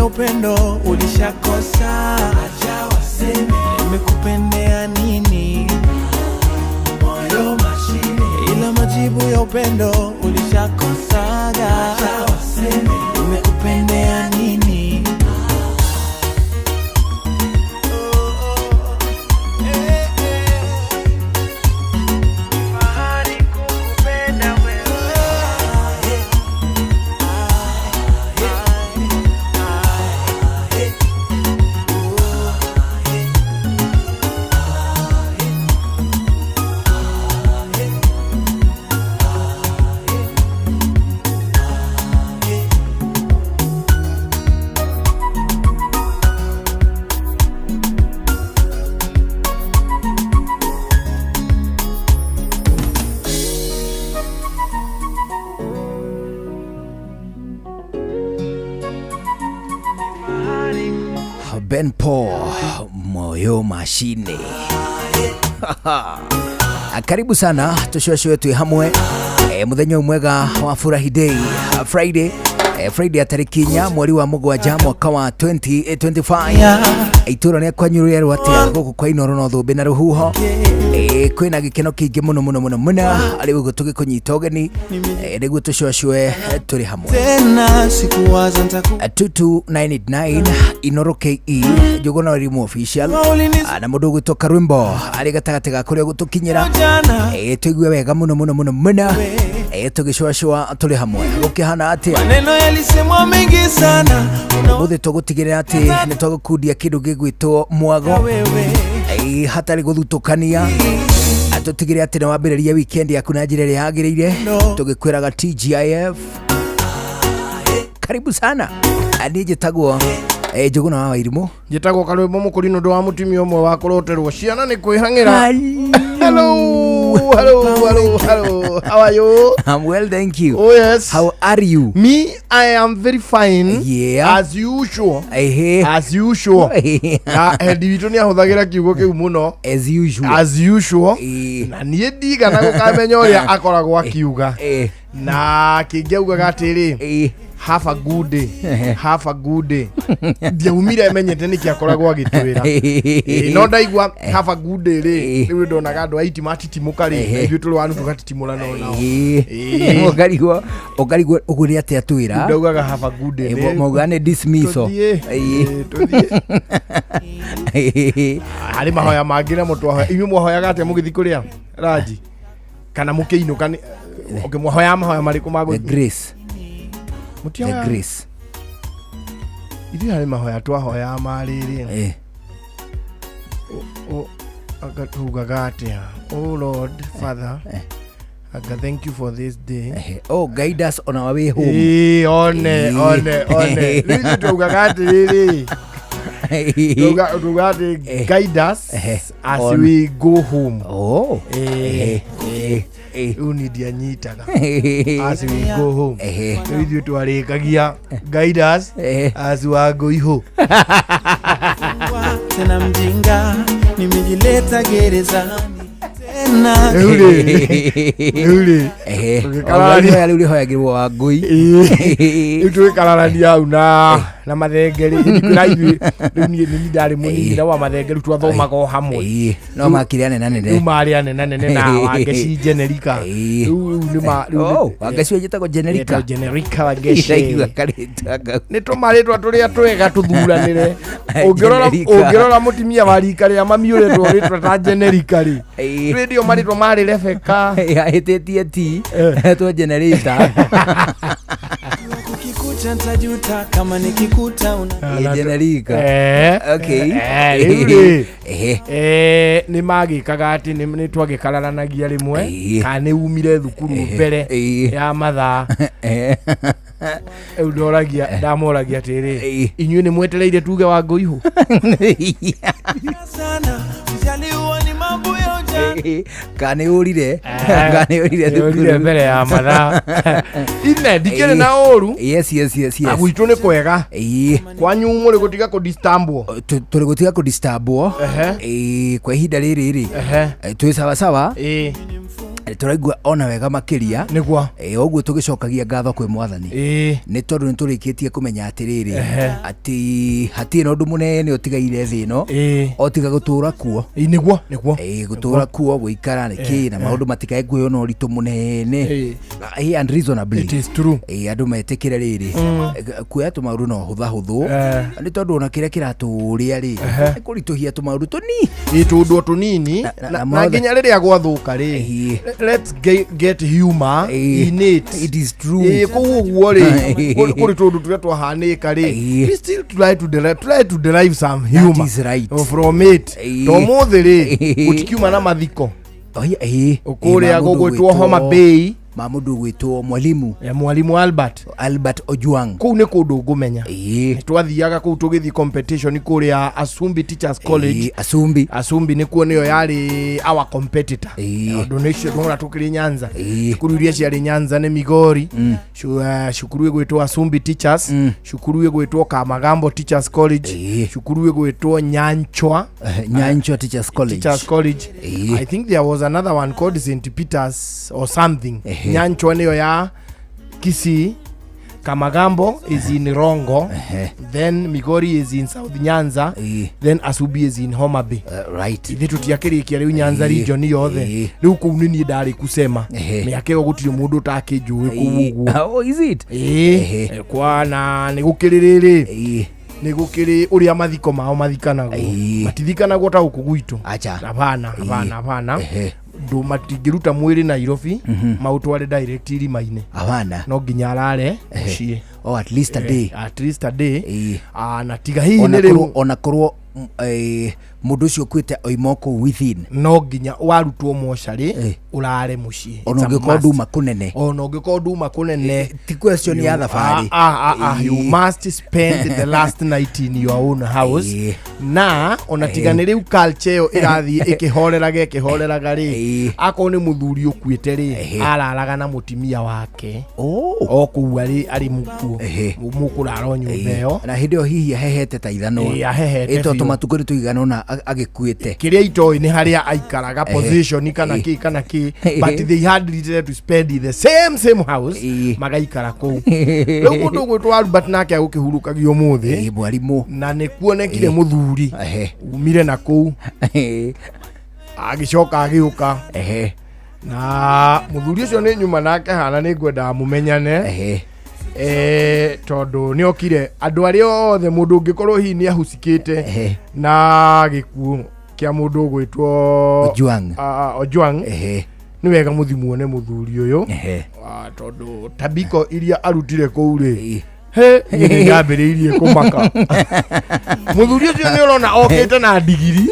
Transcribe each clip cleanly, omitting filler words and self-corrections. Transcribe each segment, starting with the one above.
upendo ulishakosa. Acha waseme nimekupendea nini, moyo mashine, ila majibu ya upendo ulishakosaga. Acha waseme nimekupendea nini. Fahari kukupenda wewe. Ben Paul, moyo mashine. Karibu sana tucwecwe twi hamwe muthenya mwega wa furahi day, Friday, Friday ya tariki 4 mweri wa 7 mwaka wa 2025. Itũra rĩa kwanyu rĩerwo atĩa gũkũ kwa Inoro no thũmbĩ na rũhuho? Kwĩna gĩkeno kĩingĩ mũno mũno mũno mũno arĩ ũguo tũgĩkũnyita ũgeni, nĩguo tũcwecwe tũrĩ hamwe. Tena sikuwaza nitaku 22989 Inoro KE Njũgũna Wairimu official. Na mũndũ ũgwĩtwo Karwimbo arĩ gatagatĩ ga kũrĩa gũtũkinyĩra. Jana Tũigue wega mũno mũno mũno mũno, tũgĩcwacwa tũrĩ hamwe gũkĩhana atĩa? Maneno yalisemwa mengi sana una Ũmũthĩ tũgũtigĩrĩra atĩ nĩ twagũkundia kĩndũ gĩgwĩtwo mwago wewe hatarĩ gũthutũkania, tũtigĩrĩre atĩ nĩ wambĩrĩria weekend yaku na njĩra ĩrĩa yagĩrĩire, tũgĩkwĩraga TGIF. Karibu sana. Niĩ njĩtagwo Njũgũna wa Wairimũ. Njĩtagwo Karwĩmbo Mũkũri nĩ ũndũ wa mũtumia ũmwe wa kũroterwo ciana nĩ kwĩhang'ĩra. Hello, hello, hello, hello, how are you? I'm well, thank you. Oh yes. How are you? Me, I am very fine. As usual. Ehe. As usual. Na hendi witũ nĩ ahũthagĩra kiugo kĩu mũno. As usual. As usual. Eh. Na niĩ ndigana gũkamenya ũrĩa akoragwo akiuga. Na kĩngĩ augaga atĩrĩ, have a good day, have a good day. Ndiaumire menyete nĩkĩ akoragwo agĩtwĩra. Ĩĩ, no ndaigua have a good day rĩ, rĩu ndonaga andũ aiti matitimũka rĩ, ithuĩ tũrĩ wanu tũgatitimũrana o nao. Ĩĩ. Ũkarigwo ũguo nĩ atĩa twĩra. Ndaugaga have a good day. Mauga nĩ dismissal. Tũthiĩ. Ĩĩ, tũthiĩ. Harĩ mahoya mangĩ namo twahoya. Inyuĩ mwahoyaga atĩa mũgĩthiĩ kũrĩa ranji kana mũkĩinũka? Okay, mwahoyaga mahoya marĩkũ ma The gũthiĩ? grace, the Mũtihoyaga? grace. Ithuĩ harĩ mahoya twahoyaga marĩrĩ. Anga tugaga atĩa? Oh Lord Father, anga thank you for this day. Oh, guide us on our way home. Ĩĩ, one one one rĩu ithuĩ twaugaga atĩrĩrĩ, tugaga atĩ guide us as we go home. Oh. Rĩu niĩ ndianyitaga as we go home. Rĩu ithuĩ twarĩkagia guide us as we are going home. Tena mjinga nimejileta gerezani tena. Rĩu rĩ tũgĩkararania. Rĩu rĩhoyagĩrwo wa ngui. Rĩu tũgĩkararania hau na mathenge rĩ, ndikwĩra ithuĩ rĩu niĩ nĩ ndarĩ mũnini na wa mathenge, rĩu twathomaga o hamwe. No makĩrĩ anene. Rĩu marĩ anene na Wangeci Generika. Rĩu nĩ ma rĩu Oh, Wangeci njĩtagwo Generika. Yetagwo Generika Wangeci. Ndaigua karĩtwa kau. Nĩ tũmarĩtwa tũrĩa twega tũthuranĩre. Ũngĩrora Generika. Ũngĩrora mũtumia wa rika rĩa mami ũretwo rĩtwa ta Generika rĩ, rĩndio marĩtwa marĩ Rebeka. Ahĩtĩtie ti etwo generator. Kukikuta ntajuta kama nikikuta una Generika. Okay. Rĩu rĩ, nĩ magĩkaga atĩ nĩ twagĩkararanagia rĩmwe kana nĩ umire thukuru mbere ya mathaa. Rĩu ndoragia, ndamoragia atĩrĩ, inyuĩ nĩ mwetereire tuge wa ngũihũ? Sana usijali, huo ni mambo ya ujana. Kana nĩ ũrire, kana nĩ ũrire Nĩ ũrire thukuru mbere ya mathaa ine. Ndikĩrĩ na ũru. Yes. Na gwitũ nĩ kwega. Kwanyu mũrĩ gũtiga kũdistambwo? Tũrĩ gũtiga kũdistambwo. Kwa ihinda rĩrĩ rĩ, twĩ sawa sawa. Tũraigua ona wega makĩria. Nĩguo. Ũguo tũgĩcokagia ngatho kwĩ Mwathani nĩ tondũ nĩ tũrĩkĩtie kũmenya atĩrĩrĩ, atĩ hatirĩ na ũndũ mũnene ũtigaire thĩ ĩno o tiga gũtũra kuo. Nĩguo, nĩguo. Gũtũra kuo, gũikara nĩ kĩ, na maũndũ matikae kuoywo na ũritũ mũnene. And reasonably. It is true. Andũ metĩkĩre rĩrĩ, kuoya tũmaũndũ no hũthahũthũ, nĩ tondũ ona kĩrĩa kĩratũrĩa rĩ, nĩ kũritũhia tũmaũndũ tũni. Tũndũ o tũnini. Na na mothe. Nginya rĩrĩa gwathũka rĩ, let's get humor in it. It is true. Kũu ũguo rĩ, kũrĩ tũndũ tũrĩa twahanĩka rĩ, we still try to derive some That humor is right. from it. To ũmũthĩ rĩ, gũtikiuma na mathiko Oh, yeah, kũrĩa ma mũndũ gũgwĩtwo Homa Bay. Ma mũndũ ũgwĩtwo mwalimu Mwalimu Albert. Albert Ojwang. Kũu nĩ kũndũ ngũmenya. Twathiaga kũu tũgĩthiĩ competition kũrĩa Asumbi Teachers College. Asumbi. Asumbi nĩkuo, nĩyo yarĩ our competitor, tondũ nĩcio ndona tũkĩrĩ Nyanza. Cukuru iria ciarĩ Nyanza nĩ Migori, cukuru ĩgwĩtwo Asumbi Teachers, cukuru ĩgwĩtwo Kamagambo Teachers College, cukuru ĩgwĩtwo Nyanchwa. Nyanchwa Teachers College. Teachers College. I think there was another one called St Peters or something. Nyanchwa nĩyo ya Kisii, Kamagambo is in Rongo, then Migori is in South Nyanza, then Asubi is in Homa Bay. Right. Ithuĩ tũtiakĩrĩkia rĩu Nyanza region yothe. Rĩu kũu nĩ niĩ ndarĩ kusema. Mĩaka ĩyo gũtirĩ mũndũ ũtakĩnjũĩ kũu ũguo. Oh, is it? Ĩĩ. Kwa na nĩ gũkĩrĩ rĩrĩ, nĩ gũkĩrĩ ũrĩa mathiko mao mathikanagwo. Matithikanagwo ta gũkũ gwitũ. Acha. Hapana, hapana, hapana. Ndũ matingĩruta mwĩrĩ Nairobi maũtware direct irima-inĩ. Hapana. No nginya arare mũciĩ. Oh, at least a day. At least a day. Ah, na tiga hihi Ona nĩ rĩu korwo, ona korwo mũndũ ũcio ũkuĩte oima kũu within. No nginya warutwo mocarĩ ũrare mũciĩ. Ona It's a ũngĩkorwo must. nduma kũnene. Ona ũngĩkorwo nduma kũnene. Ti question ya thabarĩ. Ah, you must spend the last night in your own house. Na ona tiga nĩ rĩu culture ĩyo ĩrathiĩ ĩkĩhoreraga ĩkĩhoreraga rĩ, akorwo nĩ mũthuri ũkuĩte rĩ, araraga na mũtimia wake o kũu arĩ mũkuo. Mũkũrara o nyũmba ĩyo. Na hĩndĩ ĩyo hihi ahehete ta ithanwa. Ahehete Ĩ, tondũ biũ. tũmatukũ nĩ tũigana ũna agĩkuĩte. Kĩrĩa itoĩ nĩ harĩa aikaraga, position kana kĩ kana kĩ, but they had written to spend in the same house. Magaikara kũu. Rĩu mũndũ ũgwĩtwo Albert nake agũkĩhurũkagio ũmũthĩ. Mwarimũ. Na nĩ kuonekire mũthuri umire na kũu, agĩcoka agĩũka, na mũthuri ũcio nĩ nyuma nake hana nĩ ngwendaga mũmenyane. Tondũ nĩ okire andũ arĩa othe mũndũ ũngĩkorwo hihi nĩ ahucikĩte na gĩkuũ kĩa mũndũ ũgwĩtwo Ojwang. Ah, Ojwang. Nĩ wega mũthi muone mũthuri ũyũ. Ah, tondũ tabiko iria arutire kũu rĩ, he niĩ nĩ ndambĩrĩirie kũmaka. Mũthuri ũcio nĩ ũrona okĩte na ndigiri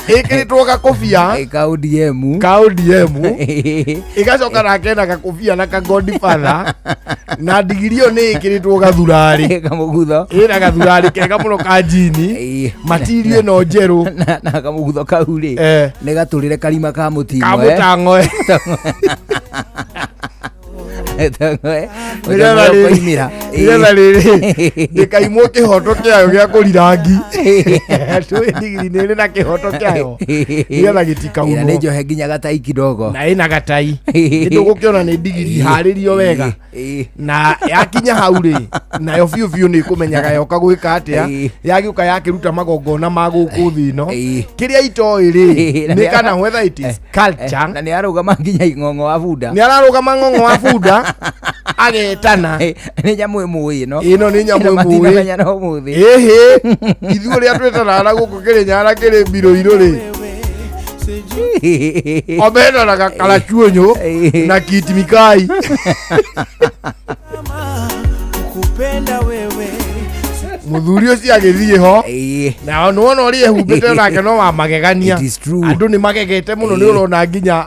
ĩkĩrĩtwo gakobia Ka ODM. Ka ODM, ĩgacoka nake na gakobia na kagodfather, na ndigiri ĩyo nĩ ĩkĩrĩtwo gathurarĩ. Kamũgutho. Ĩna gathurarĩ kega mũno ka njini, matirio ĩno njerũ. Na kamũgutho kau rĩ, nĩ gatũrĩre karima ka mũting'oe. Kamũtang'oe. Nĩgetha Koimĩra. Nĩgetha rĩrĩ ndĩkaimwo kĩhoto kĩayo gĩa kũrirangi. Tũĩ ndigiri nĩ ĩrĩ na kĩhoto kĩayo nĩgetha Ĩna nĩ gĩtikaunwo. njohe nginya gatai kidogo. Na ĩna gatai, nĩndũgũkĩona nĩ ndigiri harĩrio wega. Na yakinya hau rĩ, nayo biũ biũ nĩ ĩkũmenyaga yoka gwĩka atĩa. Yagĩũka yakĩruta magongona ma gũkũ thĩ ĩno. Kĩrĩa itoĩ rĩ, Na nĩ kana whether it is culture. Na nĩ arũgama nginya ing'ong'o wa bunda. Nĩ ararũgama ng'ong'o wa bunda agetana. Nĩ nyamũ ĩmũĩ ĩno. Ĩno nĩ nyamũ Na ĩmũĩ. matinamenya na ũmũthĩ. Ĩhĩ, ithuĩ ũrĩa twĩtanaga na gũkũ Kĩrĩnyaga kĩrĩ mbirũ rĩ, omenanaga karachuonyo na kitimikai. Kukupenda wewe. Mũthuri ũcio agĩthiĩ ho na nĩwona ũrĩa ehumbĩte nake no wa magegania. It is true. Andũ nĩ magegete mũno, nĩ ũrona nginya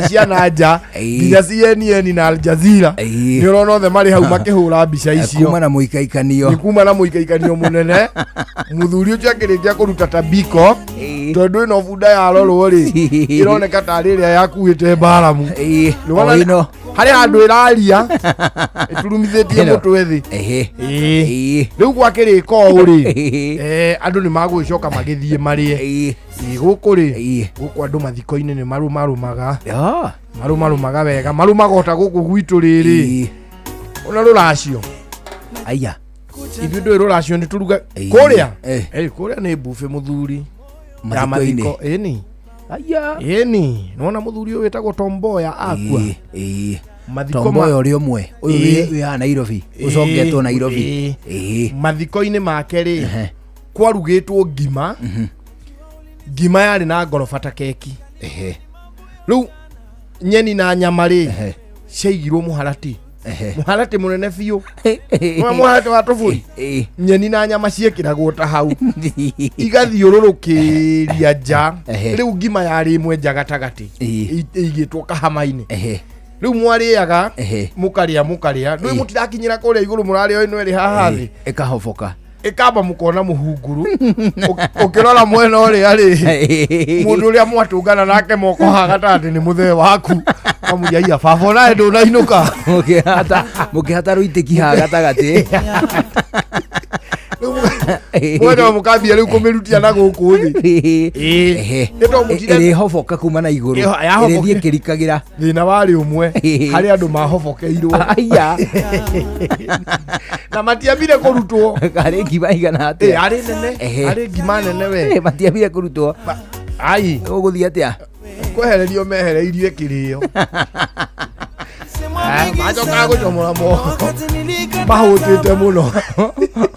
ciana nja, nginya CNN na Al Jazeera, nĩ ũrona othe marĩ hau makĩhũra mbica icio. Kuma na mũikaikanio. Nĩ kuma na mũikaikanio mũnene. Mũthuri ũcio akĩrĩkia kũruta tabiko, tondũ ĩno bunda yarorwo rĩ, ĩroneka tarĩ ĩrĩa yakuĩte mbaramu. O ĩno. Harĩ handũ ĩraria ĩturumithĩtie Ĩno. mũtwe thĩ. Ehe. Ĩĩ. Ĩĩ. Rĩu gwakĩrĩka ũũ rĩ, Ĩĩ. Andũ nĩ magũgĩcoka magĩthiĩ marĩe. Ĩĩ. Ĩĩ, gũkũ rĩ, Ĩĩ. gũkũ andũ mathiko-inĩ nĩ marũmarũmaga, Ah. marũmarũmaga wega, marũmaga ota gũkũ gwitũ rĩrĩ. Ĩĩ. Ona rũracio. Aya. Ithuĩ ndũĩ rũracio nĩ tũruga Ĩĩ. kũrĩa. Eh. Ĩĩ, kũrĩa nĩ buffet mũthuri ya Mathiko-inĩ. mathiko. Ĩni. Aya. Ĩni, nĩwona mũthuri ũyũ wĩtagwo Tomboya akua. Ĩĩ. Ĩĩ. Mathiko Tomboya ũrĩa ũmwe ũyũ Ĩĩ. wĩ haha Nairobi, ũcongetwo Nairobi. Ĩĩ. Ĩĩ. Mathiko-inĩ make rĩ, Ehe. kwarugĩtwo ngima, ngima yarĩ na ngoroba ta keki. Ehe. Rĩu nyeni na nyama rĩ, Ehe. ciaigirwo mũharatĩ, Ehe. mũharatĩ mũnene biũ. Nĩwona mũharatĩ wa tũbũri, Ĩĩ. nyeni na nyama ciĩkĩragwo ta hau, igathiũrũrũkĩria nja. Ehe. Rĩu ngima yarĩ ĩmwe nja gatagatĩ, Ĩĩ. ĩigĩtwo kahama-inĩ. Ehe. Rĩu mwarĩaga, Ehe. mũkarĩa mũkarĩa, ndũĩ Ĩĩ. mũtirakinyĩra kũrĩa igũrũ, mũrarĩa ĩno ĩrĩ haha thĩ. Ĩkahoboka. Ĩkamba mũkona mũhunguru. Ũkĩrora mwena ũrĩa rĩ, mũndũ ũrĩa mwatũngana nake moko haha gatagatĩ nĩ mũthee waku, kamũria ia baba onawe ndũnainũka. Mũkĩhata, mũkĩhata rũitĩki haha gatagatĩ. Rĩu mũgacoka mũkambia rĩu kũmĩrutia na gũkũ thĩ. Ĩĩ. Ehe. Nĩ tondũ Ĩrĩhoboka kuma na igũrũ. Yahoboka. Ĩrĩthiĩ ĩkĩrikagĩra. Thĩna warĩ ũmwe, Ĩĩ. harĩ andũ mahobokeirwo Aya. na matiambire kũrutwo. Harĩ ngima igana Ĩĩ, atĩa? arĩ nene. Ehe. Arĩ ngima nene we. Matiambire kũrutwo. Ai. Ũgũthiĩ atĩa? Kwehererio mehereirie kĩrĩo. Macokaga gũcomora moko mahũtĩte mũno.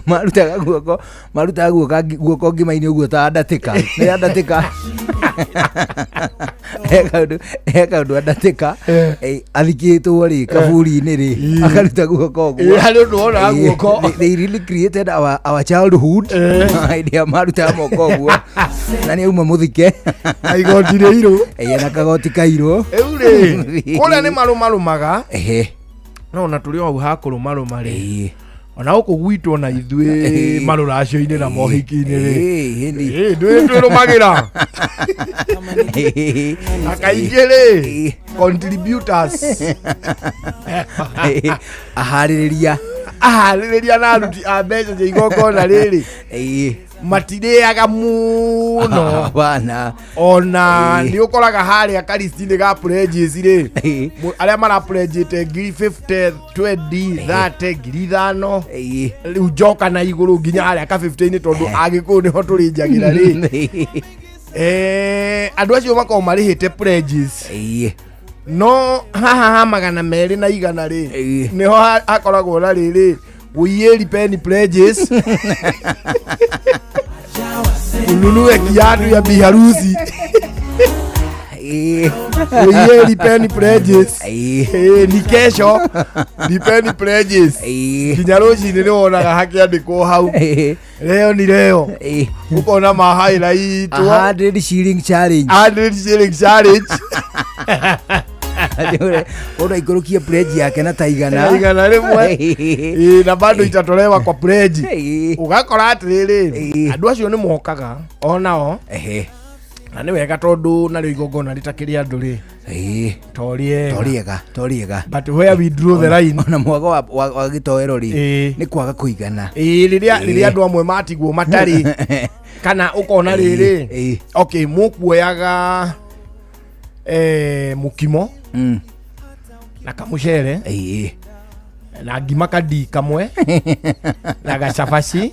Marutaga guoko, marutaga guoko, guoko ngima-inĩ ũguo ta ndatĩka nĩ andatĩka, he kaũndũ andatĩka. Eh. Athikĩtwo rĩ kaburi-inĩ rĩ, Ĩĩ. akaruta guoko Ĩĩ, ũguo. harĩ ũndũ wonaga guoko. They really created our childhood Eh. hĩndĩ ĩrĩa marutaga moko ũguo na nĩ auma mũthike. Na igoti rĩirũ. Ĩĩ, na kagoti kairũ. Rĩu rĩ, kũrĩa nĩ marũmarũmaga. Ehe. No ona tũrĩ o hau ha kũrũmarũma rĩ, Ĩĩ. ona gũkũ gwitũ ona ithuĩ Ĩĩ. marũracio-inĩ na mohiki-inĩ rĩ, Ĩĩ, ĩni. Ĩĩ, ndũĩ twĩrũmagĩra Ĩĩ. na kaingĩ rĩ, Ĩĩ. contributors, Ĩĩ. Aharĩrĩria. Aharĩrĩria na aruti a mbeca cia igongona rĩrĩ, Ĩĩ. matirĩaga mũno. Hapana. Ona Ĩĩ. nĩ ũkoraga harĩa karisti-inĩ ga pledges rĩ, Ĩĩ. arĩa marapledgĩte ngiri 50, 20, 30, 5,000, Ĩĩ. rĩu njoka na igũrũ nginya harĩa ka 50-inĩ, tondũ agĩkũyũ nĩho tũrĩnjagĩra rĩ, andũ acio makoragwo marĩhĩte pledges. Ĩĩ. No haha ha 200 na 100 rĩ, Ĩĩ. nĩho hakoragwo na rĩrĩ, wĩiĩri peni pledges, ununue kiatu ya biharusi. Ĩĩ. Wĩiĩri peni pledges. Ĩĩ. Ĩĩ, ni kesho nipeni pledges. Ĩĩ. Nginya rũcinĩ nĩ wonaga hakĩandĩkwo hau, Ĩĩ. leo ni leo. Ĩĩ. Ũkona mahairaitwo 100 shilling challenge. 100 shilling challenge. Ũndũ aikũrũkie pledge yake na ta 100. 100. Ĩĩ, na bado itatolewa kwa pledge. Ĩĩ. Ũgakora atĩrĩrĩ, Ĩĩ. andũ acio nĩ mokaga onao, Ehe. na nĩ wega tondũ narĩo igongona rĩtakĩrĩ andũ rĩ, Ĩĩ. to rĩega. To rĩega, to rĩega. But where we draw the line, Ona mwago wa gĩtoero rĩ, Ĩĩ. nĩ kwaga kũigana. Ĩĩ, rĩrĩa Ĩĩ. rĩrĩa andũ amwe matigwo matarĩ, kana ũkona rĩrĩ, Ĩĩ. okay, mũkuoyaga mũkimo na kamũcere Ĩĩ. na ngima kadii kamwe na gacabaci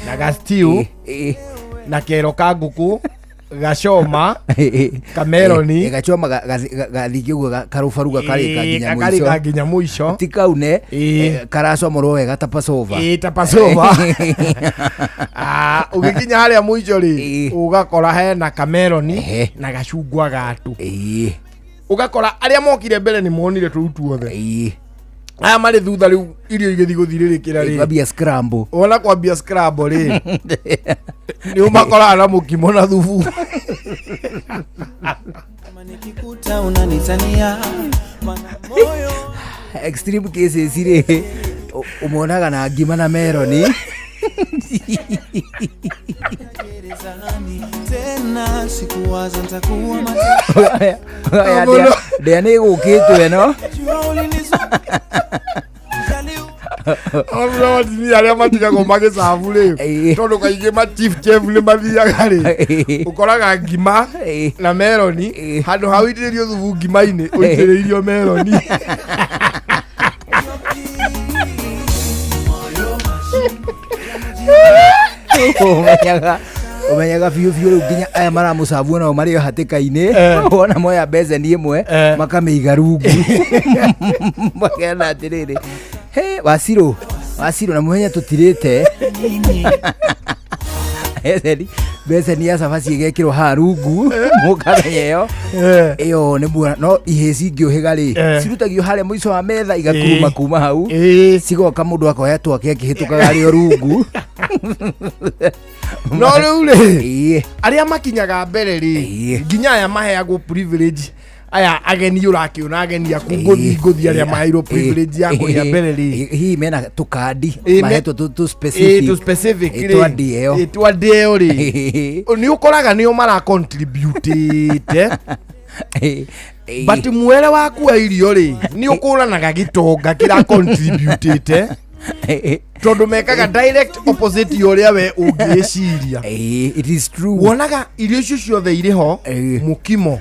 na gastiu Ĩĩ. na kero ka ngũkũ gacoma, kameroni. Ĩĩ, gacoma gathingĩ ũguo karũbaru gakarĩka nginya gakarĩka mũico. Nginya mũico. Ti kaune. Ĩĩ. Karacomorwo wega ta Passover. Ĩĩ, ta Passover. Ah, ũgĩkinya harĩa mũico rĩ, Ĩĩ. ũgakora hena kameroni Ehe. na gacungwa gatu. Ĩĩ. Ũgakora arĩa mokire mbere nĩ monire tũu tuothe. Ĩĩ. Aya marĩ thutha rĩu irio igĩthiĩ gũthirĩrĩkĩra rĩ, Kwambia scramble. Wona kwambia scramble rĩ, nĩ ũmakoraga na mũkimo na thubu. Kama nikikuta unanitania, maana moyo Extreme cases rĩ, ũmonaga na ngima na meroni. Gerezani tena sikuwaza nitakuwa mateka. Oya, ndĩa nĩ ĩgũkĩtwo ĩno. Arabu atumia arĩa matigagwo magĩcabu rĩ, tondũ kaingĩ ma chief chef nĩ mathiaga rĩ, ũkoraga ngima na meroni, handũ ha ũitĩrĩrio thubu ngima-inĩ ũitĩrĩirio meroni. Ũmenyaga biũ biũ rĩu nginya aya maramũcabu nao marĩ o hatĩka-inĩ. Wona moya mbeceni ĩmwe, makamĩiga rungu, makena atĩrĩrĩ, he wacirũ wacirũ na mũhenya tũtirĩte mbeceni ya cabaci ĩgekĩrwo haha rungu, mũkamenya ĩyo ĩyo nĩ muona. No ihĩ cingĩũhĩga rĩ, cirutagio harĩa mũico wa metha, igakuruma kuma hau, cigoka, mũndũ akoya twake akĩhĩtũkaga arĩ o rungu. No rĩu rĩ, arĩa makinyaga mbere rĩ, nginya aya maheagwo privilege, aya ageni ũrakĩona, ageni aku ngũthi ngũthi, arĩa maheirwo privilege ya kũrĩa mbere rĩ, Hihi mena tũkandi mahetwo tũ specific, tũ specific rĩ, twa ndĩeo. Twa ndĩeo rĩ, nĩ ũkoraga nĩo mara contribute, but mwere waku wa irio rĩ, nĩ ũkũranaga gĩtonga kĩra contributĩte, tondũ mekaga direct opposite ya ũrĩa we ũngĩĩciria. It is true. Wonaga irio icio ciothe irĩ ho, mũkimo,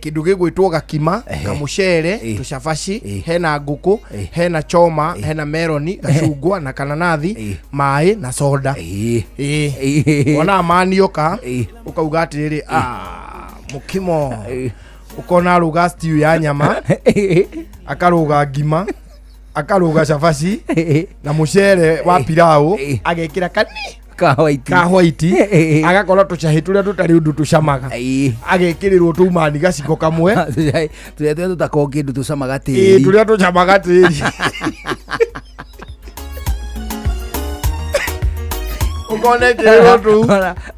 kĩndũ gĩgwĩtwo gakima, kamũcere, tũcabaci, hena ngũkũ, hena choma, hena meroni, gacungwa na kananathi, maĩ na soda. Wonaga manioka, ũkauga atĩrĩrĩ, "Ah, mũkimo." Ũkona arũga stew ya nyama, akarũga ngima, akarũga cabaci na mũcere wa pilau, agekĩra kani ka white, ka white, agakorwo tũcahĩ tũrĩa tũtarĩ ũndũ tũcamaga, agekĩrĩrwo tũumani gaciko kamwe. Tũrĩa tũrĩa tũtakorwo kĩndũ tũcamaga tĩri. Tũrĩa tũcamaga tĩri, ũkona ĩkĩrĩrwo tũu.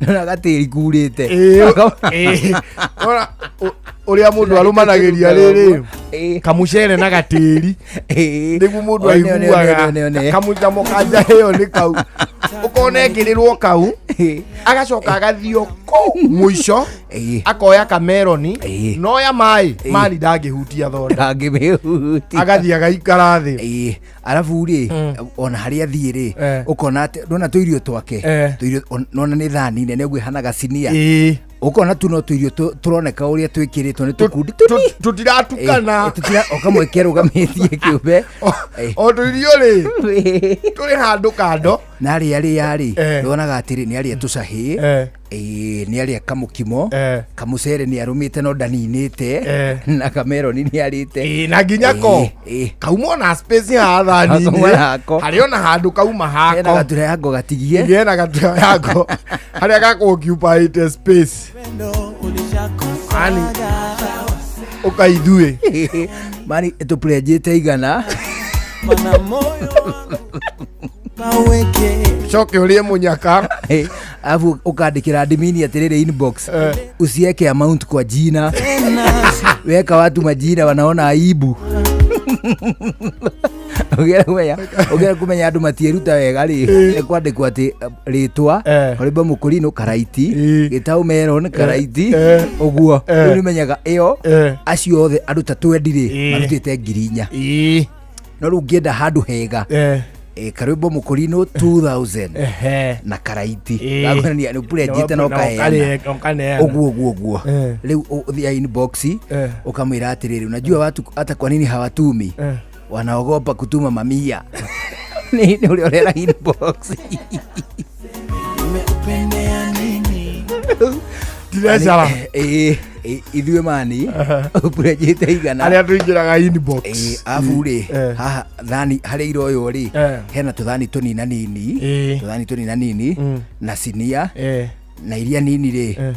Ona gatĩri kurĩte. Ĩĩ. Ona, ũrĩa mũndũ arũmanagĩria rĩrĩ, kamucere na gatĩri, nĩguo mũndũ One, one, aiguaga one, one, one. kamũcamo ka njahĩyo nĩ kau. Ũkona ekĩrĩrwo kau, agacoka agathiĩ kũu mũico, akoya kameroni, noya maĩ mani ndangĩhutia thonda. Ndangĩmĩhutia. Agathiĩ agaikara thĩ. Arabu rĩ, ona harĩa athiĩ rĩ, ũkona atĩ ndona tũirio twake, tũirio nona nĩ thani nene ũguo ĩhana gacinia, ũkona tu no tũirio tũroneka ũrĩa twĩkĩrĩtwo nĩ tũkundi tũni. Tũtiratukana. Ũkamwe kerũgamĩtie kĩũmbe. O tũirio rĩ, tũrĩ handũ kando. Na arĩa arĩa rĩ, ndonaga atĩrĩ, nĩ arĩa tũcahĩ, nĩ arĩa kamũkimo, kamũcere nĩ arũmĩte no ndaninĩte, na kameroni nĩ arĩte. Na nginya ko kauma ona space haha Kauma thani-inĩ hako. harĩ ona handũ kauma Hena hako. gatũreango gatigie. Hena gatũreango harĩa gakũoccupyĩte space yani ũkaithuĩ. Mani tũplenjĩte 100. Mana moyo wangu kaweke. Coke ũrĩe mũnyaka. Alafu ukandikira admini atĩrĩrĩ inbox, usieke amount kwa jina, weka watu majina wanaona aibu. Ũgera kumenya andũ matieruta wega rĩ, kwandĩkwo atĩ rĩtwa Karĩmbo Mũkũrinũ Karaiti, Gĩtaũ Meron Karaiti, ũguo. Rĩu nĩmenyaga ĩyo acio othe andũ ta twendi rĩ, marutĩte 4,000. No rĩu ũngĩenda handũ hega, Karwĩmbo Mũkũrinũ 2000 na Karaiti, gakuonania nĩ ũplenjĩte na ũkaheana. Ũkaneana. Ũguo ũguo ũguo. Rĩu ũthiaga inbox, ũkamwĩra atĩrĩrĩ, unajua watu hata kwa nini hawatumi? Wanaogopa kutuma mamia. Nĩ ũrĩa ũrera inbox. Nimekupendea nini? Tirecara. Ithuĩ mani ũplenjĩte 100. Arĩa tũingĩraga inbox. Arabu rĩ, haha thani harĩa iroywo rĩ, hena tũthani tũnina nini, tũthani tũnina nini na sinia, na iria nini rĩ,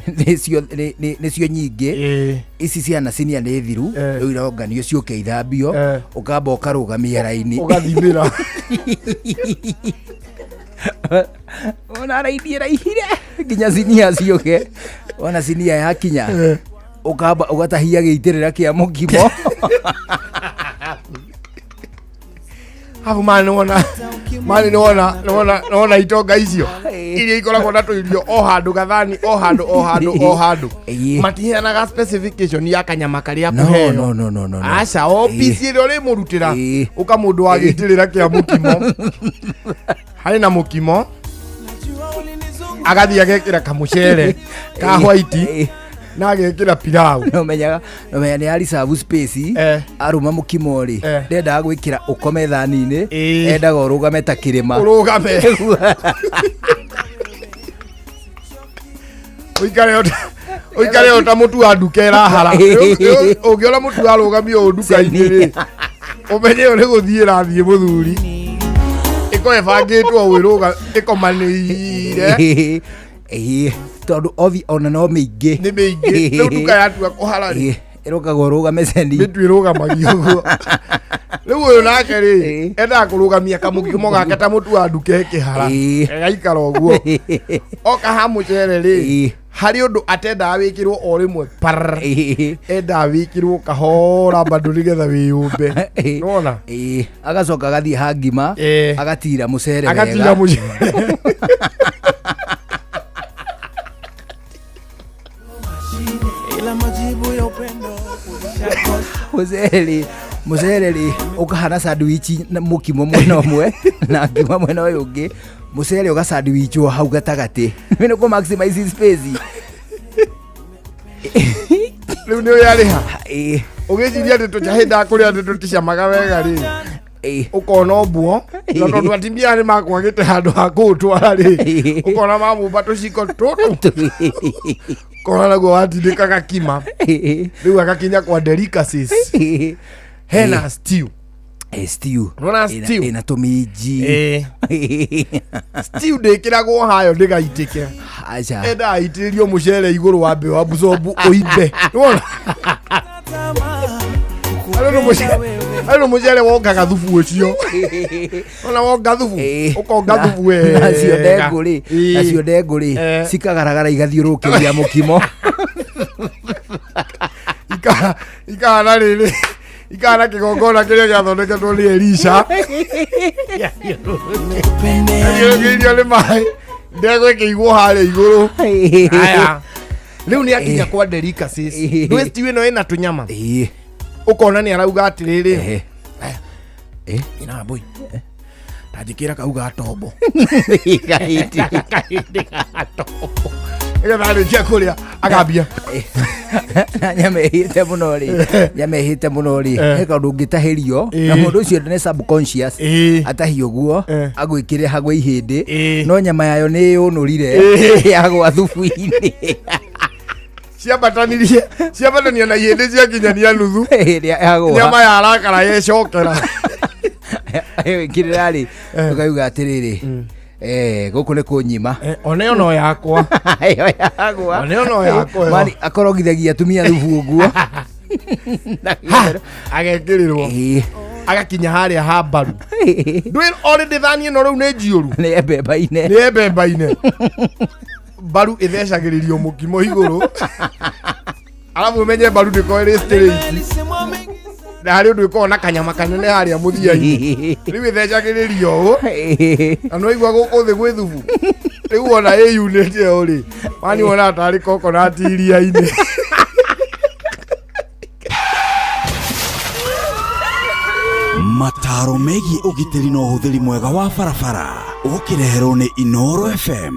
nĩcio nyingĩ. Ici ciana cinia nĩ thiru. Rĩu ironganio ciũke ithambio. Ũkamba ũkarũgamia raini. Ũgathimĩra. Ona raini ĩraihire nginya cinia ciũke. Ona cinia yakinya, ũkamba ũgatahia gĩitĩrĩra kĩa mũkimo. Habu mani nĩwona mani nĩwona nĩwona nĩwona itonga icio iria ikoragwo na tũirio o handũ gathani o handũ o handũ o handũ. Ĩĩ. Matiheanaga specification ya kanyama karĩa No, kũheo. no, no, no, no, no. Aca, o Ĩĩ. piece ĩrĩa ũrĩmũrutĩra Ĩĩ. ũka mũndũ wa gĩitĩrĩra kĩa mũkimo harĩ na mũkimo agathiĩ agekĩra kamũcere ka white Ĩĩ. na agekĩra pilau. Nomenyaga nomenya nĩ aricabu space. Eh. Arũma mũkimo rĩ, Eh. ndendaga gwĩkĩra ũkome thani-inĩ, Ĩĩ. endaga ũrũgame ta kĩrĩma. Ũrũgame ũikare ũikare o ta mũtu wa nduka ĩrahara. Ũngĩona mũtu warũgamio ũũ nduka-inĩ rĩ, ũmenye ĩyo nĩ gũthiĩ ĩrathiĩ mũthuri, ĩkorwo ĩbangĩtwo ũũ ĩkomanĩire. Ĩĩ, tondũ othi ona no mĩingĩ. Nĩ mĩingĩ, rĩu nduka yatua kũhara rĩ, Ĩĩ, ĩrũkaga ũrũgame ceni. Mĩtu ĩrũgamagio ũguo. Rĩu ũyũ nake rĩ, Ĩĩ. endaga kũrũgamia kamũkimo gake ta mũtu wa nduka ĩkĩhara. Ĩĩ. Ĩgaikara ũguo. Oka ha mũcere rĩ, Ĩĩ. harĩ ũndũ atendaga wĩkĩrwo o rĩmwe parr. Ĩĩ. Endaga wĩkĩrwo kahora bado nĩgetha wĩyũmbe. Ĩĩ. Nĩwona? Ĩĩ, agacoka agathiĩ ha ngima. Ĩĩ. Agatira mũcere Agatira wega. mũcere. Ila majibu ya upendo ulishakosa. Mũcere mũcere rĩ, ũkahana sandwich na mũkimo mwena ũmwe na ngima mwena ũyũ ũngĩ, mũcere ũgasandwichwo hau gatagatĩ nĩ kũ maximize space. Rĩu nĩ ũyarĩha. Ĩĩ. Ũgĩciria atĩ tũcahĩndaga kũrĩa atĩ tũticamaga wega rĩ, Ĩĩ. ũkona ũmbuo na tondũ atimia nĩ makwagĩte handũ ha kũũtwara rĩ, ũkona mamũmba tũciko tũtũ, ũkona naguo watindĩka gakima. Rĩu agakinya kwa delicacies, hena stew. Ĩĩ, stew. Unaona Ĩna- stew? ĩna tũminji. Ĩĩ. Stew ndĩkĩragwo hayo ndĩgaitĩke. Aca. Endaga aitĩrĩrio mũcere igũrũ wambe wa bucobu ũimbe. Nĩwona? Harĩ nĩ mũcere wongaga thubu ũcio, ona wonga thubu, Ĩĩ. ũkonga thubu nacio wega. ndengũ rĩ, Ĩĩ. nacio ndengũ rĩ, Eh. cikagaragara igathiũrũrũkĩria mũkimo. Ikahana rĩrĩ, ikahana kĩgongona kĩrĩa gĩathondeketwo nĩ Elisha, gĩthiũrũrũkĩirio nĩ maĩ, ndegũ ĩkĩigwo harĩa igũrũ. Aya, rĩu nĩ akinya kwa delicacies. Ĩĩ. Ndwĩ stew ĩno ĩna tũnyama, Ĩĩ. ũkona nĩ arauga atĩrĩrĩ, Ehe. Ĩ. Ina mbui tanjĩkĩra kau ga tombo. Kahĩndĩ. Nĩgetha arĩkia kũrĩa agambia. Na nyama ĩhĩte mũno rĩ, nyama ĩhĩte mũno rĩ, Eh. he kaũndũ ũngĩtahĩrio na Ĩĩ. mũndũ ũcio nĩ subconscious Ĩĩ. atahia ũguo, Eh. agwĩkĩre hagwe ihĩndĩ, Ĩĩ. no nyama yayo nĩ yũnũrire Ĩĩ. yagwa thubu-inĩ. Ciambatanirie, ciambatania na ihĩndĩ ciakinyania nuthu. Ĩrĩa yagwa. Nyama yarakara yecokera. Wĩkĩrĩra rĩ, ũkauga atĩrĩrĩ, eh, gũkũ nĩ kũnyima. One ĩyo no yakwa. Ĩyo yagwa. One ĩyo no yakwa ĩyo. Mani akorogithagia atumia thubu ũguo. Ha, agekĩrĩrwo. Ĩĩ. Agakinya harĩa ha mbaru. Ndwĩ already thani ĩno rĩu nĩ njiũru. Nĩ embemba-inĩ. Nĩ embemba-inĩ. Mbaru ĩthecagĩrĩrio mũkimo igũrũ, arabu ũmenye mbaru ndĩkorwo ĩrĩ straight, Alisemwa mengi na harĩ ũndũ ĩkoragwo na kanyama kanene harĩa mũthia-inĩ, rĩu ĩthecagĩrĩrio ũũ, na nĩwaigua gũkũ thĩ gwĩ thubu. Rĩu wona ĩ unit ĩyo rĩ, mani wonaga tarĩ coconut iria-inĩ. Mataro megiĩ ũgitĩri na ũhũthĩri mwega wa barabara ũkĩreherwo nĩ Inoro FM.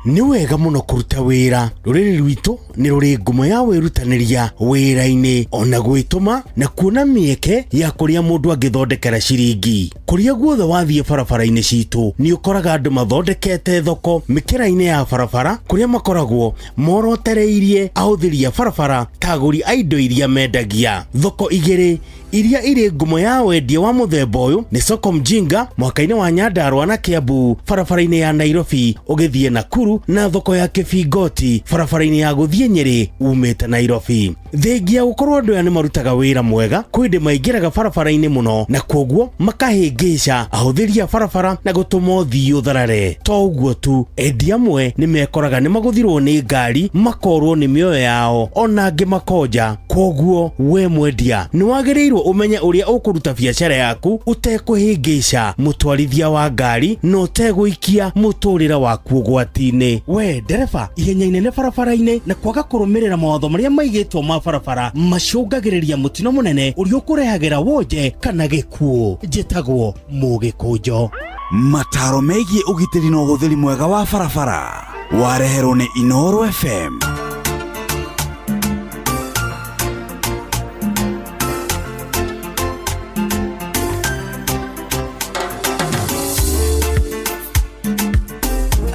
Nĩ wega mũno kũruta wĩra. Rũrĩrĩ rwitũ nĩ rũrĩ ngumo ya wĩrutanĩria wĩra-inĩ ona gwĩtũma na kuona mĩeke ya kũrĩa mũndũ angĩthondekera ciringi. Kũrĩa guothe wathiĩ barabara-inĩ citũ nĩ ũkoraga andũ mathondekete thoko mĩkĩra-inĩ ya barabara kũrĩa makoragwo morotereirie ahũthĩri a barabara ta agũri a indo iria mendagia. Thoko igĩrĩ iria irĩ ngumo ya wendia wa mũthemba ũyũ nĩ soko mjinga mwaka-inĩ wa Nyandarua na Kiambu barabara-inĩ ya Nairobi ũgĩthiĩ Nakuru, na thoko ya Kĩbingoti barabara-inĩ ya gũthiĩ Nyĩrĩ umĩte Nairobi. Thengia gũkorwo andũ aya nĩ marutaga wĩra mwega, kwĩ ndĩ maingĩraga barabara-inĩ mũno na kwoguo makahĩngĩca ahũthĩri a barabara na gũtũma ũthii ũtharare. To ũguo tu, endia amwe nĩ mekoraga nĩ magũthirwo nĩ ngari, makorwo nĩ mĩoyo yao, ona angĩ makonja. Kwoguo we mwendia nĩ wagĩrĩirwo Wagĩrĩirwo ũmenye ũrĩa ũkũruta biacara yaku ũtekũhĩngĩca mũtwarithia wa ngari na ũtegũikia mũtũrĩre waku ũgwati-inĩ. We ndereba, ihenya inene barabara-inĩ na kwaga kũrũmĩrĩra mawatho marĩa maigĩtwo ma barabara macũngagĩrĩria mũtino mũnene ũrĩa ũkũrehagĩra wonje kana gĩkuũ. Njĩtagwo Mũgĩkũnjo. Mataro megiĩ ũgitĩri na ũhũthĩri mwega wa barabara wareherwo nĩ Inooro FM.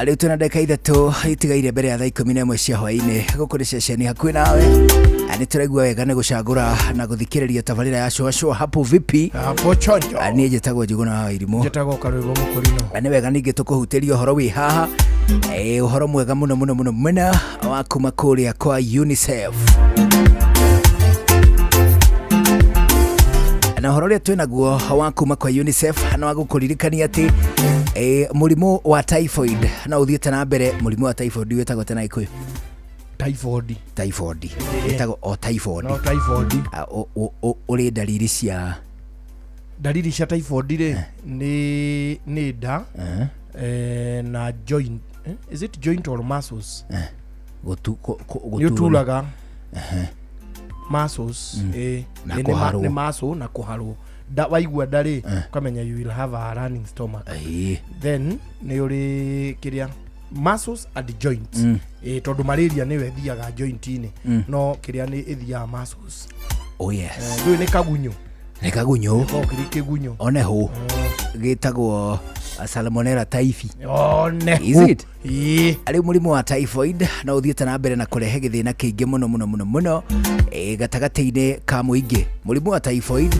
Rĩu twĩna ndagĩka 3 itigaire mbere ya thaa 11 cia hwaĩ-inĩ. Gũkũ nĩ ceceni hakuhĩ nawe. Na nĩ tũraigua wega nĩ gũcagũra na gũthikĩrĩria tabarĩra ya Shua Shua hapo vipi. Hapo chonjo. Na niĩ njĩtagwo Njũgũna wa Wairimũ. Njĩtagwo Karwĩgũ Mũkũrinũ. Na nĩ wega ningĩ tũkũhutĩria ũhoro wĩ haha, ũhoro mwega mũno mũno mũno mũno wa kuma kũrĩa kwa UNICEF. Na ũhoro ũrĩa twĩ naguo wa kuma kwa UNICEF na wa gũkũririkania atĩ mũrimũ wa typhoid no ũthiĩte na mbere. Mũrimũ wa typhoid wĩtagwo tena Gĩkũyũ? Typhoid. Typhoid. Wĩtagwo o typhoid. No typhoid. Ũrĩ ndariri cia Ndariri cia typhoid rĩ, nĩ nda, na joint. Is it joint or muscles? Nĩ ũturaga. Muscles, Na kũharwo. Nĩ muscle na kũharwo. Da, waigua nda rĩ, ũkamenya you will have a running stomach. Then nĩ ũrĩ kĩrĩa muscles and joints. Tondũ malaria nĩyo ĩthiaga joint-inĩ, no kĩrĩa nĩ ĩthiaga muscles. Oh yes. Ndũĩ nĩ kagunyũ? Nĩ kagunyũ. Gĩkoragwo kĩrĩ kĩgunyũ. One hũ. Gĩtagwo Salmonella typhi. One Is hũ. it? Ĩĩ. Rĩu mũrimũ wa typhoid no ũthiĩte na mbere na kũrehe gĩthĩna kĩingĩ mũno mũno mũno mũno, gatagatĩ-inĩ ka mũingĩ. Mũrimũ wa typhoid,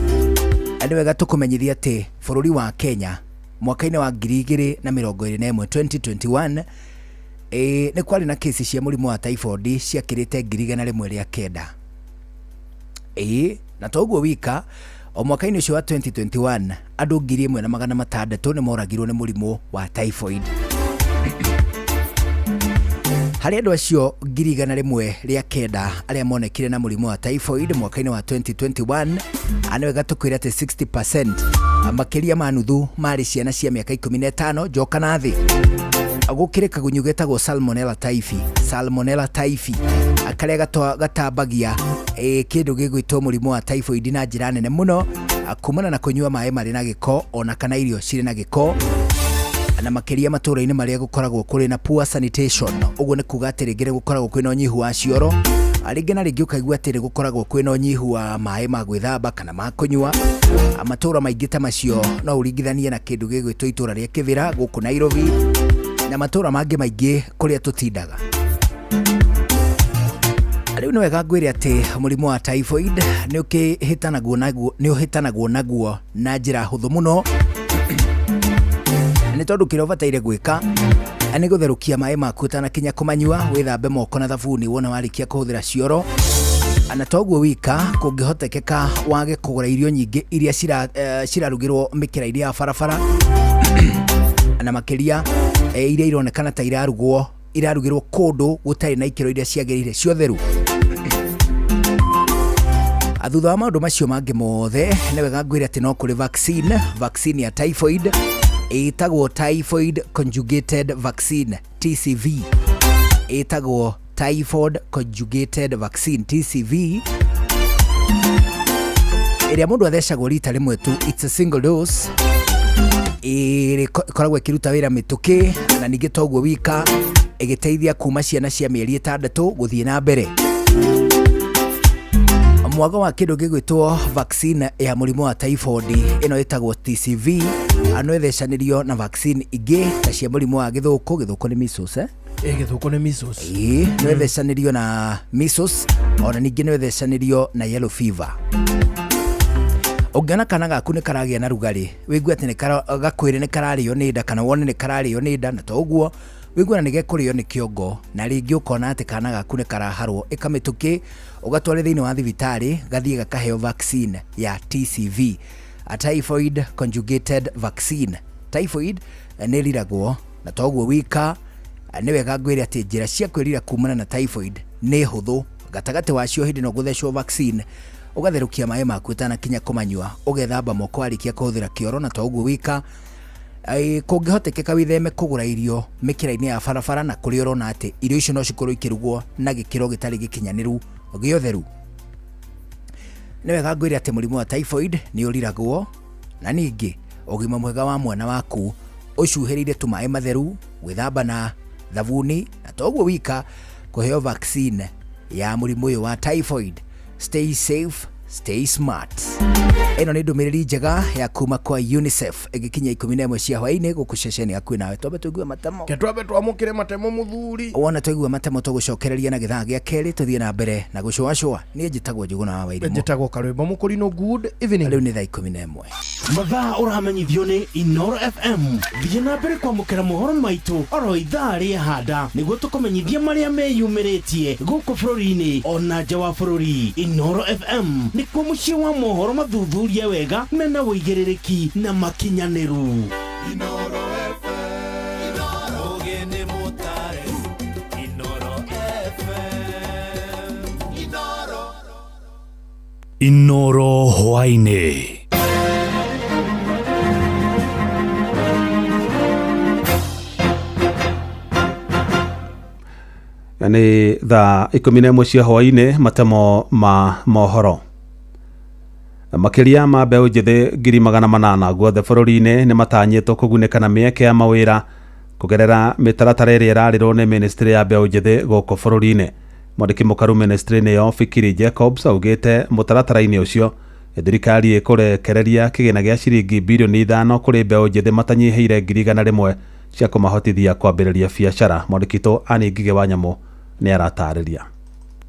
nĩ wega tũkũmenyithia atĩ bũrũri wa Kenya mwaka-inĩ wa 2021, 2021, nĩ kwarĩ na kesi cia mũrimũ wa typhoid ciakĩrĩte 109,000. Na toguo wika, o mwaka-inĩ ũcio wa 2021, andũ 1,600 nĩ moragirwo nĩ mũrimũ wa typhoid. Harĩ andũ acio 109,000 arĩa monekire na mũrimũ wa typhoid mwaka-inĩ wa 2021, nĩ wega tũkwĩre atĩ 60%, makĩria ma nuthu marĩ ciana cia mĩaka 15 njoka na thĩ. Gũkĩrĩ kagunyũ getagwo Salmonella typhi, Salmonella typhi, karĩa gatambagia, kĩndũ gĩgwĩtwo mũrimũ wa typhoid na njĩra nene mũno, kumana na kũnyua maĩ marĩ na gĩko ona kana irio cirĩ na gĩko, na makĩria matũũra-inĩ marĩa gũkoragwo kũrĩ na poor sanitation. Ũguo nĩ kuga atĩ rĩngĩ nĩ gũkoragwo kwĩna ũnyihu wa cioro, rĩngĩ na rĩngĩ ũkaigua atĩ nĩ gũkoragwo kwĩna ũnyihu wa maĩ ma gwĩthamba kana ma kũnyua. Matũũra maingĩ ta macio no ũringithanie na kĩndũ gĩgwĩtwo itũũra rĩa Kĩbĩra gũkũ Nairobi na matũũra mangĩ maingĩ kũrĩa tũtindaga. Rĩu nĩ wega ngwĩre atĩ mũrimũ wa typhoid nĩ ũkĩhĩtanagwo naguo, nĩ ũhĩtanagwo naguo na njĩra hũthũ mũno, nĩ tondũ kĩrĩa ũbataire gwĩka nĩ gũtherũkia maĩ maku ũtanakinya kũmanyua, wĩthambe moko na thabuni wona warĩkia kũhũthĩra cioro. Na toguo wika, kũngĩhotekeka wage kũgũra irio nyingĩ iria cirarugĩrwo mĩkĩra-inĩ ya barabara, na makĩria, iria ironekana ta irarugĩrwo kũndũ gũtarĩ na ikĩro iria ciagĩrĩire cia ũtheru. Thutha wa maũndũ macio mangĩ mothe, nĩ wega ngwĩre atĩ no kũrĩ vaccine, vaccine ya typhoid ĩtagwo typhoid conjugated vaccine, TCV. Ĩtagwo typhoid conjugated vaccine, TCV, ĩrĩa mũndũ athecagwo rita rĩmwe tu, it's a single dose, ĩkoragwo ĩkĩruta wĩra mĩtũkĩ, na ningĩ toguo wika ĩgĩteithia kuma ciana cia mĩeri 6 gũthiĩ na mbere. Mwago wa kĩndũ gĩgwĩtwo vaccine ya mũrimũ wa typhoid ĩno ĩtagwo TCV no ĩthecanĩrio na vaccine ingĩ ta cia mũrimũ wa gĩthũkũ. Gĩthũkũ nĩ measles, eh? Gĩthũkũ nĩ measles. Ĩĩ, no ĩthecanĩrio na measles, ona ningĩ no ĩthecanĩrio na yellow fever. Ũngĩona kana gaku nĩ karagĩa na rugarĩ, wĩigue atĩ nĩ gakwĩre nĩ kararĩo nĩ nda, kana wone nĩ kararĩo nĩ nda, na to ũguo wĩigue na nĩ gekũrĩo nĩ kĩongo, na rĩngĩ ũkona atĩ kana gaku nĩ karaharwo, ĩka mĩtũkĩ ũgatware thĩinĩ wa thibitarĩ gathiĩ gakaheo vaccine ya TCV, a typhoid conjugated vaccine. Typhoid nĩ ĩriragwo, na toguo wika nĩ wega ngwĩre atĩ njĩra cia kwĩrira kumana na typhoid nĩ hũthũ. Gatagatĩ wacio hĩndĩ ĩno gũthecwo vaccine. Ũgatherũkia maĩ maku ũtanakinya kũmanyua, ũgethamba moko warĩkia kũhũthĩra kĩoro, na to ũguo wika, kũngĩhotekeka wĩtheme kũgũra irio mĩkĩra-inĩ ya barabara na kũrĩa ũrona atĩ irio icio no cikorwo ikĩrugwo na gĩkĩro gĩtarĩ gĩkinyanĩru gĩa ũtheru. Nĩ wega ngwĩre atĩ mũrimũ wa typhoid nĩ ũriragwo, na ningĩ ũgima mwega wa mwana waku ũcuhĩrĩire tũmaĩ matheru, gwĩthamba na thabuni, na to ũguo wika, kũheo vaccine ya mũrimũ ũyũ wa typhoid. Stay safe, stay smart. Ĩno nĩ ndũmĩrĩri njega ya kuma kwa UNICEF ĩgĩkinya 11 cia hwaĩ-inĩ gũkũ ceceni hakuhĩ nawe. Twambe tũigue matemo. Ke twambe twamũkĩre matemo mũthuri. Wona twaigua matemo tũgũcokereria na gĩthaa gĩa kerĩ tũthiĩ na mbere na gũcũacũa. Niĩ njĩtagwo Njũgũna wa Wairimu. Njĩtagwo Karwĩmbo Mũkũrinũ. Good evening. Rĩu nĩ thaa 11. Mathaa ũramenyithio nĩ Inoro FM. Thiĩ na mbere kwamũkĩra mohoro maitũ oro ithaa rĩa handa nĩguo tũkũmenyithie marĩa meyumĩrĩtie gũkũ bũrũri-inĩ ona nja wa bũrũri. Inoro FM nĩkuo mũciĩ wa mohoro mathuthurie wega mena ũigĩrĩrĩki na makinyanĩru. Inoro FM, Ogene Mutare, Inoro FM, Inoro. Inoro hwaĩ-inĩ. Nĩ thaa 11 cia hwaĩ-inĩ. Matemo ma mohoro. Makĩria ma mbeũ njĩthĩ 800,000 guothe bũrũri-inĩ nĩ matanyĩtwo kũgunĩka na mĩeke ya mawĩra kũgerera mĩtaratara ĩrĩa ĩrarĩrwo nĩ ministry ya mbeũ njĩthĩ gũkũ bũrũri-inĩ. Mwandĩki mũkaru ministry-inĩ ĩyo Fikiri Jacobs augĩte mũtaratara-inĩ ũcio thirikari ĩkũrekereria kĩgĩna gĩa ciringi birioni 5 kũrĩ mbeũ njĩthĩ matanyihĩire 100,000 cia kũmahotithia kwambĩrĩria biacara. Mwandĩki witũ Ani Ngigĩ wa Nyamũ nĩ aratarĩria.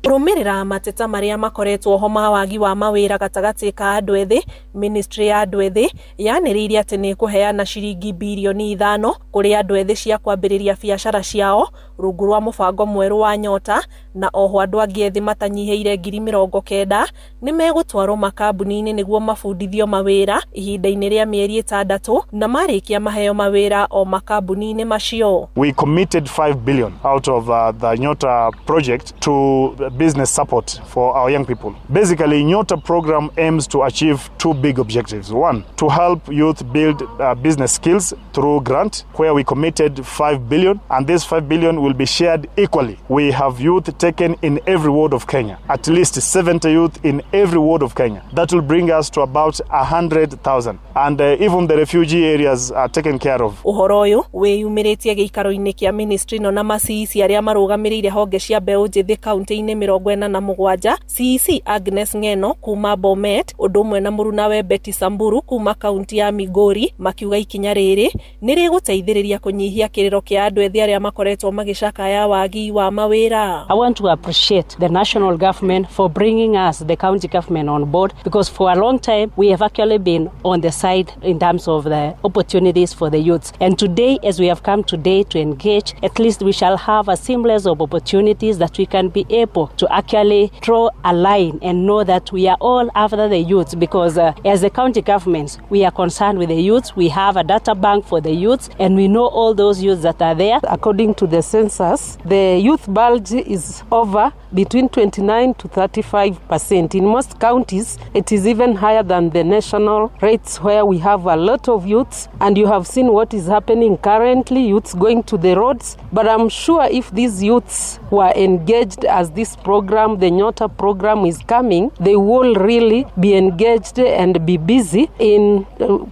Kũrũmĩrĩra mateta marĩa makoretwo ho ma wagi wa mawĩra gatagatĩ ka andũ ethĩ, ministry ya andũ ethĩ yanĩrĩire atĩ nĩ ĩkũheana ciringi birioni 5 kũrĩ andũ ethĩ cia kwambĩrĩria biacara ciao rungu rwa mũbango mwerũ wa Nyota, na oho andũ angĩ ethĩ matanyihĩire 90,000 nĩ megũtwarwo makambuni-inĩ nĩguo mabundithio mawĩra ihinda-inĩ rĩa mĩeri 6, na marĩkia maheo mawĩra o makambuni-inĩ macio. We committed 5 billion out of the Nyota project to business support for our young people. Basically, Nyota program aims to achieve two big objectives. One, to help youth build business skills through grant, where we committed 5 billion, and this 5 billion will be shared equally. We have youth taken in every ward of Kenya, at least 70 youth in every ward of Kenya. That will bring us to about 100,000. And even the refugee areas are taken care of. Ũhoro ũyũ wĩyumĩrĩtie gĩikaro-inĩ kĩa ministry ĩno na ma CEC arĩa marũgamĩrĩire honge cia mbeũ njĩthĩ kaunti-inĩ 47, CEC Agnes Ng'eno kuma Bomet ũndũ ũmwe na mũrunawe Betty Samburu kuma kaunti ya Migori makiuga ikinya rĩrĩ nĩ rĩgũteithĩrĩria kũnyihia kĩrĩro kĩa andũ ethĩ arĩa makoretwo magĩcakaya wagi wa mawĩra. I want to appreciate the national government for bringing us, the county government, on board, because for a long time we have actually been on the side in terms of the opportunities for the youths. And today, as we have come today to engage, at least we shall have a seamless of opportunities that we can be able to actually draw a line and know that we are all after the youths, because as the county governments, we are concerned with the youths. We have a data bank for the youths and we know all those youths that are there. According to the census, the youth bulge is over between 29 to 35%. In most counties, it is even higher than the national rates, where we have a lot of youths, and you have seen what is happening currently, youths going to the roads. But I'm sure if these youths were engaged as this program, the Nyota program, is coming, they will really be engaged and be busy in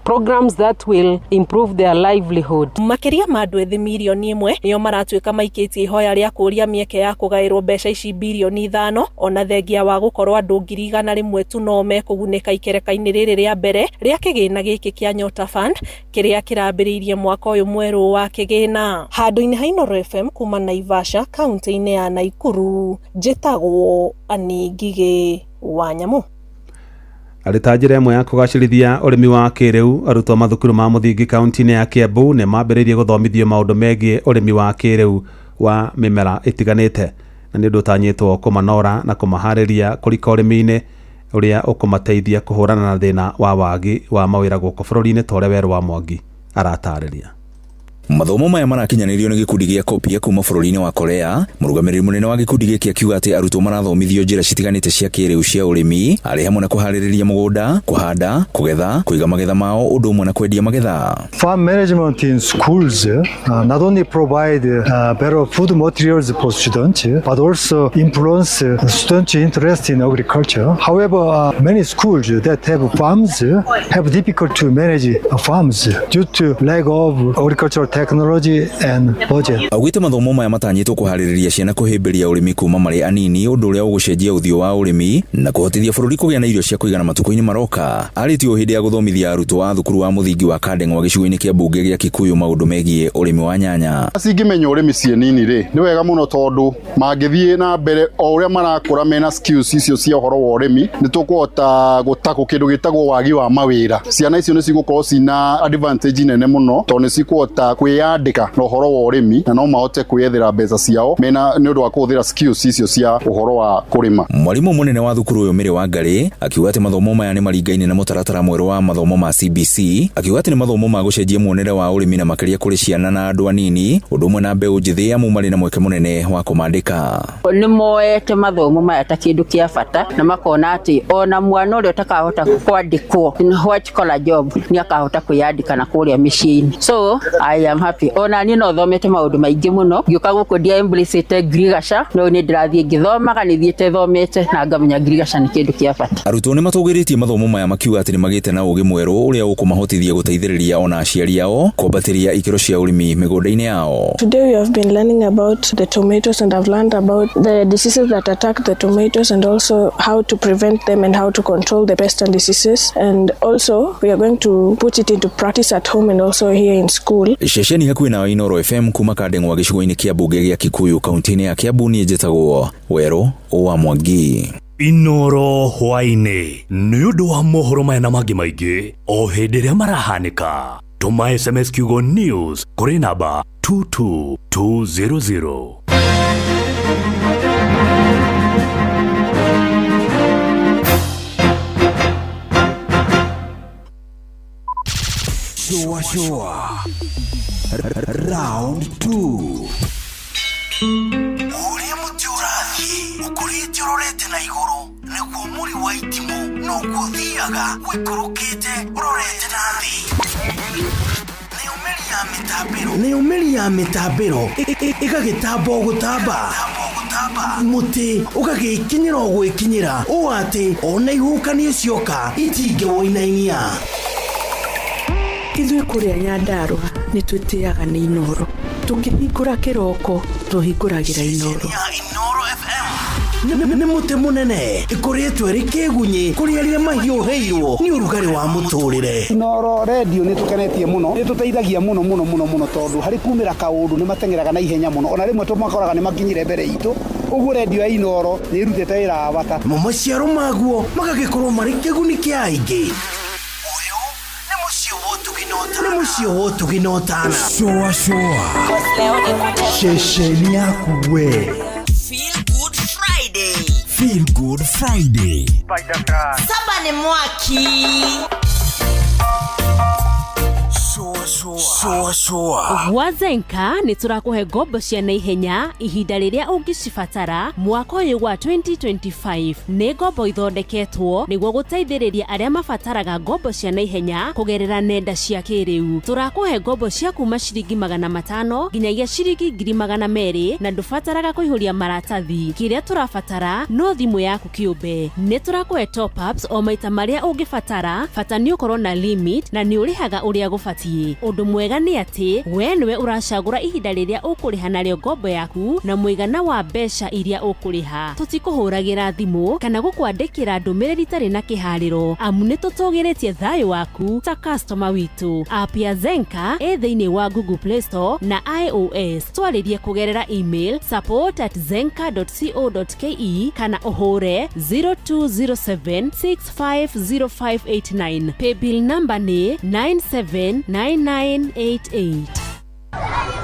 programs that will improve their livelihood. Makĩria ma andũ ethĩ 1 mirioni nĩo maratuĩka maikĩtie ihoya rĩa kũũria mĩeke ya kũgaĩrwo mbeca ici birioni 5, ona thengia wa gũkorwo andũ 100,000 tu no mekũgunĩka ikereka-inĩ rĩrĩ rĩa mbere rĩa kĩgĩna gĩkĩ kĩa Nyota Fund kĩrĩa kĩrambĩrĩirie mwaka ũyũ mwerũ wa kĩgĩna. Handũ-inĩ ha Inooro FM kuma Naivasha, kaunti-inĩ ya Naikuru, njĩtagwo Ani Ngigĩ wa Nyamũ. Arĩ ta njĩra ĩmwe ya kũgacĩrithia ũrĩmi wa kĩrĩu, arutwo mathukuru ma mũthingi kaunti-inĩ ya Kiambu nĩ mambĩrĩirie gũthomithio maũndũ megiĩ ũrĩmi wa kĩrĩu wa mĩmera ĩtiganĩte, na nĩ ũndũ ũtanyĩtwo kũmanora na kũmaharĩria kũrika ũrĩmi-inĩ ũrĩa ũkũmateithia kũhũrana na thĩna wa wagi wa mawĩra gũkũ bũrũri-inĩ, ta ũrĩa Werũ wa Mwangi aratarĩria. Mathomo maya marakinyanĩrio nĩ gĩkundi gĩa Kopia kuma bũrũri-inĩ wa Korea. Mũrũgamĩrĩri mũnene wa gĩkundi gĩkĩ akiuga atĩ arutwo marathomithio njĩra citiganĩte cia kĩrĩu cia ũrĩmi, arĩ hamwe na kũharĩrĩria mũgũnda, kũhanda, kũgetha, kũiga magetha mao, ũndũ ũmwe na kwendia magetha. Farm management in schools not only provide better food materials for students, but also influence students' interest in agriculture. However, many schools that have farms have difficult to manage farms due to lack of agricultural technology and budget. Augĩte mathomo maya matanyĩtwo kũharĩrĩria ciana kũhĩmbĩria ũrĩmi kuma marĩ anini, ũndũ ũrĩa ũgũcenjia ũthiũ wa ũrĩmi na kũhotithia bũrũri kũgĩa na irio cia kũigana matukũ-inĩ maroka. Arĩtie ũũ hĩndĩ ya gũthomithia arutwo a thukuru wa mũthingi wa Kandeng'wa gĩcigo-inĩ kĩa mbunge gĩa Kikuyu maũndũ megiĩ ũrĩmi wa nyanya. Cingĩmenya ũrĩmi ciĩ nini rĩ, nĩ wega mũno tondũ mangĩthiĩ na mbere o ũrĩa marakũra mena skills icio cia ũhoro wa ũrĩmi, nĩ tũkũhota gũtakũ kĩndũ gĩtagwo wagi wa mawĩra. Ciana icio nĩ cigũkorwo cina advantage nene mũno tondũ nĩ cikũhota kwĩyandĩka na ũhoro wa ũrĩmi na no mahote kwĩyethera mbeca ciao mena nĩ ũndũ wa kũhũthĩra skills icio cia ũhoro wa kũrĩma. Mwarimu mũnene wa thukuru ũyũ Mary Wangari akiuga atĩ mathomo maya nĩ maringaine na mũtaratara mwerũ wa mathomo ma CBC, akiuga atĩ nĩ mathomo ma gũcenjia muonere wa ũrĩmi na makĩria kũrĩ ciana na andũ anini, ũndũ ũmwe na mbeũ njĩthĩ amu marĩ na mweke mũnene wa kũmandĩka. Nĩ moete mathomo maya ta kĩndũ kĩa bata na makona atĩ ona mwana ũrĩa ũtakahota kwandĩkwo in white collar job nĩ akahota kwĩyandĩka na kũrĩa mĩciĩ-inĩ. So I am happy. Ona niĩ no thomete maũndũ maingĩ mũno, ngĩũka gũkũ ndia embrace ngirigaca, no nĩ ndĩrathiĩ ngĩthomaga, nĩ thiĩte thomete na ngamenya ngirigaca nĩ kĩndũ kĩa bata. Arutwo nĩ matũgĩrĩtie mathomo maya makiuga atĩ nĩ magĩte na ũgĩ mwerũ ũrĩa ũkũmahotithia gũteithĩrĩria ona aciari ao kwambatĩria ikĩro cia ũrĩmi mĩgũnda-inĩ yao. Today we have been learning about the tomatoes and I've learned about the diseases that attack the tomatoes and also how to prevent them and how to control the pests and diseases, and also we are going to put it into practice at home and also here in school. Ceceni hakuhĩ na Inooro FM kuma Kandeng'wa gĩcigo-inĩ kĩa mbunge gĩa Kikuyu kaunti-inĩ ya Kiambu, niĩ njĩtagwo Werũ wa Mwangi. Inooro hwaĩ-inĩ nĩ ũndũ wa mohoro maya na mangĩ maingĩ o hĩndĩ ĩrĩa marahanĩka. Tũma SMS kiugo news kũrĩ namba 22200. Shua shua round 2. Ũrĩa mũtĩ ũrathiĩ ũkũrĩte ũrorete na igũrũ nĩguo mũri wa itimũ noguo ũthiaga ũikũrũkĩte ũrorete na thĩ. Nayo mĩri ya mĩtambĩro ĩgagĩtamba o gũtamba, mũtĩ ũgagĩkinyĩra o gwĩkinyĩra ũũ atĩ ona ihuhũkanio cioka itingĩwũinainia. Ithuĩ kũrĩa Nyandarũa nĩ twĩtĩaga nĩ Inooro, tũkĩhingũra kĩroko tũhingũragĩra Inooro. Nĩ mũtĩ mũnene ĩkũrĩtwo ĩrĩ kĩgunyĩ kũrĩ arĩa mahiũhĩirwo nĩ ũrugarĩ wa mũtũrĩre. Inooro redio nĩ tũkenetie mũno, nĩ tũteithagia mũno mũno mũno mũno tondũ harĩ kumĩra kaũndũ nĩ mateng'eraga na ihenya mũno, ona rĩmwe tũmakoraga nĩ makinyire mbere itũ. Ũguo redio ya Inooro nĩ ĩrutĩte wĩra wa bata. Mo maciaro maguo magagĩkorwo marĩ kĩguni kĩa aingĩ. Nĩ mũciĩ wa ũtugi na ũtana. Shua shua ceceni yaku we. Feel Good Friday. Feel Good Friday. Saba nĩ mwaki. Shua shua Gwa Zenka nĩ tũrakũhe ngombo cia naihenya ihinda rĩrĩa ũngĩcibatara mwaka ũyũ wa 2025. Nĩ ngombo ithondeketwo nĩguo gũteithĩrĩria arĩa mabataraga ngombo cia naihenya kũgerera nenda cia kĩrĩu. Tũrakũhe ngombo cia kuma ciringi 500 nginyagia ciringi 200,000 na ndũbataraga kũihũria maratathi. Kĩrĩa tũrabatara no thimũ yaku kĩũmbe. Nĩ tũrakũhe top ups o maita marĩa ũngĩbatara, bata nĩ ũkorwo na limit na nĩ ũrĩhaga ũrĩa gũbatiĩ. Ũndũ mwega nĩ atĩ we nĩwe ũracagũra ihinda rĩrĩa ũkũrĩha narĩo ngombo yaku na mũigana wa mbeca iria ũkũrĩha. Tũtikũhũragĩra thimũ kana gũkwandĩkĩra ndũmĩrĩri itarĩ na kĩharĩro amu nĩ tũtũgĩrĩtie thayũ waku ta customer witũ. App ya Zenka ĩ thĩinĩ wa Google Play Store na iOS. Twarĩrie kũgerera email support@zenka.co.ke kana ũhũre 0207650589. Paybill number nĩ 979988.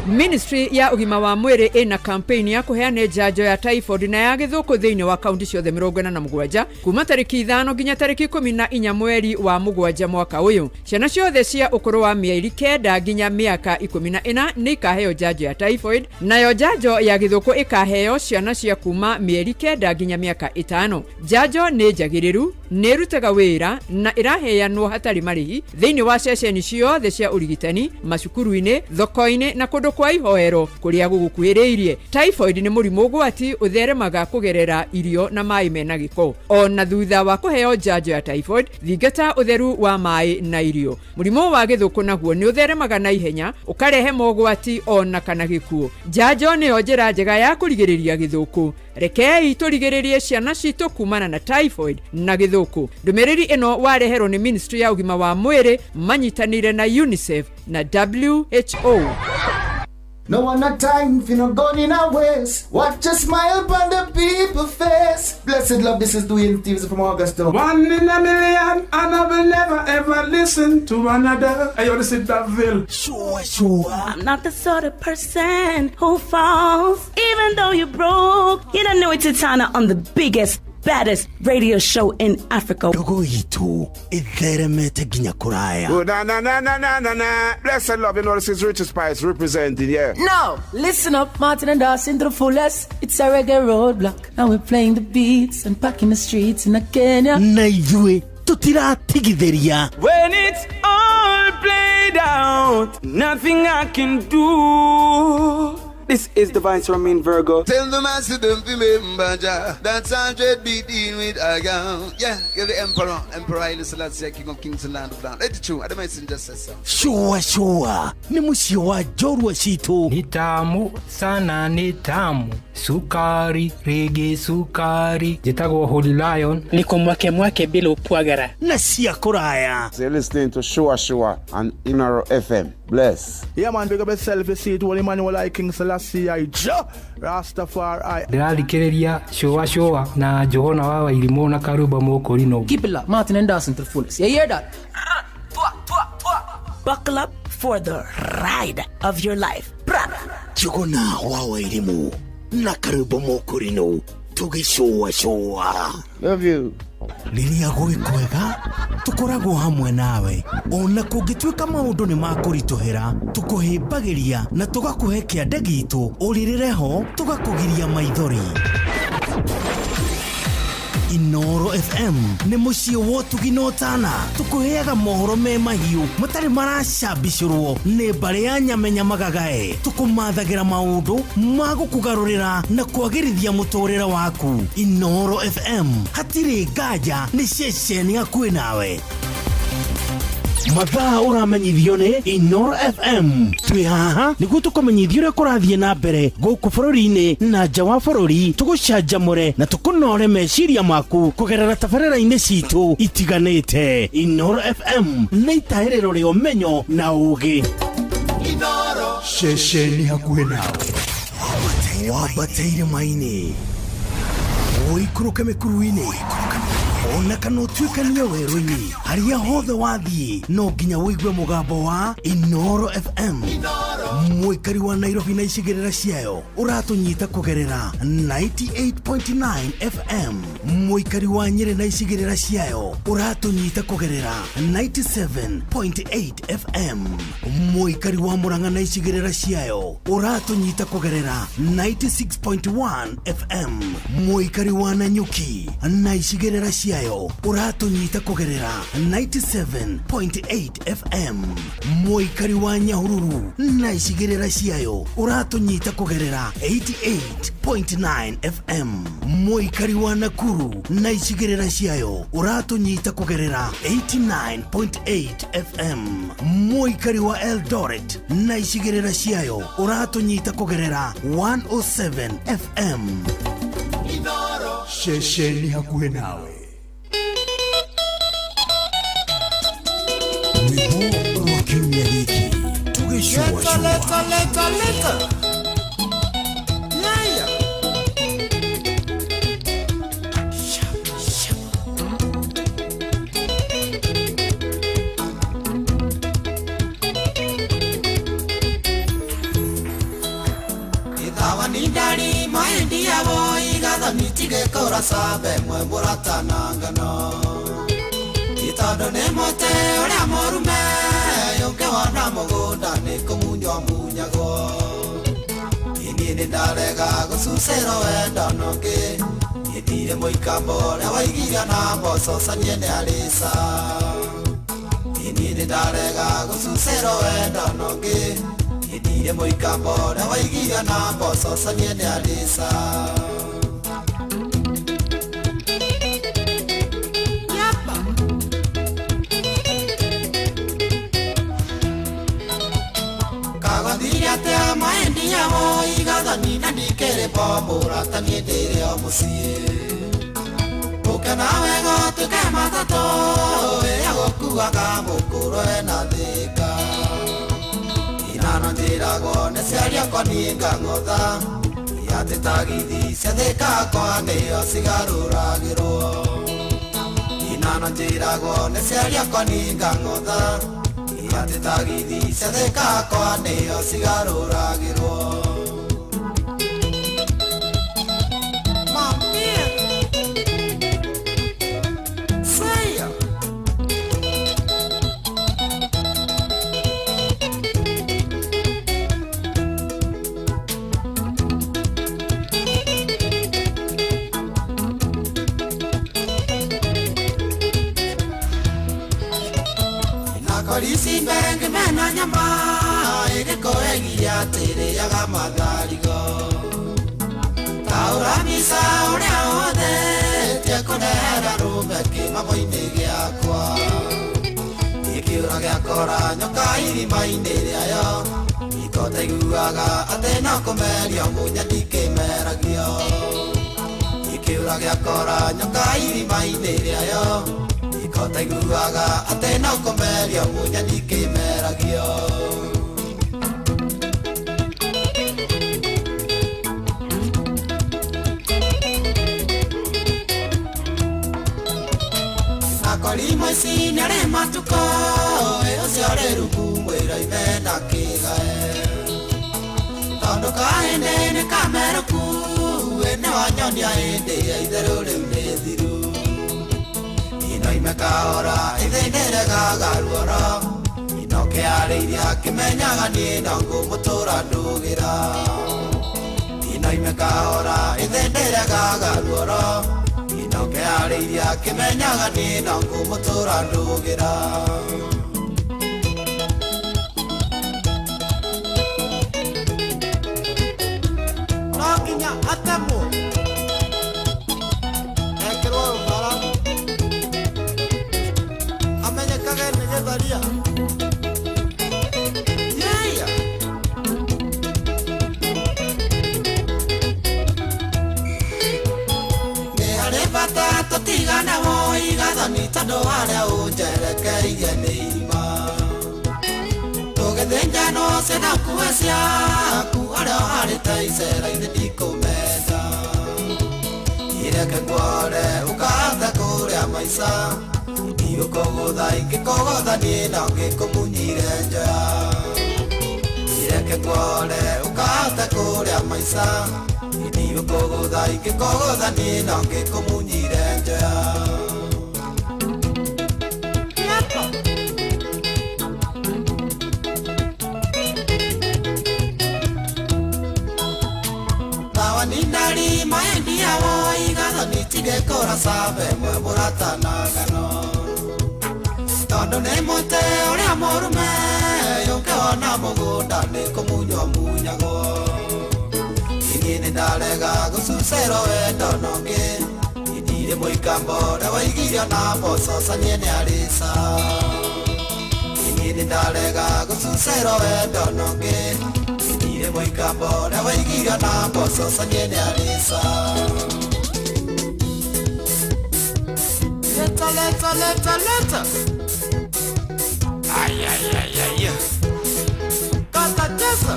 Ministry ya ũgima wa mwĩrĩ ĩna campaign ya kũheana njanjo ya typhoid na ya gĩthũkũ thĩinĩ wa kaunti ciothe 47 kuma tarĩki 5 nginya tarĩki 14 mweri wa 7 mwaka ũyũ. Ciana ciothe cia ũkũrũ wa mĩeri 9 nginya mĩaka 14 nĩ ikaheo njanjo ya typhoid, nayo njanjo ya gĩthũkũ ĩkaheo ciana cia kuma mĩeri 9 nginya mĩaka 5. Njanjo nĩ njagĩrĩru, nĩ ĩrutaga wĩra na ĩraheanwo hatarĩ marĩhi thĩinĩ wa ceceni ciothe cia ũrigitani, macukuru-inĩ, thoko-inĩ na kũndũ kwa ihoero kũrĩa gũgũkuhĩrĩirie. Typhoid nĩ mũrimũ ũgwati ũtheremaga kũgerera irio na maĩ mena gĩko. Ona thutha wa kũheo njanjo ya typhoid, thingata ũtheru wa maĩ na irio. Mũrimũ wa gĩthũkũ naguo nĩ ũtheremaga na ihenya, ũkarehe mogwati ona kana gĩkuũ. Njanjo nĩyo njĩra njega ya kũrigĩrĩria gĩthũkũ. Rekei tũrigĩrĩrie ciana citũ kumana na typhoid na gĩthũkũ. Ndũmĩrĩri ĩno wareherwo nĩ Ministry ya ũgima wa mwĩrĩ manyitanĩire na UNICEF na WHO. No one a time for no gun in a waste. Watch a smile upon the people face. Blessed love, this is Dwayne Stevens from Augusta. One in a million, and I will never ever listen to another. I want to sit that Ville. Sure, sure. I'm not the sort of person who falls, even though you're broke. You don't know it's Titana on the biggest, baddest radio show in Africa. Ndogo itu itheremete nginya kuraya. Oh, na na na na na na na. Blessed love, you know this is Richard Spice representing, yeah. Now, listen up, Martin and Dawson to the fullest. It's a reggae roadblock. Now we're playing the beats and packing the streets in Kenya. Na ithuĩ tutiratigithĩria. When it's all played out, nothing I can do. This is Divine Ramin Virgo. Tell the master don't remember Jah. That's 100 be dealing with a gun. Yeah, give the emperor, Emperor Haile Selassie, King of Kings and Land of Land. Let it true. I don't mind just say so. Shua shua ni muciĩ wa njorua citũ. Ni tamu sana, ni tamu sukari rege sukari. Njĩtagwo Holy Lion. Niko mwake mwake bila upwagara na cia kũraya. So you're listening to Shua Shua on Inoro FM. Bless. Yeah man, big up yourself, you see it, Holy Emmanuel I King Selassie I Jah Rastafari. Ndĩrathikĩrĩria Shua Shua na Njũgũna wa Wairimũ na Karũmba Mũkũrinũ. Keep it locked, Martin and Dawson to the fullest. You hear that? Buckle up for the ride of your life. Njũgũna wa Wairimũ na Karũmba Mũkũrinũ tũgĩcũa cũa. Love you. Rĩrĩa gwĩ kwega tũkoragwo hamwe nawe, ona kũngĩtuĩka maũndũ nĩ makũritũhĩra, tũkũhĩmbagĩria na tũgakũhe kĩande gitũ, ũrĩrĩre ho tũgakũgiria maithori. Inoro FM nĩ mũciĩ wa ũtugi na ũtana, tũkũheaga mohoro me mahiũ matarĩ maracambicũrwo nĩ mbarĩ ya nyamenya magagae, tũkũmathagĩra maũndũ ma gũkũgarũrĩra na kwagĩrithia mũtũrĩre waku. Inoro FM hatirĩ nganja, nĩ ceceni hakuhĩ nawe. Mathaa ũramenyithio nĩ Inoro FM. Twĩ haha nĩguo tũkũmenyithia ũrĩa kũrathiĩ na mbere gũkũ bũrũri-inĩ na nja wa bũrũri, tũgũcanjamũre na tũkũnore meciria maku kũgerera tabarĩra-inĩ citũ itiganĩte. Inoro FM nĩ itahĩrĩro rĩa ũmenyo na ũũgĩ. Inoro ceceni hakuhĩ nawe, wambate irĩma-inĩ, ũikũrũke mĩkuru-inĩ, ona kana ũtuĩkanie werũ-inĩ, harĩa hothe wathiĩ no nginya ũigue mũgambo wa Inoro FM. Mũikari wa Nairobi na icigĩrĩra ciayo ũratũnyita kũgerera 98.9 FM. Mũikari wa Nyĩrĩ na icigĩrĩra ciayo ũratũnyita kũgerera 97.8 FM. Mũikari wa Murang'a na icigĩrĩra ciayo ũratũnyita kũgerera 96.1 FM. Mũikari wa Nanyuki na icigĩrĩra ciayo ũratũnyita kũgerera 97.8 FM. Mũikari wa Nyahururu na icigĩrĩra ciayo ũratũnyita kũgerera 88.9 FM. Mũikari wa Nakuru na icigĩrĩra ciayo ũratũnyita kũgerera 89.8 FM. Mũikari wa Eldoret na icigĩrĩra ciayo ũratũnyita kũgerera 107 FM. Inoro ceceni hakuhĩ nawe. Rwĩmbo rwa kiumia gĩkĩ tũgĩcũa. Leta, leta, leta. Yeah, yeah. tigekora sabe mwe mũratana ngano Itondo nĩ mũtĩ ũrĩa mũrume Ũngĩwona mũgũnda nĩ kũmunywo munyagwo Niĩ nĩ ndarega gũcucĩrwo wendo nũngĩ Ndirĩ mũikambo ũrĩa waigirio na mboco canie nĩ arĩca Niĩ nĩ ndarega gũcucĩrwo wendo nũngĩ Ndirĩ mũikambo ũrĩa waigirio na mboco canie nĩ arĩca Kagathirie atĩa maendia igathani na ndikĩrĩ bombũra ta niĩ ndĩrĩ o mũciĩ Ũke nawe gũtuĩke matatũ ĩrĩa gũkuaga mũkũrũ ena thĩka Inano njĩragwo nĩ ciaria kwa niĩ ngang'otha Atĩ tagithi cia Thĩka kwa nĩo cigarũragĩrwo Inano njĩragwo nĩ ciaria kwa niĩ ngang'otha Atĩ tagithi cia Thĩka kwa nĩo cigarũragĩrwo Korisi mbenge mena nyama ĩgĩkoegia atĩrĩaga matharigo Taũra mbica ũrĩa ũthetie kũnehera rũme kĩmamo-inĩ gĩakwa Gĩkĩũra gĩakora nyoka irima-inĩ rĩayo Ikotaiguaga atĩ no kũmerio mũnya ndikĩmeragio Gĩkĩũra gĩakora nyoka irima-inĩ rĩayo Ikotaiguaga atĩ no kũmerio mũnya ndikĩmeragio Nakorimo ici nĩarĩ matukũ ũcio ũrĩ rungu mwĩra ime na kĩgae Tondũ kahĩndĩ nĩ kamerũku nĩwanyonia hĩndĩ ya itherũ rĩu nĩ thiru Inoime kahora ithĩndĩregaga ruoro Inokĩarĩirie kĩmenyaga niĩ no ngũmũtũra ndũgĩra Inoime kahora ithĩndĩregaga ruoro Inokĩarĩirie kĩmenyaga niĩ no ngũmũtũra ndũgĩra No nginya atemwo ekĩrwo rũbara amenyekage nĩ gĩtharia Yeah. Nĩ harĩ bata tũtigane igathani tondũ harĩa ũnjerekeirie nĩ irima Tũgĩthĩnjanwo ciana kuue ciaku harĩa ũharĩte icera-inĩ ndikũmenda Ireke nguore ũkahota kũrĩa maica Ndiũkũgũtha ingĩkũgũtha niĩ no ngĩkũmunyire njoya Ireke nguore ũkahota kũrĩa maica Ndiũkũgũtha ingĩkũgũtha niĩ no ngĩkũmunyire njoya Tawa nindari maendia igathani tigekora sabe mwe mũratana ngano Tondũ nĩ mũtĩ ũrĩa mũrume ũngĩwona mũgũnda nĩ kũmunywo munyagwo Niĩ nĩ ndarega gũcucĩrwo wendo nũngĩ Ndirĩ mũikambo ũrĩa waigirio na mboco canie nĩ arĩca Niĩ nĩ ndarega gũcucĩrwo wendo nũngĩ Ndirĩ mũikambo ũrĩa waigirio na mboco canie nĩ arĩca Leta, leta, leta, leta. Ay, ay, ay, ay, ay. Kata cheza.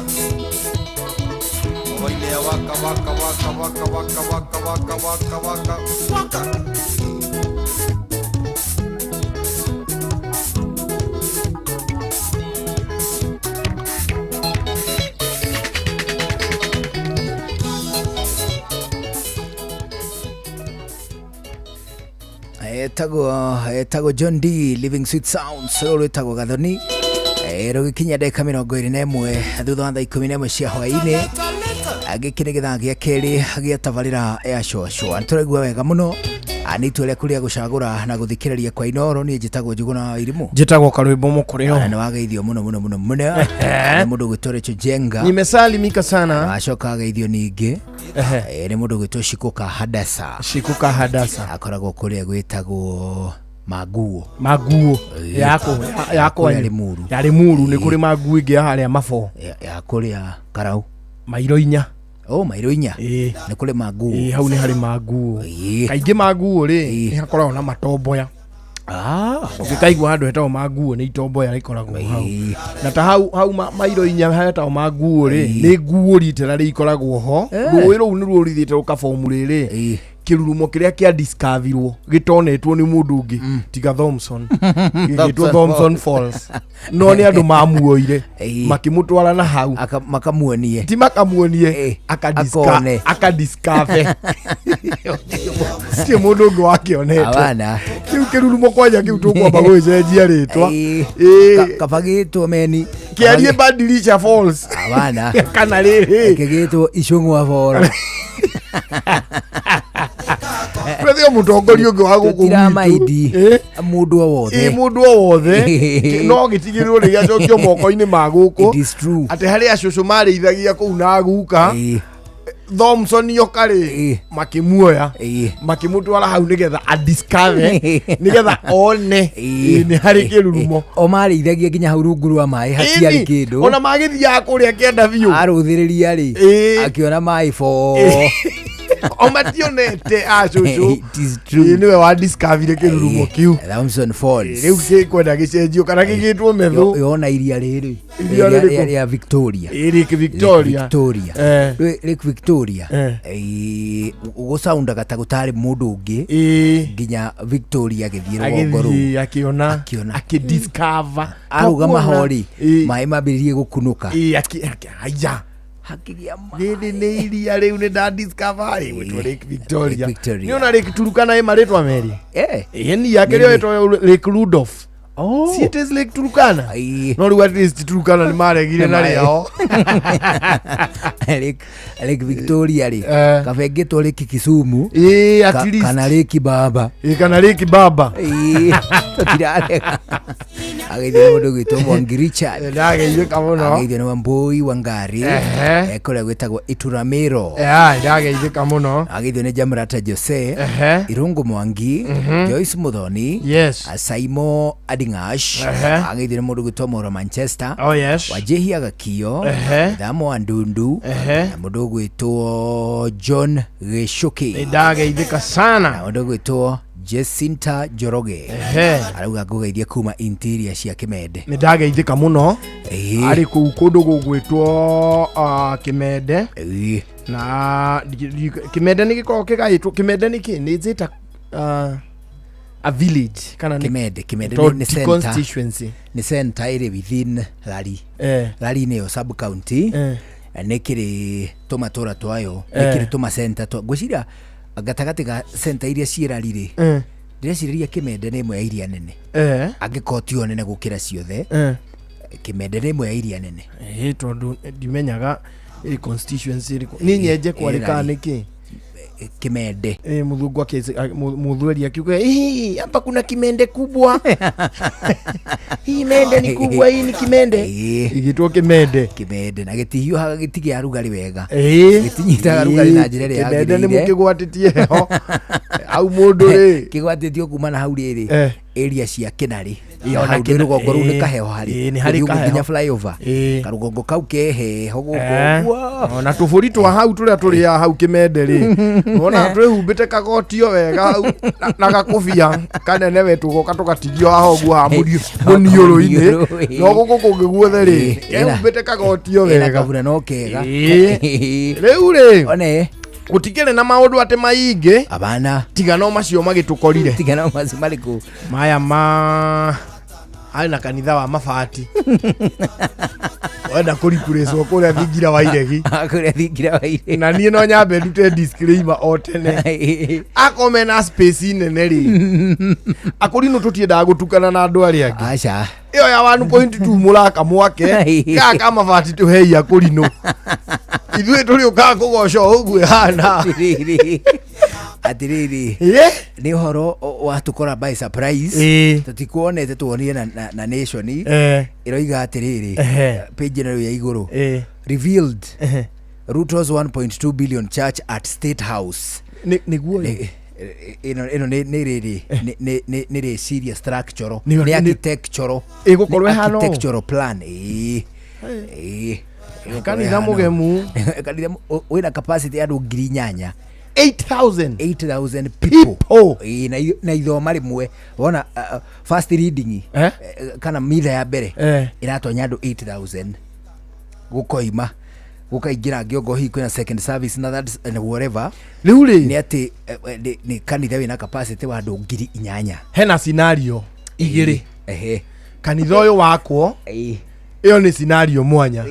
Oile waka waka waka waka waka waka waka waka waka waka. Etagwo John D Living Sweet Sounds, rũrũ rwĩtagwo Gathoni. Rũgĩkinya ndagĩka 21 thutha wa thaa 11 cia hwaĩ-inĩ. Gĩkĩ nĩ gĩthaa gĩa kerĩ gĩa tabarĩra ya cũacũa. Nĩtũraigua wega mũno. Nĩ itua rĩaku rĩa gũcagũra na gũthikĩrĩria kwa Inooro. Niĩ njĩtagwo Njũgũna wa Irimũ. Njĩtagwo Karwĩmbo Mũkũrĩo. Na nĩwageithio mũno mũno mũno mũno nĩ mũndũ ũgwĩtwo Rachel Jenga. Nimesalimika sana. Wacoka ageithio ningĩ nĩ mũndũ ũgwĩtwo Shikuka Hadasa. Shikuka Hadasa akoragwo kũrĩa gwĩtagwo Maguo. Maguo yako ya Kũrĩa kwanyu. Limuru. Ya Limuru nĩ kũrĩ maguo ĩngĩ ya harĩa mabo. Ya kũrĩa Karau. Mairo inya. Oh, mairo inya. Nĩ kũrĩ maguo. Ĩĩ, hau nĩ harĩ maguo. Kaingĩ maguo rĩ nĩ hakoragwo na matomboya. Ũngĩkaigua handũ hetagwo maguo nĩ itomboya rĩkoragwo hau. Na ta hau hau mairo inya hetagwo maguo rĩ nĩ nguo ritera rĩ ikoragwo ho. Rũĩ rũu nĩruo rũthiĩte rũkabomu rĩrĩ kĩrurumo kĩrĩa kĩa discoverirwo gĩtonetwo nĩ mũndũ ũngĩ tiga Thompson, gĩgĩtwo Thompson Falls, no nĩ andũ mamuoire makĩmũtwara na hau makamuonie, ti makamuonie, akone. Akadiscover ti mũndũ ũngĩ wakĩonete. Abana. Kĩu kĩrurumo kwanja kĩu tũkwamba gũgĩcenjia rĩtwa. Kaba gĩtwo meni kĩarie Badilisha Falls. Abana. Kana rĩrĩ kĩgĩtwo Icũng'wa Falls. Twethe mũtongoria ũngĩ wa gũkũ gwitũ. Tũtiramaindi mũndũ o wothe. Ĩ, mũndũ o wothe no gĩtigĩrĩrwo nĩ gĩacokio moko-inĩ ma gũkũ atĩ harĩ acũcũ marĩithagia kũu na guka Thompson yoka rĩ makĩmuoya makĩmũtwara hau nĩgetha adiscover, nĩgetha one nĩ harĩ kĩrurumo. O marĩithagia nginya hau rungu rwa maĩ hatiarĩ kĩndũ. Ona magĩthiaga kũrĩa kĩanda biũ. Arũthĩrĩria rĩ akĩona maĩ bo. O mationete acũcũ. It is true. Ĩ, nĩwe wa discover kĩrurumo kĩu. Thompson Falls. Rĩu gĩkwenda gĩcenjio kana gĩgĩtwo methũ. Yona iria rĩrĩ Iria rĩrĩkũ? Rĩa Victoria. Ĩ, Lake Victoria. Lake Victoria. Lake Victoria. Gũcaundaga ta gũtarĩ mũndũ ũngĩ nginya Victoria agĩthiĩ rũgongo rũu. Agĩthiĩ akĩona, akĩdiscover. Arũgama ho rĩ maĩ mambĩrĩrie gũkunũka. Aya hakĩgĩa rĩrĩ nĩ iria rĩu nĩ ndadiscover rĩ gwĩtwo Lake Victoria. Lake Victoria. Nĩ ona Lake Turkana ĩ marĩtwa merĩ. Ĩni yake Nĩ rĩo ĩtwo Lake Rudolph. See, it is Lake Turkana. No rĩu at least Turkana nĩ maregire na rĩao. Lake Victoria rĩ kaba ĩngĩtwo Lake Kisumu. At least. Kana Lake Baba. Kana Lake Baba. Tũtirarega. Ageithio nĩ mũndũ ũgwĩtwo Mwangi Richard. Ndageithĩka mũno. Ageithio nĩ Wambui Wangari kũrĩa gwĩtagwo Ituramĩro. Ndageithĩka mũno. Ageithio nĩ Jamrata Jose, Irungu Mwangi, Joyce Muthoni, yes. Saimo Adingash. Ageithio nĩ mũndũ ũgwĩtwo Moro Manchester. Oh, yes. Wajehia Gakio, Thamo wa Ndundu, na mũndũ ũgwĩtwo John Gĩcũkĩ. Ndageithĩka sana. Na mũndũ ũgwĩtwo Jacinta Njoroge. Arauga ngũgeithie kuma interior cia Kĩmende. Nĩ ndageithĩka mũno. Arĩ kũu kũndũ gũgwĩtwo Kĩmende. Na Kĩmende nĩ gĩkoragwo kĩgaĩtwo Kĩmende nĩ kĩ? Nĩ njĩta a village kana nĩ Kĩmende Kĩmende to nĩ ti center. Constituency. Nĩ center ĩrĩ within Lari. Lari nĩyo sub county. Nĩ kĩrĩ tũmatũra twayo, nĩ kĩrĩ tũma center twa ngwĩciria gatagatĩ ga center iria ciĩ Lari rĩ, ndĩrecirĩria Kĩmende nĩ ĩmwe ya iria nene. Angĩkorwo tiyo nene gũkĩra ciothe, Kĩmende nĩ ĩmwe ya iria nene. Ĩ, tondũ ndimenyaga ĩ constituency ĩrĩkũ niĩ nyenje kwarĩ kana Lari. nĩ kĩ. Kimende. Mũthungu mũthweri akiuga, "Hii, hapa kuna kimende kubwa. Hii mende ni kubwa, hii ni kimende." Igĩtwo Kimende. Kimende na gĩtihiũhaga gĩtigĩa rugarĩ wega. Gĩtinyitaga rugarĩ na njĩra ĩrĩa Kimende nĩ yagĩrĩire. mũkĩgwatĩtie heho au mũndũ rĩ kĩgwatĩtio kuma na hau rĩrĩ area cia Kĩnarĩ. Ĩ, ona Hau Kĩna- rũgongo rũu nĩ kaheho harĩ. Ĩ, nĩ harĩ Gũthiĩ ũguo kaheho. nginya flyover. Karũgongo kau keheho gũkũ ũguo. Ona tũbũri twa hau tũrĩa tũrĩaga hau Kĩmende rĩ, wona twĩhumbĩte kagotio wega hau na gakũbia kanene we tũgoka tũgatigio haha ũguo haha mũniũrũ-inĩ, no gũkũ kũngĩ guothe rĩ kehumbĩte kagotio Ĩna wega. kabura no kega. Rĩu rĩ one gũtikĩrĩ na maũndũ atĩ maingĩ abana tiga no macio magĩtũkorire tiga no macio marĩkũ maya ma Harĩ na kanitha wa mabati wenda kũripurĩcwo kũrĩa thingira wa iregi. Kũrĩa thingira wa iregi. Na niĩ no nyambe ndute disclaimer o tene, akorwo mena space nene rĩ, akũrinũ tũtiendaga gũtukana na andũ arĩa angĩ. Aca. Ĩyo ya 1.2 mũraka mwake gaka ka mabati tũhei akũrinũ, ithuĩ tũrĩũkaga kũgoca o ũguo ĩhana. Atĩrĩrĩ, atĩrĩrĩ, nĩ ũhoro watũkora by surprise. Tũtikuonete, tuonire na Nation. Ĩroiga atĩrĩrĩ, page ĩno rĩu ya igũrũ, revealed Ruto's 1.2 billion church at State House. Nĩguo. Ĩno nĩ rĩrĩ nĩ rĩciria structural, nĩ architectural. Ĩgũkorwo nĩ ĩhana ũũ? Architectural plan, ĩĩ. Ĩgũkorwo Kanitha ĩhana ũũ. Mũgemu. Kanitha wĩna capacity ya andũ 8,000. 8000? 8000 people. Ĩĩ, na ithoma rĩmwe wona, first reading, kana mitha ya mbere, ĩratonya andũ 8000, gũkoima gũkaingĩra ngĩongo hihi kwĩna second service na third and whatever. Rĩu rĩ, nĩ atĩ nĩ kanitha wĩna capacity wa andũ 8,000. Hena scenario igĩrĩ. Kanitha ũyũ wakwo, ĩyo nĩ scenario mwanya.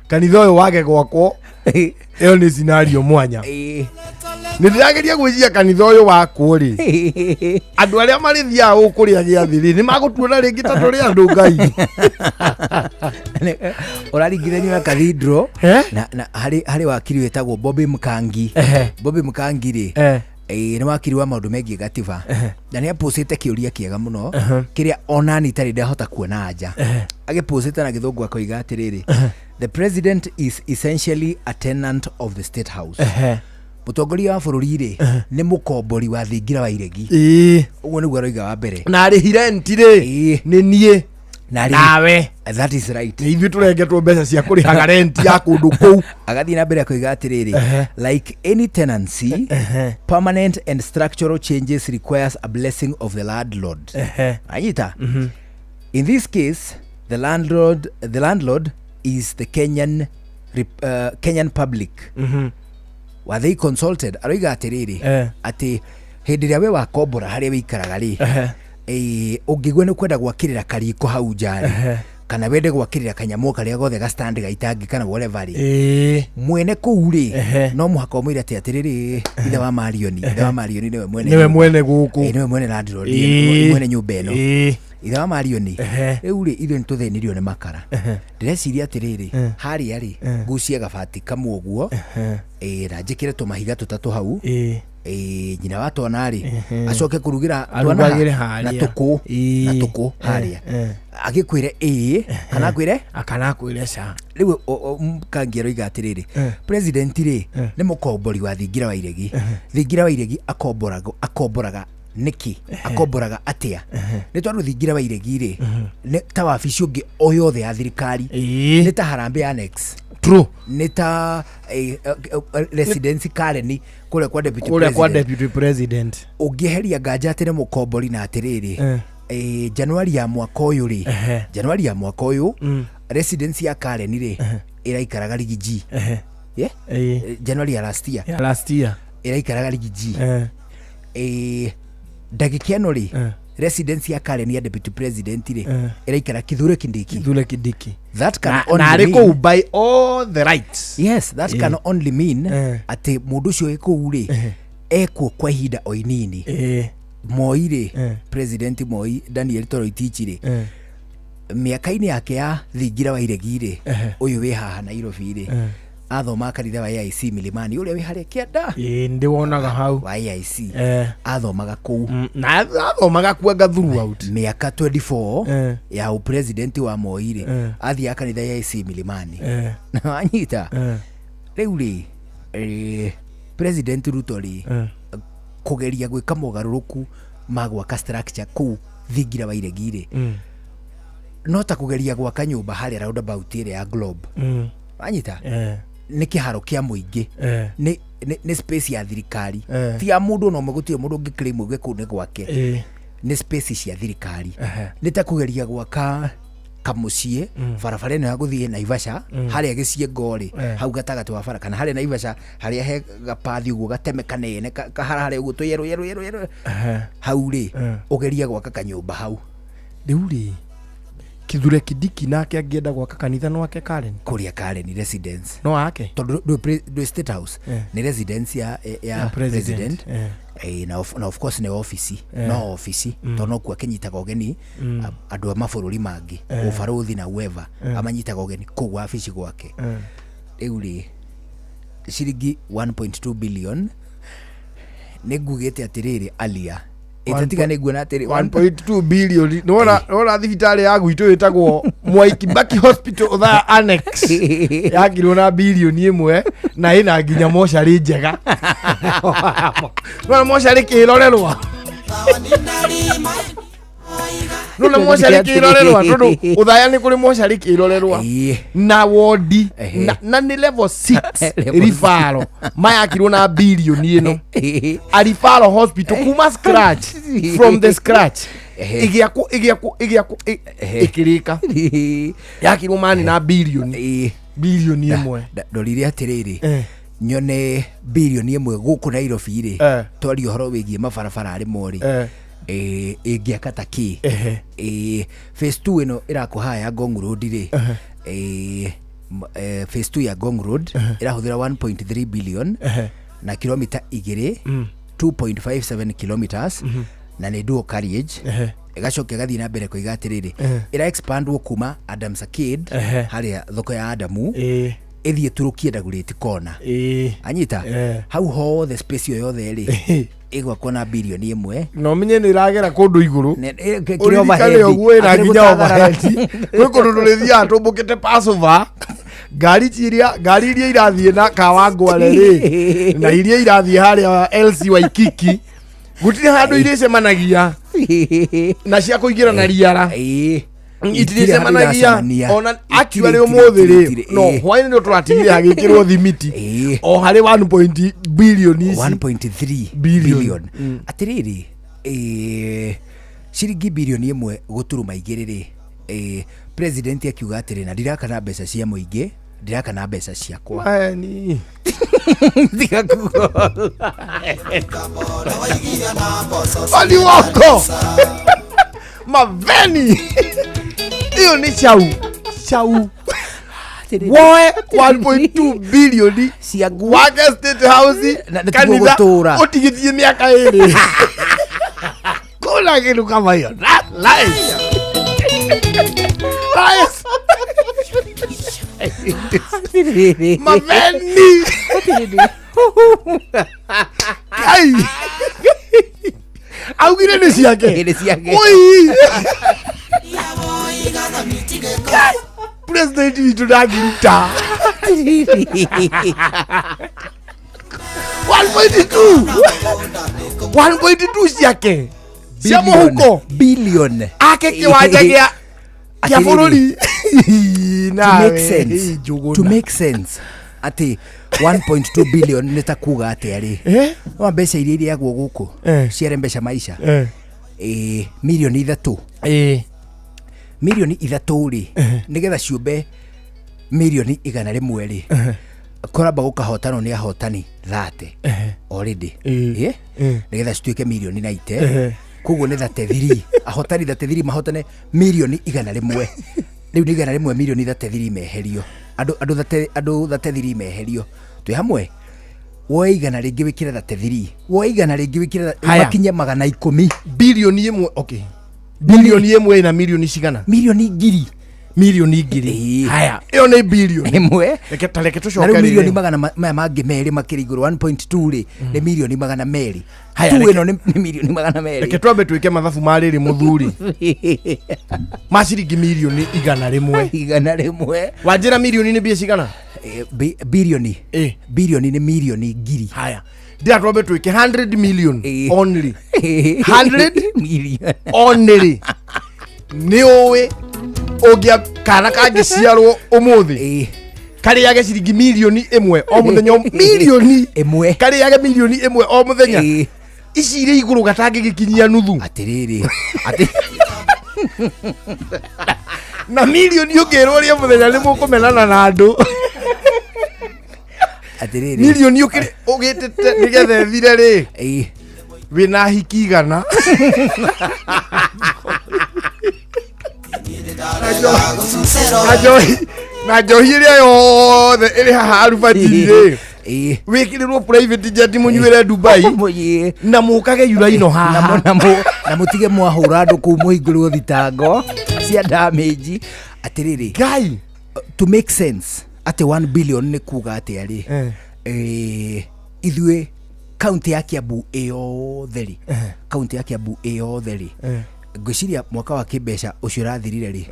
Kanitha ũyũ wage gwakwo, ĩyo nĩ scenario mwanya. Nĩ ndĩrageria gwĩciria kanitha ũyũ wakwo rĩ, andũ arĩa marĩthiaga gũkũ kũrĩa gĩathĩ rĩ, nĩ magũtuona rĩngĩ ta tũrĩ andũ Ngai. Ũraringithanio na cathedral na harĩ wakiri wĩtagwo Bobby Mkangi. Bobby Mkangi rĩ, nĩ wakiri wa maũndũ megiĩ gatiba, na nĩ apũcĩte kĩũria kĩega mũno, kĩrĩa onani itarĩ ndahota kuona anja. Agĩpũcĩte na Gĩthũngũ akoiga atĩrĩrĩ, "The president is essentially a tenant of the State House." Mũtongoria wa bũrũri rĩ, nĩ mũkombori wa thingira wa iregi. Ũguo nĩguo aroiga wa mbere. Na arĩhi rent rĩ, nĩ niĩ na nawe. That is right. Nĩ ithuĩ tũrengetwo mbeca cia kũrĩhaga rent ya kũndũ kũu. Agathiĩ na mbere akoiga atĩrĩrĩ, "Like any tenancy, permanent and structural changes requires a blessing of the landlord." Anyita, "In this case, the landlord is the Kenyan public. Were they consulted?" Aroiga atĩrĩrĩ, atĩ hĩndĩ ĩrĩa we wakombora harĩa wĩikaraga rĩ, ũngĩigua nĩ kwenda gwakĩrĩra kariko hau nja rĩ, kana wende gwakĩrĩra kanyamũ karĩa gothe ga stand gaitangi kana whatever rĩ, mwene kũu rĩ, no mũhaka ũmwĩre atĩ atĩrĩrĩ, ithe wa Marioni, ithe wa Marioni nĩwe mwene nĩwe nyũmba. Mwene gũkũ. Nĩwe mwene landlord, mwene nyũmba ĩno. Ithe wa Marioni, rĩu rĩ, ithuĩ nĩ tũthĩnirio nĩ makara, ndĩreciria atĩrĩrĩ, harĩa rĩ, ngucie gabati kamwe ũguo, na njĩkĩre tũmahiga tũtatũ hau. Nyina wa twana rĩ, acoke kũrugĩra twana Arugagĩre na harĩa. tũkũ na tũkũ harĩa. Agĩkwĩre ĩĩ kana akwĩre Kana akwĩre ca. Rĩu Mkangi aroiga atĩrĩrĩ, president rĩ, nĩ mũkombori wa thingira wa iregi. Thingira wa iregi akomboraga nĩkĩ? Akomboraga atĩa? Nĩ tondũ thingira wa iregi rĩ, nĩ ta wabici ũngĩ o yothe ya thirikari, nĩ ta Harambee Annex. True. Nĩ ta residency Karen kũrĩa kwa deputy Kũrĩa kwa president. Deputy president. Ũngĩeheria nganja atĩ nĩ mũkombori na atĩrĩrĩ, Januari ya mwaka ũyũ rĩ, Januari ya mwaka ũyũ, residence ya Karen rĩ, ĩraikaraga Riggy G. Yeah? Januari ya last year. Ya last year. Ĩraikaraga Riggy G. Ndagĩka ĩno rĩ, residence ya Karen ya deputy president rĩ, ĩraikara Kithure Kindiki. Kithure Kindiki. That can Na only na arĩ mean, kũu by all the rights. Yes, that can only mean atĩ mũndũ ũcio wĩ kũu rĩ, ekuo kwa ihinda o inini. Moi rĩ, President Moi Daniel Toroitich rĩ, mĩaka-inĩ yake ya thingira wa iregi rĩ, ũyũ wĩ haha Nairobi rĩ, athomaga kanitha wa AIC Milimani, ũrĩa wĩ harĩa kĩanda. Ĩĩ, ndĩwonaga hau. Wa AIC. Athomaga kũu. Na athomaga kuanga throughout. Mĩaka 24 ya ũpresident wa Moi rĩ, athiaga kanitha ya AIC Milimani. Na wanyita, rĩu rĩ, President Ruto rĩ, kũgeria gwĩka mogarũrũku ma gwaka structure kũu thingira wa iregi rĩ, no ta kũgeria gwaka nyũmba harĩa roundabout ĩrĩa ya Globe. Wanyita, nĩ kĩharo kĩa mũingĩ, nĩ space ya thirikari, ti ya mũndũ ona ũmwe. Gũtirĩ mũndũ ũngĩ claim uge kũu nĩ gwake. Nĩ space cia thirikari. Nĩ ta kũgeria gwaka kamũciĩ barabara ĩno ya gũthiĩ Naivasha, harĩa gĩciengo rĩ, hau gatagatĩ wa bara, kana harĩa Naivasha harĩa he gapathi ũguo gateme kanene kahara harĩa ũguo tũyerũ yerũ yerũ yerũ, hau rĩ, ũgerie gwaka kanyũmba hau. Rĩu rĩ, Kithure Kindiki nake angĩenda gwaka kanitha no ake Karen Kũrĩa Karen residence. No ake. Tondũ ndwĩ State House. Nĩ residence ya president. President. Na of course nĩ ofici. No ofici tondũ nokuo akĩnyitaga ũgeni andũ a mabũrũri mangĩ, ũbarũthi na whoever amanyitaga ũgeni kũu wabici gwake. Rĩu rĩ, ciringi 1.2 billion nĩ ngugĩte atĩrĩrĩ alia ĩtatiga nĩ nguona atĩrĩ 1.2 billion. Nĩwona nĩwona thibitarĩ ya gwitũ ĩtagwo Mwai Kibaki Hospital Othaya Annex yakirwo na bilioni 1 na ĩna nginya mocarĩ njega. Nĩwona mocarĩ kĩrorerwa, nĩwona mocarĩ kĩrorerwa, tondũ Othaya nĩ kũrĩ mocarĩ kĩrorerwa na wodi na nĩ level 6. Level. Referral mayakirwo na bilioni ĩno, a referral hospital kuma scratch, from the scratch, ĩgĩakwo ĩgĩakwo ĩgĩakwo ĩkĩrĩka, yakirwo mani na bilioni 1. Ndorire atĩrĩrĩ, nyone bilioni 1 gũkũ Nairobi rĩ, twaria ũhoro wĩgiĩ mabarabara arĩ rĩ, ĩngĩaka ta kĩ? Phase 2 ĩno ĩrakwo haha ya Ngong Road rĩ, phase 2 ya Ngong Road ĩrahũthĩra 1.3 billion na kilomita 2, 2.57 kilometers, na nĩ dual carriage. Ĩgacoka ĩgathiĩ na mbere kũiga atĩrĩrĩ, ĩra expandwo kuma Adams Arcade, harĩa thoko ya Adamu, ĩthiĩ turukie Dagoretti Corner. Anyita hau hothe, space ĩyo yothe rĩ, ĩgwakwo na bilioni 1. Na ũmenye nĩ ĩragera kũndũ igũrũ. Kĩrĩ ũririkane overhead. Ũguo ĩna Akĩrĩ nginya gũthagarara. overhead. Gwĩ kũndũ tũrĩthiaga tũmbũkĩte Passover, ngari ciria, ngari iria irathiĩ na Kawangware rĩ, na iria irathiĩ harĩa LC Waikiki, gũtirĩ handũ irĩcemanagia na cia kũingĩra na riara itirĩcemanagia. Iracemania. Ona actually ũmũthĩ rĩ, no hwaĩ-inĩ nĩ tũratigire hagĩkĩrwo thimiti o harĩ 1 point billion ici. 1.3 Billion. Billion. Atĩrĩrĩ, ciringi bilioni 1.2 rĩ, president akiuga atĩrĩ, na ndirakana mbeca cia mũingĩ, ndirakana mbeca ciakwa. Maeni. Tiga kuga. Oli wako maveni iyo nĩ chau chau, woe 1.2 billion wake State House Na tiguo kanitha gũtũũra. ũtigithie mĩaka 2, kuna kĩndũ kama hiyo. That lies. Lies. Maveni. Kai. Augire nĩ ciake. Nĩ ciake. Oi. Kai. President witũ ndangĩruta 1.2 1.2 ciake cia mũhuko. Billion. Ake kĩwanja gĩa kĩa Atĩrĩrĩ. bũrũri. To Nawe, make sense, Njũgũna. to make sense atĩ 1.2 billion nĩ ta kuga atĩa rĩ, no mbeca iria irĩagwo gũkũ ciare mbeca maisha, 3 mirioni, 3 mirioni rĩ, nĩgetha ciũmbe 100 mirioni rĩ, kũramba gũkahotanwo nĩ ahotani 30 already, nĩgetha cituĩke 90 mirioni. Koguo nĩ 33, ahotani 33 mahotane 100 mirioni. Rĩu nĩ 100 33 mirioni meherio, andũ 33 meherio, twĩ hamwe, woe igana rĩngĩ wĩkĩre 33, woe igana rĩngĩ wĩkĩre Haya. makinye 110. 1 bilioni, okay, 1 bilioni ĩna milioni cigana? 1,000,000. 1,000,000. Haya, ĩyo nĩ bilioni 1. Reke ta reke Na rĩu tũcoke milioni rĩrĩ. magana maya mangĩ merĩ makĩrĩ igũrũ, 1.2 rĩ, nĩ 200,000,000. Haya, Tu reke- ĩno nĩ 200,000,000. Reke twambe twĩke mathabu ma rĩrĩ, mũthuri, ma ciringi 100,000,000. 100. Wanjĩra milioni nĩ mbia cigana? Bilioni, bilioni nĩ 1,000,000. Haya, ndĩra twambe twĩke 100 million only, 100 million only. Nĩ ũĩ ũngĩa kana kangĩciarwo ũmũthĩ karĩage ciringi 1 milioni o mũthenya, milioni 1, karĩage 1 milioni o mũthenya, ici irĩ igũrũ gatangĩgĩkinyia nuthu. Atĩrĩrĩ, atĩ Na milioni ũngĩrwo rĩa mũthenya nĩ mũkũmenana na andũ. Atĩrĩrĩ, Milioni ũgĩtĩte nĩgetha ĩthire rĩ, wĩna hiki igana. Na njohi na njohi ĩrĩa yothe ĩrĩ haha arubatiri rĩ, wĩkĩrĩrwo private jet mũnyuĩre Dubai na mũkage yuraino haha na mũtige mwahũra andũ kũu mũhingũrwo thitango cia damage. Atĩrĩrĩ Ngai, to make sense atĩ 1 billion nĩ kuga atĩa rĩ, ithuĩ kaunti ya Kiambu ĩyothe rĩ, kaunti ya Kiambu ĩyothe rĩ, ngwĩciria mwaka wa kĩmbeca ũcio ũrathirire rĩ,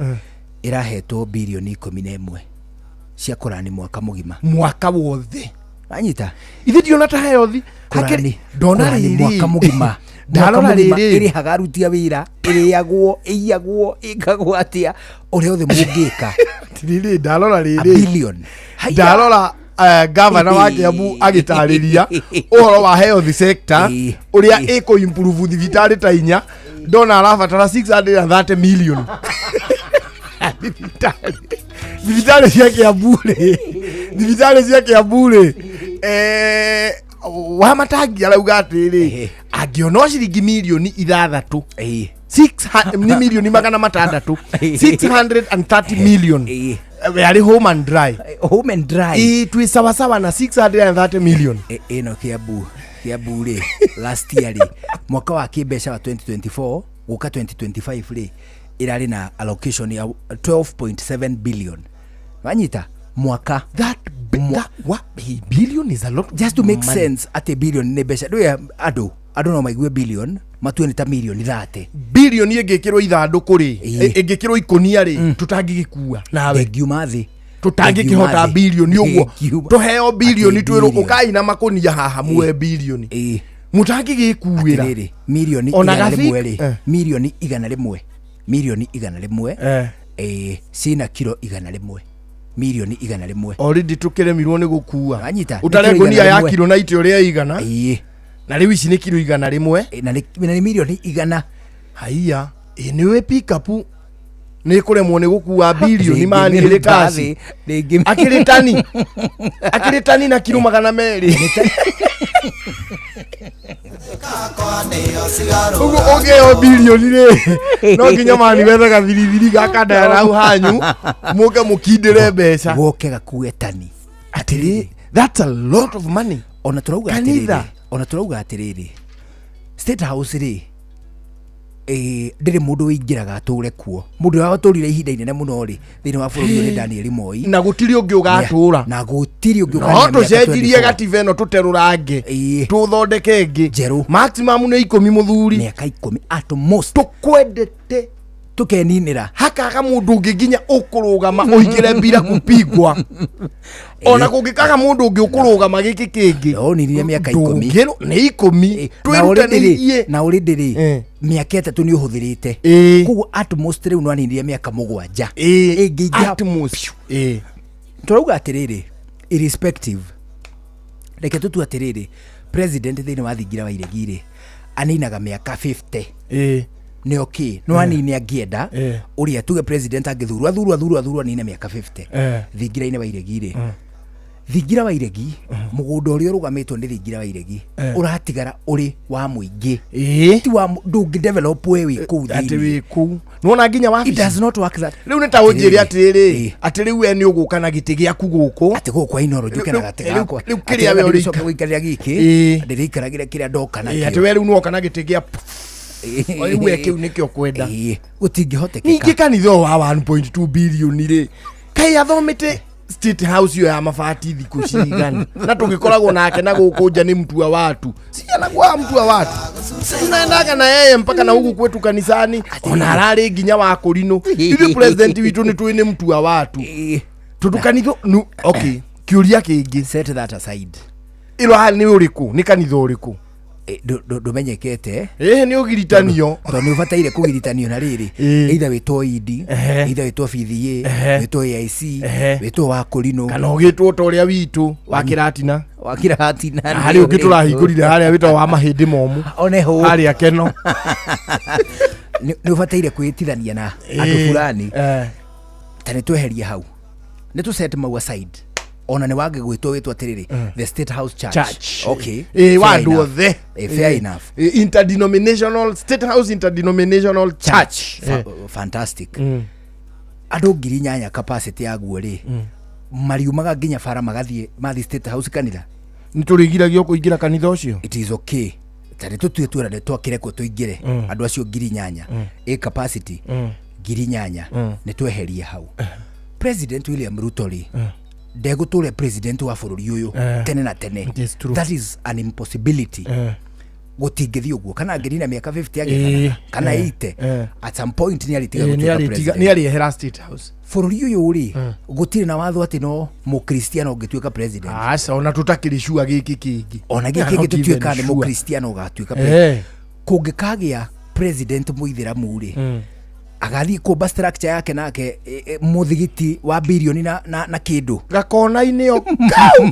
ĩrahetwo birioni 11 cia kũrani mwaka mũgima. Mwaka wothe. Wanyita? Ithe ndiona ta health Kũrani ndona kũrani rĩrĩ. Mwaka mũgima. Ndarora Mwaka mũgima. rĩrĩ. Ĩrĩhaga aruti a wĩra, ĩrĩagwo, ĩiyagwo, ĩkagwo atĩa, ũrĩa othe mũngĩka. Rĩrĩ ndarora A rĩrĩ billion. Haiya. Ndarora gavana wa Kiambu agĩtarĩria ũhoro wa health sector ũrĩa ĩkũ improve thibitarĩ ta inya, ndona arabatara 630 million. Thibitarĩ cia Kiambu rĩ, thibitarĩ cia Kiambu rĩ, wa matangi arauga atĩrĩ, angĩona o ciringi mirioni 6 nĩ mirioni 600, 630 million, we arĩ home and dry. Home and dry. Ĩ, twĩ sawasawa na 630 million. Ĩno Kiambu rĩ, last year rĩ, mwaka wa kĩmbeca wa 2024 gũka 2025 rĩ, ĩrarĩ na allocation ya 12.7 billion. Wanyita? Mwaka. That, that what, billion is a lot. Just to make money. Sense atĩ billion nĩ mbeca. Ndũĩ andũ no maigue billion matue nĩ ta mirioni 30. Bilioni ĩngĩkĩrwo ithandũkũ rĩ, ĩngĩkĩrwo ikũnia rĩ, tũtangĩgĩkua nawe. Ngiuma thĩ. Tũtangĩkĩhota bilioni ũguo. Ngiuma. Tũheo bilioni Atĩ twĩrwo billion. ũkai na makũnia haha muoe bilioni. Mũtangĩgĩkuĩra. Atĩrĩrĩ, mirioni Ona igana gathi- rĩmwe rĩ, mirioni 100, mirioni 100, ciĩna kiro 100, mirioni 100. Already tũkĩremirwo nĩ gũkua. Wanyita? Ũtare Nĩ kiro ngũnia igana ya rĩmwe. kiro na ite ũrĩa igana. Na rĩu ici nĩ kiro 100. Na nĩ mirioni 100. Haiya, ĩ nĩ wĩ pick up nĩ kũremwo nĩ gũkua bilioni mani ĩrĩ kasi. Rĩngĩ Akĩrĩ tani. Akĩrĩ tani na kiro 200. Ũguo ũngĩheo bilioni rĩ, no nginya mani wethe gathirithiri gakandara hau hanyu mũke mũkindĩre mbeca. Goke gakue tani. Atĩrĩ, that's a lot of money. Ona tũrauga Kanitha. atĩrĩrĩ, ona tũrauga atĩrĩrĩ, State House rĩ, ndĩrĩ mũndũ wĩingĩraga atũre kuo. Mũndũ ũrĩa watũrire ihinda inene mũno rĩ thĩinĩ wa bũrũri ũyũ nĩ Daniel Moi. Na gũtirĩ ũngĩ ũgatũra. Na gũtirĩ ũngĩ No ũkania mĩaka tũcenjirie 24. gatiba ĩno tũterũrange, tũthondeke ĩngĩ njerũ. Maximum nĩ 10 mũthuri. Mĩaka 10 at most. Tũkwendete tũkeninĩra. Hakaga mũndũ ũngĩ nginya ũkũrũgama ũingĩre mbira kupigwa. Ona kũngĩkaga mũndũ ũngĩ ũkũrũgama gĩkĩ kĩngĩ. Oninirie mĩaka 10. Nĩ 10. Twĩrutanĩrie. Na already rĩ, mĩaka 3 nĩ ũhũthĩrĩte. Koguo at most rĩu no aninirie mĩaka 7. Ĩngĩingĩha. At most. Tũrauga atĩrĩrĩ, irrespective, reke tũtue atĩrĩrĩ, president thĩinĩ wa thingira wa iregi rĩ, aninaga mĩaka 50. Nĩ okay, no anine angĩenda. Ũrĩa tuge president angĩthurwo, athurwo, athurwo, athurwo, anine mĩaka 50. Thingira-inĩ wa iregi rĩ, thingira wa iregi, mũgũnda ũrĩa ũrũgamĩtwo nĩ thingira wa iregi ũratigara ũrĩ wa mũingĩ. Ti wa ndũngĩ develop we wĩ kũu Atĩ thĩinĩ. wĩ kũu nĩwona nginya wabici. It does not work that. Rĩu nĩ ta ũnjĩre atĩrĩrĩ, atĩ rĩu we nĩ ũgũka na gĩtĩ gĩaku gũkũ. Atĩ gũkũ kwa Inooro njũke na gatĩ gakwa. Rĩu kĩrĩa we ũrĩcoka ũrĩika gũikarĩra gĩkĩ, ndĩrĩikaragĩra kĩrĩa ndoka nakĩo. Atĩ we rĩu nĩwoka na gĩtĩ gĩa rĩu we kĩu nĩkĩo kwenda. Gũtingĩhotekeka. Ningĩ kanitha ũyũ wa 1.2 billion rĩ, kaĩ athomete State House ĩyo ya mabati thikũ cigana? Na tũgĩkoragwo nake na gũkũ nja nĩ mtu wa watu. Si anakuwa mtu wa watu. Tunaendaga na yeye mpaka na huku kwetu kanisani. Ona ararĩ nginya wa kũrinũ. Ithuĩ president witũ nĩ tũĩ nĩ mtu wa watu. Tondũ kanitha nu, okay, kĩũria kĩngĩ. Set that aside. Ĩro haha nĩ ũrĩkũ? Nĩ kanitha ũrĩkũ? Ndũmenyekete. Ĩhĩ nĩ ũgiritanio. Tondũ nĩ ũbataire kũgiritanio na rĩrĩ, either wĩtwo idi, either wĩtwo BDA, wĩtwo AIC, wĩtwo wa kũrinũ, kana ũgĩtwo ta ũrĩa witũ wa kĩratina. Wa kĩratina. Na harĩ ũngĩ tũrahingũrire harĩa wĩtagwo wa mahĩndĩ momũ. Oneho. Harĩa Keno. Nĩ ũbataire kwĩtithania na andũ fulani. Ta nĩ tweherie hau, nĩ tũ set mau aside. Ona nĩ wage gwĩtwo wĩtwo atĩrĩrĩ, the State House Church. Church. Okay. Wa Fair andũ enough. othe. Fair enough. Interdenominational State House Interdenominational Church. Fantastic. Andũ 8,000 capacity yaguo rĩ, mariumaga nginya bara magathiĩ mathiĩ State House kanitha. Nĩ tũrĩgiragio kũingĩra kanitha ũcio. It is okay, tarĩ tũtue twĩrane twakĩrekwo tũingĩre andũ acio 8,000 ĩ capacity 8,000 nĩ tweherie hau. President William Ruto rĩ, ndegũtũra president wa bũrũri ũyũ tene na tene. It is true. That is an impossibility. Gũtingĩthiĩ ũguo, kana angĩnina mĩaka 50 agĩthanaga kana 80, at some point nĩ arĩtiga gũtuĩka president. Nĩ arĩehera State House. Bũrũri ũyũ rĩ, gũtirĩ na watho atĩ no mũkristiano ũngĩtuĩka president. Aca, ona tũtakĩrĩ sure gĩkĩ kĩngĩ. Ona gĩkĩ Not kĩngĩ even tũtuĩka nĩ sure. mũkristiano ũgatuĩka president. Kũngĩkagĩa president mũithĩramu rĩ, agathiĩ kũmba structure yake nake mũthigiti wa birioni na kĩndũ gakona-inĩ o kau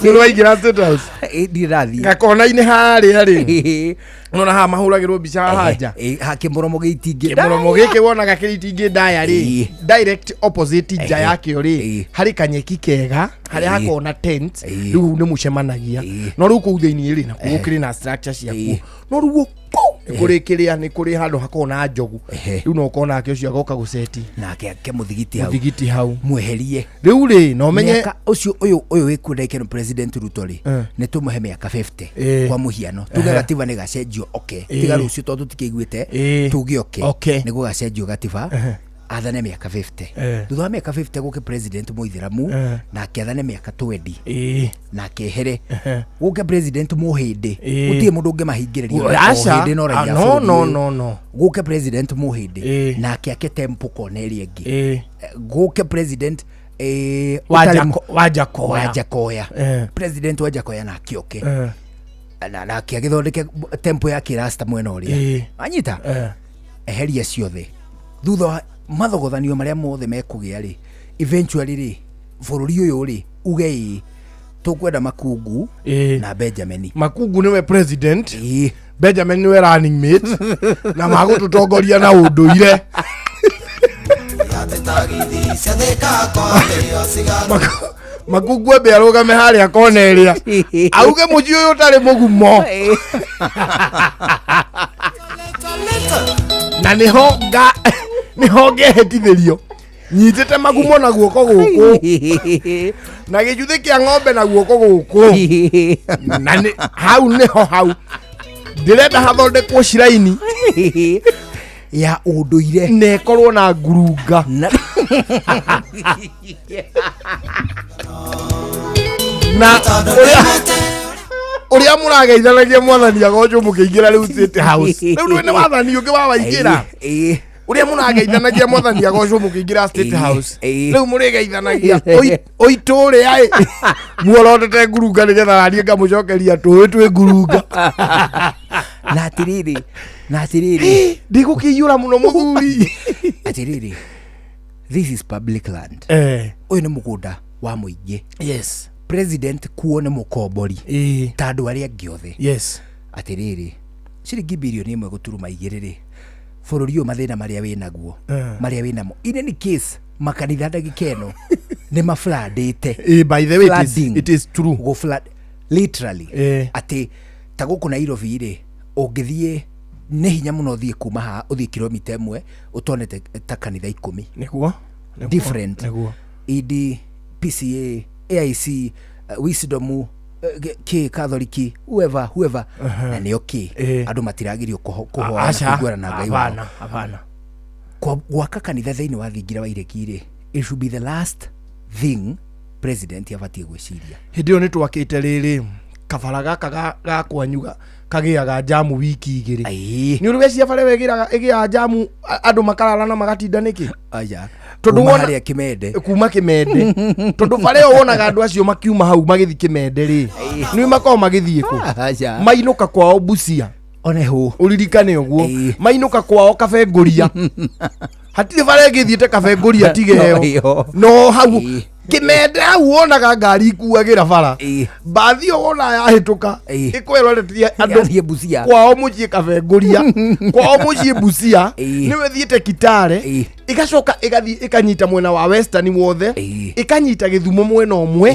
nĩ waingĩra State House. Ndirĩ ndathiĩ. Gakona-inĩ harĩa rĩ, nona haha mahũragĩrwo mbica haha nja. Hakĩmũromo gĩitingĩ. Kĩmũromo gĩkĩ wonaga kĩrĩ itingĩ ndaya rĩ, direct opposite nja yakĩo rĩ, harĩ kanyeki kega harĩa hakoragwo na tent. Rĩu hau nĩ mũcemanagia, no rĩu kũu thĩinĩ rĩ, nakuo gũkĩrĩ na structure ciakuo, no rĩu kũu nĩ kũrĩ kĩrĩa, nĩ kũrĩ handũ hakoragwo na njogu. Rĩu no ũkorwo nake ũcio agoka gũceti nake ake mũthigiti hau. Mũthigiti hau. Mweherie. Rĩu rĩ, no menye Mĩaka ũcio ũyũ wĩkuo ndagĩka ĩno, President Ruto rĩ, nĩ tũmũhe mĩaka 50 kwa mũhiano, tuge gatiba nĩ gacenjio, okay, tiga rũciũ tondũ tũtikĩiguĩte, tuge okay, nĩ gũgacenjio gatiba, athane mĩaka 50. Thutha wa mĩaka 50 gũke president mũithĩramu nake athane mĩaka 20 nake ehere, gũke president mũhĩndĩ. Gũtirĩ mũndũ ũngĩmahingĩrĩria. Aca. Mũhĩndĩ no raia Ah, no, bũrũri no, ũyũ. no, no. Gũke president mũhĩndĩ nake ake temple kona ĩrĩa ĩngĩ. Gũke president ũtarĩ Wanjakoya. Wanjakoya. President Wanjakoya nake oke nake agĩthondeke temple ya kĩrasta mwena ũrĩa anyita eheria ciothe. Thutha wa mathogothanio marĩa mothe mekũgĩa rĩ, eventually rĩ, bũrũri ũyũ rĩ uge ĩ tũkwenda Makungu na Benjamin. Makungu nĩwe president, Benjamin nĩwe running mate, na magũtũtongoria na ũndũire. Makungu ambe arũgame harĩa kona ĩrĩa, auge mũciĩ ũyũ ũtarĩ mũgumo, na nĩho nga nĩho ngehĩtithĩrio nyitĩte magumo na guoko gũkũ na gĩcuthĩ kĩa ng'ombe na guoko gũkũ, na nĩ hau nĩho hau ndĩrenda hathondekwo ciraini ya ũndũire na ĩkorwo na ngurunga. Na ũrĩa mũrageithanagia mwathani agocwo mũkĩingĩra rĩu State House, rĩu ndũĩ nĩ wathani ũngĩ wa waingĩra. Ũrĩa mũrageithanagia mwathani agocwo mũkĩingĩra State House, rĩu mũrĩgeithanagia ũitũrĩa ĩ muorotete ngurunga, nĩgetha naniĩ ngamũcokeria tũĩ twĩ ngurunga. Na atĩrĩrĩ, Ndigũkĩiyũra mũno mũthuri. Atĩrĩrĩ, this is public land. Ũyũ nĩ mũgũnda wa mũingĩ. President kuo nĩ mũkombori ta andũ arĩa angĩ othe. Atĩrĩrĩ, ciringi 1.2 birioni rĩ, bũrũri ũyũ mathĩna marĩa wĩnaguo, marĩa wĩnamo, in any case makanitha ndagĩka ĩno nĩ mafladĩte. By the way, it is true. Go flood literally. Atĩ ta gũkũ Nairobi rĩ, ũngĩthiĩ nĩ hinya mũno ũthiĩ kuma haha ũthiĩ kilomita 1 ũtonete ta kanitha 10. Nĩguo. Different. ED, PCA, AIC, Wisdom, k Katholiki, whoever whoever, na nĩo kĩ andũ matiragirio kũhoya na Aca. kũiguana na Ngai wao. Hapana, hapana. Gwaka kanitha thĩinĩ wa thingira wa iregi rĩ, it should be the last thing president abatiĩ gwĩciria. Hĩndĩ ĩyo nĩ twakĩte rĩrĩ kabara gaka ga kwanyu kagĩaga njamu wiki 2. Nĩ ũrĩ weciria bara ĩyo ĩgĩaga njamu, andũ makarara na magatinda nĩkĩ? Aya. Tondũ Kuma wona harĩa Kimende. Kuma Kimende, tondũ bara ĩyo wonaga andũ acio makiuma hau magĩthiĩ Kimende rĩ, nĩ makoragwo magĩthiĩ kũ? Aca. Mainũka kwao Busia. One hũ. Ũririkane ũguo, mainũka kwao Kabengũria, hatirĩ bara ĩngĩthiĩte Kabengũria tiga ĩyo. Ĩyo. No hau Kimende hau wonaga ngari ikuagĩra bara, mbathi ĩyo wona yahĩtũka ĩkweroretie andũ Yathiĩ Busia. Kwao mũciĩ Kabengũria, kwao mũciĩ Busia, nĩwe thiĩte Kitale, ĩgacoka ĩgathiĩ ĩkanyita mwena wa Western wothe, ĩkanyita Gĩthumo mwena ũmwe,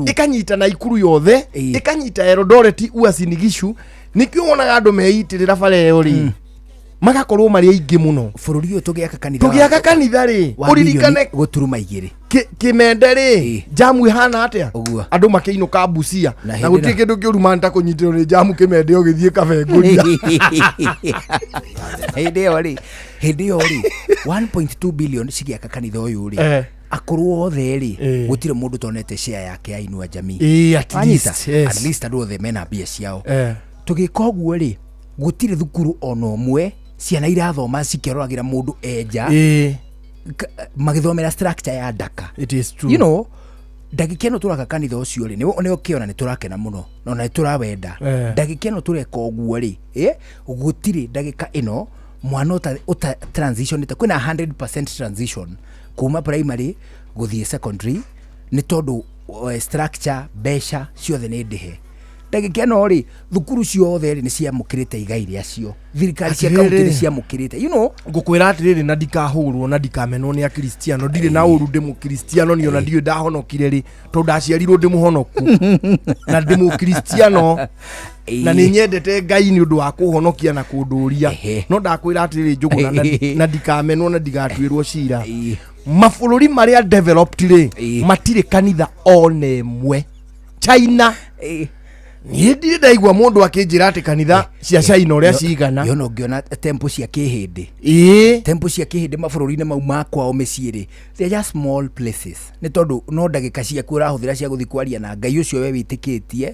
ĩkanyita Naikuru yothe, ĩkanyita Eldoret, Uasin Gishu. Nĩkĩo wonaga andũ meitĩrĩra bara ĩyo rĩ. Magakorwo marĩ aingĩ mũno. Bũrũri ũyũ tũgĩaka kanitha. Tũgĩaka kanitha rĩ, Wa ũririkane bilioni gũturuma igĩrĩ. Kĩmende rĩ, jamu ĩhana atĩa? Ũguo. Andũ makĩinũka Busia Na na hĩndĩ gũtirĩ ĩno- kĩndũ kĩũru man ta kũnyitĩrwo nĩ jamu Kĩmende ũgĩthiĩ Kabengũria. Hĩndĩ ĩyo rĩ 1.2 billion cigĩaka kanitha ũyũ rĩ, akũrũ othe rĩ, gũtirĩ mũndũ tonete share yake ya Inua Jamii. Ĩĩ, at Wanyita? least, yes. At least andũ othe mena mbia ciao. Tũgĩka ũguo rĩ, gũtirĩ thukuru ona ũmwe ciana irathoma cikĩroragĩra mũndũ enja magĩthomera structure ya ndaka. It is true. Ndagĩka ĩno tũraka kanitha ũcio rĩ, nĩ ũkĩona nĩ tũrakena mũno na ona nĩ tũrawenda. Ndagĩka ĩno tũreka ũguo rĩ, gũtirĩ ndagĩka ĩno mwana ũta transition kwĩna 100% transition kuma primary gũthiĩ secondary, nĩ tondũ structure, mbeca ciothe nĩ ndĩhe. Ndagĩka ĩno rĩ, thukuru ciothe rĩ nĩ ciamũkĩrĩte igai rĩacio, thirikari cia kaunti nĩ Atĩrĩrĩ. ciamũkĩrĩte. Ngũkwĩra atĩrĩrĩ, na ndikahũrwo na ndikamenwo nĩ Akristiano, ndirĩ na ũru, ndĩ Mũkristiano niĩ, ona ndiũĩ ndahonokire rĩ, tondũ ndaciarirwo ndĩ mũhonoku na ndĩ Mũkristiano na nĩ nyendete Ngai nĩ ũndũ wa kũhonokia na kũndũria. No ndakwĩra atĩrĩrĩ, Njũgũna, na ndikamenwo na ndigatuĩrwo cira, mabũrũri marĩa developed rĩ, matirĩ kanitha ona ĩmwe. China, niĩ ndirĩ ndaigua mũndũ akĩnjĩra atĩ kanitha cia China ũrĩa cigana. Yona ũngĩona temple cia kĩhĩndĩ, temple cia kĩhĩndĩ mabũrũri-inĩ mau ma kwao mĩciĩ rĩ, they are just small places, nĩ tondũ no ndagĩka ciaku ũrahũthĩra cia gũthiĩ kwaria na Ngai ũcio we wĩtĩkĩtie,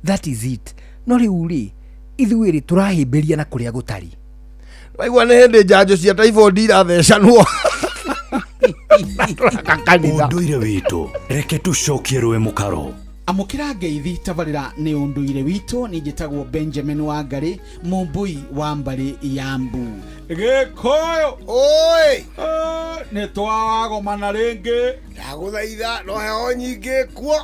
that is it. No rĩu rĩ, ithuĩ rĩ, tũrahĩmbĩria na kũrĩa gũtari. Waigua nĩ hĩndĩ njanjo cia typhoid irathecanwo kanitha. Ũndũire witũ, reke tũcokie rũĩ mũkaro. Amũkĩra ngeithi tabarĩra nĩ ũndũire witũ. Nĩ njĩtagwo Benjamin Wangarĩ, mũmbui wa mbarĩ ya Mbu Gĩkũyũ. Oi! Nĩ twagomana rĩngĩ. Ndagũthaitha, no heho nyingĩ kuo.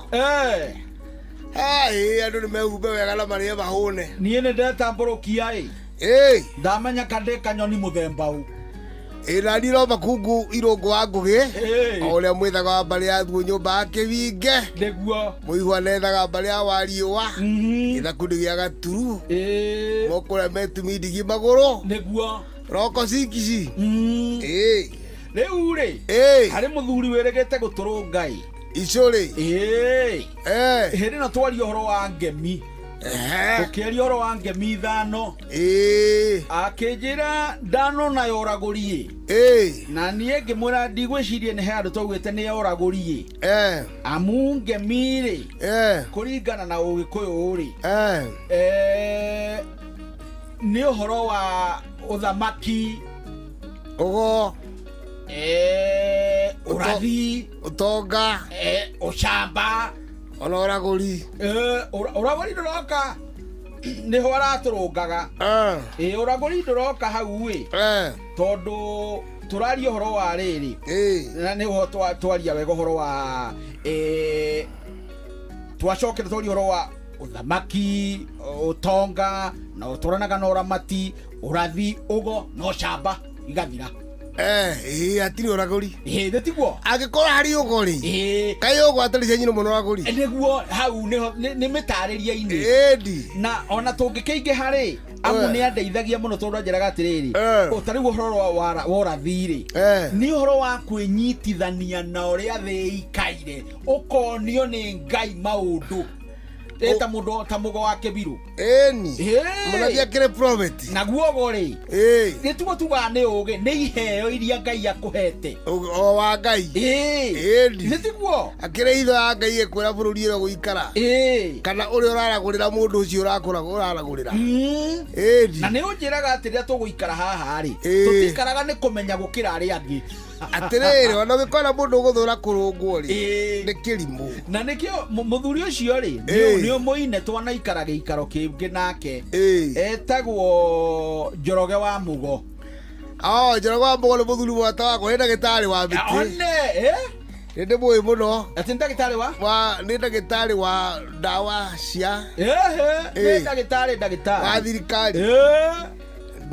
Ĩ andũ nĩ mehumbe wega na marĩe mahũne. Niĩ nĩ ndetambũrũkia ĩ ndamenya kandĩ kanyoni mũthemba ũ. Ĩ nani no makungu irũngũ wa ngũgĩ o ũrĩa mwĩthaga wa mbarĩ ya thuo nyũmba ya kĩwinge. Nĩguo. Mũihwa nethaga mbarĩ ya wariũa gĩthaku nĩ gĩa gaturu mokũrĩa metumi ndigi magũrũ. Nĩguo. Roko cikici. Ĩ rĩu rĩ, harĩ mũthuri wĩrĩgĩte gũtũrũnga ĩ icũrĩ. Hĩndĩ ĩno twaria ũhoro wa ngemi, tũkĩaria ũhoro wa ngemi ithano, akĩnjĩra ndanona yoragũri ĩ, na niĩ ngĩmwĩra ndigwĩciria nĩ he andũ twaugĩte nĩ yoragũri ĩ, amu ngemi rĩ, kũringana na Ũgĩkũyũ rĩ, nĩ ũhoro wa ũthamaki, ũgo, ũrathi, ũtonga, ũcamba, ona ũragũri. Ũragũri ndũroka, nĩho aratũrũngaga. Ĩ ũragũri ndũroka hau ĩ, tondũ tũraria ũhoro wa rĩrĩ na nĩho twaria wega ũhoro wa twacokera twaria ũhoro wa ũthamaki, ũtonga na ũtwaranaga na ũramati, ũrathi, ũgo na ũcamba, igathira. Ĩ hatirĩ ũragũri. Ĩ nĩ tiguo? Angĩkorwo harĩ ũgo rĩ, kaĩ ũgo atarĩ cia nyina mũno ũragũri. Nĩguo hau nĩho nĩ mĩtarĩria-inĩ. Ĩndi. Na ona tũngĩkĩingĩha rĩ, amu nĩ andeithagia mũno tondũ anjĩraga atĩrĩrĩ, ta rĩu ũhoro wa ũrathi rĩ, nĩ ũhoro wa kwĩnyitithania na ũrĩa thĩ ĩikaire, ũkonio nĩ Ngai maũndũ ĩ ta mũndũ ta mũgo wa kĩbirũ. Ĩni. Mũnabii akĩrĩ prophet. Naguo ũgo rĩ, nĩ tugo tugaga nĩ ũgĩ, nĩ iheo iria Ngai akũhete. O wa Ngai. Ĩni. Nĩ tiguo? Akĩrĩ hitho ya Ngai ĩkwĩra bũrũri ũrĩa ũgũikara. Kana ũrĩa ũraragũrĩra mũndũ ũcio ũrakũra ũraragũrĩra. Ĩni. Na nĩ ũnjĩraga atĩ rĩrĩa tũgũikara haha rĩ, tũtikaraga nĩ kũmenya gũkĩra arĩa angĩ. Atĩrĩrĩ, ona ũngĩkona mũndũ ũgũthũra kũrũngwo rĩ, nĩ kĩrimũ. Na nĩkĩo mũthuri ũcio rĩ, nĩ ũmũine twanaikara gĩikaro kĩngĩ nake, etagwo Njoroge wa Mũgo. Oh, Njoroge wa Mũgo nĩ mũthuri mwata wakwa, nĩ ndagĩtarĩ wa mĩtĩ. One, Nĩ ndĩmũĩ mũno. Atĩ nĩ ndagĩtarĩ wa? Wa nĩ ndagĩtarĩ wa ndawa cia Nĩ ndagĩtarĩ ndagĩtarĩ. Wa thirikari.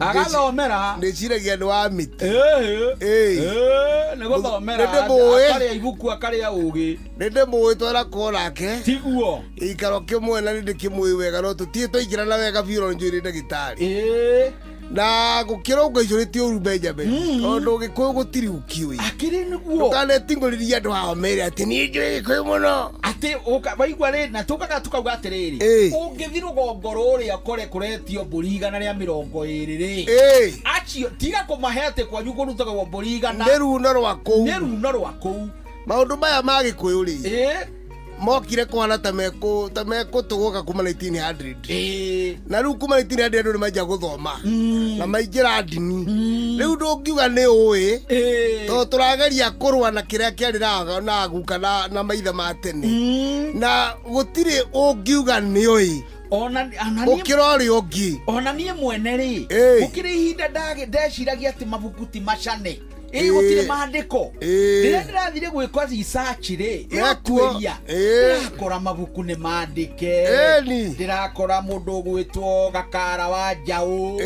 Agathomera. Ndĩciragia nĩ wa mĩtĩ. Nĩ gũthomera. Nĩ ndĩmũĩ. Akarĩa ibuku, akarĩa ũgĩ. Nĩ ndĩmũĩ, twanakorwo nake. Tiguo. Gĩikaro kĩmwe na nĩ ndĩkĩmũĩ wega, no tũtirĩ twaingĩrana wega biũ, no nĩ njũĩ nĩ ndagĩtarĩ. Na gũkĩra ũngĩicũrĩtie ũru Benjamin, tondũ Gĩkũyũ gũtirĩ ũkiũĩ. Akĩrĩ nĩguo. Ndũkanetingũrĩrie andũ haha mere atĩ niĩ njũĩ Gĩkũyũ mũno. Atĩ waigua rĩ, na tũkaga tukauga atĩrĩrĩ, ũngĩthi rũgongo rũrĩa ũkore kũretio mbũri 120 rĩ, acio tiga kũmahe atĩ kwanyu kũrutagwo mbũri 100. Nĩ runo rwa kũu. Nĩ runo rwa kũu. Maũndũ maya ma Gĩkũyũ rĩ, mokire kũhana ta mekũtũgũka kuma 1900. Na rĩu kuma 1900 andũ nĩ manjia gũthoma na maingĩra ndini. Rĩu ndũngiuga nĩ ũĩ, tondũ tũrageria kũrũa na kĩrĩa kĩarĩ na guka na maithe ma tene, na gũtirĩ ũngiuga nĩ ũĩ gũkĩra ũrĩa ũngĩ. Ona niĩ mwene rĩ, gũkĩrĩ ihinda ndeciragia atĩ mabuku ti macane, ĩ gũtirĩ maandĩko. Rĩrĩa ndĩrathire gwĩka research rĩ, ĩgatuĩria, ndĩrakora mabuku nĩ mandĩke, ndĩrakora mũndũ ũgwĩtwo Gakara wa Njaũ,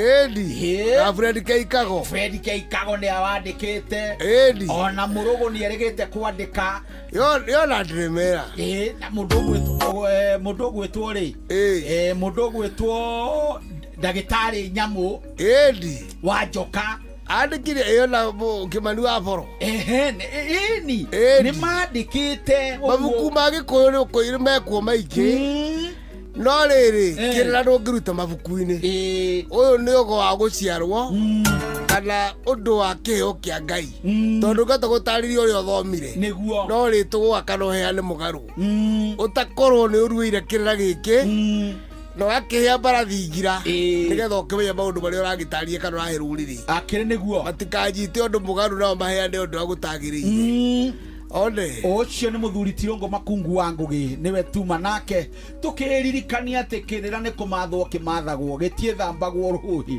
na Fred Keikago. Fred Keikago nĩ awandĩkĩte, ona Mũrũgũ nĩ erĩgĩte kwandĩka. Yona ndĩrĩmera. Na mũndũ ũgwĩtwo rĩ, mũndũ ũgwĩtwo ndagĩtarĩ Nyamũ wa Njoka andĩkire ĩyo na Kĩmani wa Boro. Ĩni nĩ mandĩkĩte mabuku ma Gĩkũyũ nĩ ũkũire mekuo maingĩ, no rĩrĩ kĩrĩra ndũngĩruta mabuku-inĩ. Ũyũ nĩ ũgo wa gũciarwo kana ũndũ wa kĩheo kĩa Ngai, tondũ ngahota gũtarĩria ũrĩa ũthomire nĩguo, no rĩtũgũa kana ũheane mũgarũ ũtakorwo nĩ ũruĩire kĩrĩra gĩkĩ na wakĩhĩa mbarathi ngira, nĩgetha ũkĩmenye maũndũ marĩa ũragĩtaria kana ũrahe rũrĩrĩ. Akĩrĩ nĩguo. Matikanyite ũndũ mũgarũ nao maheane ũndũ wa gũtagĩrĩire. One. Ũcio nĩ mũthuri Tirũngũ Makungu wa Ngũgĩ, nĩwe tuma nake tũkĩririkania atĩ kĩrĩra nĩ kũmathwo kĩmathagwo, gĩtiĩthambagwo rũĩ.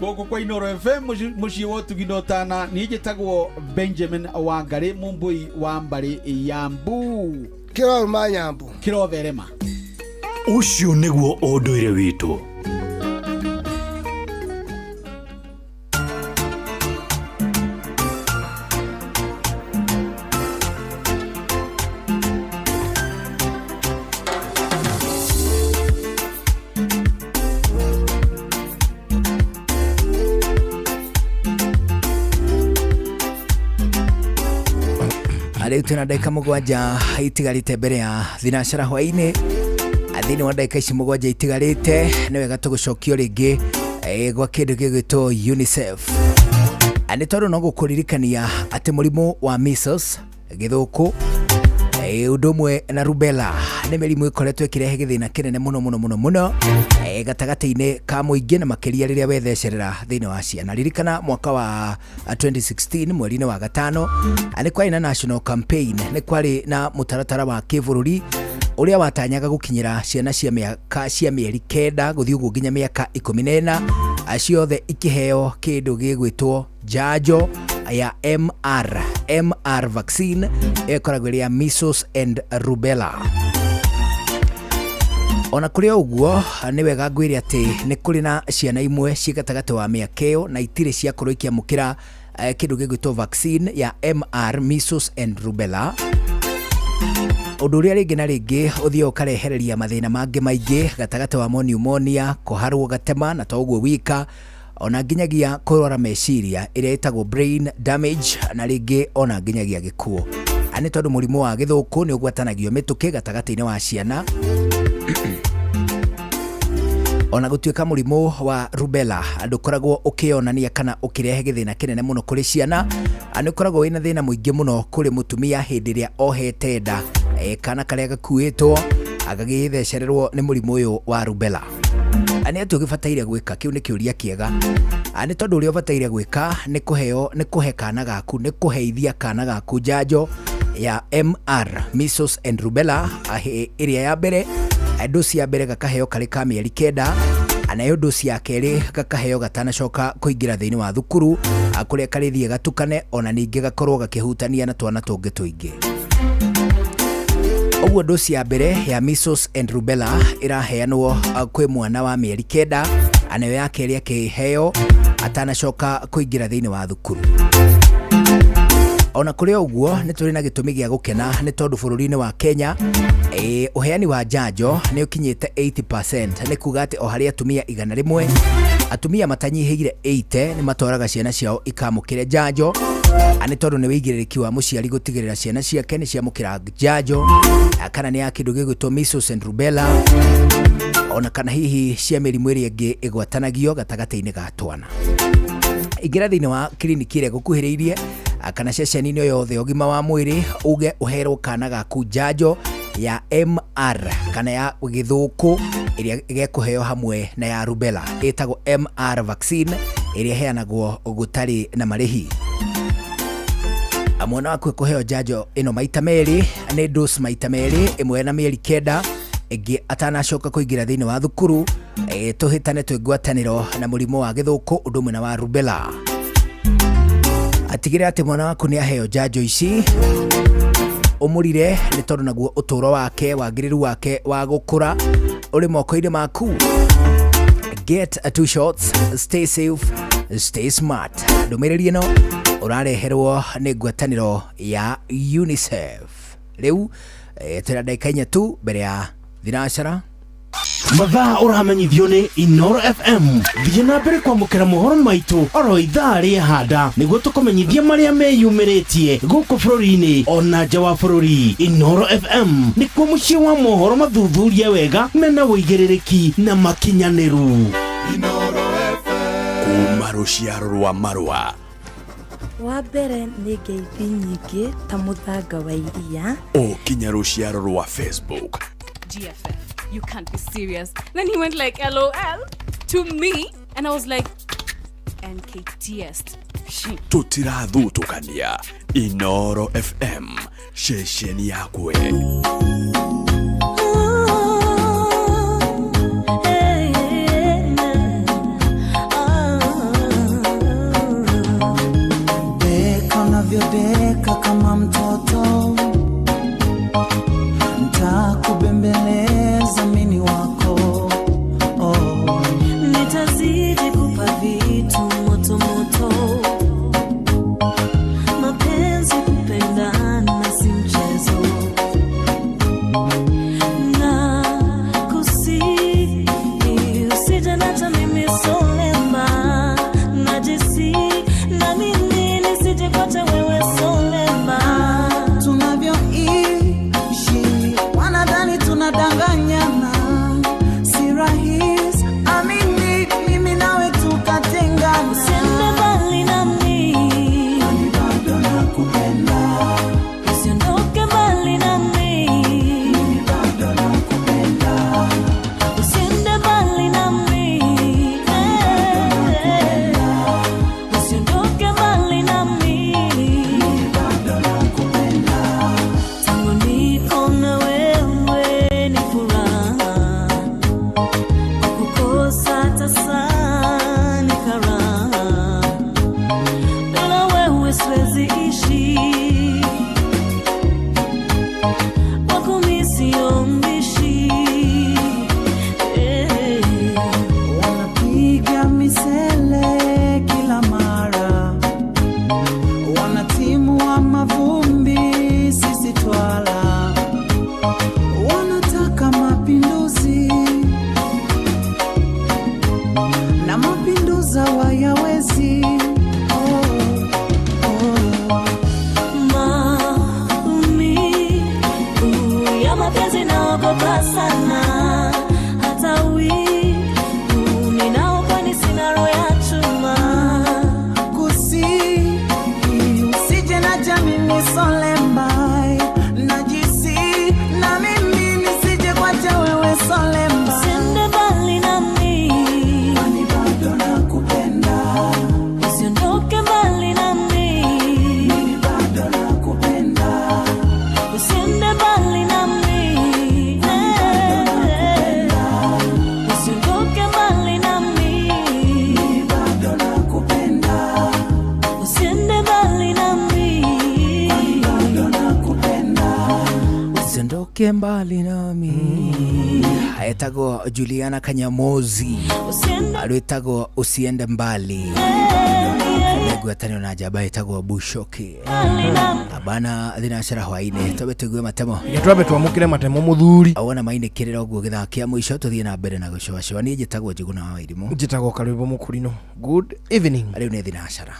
Gũkũ kwa Inooro FM mũciĩ wa ũtugi na ũtana, niĩ njĩtagwo Benjamin Wangarĩ, mũmbũi wa mbarĩ ya Mbu. Kĩroruma Nyambu. Kĩrotherema. Ũcio nĩguo ũndũire witũ. Rĩu twĩna ndagĩka 7 itigarĩte mbere ya thinacara hwaĩ-inĩ. Thĩinĩ wa ndagĩka ici 7 itigarĩte, nĩ wega tũgũcokio rĩngĩ gwa kĩndũ gĩgwĩtwo UNICEF. Nĩ tondũ no gũkũririkania atĩ mũrimũ wa measles, gĩthũkũ, ũndũ ũmwe na rubella nĩ mĩrimũ ĩkoretwo ĩkĩrehe gĩthĩna kĩnene mũno mũno mũno mũno gatagatĩ-inĩ ka mũingĩ, na makĩria rĩrĩa wethecerera thĩinĩ wa ciana. Ririkana mwaka wa 2016 mweri-inĩ wa 5 nĩ kwarĩ na national campaign, nĩ kwarĩ na mũtaratara wa kĩbũrũri ũrĩa watanyaga gũkinyĩra ciana cia mĩaka cia mĩeri 9 gũthiĩ ũguo nginya mĩaka 14, ciothe ikĩheo kĩndũ gĩgwĩtwo njanjo ya MR vaccine, ĩkoragwo ĩrĩ ya measles and rubella. Ona kũrĩ o ũguo, nĩ wega ngwĩre atĩ nĩ kũrĩ na ciana imwe ciĩ gatagatĩ wa mĩaka ĩyo na itirĩ ciakorwo ikĩamũkĩra kĩndũ gĩgwĩtwo vaccine ya MR measles and rubella, ũndũ ũrĩa rĩngĩ na rĩngĩ ũthiaga ũkarehereria mathĩna mangĩ maingĩ gatagatĩ wa pneumonia, kũharwo gatema, na to ũguo wika, ona nginyagia kũrwara meciria ĩrĩa ĩtagwo brain damage, na rĩngĩ ona nginyagia gĩkuũ. Nĩ tondũ mũrimũ wa gĩthũkũ nĩ ũgwatanagio mĩtũkĩ gatagatĩ-inĩ wa ciana. Ona gũtuĩka mũrimũ wa rubella ndũkoragwo ũkĩonania kana ũkĩrehe gĩthĩna kĩnene mũno kũrĩ ciana, nĩ ũkoragwo wĩna thĩna mũingĩ mũno kũrĩ mũtumia hĩndĩ ĩrĩa ohete nda, kana karĩa gakuĩtwo agagĩthecererwo nĩ mũrimũ ũyũ wa rubella. Nĩ atĩ ũgĩbataire gwĩka, kĩu nĩ kĩũria kĩega. Nĩ tondũ ũrĩa ũbataire gwĩka nĩ kũheo, nĩ kũhe kana gaku, nĩ kũheithia kana gaku njanjo ya MR measles and rubella, ĩrĩa ya mbere, dosi ya mbere gakaheo karĩ ka mĩeri 9, nayo dosi ya kerĩ gakaheo gatanacoka kũingĩra thĩinĩ wa thukuru, kũrĩa karĩthiĩ gatukane, ona ningĩ gakorwo gakĩhutania na twana tũngĩ tũingĩ. Ũguo dosi ya mbere ya measles and rubella ĩraheanwo kwĩ mwana wa mĩeri 9, nayo ya kerĩ akĩheo atanacoka kũingĩra thĩinĩ wa thukuru. Ona kũrĩ o ũguo nĩ tũrĩ na gĩtũmi gĩa gũkena nĩ tondũ bũrũri-inĩ wa Kenya ũheani wa njanjo nĩ ũkinyĩte 80%, nĩ kuga atĩ o harĩ atumia 100 atumia matanyihĩire 80 nĩ matwaraga ciana ciao ikamũkĩre njanjo, nĩ tondũ nĩ wĩigĩrĩrĩki wa mũciari gũtigĩrĩra ciana ciake nĩ ciamũkĩra njanjo, kana nĩ ya kĩndũ gĩgwĩtwo measles and rubella, ona kana hihi cia mĩrimũ ĩrĩa ĩngĩ ĩgwatanagio gatagatĩ-inĩ ga twana. Ingĩra thĩinĩ wa kiriniki ĩrĩa ĩgũkuhĩrĩirie kana ceceni-inĩ o yothe ya ũgima wa mwĩrĩ uge ũherwo kana gaku njanjo ya MR kana ya gĩthũkũ ĩrĩa ĩgekũheo hamwe na ya rubella, ĩtagwo MR vaccine ĩrĩa ĩheanagwo gũtarĩ na marĩhi. Mwana waku ekũheo njanjo ĩno maita merĩ, nĩ dose maita merĩ, ĩmwe na mĩeri 9, ĩngĩ atanacoka kũingĩra thĩinĩ wa thukuru. Tũhĩtane twĩ ngwatanĩro na mũrimũ wa gĩthũkũ ũndũ ũmwe na wa rubella. Atigĩrĩra atĩ mwana waku nĩ aheo njanjo ici, ũmũrire nĩ tondũ naguo ũtũũro wake, wagĩrĩru wake wa gũkũra ũrĩ moko-inĩ maku. Get 2 shots, stay safe, stay smart. Ndũmĩrĩri ĩno ũrareherwo nĩ ngwatanĩro ya UNICEF. Rĩu twĩna ndagĩka 4 tu mbere ya thinacara. Mathaa ũramenyithio nĩ Inooro FM. Thiĩ na mbere kwamũkĩra mohoro maitũ oro ithaa rĩa handa nĩguo tũkũmenyithie marĩa meyumĩrĩtie gũkũ bũrũri-inĩ ona nja wa bũrũri. Inooro FM nĩkuo mũciĩ wa mohoro mathuthurie wega mena ũigĩrĩrĩki na makinyanĩru. Inooro FM. Kuma rũciaro rwa marũa. Wa mbere nĩ ngeithi nyingĩ ta mũthanga wa iria. O kinya rũciaro rwa Facebook. GFF, you can't be serious. Then he went like LOL to me, and I was like NKTS. Tutirathutũkania. Inooro FM, ceceni yakwe. Deka unavyodeka kama mtoto, nitakubembeleza mimi wako. Oh. Nitazidi kupa vitu moto moto, mapenzi kupendana si mchezo, na kusi usije niacha mimi solema, najisi na mimi nisije kuacha wewe solema. Tunavyoishi wanadhani tunadanganyana, si rahisi amini mimi nawe tukatengana. Usiende mbali nami, mimi bado nakupenda. Usiondoke mbali nami, mimi bado nakupenda. Usiende mbali nami, usiondoke mbali nami, mimi bado nakupenda. Tangu niko na wewe ni furaha, kukukosa hata saa ni karaha. Bila wewe siwezi ishi, wako mimi sio mbishi. Wanapiga misele kila mara, wanatimua mavumbi sisi twala, wanataka mapinduzi na mapinduza wayawezi. Oh, oh. Maumivu ya mapenzi naogopa sana, hata wivu ninao kwani sina roho ya chuma. Kusi usije na jamii solemba, najisi na mimi nisije kuacha wewe solemba. Usiende mbali nami, kwani bado nakupenda. Usiondoke mbali nami, mimi bado nakupenda. Usiende mbali nami, usiondoke mbali nami, mimi bado nakupenda. Usiende mbali nami, kwani bado nakupenda. Usiondoke mbali nami. Etagwo Juliana Kanyamozi, Usiende arwĩtagwo Usiende Mbali. Ngwatanĩro na njamba ĩtagwo Bushoki abana thinacara hwainĩ twambe tũigue matemo. Reke twambe twamũkĩre matemo mũthuri. Wona mainĩkĩrĩra ũguo gĩthaa kĩa mũico tũthiĩ na mbere na gũcũacũa. Niĩ njĩtagwo Njũgũna wa Wairimũ. Njĩtagwo Karwĩmbo Mũkũrinũ. Good evening. Rĩu nĩ thinacara.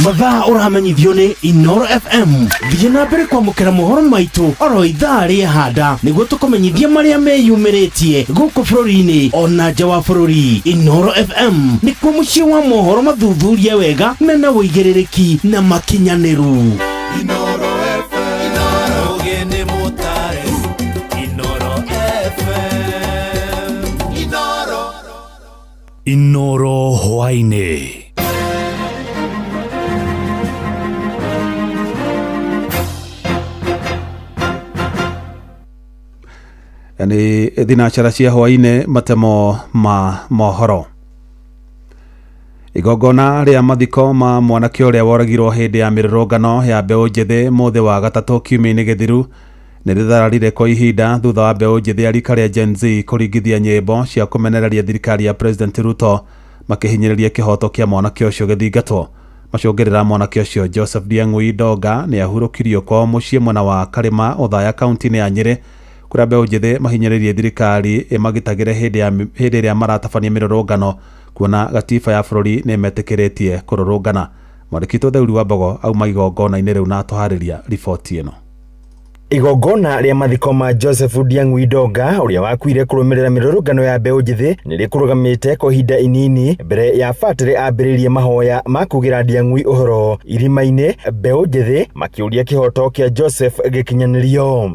Mathaa ũramenyithio nĩ Inoro FM. Thiĩ na mbere kwamũkĩra mohoro maitũ oro ithaa rĩehanda nĩguo tũkũmenyithie marĩa meyumĩrĩtie gũkũ bũrũri-inĩ ona nja wa bũrũri. Inoro FM nĩkuo mũciĩ wa mohoro mathuthurie wega mena ũigĩrĩrĩki na makinyanĩru. Inoro FM, Inoro ũgeni mũtare, Inoro FM, Inoro. Inoro hwainĩ. Nĩ thinacara cia hwainĩ matemo ma mohoro. Igongona rĩa mathiko ma mwanake ũrĩa woragirwo hĩndĩ ya mĩrũrũngano ya mbeũ njĩthĩ mũthĩ wa gatatũ kiumia-inĩ gĩthiru nĩ rĩthararire kwa ihinda thutha wa mbeũ njĩthĩ a rika rĩa Gen Z kũringithia nyĩmbo cia kũmenereria thirikari ya President Ruto makĩhinyĩrĩria kĩhoto kĩa mwanake ũcio gĩthingatwo. Macũngĩrĩra mwanake ũcio Joseph Diang'ui Ndonga nĩ ahurũkirio kwao mũciĩ mwena wa Karĩma Othaya kaunti-inĩ ya Nyĩrĩ kũrĩa mbeũ njĩthĩ mahinyĩrĩirie thirikari ĩmagitagĩre hĩndĩ ĩrĩa maratabania mĩrũrũngano kuona gatiba ya bũrũri nĩ ĩmetĩkĩrĩtie kũrũrũngana. Mwandĩki witũ Theuri wa Mbogo auma igongona-inĩ rĩu na atũharĩria riboti ĩno. Igongona rĩa mathiko ma Joseph Diang'ui Ndonga ũrĩa wakuire kũrũmĩrĩra mĩrũrũngano ya mbeũ njĩthĩ nĩ rĩkũrũgamĩte kwa ihinda inini mbere ya batĩrĩ ambĩrĩrie mahoya ma kugĩra Diang'ui ũhoro irima-inĩ mbeũ njĩthĩ makĩũria kĩhoto kĩa Joseph gĩkinyanĩrio.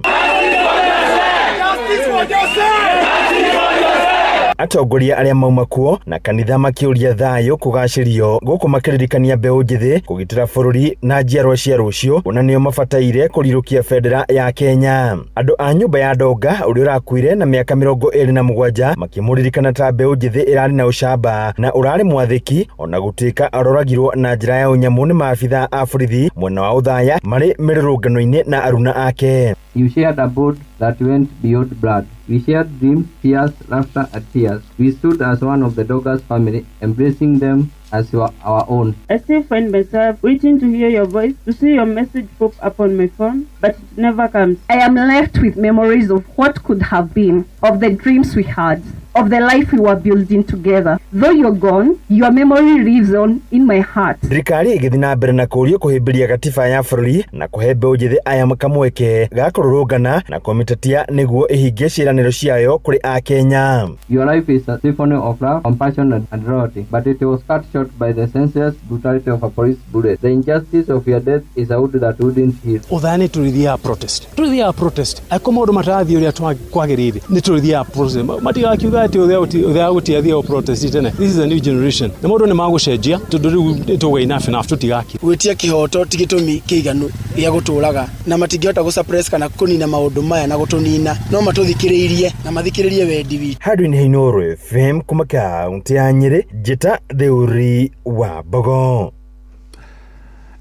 Atongoria arĩa mauma kuo na kanitha makĩũria thayũ kũgacĩrio gũkũ makĩririkania mbeũ njĩthĩ kũgitĩra bũrũri na njiarwa cia rũciũ ona nĩo mabataire kũrirũkia bendera ya Kenya. Andũ a nyũmba ya Ndonga ũrĩa ũrakuire na mĩaka 27 makĩmũririkana ta mbeũ njĩthĩ ĩrarĩ na ũcamba na ũrarĩ mwathĩki ona gũtuĩka aroragirwo na njĩra ya ũnyamũ nĩ maabitha a borithi mwena wa Othaya marĩ mĩrũrũngano-inĩ na aruna ake. You shared a bond that went beyond blood. We shared dreams, fears, laughter, and tears. We stood as one of the Doggers family, embracing them as our own. I still find myself waiting to hear your voice, to see your message pop up on my phone, but it never comes. I am left with memories of what could have been, of the dreams we had, of the life we were building together. Though you're gone, your memory lives on in my heart. Thirikari ĩgĩthiĩ na mbere na kũũrio kũhĩmbĩria gatiba ya bũrũri na kũhe mbeũ njĩthĩ aya kamweke ga kũrũrũngana na kũmĩtetia nĩguo ĩhingie ciĩranĩro ciayo kũrĩ Akenya. Your life is a symphony of love, compassion and loyalty, but it was cut short by the senseless brutality of a police bullet. The injustice of your death is a wound that wouldn't heal. Othaya nĩ tũrĩthiaga protest. Tũrĩthiaga protest. Angĩkorwo maũndũ matarathiĩ ũrĩa kwagĩrĩire, nĩ tũrĩthiaga protest. Matigakiuga atĩ Othaya gũtiathiaga protest tene. This is a new generation. Na maũndũ nĩ magũcenjia tondũ rĩu nĩ tũgwa enough enough tũtigakira. Gwĩtia kĩhoto ti gĩtũmi kĩiganu gĩa gũtũraga na matingĩhota gũsuppress kana kũnina maũndũ maya na gũtũnina, no matũthikĩrĩirie na mathikĩrĩrie wendi witũ. Handũ-inĩ ha Inooro FM kuma kaunti ya Nyĩrĩ, njĩta Theuri wa Mbogo.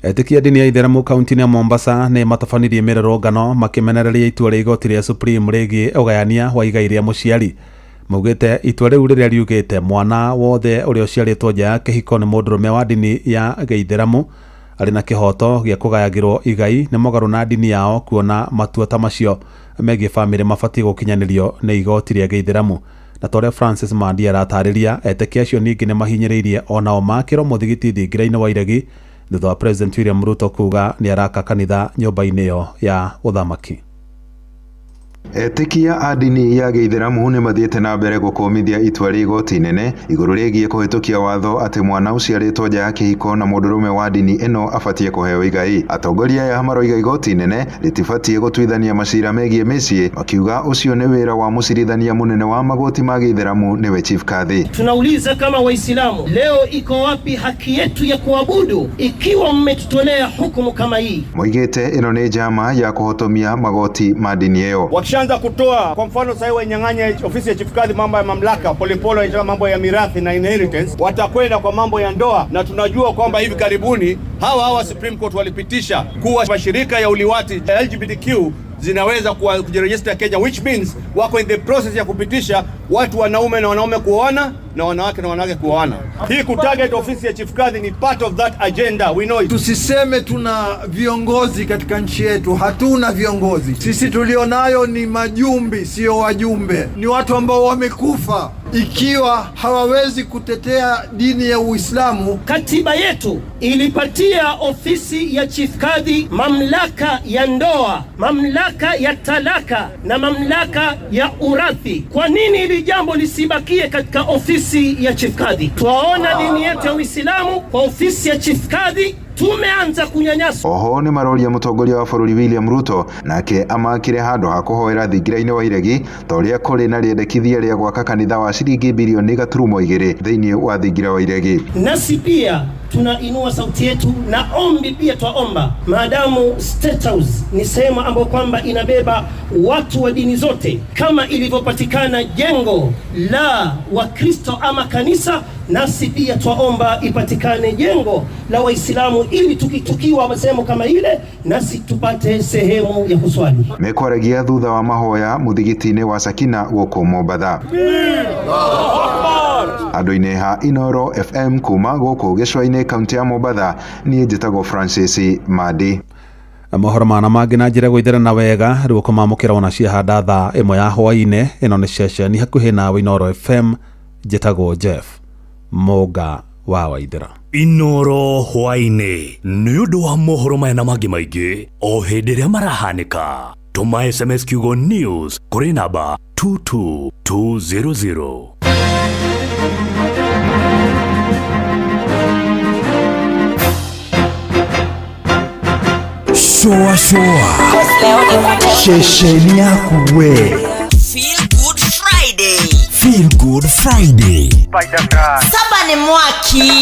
Etĩkia ndini ya Itheramu kaunti-inĩ ya Mombasa nĩ matabanirie mĩrũrũngano makĩmenereria itua rĩa igoti rĩa Supreme rĩgiĩ ũgayania wa igai rĩa mũciari. Maugĩte itua rĩu rĩrĩa riugĩte mwana wothe ũrĩa ũciarĩtwo nja ya kĩhiko nĩ mũndũrũme wa ndini ya Gĩithĩramu arĩ na kĩhoto gĩa kũgayagĩrwo igai nĩ mũgarũ na ndini yao kuona matua ta macio megiĩ bamĩrĩ mabatiĩ gũkinyanĩrio nĩ igoti rĩa Gĩithĩramu. Na ta ũrĩa Francis Mandi aratarĩria, etĩkia acio ningĩ nĩ mahinyĩrĩirie onao makĩrwo mũthigiti thingira-inĩ wa Iregi thutha wa President William Ruto kuga nĩ araka kanitha nyũmba-inĩ ĩyo ya ũthamaki. Etĩkia a ndini ya Gĩithĩramu nĩ mathiĩte na mbere gũkũmithia itua rĩa igoti inene igũrũ rĩgiĩ kũhĩtũkia watho atĩ mwana ũciarĩtwo nja ya kĩhiko na mũndũrũme wa ndini ĩno abatiĩ kũheo igai. Atongoria aya maroiga igoti inene rĩtibatiĩ gũtuithania macira megiĩ mĩciĩ, makiuga ũcio nĩ wĩra wa mũcirithania mũnene wa magoti ma Gĩithĩramu nĩwe Chief Kadhi. Tunauliza kama Waislamu, leo iko wapi haki yetu ya kuabudu ikiwa mmetutolea hukumu kama hii? Moigĩte ĩno nĩ njama ya kũhotomia magoti ma ndini ĩyo. Wakishaanza kutoa, kwa mfano sasa wanyang'anya ofisi ya Chief Kadhi mambo ya mamlaka, polepole wanataka mambo ya mirathi na inheritance, watakwenda kwa mambo ya ndoa, na tunajua kwamba hivi karibuni hawa Supreme Court walipitisha kuwa mashirika ya uliwati LGBTQ zinaweza kujiregister Kenya, which means wako in the process ya kupitisha watu wanaume na wanaume kuoana na wanawake na wanawake kuoana. Hii kutarget ofisi ya Chief Kadhi ni part of that agenda, we know it. Tusiseme tuna viongozi katika nchi yetu, hatuna viongozi. Sisi tulionayo ni majumbi, sio wajumbe. Ni watu ambao wamekufa ikiwa hawawezi kutetea dini ya Uislamu. Katiba yetu ilipatia ofisi ya Chief Kadhi mamlaka ya ndoa, mamlaka ya talaka na mamlaka ya urathi. Kwa nini hili jambo lisibakie katika ofisi ya Chief Kadhi? Twaona dini yetu ya Uislamu kwa ofisi ya Chief Kadhi tumeanza kunyanyaswa. Oho nĩ maroria mũtongoria wa bũrũri William Ruto nake amakire handũ ha kũhoera thingira-inĩ wa iregi ta ũrĩa kũrĩ na rĩendekithia rĩa gwaka kanitha wa ciringi bilioni gaturumo igĩrĩ thĩinĩ wa thingira wa iregi. Nasi pia tunainua sauti yetu na ombi pia twaomba, maadamu State House ni sehemu ambayo kwamba inabeba watu wa dini zote, kama ilivyopatikana jengo la Wakristo ama kanisa, nasi pia twaomba ipatikane jengo la Waislamu ili tukitukiwa sehemu kama ile, nasi tupate sehemu ya kuswali. Mekwaragia thutha wa mahoya muthigiti-inĩ wa Sakina gũkũ Mombatha. Andũ-inĩ ha Inoro FM kuma gũkũ gĩcũa-inĩ kaunti ya Mombatha, niĩ njĩtagwo Francis Madi. Mohoro mana mangĩ na njĩra gũitherana wega rĩu ũkũmamũkĩra ona ciahanda thaa ĩmwe ya hwaĩ-inĩ. Ĩno nĩ ceceni hakuhĩ nawe Inoro FM, njĩtagwo Jeff Mũnga wa Waithera. Inoro hwaĩ-inĩ nĩ ũndũ wa mohoro maya na mangĩ maingĩ o hĩndĩ ĩrĩa marahanĩka. Tũma SMS kiugo news kũrĩ namba 22200. Shoa shoa shesheni yaku we. Feel Good Friday. Feel Good Friday. Saba ni mwaki.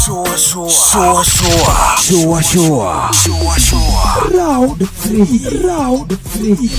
Shoa shoa shoa shoa shoa shoa shoa. Round 3 round 3.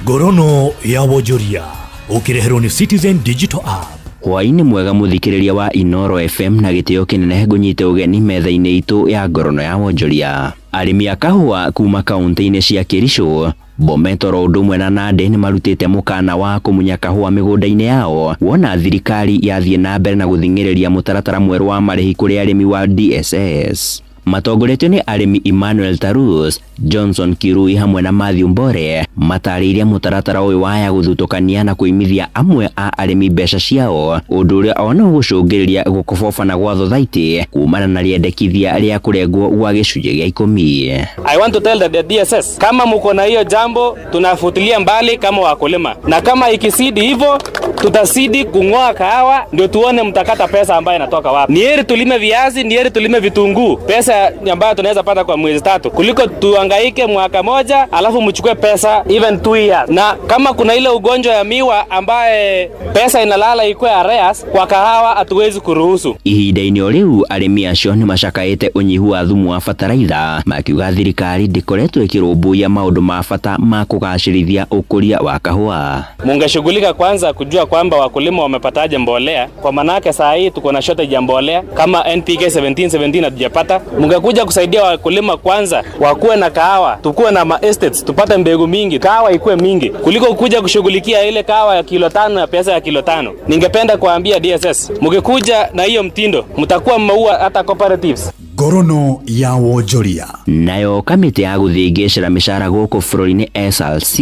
Ngorono ya wonjoria ũkĩreherwo nĩ Citizen Digital App. Hwaĩ-inĩ mwega mũthikĩrĩria wa Inoro FM na gĩtĩo kĩnene ngũnyite ũgeni metha-inĩ itũ ya ngorono ya wonjoria. Arĩmi a kahũa kuma kaunti-inĩ cia Kericho, Bomet oro ũndũ ũmwe na Nandi nĩ marutĩte mũkana wa kũmunya kahũa mĩgũnda-inĩ yao wona thirikari yathiĩ na mbere na gũthing'ĩrĩria mũtaratara mwerũ wa marĩhi kũrĩ arĩmi wa DSS. Matongoretio nĩ arĩmi Emmanuel Tarus, Johnson Kirui hamwe na Matthew Mbore matarĩirie mũtaratara ũyũ waya gũthutũkania na kũimithia amwe a arĩmi mbeca ciao, ũndũ ũrĩa ona ũgũcũngĩrĩria gũkobobana gwa thothaitĩ kumana na rĩendekithia rĩa kũrengwo gwa gĩcunjĩ gĩa 10. I want to tell the DSS, kama mko na hiyo jambo tunafutilia mbali kama wakulima, na kama ikisidi hivyo tutasidi kung'oa kahawa ndio tuone mtakata pesa ambayo inatoka wapi. Ni heri tulime viazi, ni heri tulime vitunguu, pesa ambayo tunaweza pata kwa mwezi 3 kuliko tuhangaike mwaka moja alafu mchukue pesa even 2 years. Na kama kuna ile ugonjwa ya miwa ambaye pesa inalala ikue arrears kwa kahawa, hatuwezi kuruhusu. Ihinda-inĩ o rĩu arĩmi acio nĩ macakaĩte ũnyihu wa thumu wa bataraitha, makiuga thirikari ndĩkoretwo ĩkĩrũmbũiya maũndũ ma bata ma kũgacĩrithia ũkũria wa kahũa. Mungeshughulika kwanza kujua kwamba wakulima wamepataje mbolea, kwa manake saa hii tuko na shortage ya mbolea kama NPK 1717 hatujapata. Mungekuja kusaidia wakulima kwanza wakuwe na kahawa, tukuwe na ma estates, tupate mbegu mingi, kahawa ikuwe mingi, kuliko kuja kushughulikia ile kahawa ya kilo 5 ya pesa ya kilo 5. Ningependa kuambia DSS, mkikuja na hiyo mtindo mtakuwa mmeua hata cooperatives. Ngorono ya wonjoria. Nayo kamĩtĩ ya gũthĩngĩcĩra mĩcara gũkũ bũrũri-inĩ SRC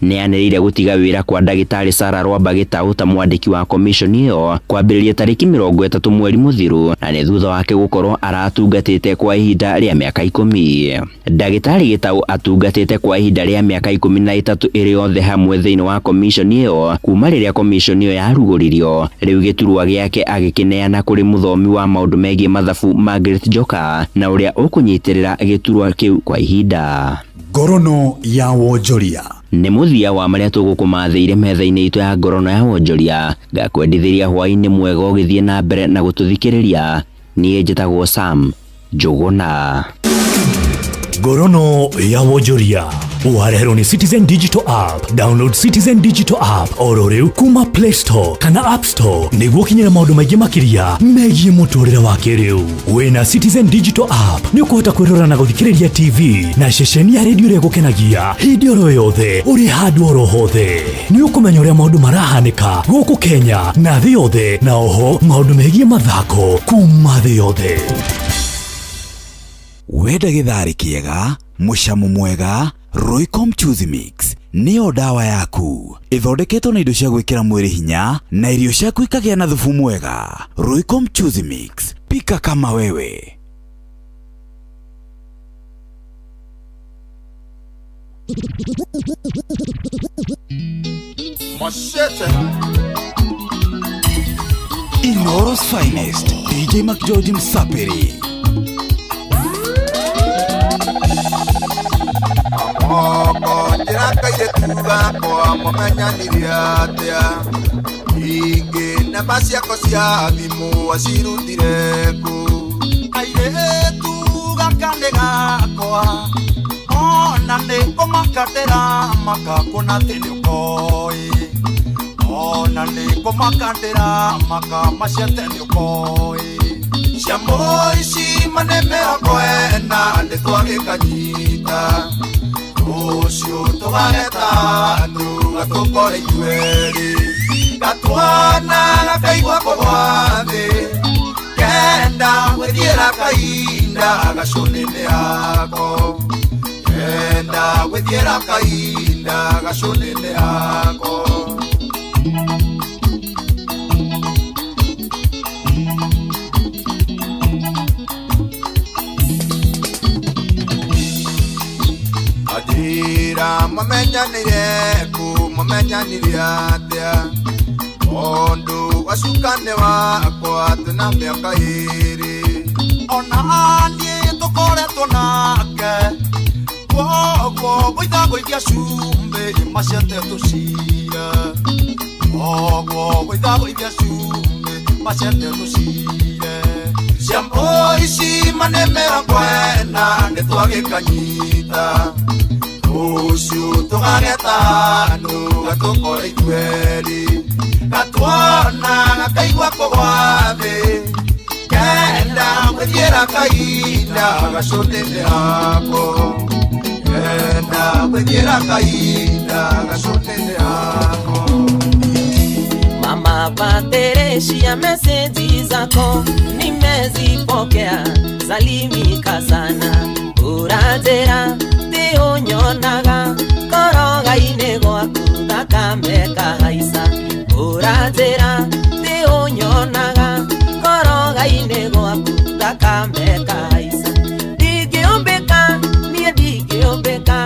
nĩyanĩrĩire gũtiga wĩra kwa ndagĩtarĩ Sarah Rwamba Gĩtaũ ta mwandĩki wa commission ĩyo kwambĩrĩria tarĩki 30 mweri mũthiru, na nĩ thutha wake gũkorwo aratungatĩte kwa ihinda rĩa mĩaka 10. Ndagĩtarĩ Gĩtaũ atungatĩte kwa ihinda rĩa mĩaka 13 ĩrĩ yothe hamwe thĩinĩ wa commission ĩyo kuma rĩrĩa commission ĩyo yarugũririo. Rĩu gĩturwa gĩake agĩkĩneana kũrĩ mũthomi wa maũndũ megiĩ mathabu Margaret Njoka na ũrĩa ũkũnyitĩrĩra gĩturwa kĩu kwa ihinda. Ngorono ya wonjoria. Nĩ mũthia wa marĩa tũgũkũmathĩire metha-inĩ itũ ya ngorono ya wonjoria. Ngakwendithĩria hwaĩ-inĩ mwega ũgĩthiĩ na mbere na gũtũthikĩrĩria. Niĩ njĩtagwo Sam Njũgũna. Ngorono ya wonjoria Wareherwo nĩ Citizen Digital App. Download Citizen Digital App oro rĩu kuma Play Store kana App Store nĩguo ũkinyĩre maũndũ maingĩ makĩria megiĩ mũtũrĩre wa kĩrĩu. Wĩna Citizen Digital App nĩ ũkũhota kwĩrora na gũthikĩrĩria TV na ceceni ya redio ĩrĩa ĩgũkenagia hĩndĩ oro yothe ũrĩ handũ oro hothe. Nĩ ũkũmenya ũrĩa maũndũ marahanĩka gũkũ Kenya na thĩ yothe, na oho maũndũ megiĩ mathako kuma thĩ yothe. Wenda gĩtharĩ kĩega, mũcamo mwega, Royco Mchuzi Mix nĩyo ndawa yaku. Ĩthondeketwo na indo cia gwĩkĩra mwĩrĩ hinya na irio ciaku ikagĩa na thubu mwega. Royco Mchuzi Mix, pika kama wewe. Machete. Inoro's finest, DJ McGeorge Msapiri. Moko njĩra kairĩtu gakwa mũmenyanire atĩa ingĩ namba ciako cia thimũ acirutire kũ kairĩtu gaka nĩ gakwa ona nĩ kũmakatĩra maka kuona atĩ nĩ ũkoĩ ona nĩ kũmakatĩra maka maciate nĩ ũkoĩ cia mũici mane mĩrongo ĩna nĩ twagĩkanyita rũciũ tũgageta andũ gatũkore ithuerĩ gatuona gakaigua kũgwa thĩ kenda gwĩthiĩra kainda gacũnĩ-inĩ yako kenda gwĩthiĩra kainda gacũnĩ-inĩ yako. Ajira mamenyanire ku mamenyanire atia Ondu wacukane wakwa twĩna mĩaka ĩrĩ ona niĩ tũkoretwo nake koguo gũithagũithia cumbĩ macete tũcire koguo gũithagũithia cumbĩ macete tũcire cia mbũri mane mĩrongo ĩna nĩ twagĩkanyita rũciũ tũgageta andũ gatũkore ithuerĩ gatuona gakaigua kũgwa thĩ kenda gwĩthiĩra kainda gacũnĩ-inĩ yako kenda gwĩthiĩra kainda gacũnĩ-inĩ yako. Mama Patricia, meseji zako nimezipokea, salimika sana uranjĩra ti ũnyonaga koroga-inĩ gwaku thakame kahaica ũranjĩra ti ũnyonaga koroga-inĩ gwaku thakame kahaica ndingĩũmbĩka niĩ ndingĩũmbĩka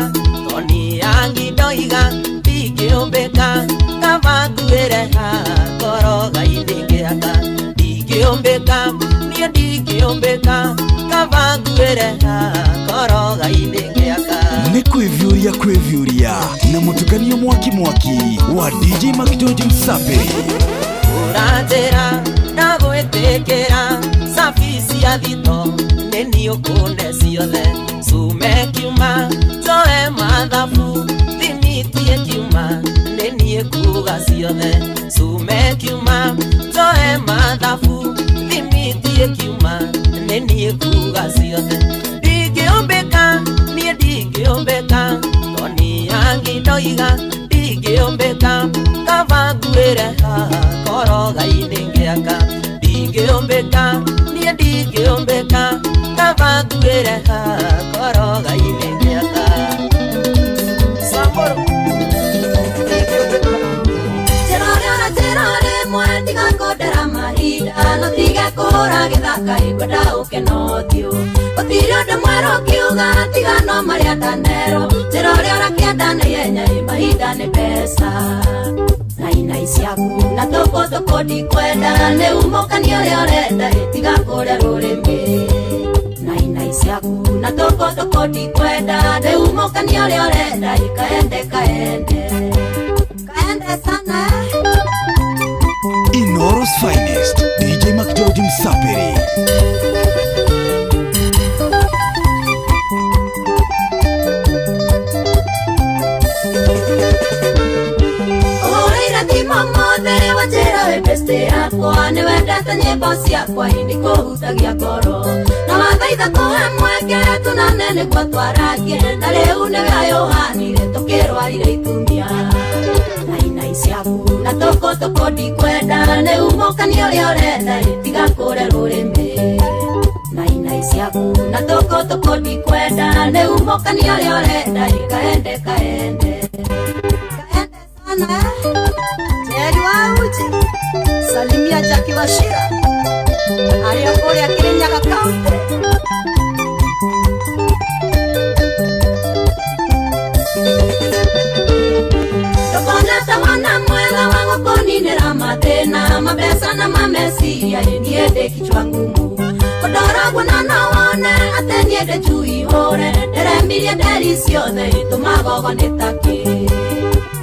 toni yangi ndoiga ndingĩũmbĩka kaba nguĩre haha koroga-inĩ ngĩaka ndingĩũmbĩka niĩ ndingĩũmbĩka kaba nguĩre haha koroga-inĩ ngĩaka. Nĩ kwĩviũria kwĩviũria na mũtukanio mwaki mwaki wa DJ McGeorge Msapiri. Ũranjĩra ndagwĩtĩkĩra cabi cia thito nĩ niĩ ũkũne ciothe cume kiuma njoe mathabu thimitie kiuma nĩ niĩ kuga ciothe cume kiuma njoe mathabu thimitie kiuma nĩ niĩ kuga ciothe ndingĩũmbĩka niĩ ndingĩũmbĩka toni yangi ndoiga ndingĩũmbĩka kaba nguĩre haha koroga-inĩ ngĩaka ndingĩũmbĩka niĩ ndingĩũmbĩka kaba nguĩre haha koroga-inĩ ngĩaka. Samboro Njĩra rĩmwe tiga kũndera mahinda no tige kũhũra gĩthaka ingwenda ũke na ũthiũ gũtirĩ ũndũ mwerũ ũkiuga tiga no marĩa ndanerwo njĩra ũrĩa ũrakĩenda na ihenya ĩ mahinda nĩ mbeca na inai ciaku na tũkũ tũkũ ndikwenda nĩ umũkani ũrĩa ũrenda ĩ tiga kũrĩa rũrĩmĩ na inai ciaku na tũkũ tũkũ ndikwenda nĩ umũkani ũrĩa ũrenda ĩ kaende kaende kaende sana. Inoro's finest, DJ McGeorge Msapiri. yakwa nĩwendete nyĩmbo ciakwa ĩndĩ kũhutagia ngoro na wathaitha kũhe mweke tunane nĩguo twaragie na rĩu nĩwe ayũhanire tũkĩrwarire itumia na inai ciaku na tũkũtũkũ ndikwenda nĩ umũkani ũrĩa ũrenda tiga kũre rũrĩmĩ na inai ciaku na tũkũtũkũ ndikwenda nĩ umũkani ũrĩa ũrenda kaende kaende kaende sana Jerry wa uji salimia Jackie Wachira arĩa kũrĩa Kirinyaga County. Ndũkonete mwana mwega wa gũkũninĩra mathĩna mabeca na mameciria niĩ ndĩ kichwa ngumu kũndoragwo na no wone atĩ niĩ ndĩ njui hũre ndĩremirie nderi ciothe itũmagogo nĩ takĩ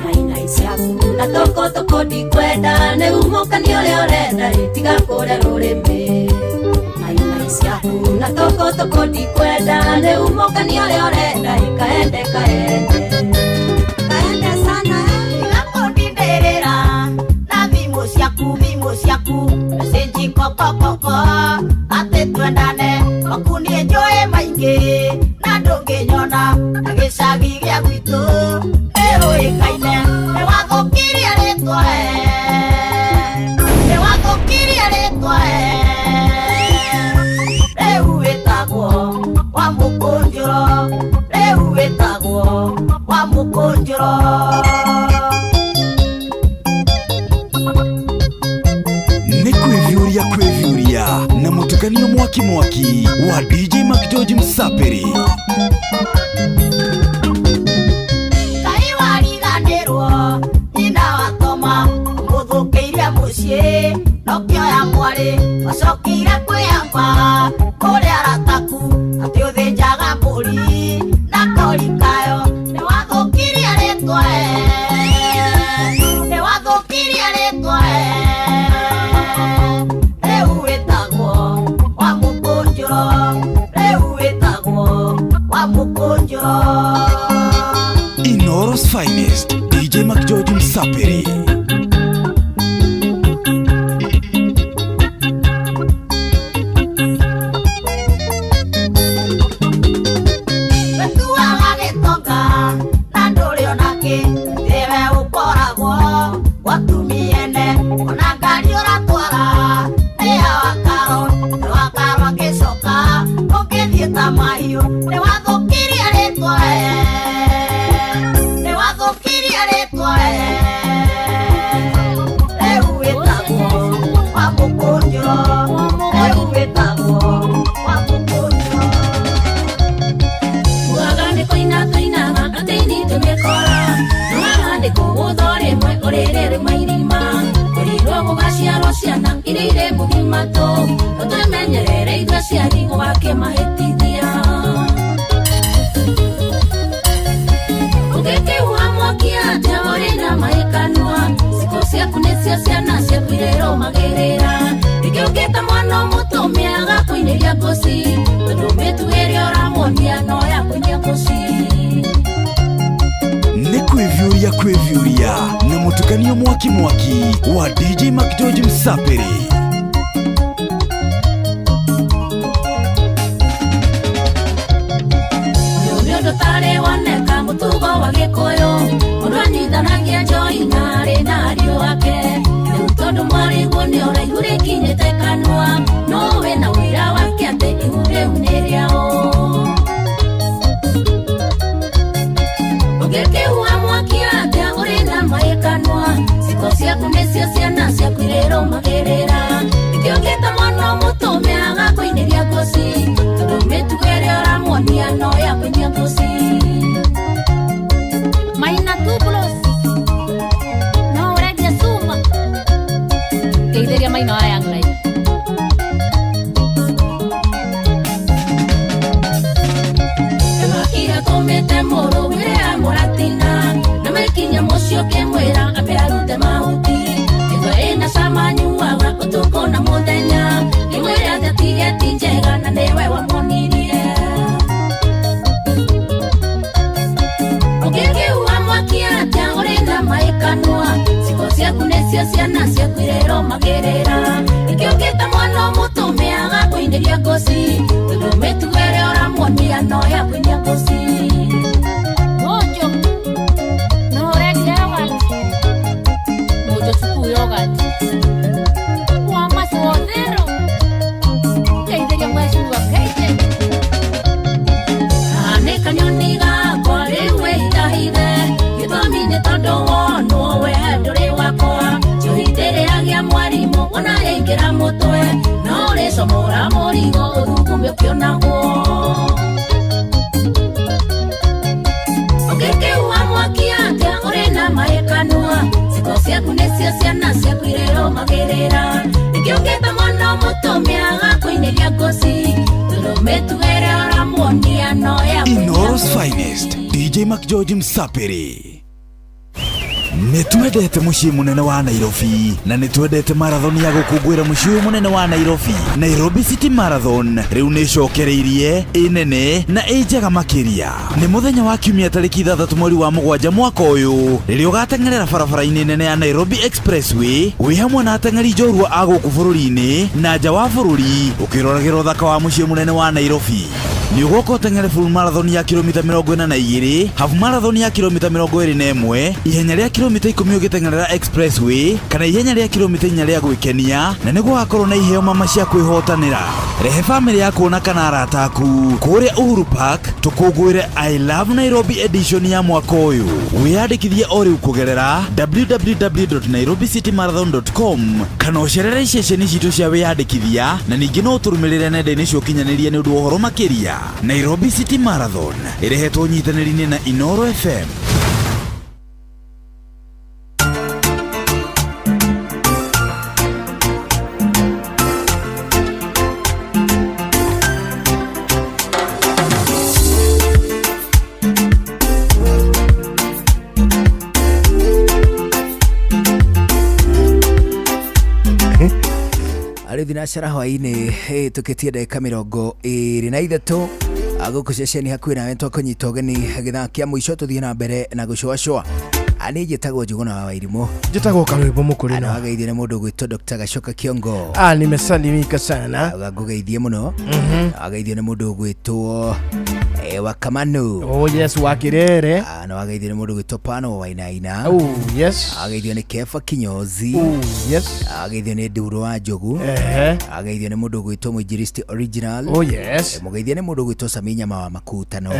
na inai ciaku na tũkũtũkũ ndikwenda nĩ umũkani ũrĩa ũrenda tiga kũre rũrĩmĩ na inai ciaku na tũkũtũkũ ndikwenda nĩ umũkani ũrĩa ũrenda kaende kaende kaende sana. Ndĩrĩra na thimũ ciaku message kokokoko atĩ twendane maku niĩ njũĩ maingĩ na ndũngĩnyona na gĩcagi gĩa gwitũ nĩũĩkaine nĩwathũkirie rĩtwa nĩwathũkirie rĩtwa rĩu wĩtagwo wa mũkũnjũro rĩu wĩtagwo wa mũkũnjũro. Nĩ kwĩviũria na mũtukanio mwaki mwaki wa DJ McGeorge Msapiri. Ngai wariganĩrwo nyina wa Toma mũthũkĩire mũciĩ nokĩoya mwarĩ wacokire kwĩyamba kũrĩa arataku atĩ ũthĩnjaga mbũri na kori kayo nĩwathũkirie rĩtwa nĩwathũkirie rĩtwa rĩu wĩtagwo wa mũkũnjũro rĩu wĩtagwo wa mũkũnjũro. Inooro's finest DJ McGeorge Msapiri. Wetuaga gĩtonga na ndũrĩ onakĩ tiwe ũkoragwo gwatumia ene ona ngari ũratwara nĩ ya wakaro nĩ wakaro akĩcoka ũngĩthiĩ ta mahiũ nĩwathũkirie rĩtwa nĩwathũkirie rĩtwa rĩu wĩtagwo wa mũkũnjũro rĩu wĩtagwo wa mũkũnjũro. Waga nĩ kũina tũinaga atĩ nitũ mĩkora Nwaga nĩ kũgũthwo rĩmwe ũrĩrĩ rĩmwe irima Kũrirwo gũgaciarwo ciana iria irĩ mũgima tũ Tũtwĩmenyerere ithuĩ aciari gũgakĩmahĩtithia Ũngĩkĩhuha mwaki atĩa ũrĩ na maĩ kanua Cikũ ciaku nĩcio ciana ciaku irĩrũmagĩrĩra Rĩngĩ ũngĩta mwana ũmũtũme agakũinĩria ngũci Tondũ mĩtugo ĩrĩa ũramuonia no ya kũinia ngũci. Nĩ kwĩviũria kwĩviũria na mũtukanio mwaki mwaki wa DJ McGeorge Msapiri. Nĩ ũndũ ũtarĩ woneka mũtugo wa Gĩkũyũ mũndũ anyitanagia njohi na arĩ na ariũ ake rĩu tondũ mwarĩguo nĩ ũraihu rĩkinyĩte kanua no wĩna ũira wake atĩ ihu rĩu nĩ rĩao. Ũngĩkĩhuha mwaki atĩa ũrĩ na maĩ kanua cikũ ciaku nĩcio ciana ciaku irĩrũmagĩrĩra Rĩngĩ ũngĩta mwana ũmũtũme agakũinĩria ngũci tondũ mĩtugo ĩrĩa ũramuonia no ya kũinia ngũci. Maina tublos no ũrendia cuma ngeithĩria maina wa Young Life. Nĩmakire tũmĩte mũrũ wĩre amũratina na mekinya mũciĩ ũkĩmwĩra ambe arute mahuti Ĩtwe ĩna cama nyuaga ũtukũ na mũthenya Nĩmwĩre atĩ atige ti njega na nĩwe wamuonirie Ũngĩkĩhuha mwaki atĩa ũrĩ na maĩ kanua Cikũ ciaku nĩcio ciana ciaku irĩrũmagĩrĩra. kũinĩria ngoci tondũ mĩtugo ĩrĩa ũramuonia no ya kũinia ngoci. Mojo, no ũrendia yogurt? Mojo chukuu yogurt. Wa macothero. Ngeithĩria mheshimiwa KJ. Nĩ kanyoni gakwa rĩu wĩhithahithe gĩtũmi nĩ tondũ wonwo we ndũrĩ wakwa njohi ndĩrĩagia mwarimũ ona yaingĩra mũtwe no ũrĩcomora mũrigo ũthugume ũkĩonagwo ũngĩkĩua mwaki atĩa ũrĩ na maĩ kanua ciko ciaku nĩcio ciana ciaku irĩrũmagĩrĩra nĩkĩo ũngĩta mwana mũtũmia agakũinĩria ngoci tondũ mĩtugo ĩrĩa ũramuonia no ya Inooro's finest DJ McGeorge Msapiri. Nĩ twendete mũciĩ mũnene wa Nairobi na nĩ twendete marathon ya gũkũngũĩra mũciĩ ũyũ mũnene wa Nairobi. Nairobi City Marathon rĩu nĩ ĩcokereirie ĩ nene na ĩ njega makĩria. Nĩ mũthenya wa kiumia tarĩki 6 mweri wa 7 mwaka ũyũ rĩrĩa ũgateng'erera barabara-inĩ nene ya Nairobi Expressway wĩ hamwe na ateng'eri njorua a gũkũ bũrũri-inĩ na nja wa bũrũri ũkĩroragĩra ũthaka wa mũciĩ mũnene wa Nairobi. Nĩ ũgoka ũteng'ere full marathon ya kilomita 42, half marathon ya kilomita 21, ihenya rĩa kilomita 10 ũgĩteng'erera expressway kana ihenya rĩa kilomita 4 rĩa gwĩkenia na nĩguo wakorwo na iheo mama cia kwĩhotanĩra. Rehe bamĩrĩ yaku ona kana arata aku kũrĩa Uhuru Park tũkũngũĩre I Love Nairobi edition ya mwaka ũyũ. Wĩyandĩkithie o rĩu kũgerera www.nairobicitymarathon.com kana ũcerere ceceni citũ cia wĩyandĩkithia na ningĩ no ũtũrũmĩrĩre nenda-inĩ cia ũkinyanĩria nĩ ũndũ wa ũhoro makĩria. Nairobi City Marathon ĩrehetwo ũnyitanĩri-inĩ na Inooro FM. Arä thinacara hwainä tå kä tie ndagä ka mä rongo ä rä na ithatå gå kå ceceni hakuhä nawe twakånyita å geni gä thaa kä a må ico tå thiä na mbere na gå coacoa nä njä tagwo Njũgũna wa Wairimũ Njĩtagwo Karwĩmbo Mũkũrĩna. Na wageithio nĩ mũndũ ũgwĩtwo Dr. Gacoka Kiongo. Ah, nimesalimika sana. Ngũgeithie mũno. Wageithio nĩ mũndũ ũgwĩtwo Wakamanu. Oh yes, wa Kirere. Na wageithio nĩ mũndũ ũgwĩtwo Pano Wainaina. Oh yes. Wageithio nĩ Kefa Kinyozi. Oh yes. Wageithio nĩ Nduro wa Njogu. Wageithio nĩ mũndũ ũgwĩtwo Mũinjilisti Original. Oh yes. Mũgeithio nĩ mũndũ ũgwĩtwo Sami Nyama wa Makutano.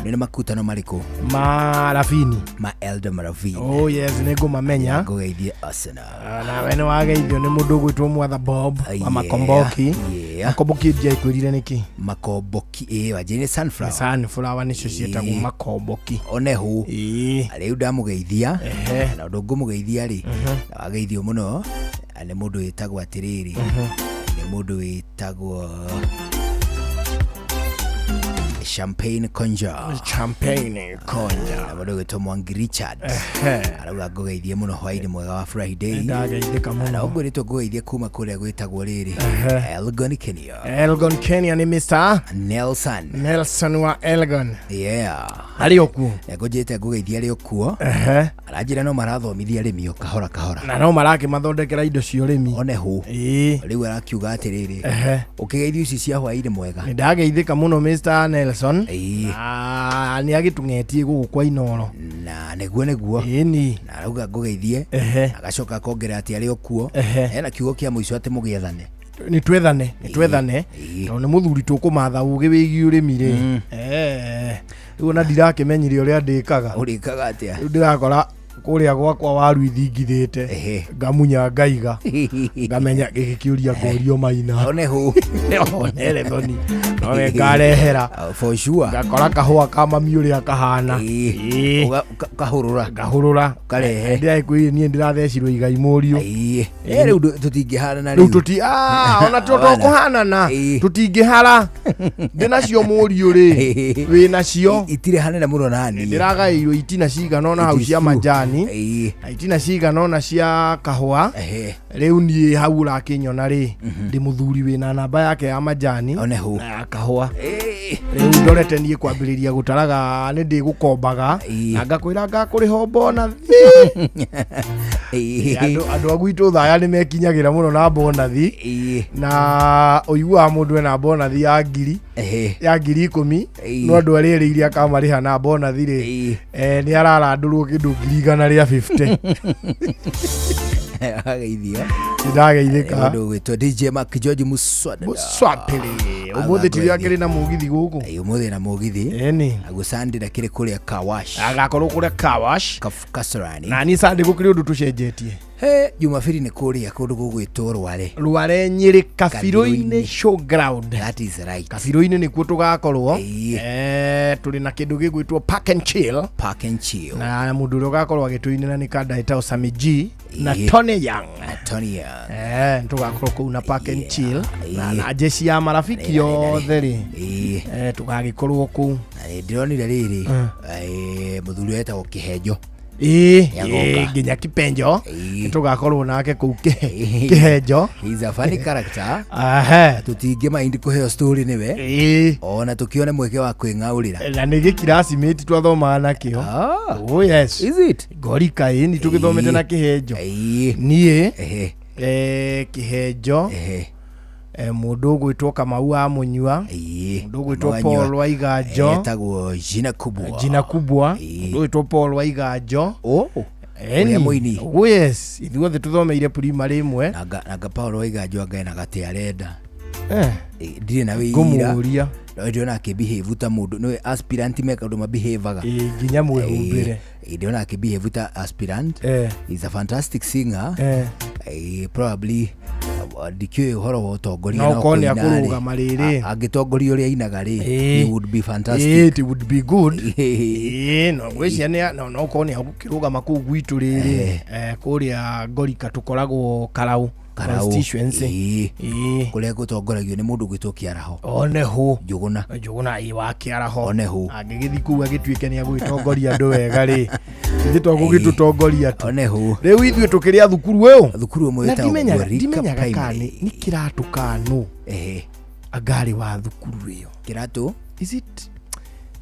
Nĩ makutano marĩkũ? Ma Rafini. Ma Elder Maravini. Oh yes, nĩ ngũmamenya. Ngũgeithie Arsenal. Nawe nĩ wageithio nĩ mũndũ ũgwĩtwo Mwatha Bob wa Makomboki. Makomboki ndiaikwĩrire nĩkĩ? Makomboki ĩ wanjĩrire sunflower. Sunflower nĩcio ciĩtagwo makomboki. Onehu. Rĩu ndamũgeithia na ũndũ ngũmũgeithia rĩ na wageithio mũno nĩ mũndũ wĩtagwo atĩrĩrĩ nĩ mũndũ wĩtagwo Champagne Conja. Champagne Conja. Na mũndũ ũgwĩtwo Mwangi Richard. Arauga ngũgeithie mũno hwainĩ mwega wa Friday. Ndageithĩka mũno. Na ũngwĩrĩtwo ngũgeithie kuma kũrĩa gwĩtagwo rĩrĩ Elgon Kenya. Elgon Kenya nĩ Mr. Nelson. Nelson wa Elgon. Yeah. Arĩ o kuo. Ngũnjĩte ngũgeithie arĩ o kuo. Aranjĩra no marathomithia arĩmi o kahora kahora. Na no marakĩmathondekera indo cia ũrĩmi. Onehu. Rĩu arakiuga atĩrĩrĩ. Ũkĩgeithio ici cia hwainĩ mwega. Nĩ ndageithĩka mũno Mr. Nelson. Nĩ agĩtũng'etie gũkũ kwa Inooro. Na nĩguo nĩguo. Ĩni. Na arauga ngũgeithie. Agacoka akongerera atĩ arĩ o kuo. Hena kiugo kĩa mũico atĩ mũgĩethane. Nĩ twethane, nĩ twethane. Tondũ nĩ mũthuri tũkũmatha ũgĩ wĩgiĩ ũrĩmi rĩ. Rĩu ona ndirakĩmenyire ũrĩa ndĩkaga. Ũrĩkaga atĩa? Rĩu ndĩrakora kũrĩa gwakwa waru ithingithĩte ngamunya ngaiga ngamenya gĩkĩ kĩũria ngorio maina. Onehu. Onere thoni nowe ngarehera. For sure. Ngakora kahũa ka mami ũrĩa kahana. Kahũrũra. Ngahũrũra. Karehe. Ndĩrakwĩrire niĩ ndĩrathecirwo igai mũriũ. Rĩu tũtingĩhanana rĩu. Rĩu ona tũkũhanana tũtingĩhara. Ndĩnacio mũriũ rĩ wĩnacio. Itirĩ hanene mũno nani. Ndĩragaĩirwo itina cigana ũna hau cia majani. Na itina cigana ũna cia kahũa. Rĩu niĩ hau ũrakĩnyona rĩ ndĩ mũthuri wĩna namba yake ya majani na ya kahũa. Rĩu ndorete niĩ kwambĩrĩria gũtaraga nĩ ndĩgũkombaga na ngakwĩra ngakũrĩha o bonathi. Andũ a gwitũ Thaya nĩ mekinyagĩra mũno na bonathi, na ũiguaga mũndũ ena bonathi ya ngiri ya 10,000, no andũ arĩa erĩire akamarĩha na bonathi rĩ, nĩ ararandũrwo kĩndũ 150,000. Ageithio. Nĩndageithĩka. Mũndũ ũgwĩtwo DJ Mark George Muswada. Muswapĩrĩ ũmũthĩ tiri akĩrĩ na mũgithi gũkũ. Ũmũthĩ na mũgithi. Ĩni. Naguo Sunday ndakĩrĩ kũrĩa Kawash. Agakorwo kũrĩa Kawash. Kasarani. Na niĩ Sunday gũkĩrĩ ũndũ tũcenjetie. He, Jumapili nĩ kũrĩa kũndũ gũgwĩtwo Rware. Rware Nyĩrĩ Kabirũ-inĩ showground. That is right. Kabirũ-inĩ nĩkuo tũgakorwo. Tũrĩ na kĩndũ gĩgwĩtwo Park and Chill. Park and Chill. Na mũndũ ũrĩa ũgakorwo agĩtũinĩra nĩ kanda ĩtagwo Sammy G na Tony Young. Na Tony Young. Tũgakorwo kũu na Park and Chill na jeshi ya marafiki yothe rĩ. Tũgagĩkorwo kũu. Na ndĩronire rĩrĩ, mũthuri wetagwo Kĩhenjo. Ĩĩ, nginya Kipenjo tũgakorwo nake kũu Kĩhenjo. He's a funny character. Ahe. Tũtingĩ mind kũheo story nĩwe. Ona tũkĩone mweke wa kwĩng'aũrĩra. Na nĩ gĩkirasimĩti twathomaga nakĩo. Oh yes. Is it? Ngorika ĩni tũgĩthomete na Kĩhenjo. Niĩ Kĩhenjo, mũndũ ũgwĩtwo Kamau wa Mũnyua, mũndũ ũgwĩtwo Paul wa Iganjo, etagwo Jina Kubwa. Jina Kubwa, mũndũ ũgwĩtwo Paul wa Iganjo. Ũrĩa mũini. Oh yes, ithuothe tũthomeire primary ĩmwe. Nanga Paul wa Iganjo anga ena gatĩ arenda. Ndirĩ na wĩira. Ngũmũria. No ndĩrona akĩbehave ta mũndũ nĩwe aspirant meka ũndũ mabehaveaga. Nginya mwĩhumbĩre. Ndĩrona akĩbehave ta aspirant. He's a fantastic singer. Probably ndikĩũĩ ũhoro wa ũtongoria No na ũkorwo nĩ kũina rĩ. akũrũgama rĩrĩ. Angĩtongoria ũrĩa ainaga rĩ, he would be fantastic. It would be good. No ngwĩciria nĩ no no ũkorwo nĩ agũkĩrũgama kũu gwitũ rĩrĩ, kũrĩa Ngorika tũkoragwo Karau Karau. constituency. Kũrĩa gũtongoragio nĩ mũndũ ũgwĩtwo Kĩaraho. Onehu. Njũgũna. Njũgũna ĩ wa Kĩaraho. Onehu. Angĩgĩthiĩ kũu agĩtuĩke nĩ agũgĩtongoria andũ wega rĩ, ithuĩ twagũgĩtũtongoria tu. Onehu. Rĩu ithuĩ tũkĩrĩ a thukuru ũyũ. Thukuru ũmwe Na wĩtagwo ndimenyaga Ngorika ndimenyaga kana Primary. nĩ kĩratũ kanũ angarĩ wa thukuru ĩyo. Kĩratũ? Is it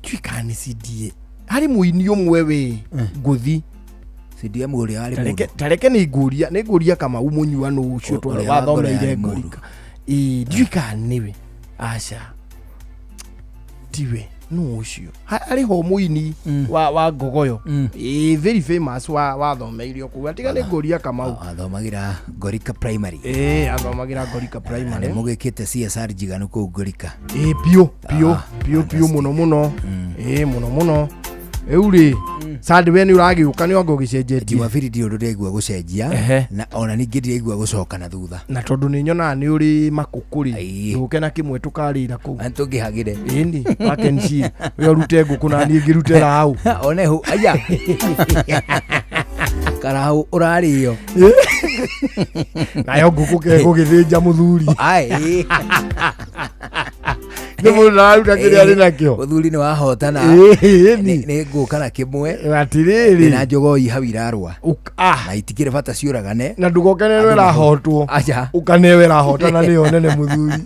ndiũĩ kana nĩ CDA. Harĩ mũini ũmwe wĩ ngũthi. CDM ũrĩa warĩ mũndũ. Tareke nĩ ngũria Kamau Mũnyua nũ ũcio Ũrĩa wa ngoro wathomeire yarĩ mũru. Ngorika. Ĩĩ, ndiũĩ kana nĩwe. Aca. Tiwe nũ ũcio. Harĩ ho mũini wa Ngogoyo. Ĩĩ, very famous wathomeire o kũu. Atiga nĩ ngũria Kamau. Athomagĩra Ngorika Primary. Ĩĩ, athomagĩra Ngorika Primary. Na nĩ mũgĩkĩte CSR njiganu kũu Ngorika. Ĩĩ, biũ biũ biũ biũ mũno mũno. Ĩĩ, mũno mũno. Rĩu rĩ, Sunday we nĩ ũragĩũka nĩ wanga ũgĩcenjetie. Jumapili ndirĩ ũndũ ndĩraigua gũcenjia na ona ningĩ ndiraigua gũcoka na thutha. Na tondũ nĩ nyonaga nĩ ũrĩ makũkũ rĩ, ndũke na kĩmwe tũkarĩra kũu. Na tũngĩhagĩre. Ĩni, pack and chill. We ũrute ngũkũ na niĩ ngĩrute raũ. Onehu, aya. Karau ũrarĩo. Nayo ngũkũ kegũgĩthĩnja mũthuri. Ai. Nĩ mũndũ araruta kĩrĩa arĩ nakĩo. Mũthuri nĩ wahotana. Ĩni. Nĩ ngũka na kĩmwe. Atĩrĩrĩ. Na njogoi hau irarũa. Na itikĩrĩ bata ciũragane. Na ndũgokenerwo ĩrahotwo. Aca. Ũkanewe ĩrahotana nĩyo nene mũthuri.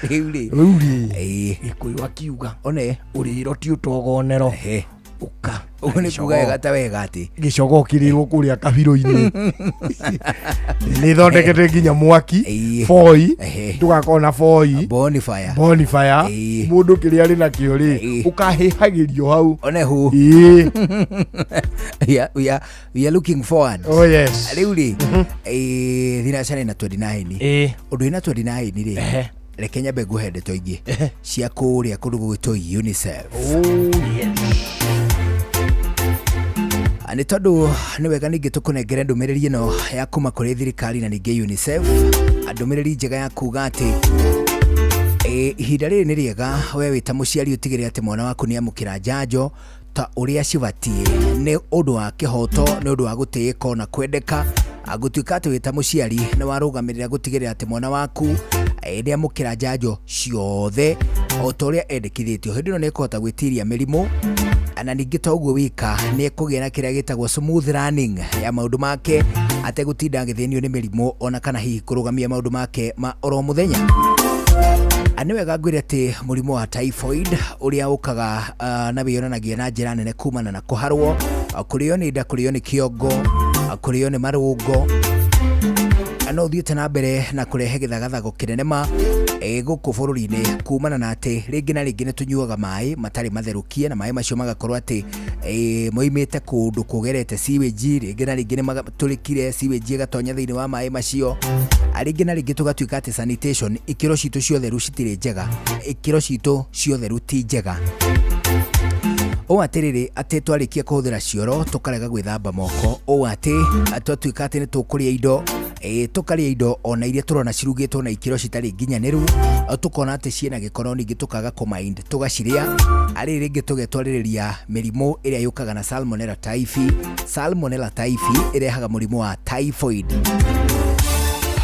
Rĩu rĩ. Rĩu rĩ. Gĩkũyũ akiuga. One. Ũrĩro ti ũtogonero. Ũka. Ũguo nĩ kuga wega ta wega atĩ. Gĩcogoo kĩrĩrwo kũrĩa kabirũ-inĩ. Nĩ thondekete nginya mwaki. Boi. Tũgakorwo na boi. Bonfire. Bonfire. Mũndũ kĩrĩa arĩ nakĩo rĩ, ũkahĩhagĩrio hau. Onehu. Ĩĩ. We are looking forward. Oh yes. Rĩu rĩ, thinacara ĩna 29. Ũndũ ĩna 29 rĩ, reke nyambe ngũhe ndeto ingĩ cia kũrĩa kũndũ gũgwĩtwo UNICEF. Oh yes. Nĩ tondũ nĩ wega ningĩ tũkũnengere ndũmĩrĩri ĩno ya kuma kũrĩ thirikari na ningĩ UNICEF, ndũmĩrĩri njega ya kuga atĩ ihinda rĩrĩ nĩ rĩega we wĩ ta mũciari ũtigĩrĩre atĩ mwana waku nĩ amũkĩra njanjo ta ũrĩa cibatiĩ, nĩ ũndũ wa kĩhoto, nĩ ũndũ wa gũtĩĩka na kwendeka. Gũtuĩka atĩ wĩ ta mũciari nĩ warũgamĩrĩra gũtigĩrĩra atĩ mwana waku nĩ amũkĩra njanjo ciothe o ta ũrĩa endekithĩtio. Hĩndĩ ĩno nĩ ekũhota gwĩtiria mĩrimũ, na ningĩ to ũguo wika nĩ ekũgĩa na kĩrĩa gĩtagwo smooth running ya maũndũ make ategũtinda agĩthĩnio nĩ mĩrimũ ona kana hihi kũrũgamia maũndũ make ma oro mũthenya. Nĩ wega ngwĩre atĩ mũrimũ wa typhoid ũrĩa ũkaga na wĩyonanagia na njĩra nene kumana na kũharwo, kũrĩo nĩ nda, kũrĩo nĩ kĩongo, Kũrĩo nĩ marũngo no ũthiĩte na mbere na kũrehe gĩthagathago kĩnene ma gũkũ bũrũri-inĩ, kumana na atĩ rĩngĩ na rĩngĩ nĩ tũnyuaga maĩ matarĩ matherũkie, na maĩ macio magakorwo atĩ moimĩte kũndũ kũgerete sewage. Rĩngĩ na rĩngĩ nĩ matũrĩkire, sewage ĩgatonya thĩinĩ wa maĩ macio. Rĩngĩ na rĩngĩ tũgatuĩka atĩ sanitation, ikĩro citũ cia ũtheru citirĩ njega, ikĩro citũ cia ũtheru ti njega, ũũ atĩrĩrĩ atĩ twarĩkia kũhũthĩra cioro tũkarega gwĩthamba moko, ũũ atĩ twatuĩka atĩ nĩ tũkũrĩa indo, tũkarĩa indo ona iria tũrona cirugĩtwo na ikĩro citarĩ nginyanĩru, tũkona atĩ ciĩna gĩko, no ningĩ tũkaga kũmind tũgacirĩa, arĩ rĩngĩ tũgetwarĩrĩria mĩrimũ ĩrĩa yũkaga na Salmonella typhi. Salmonella typhi ĩrehaga mũrimũ wa typhoid.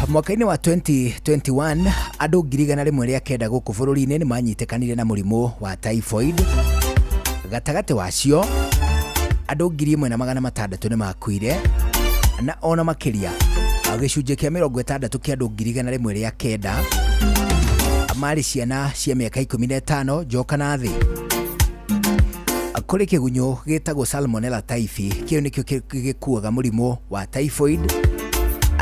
Mwaka-inĩ wa 2021 andũ 109,000 gũkũ bũrũri-inĩ nĩ manyitĩkanire na mũrimũ wa typhoid. Gatagatĩ wacio andũ 1600 nĩ makuire, na ona makĩria gĩcunjĩ kĩa 60 kĩa andũ 109,000 marĩ ciana cia mĩaka 15 njoka na thĩ. Kũrĩ kĩgunyũ gĩtagwo Salmonella typhi, kĩu nĩkĩo gĩkuaga mũrimũ wa typhoid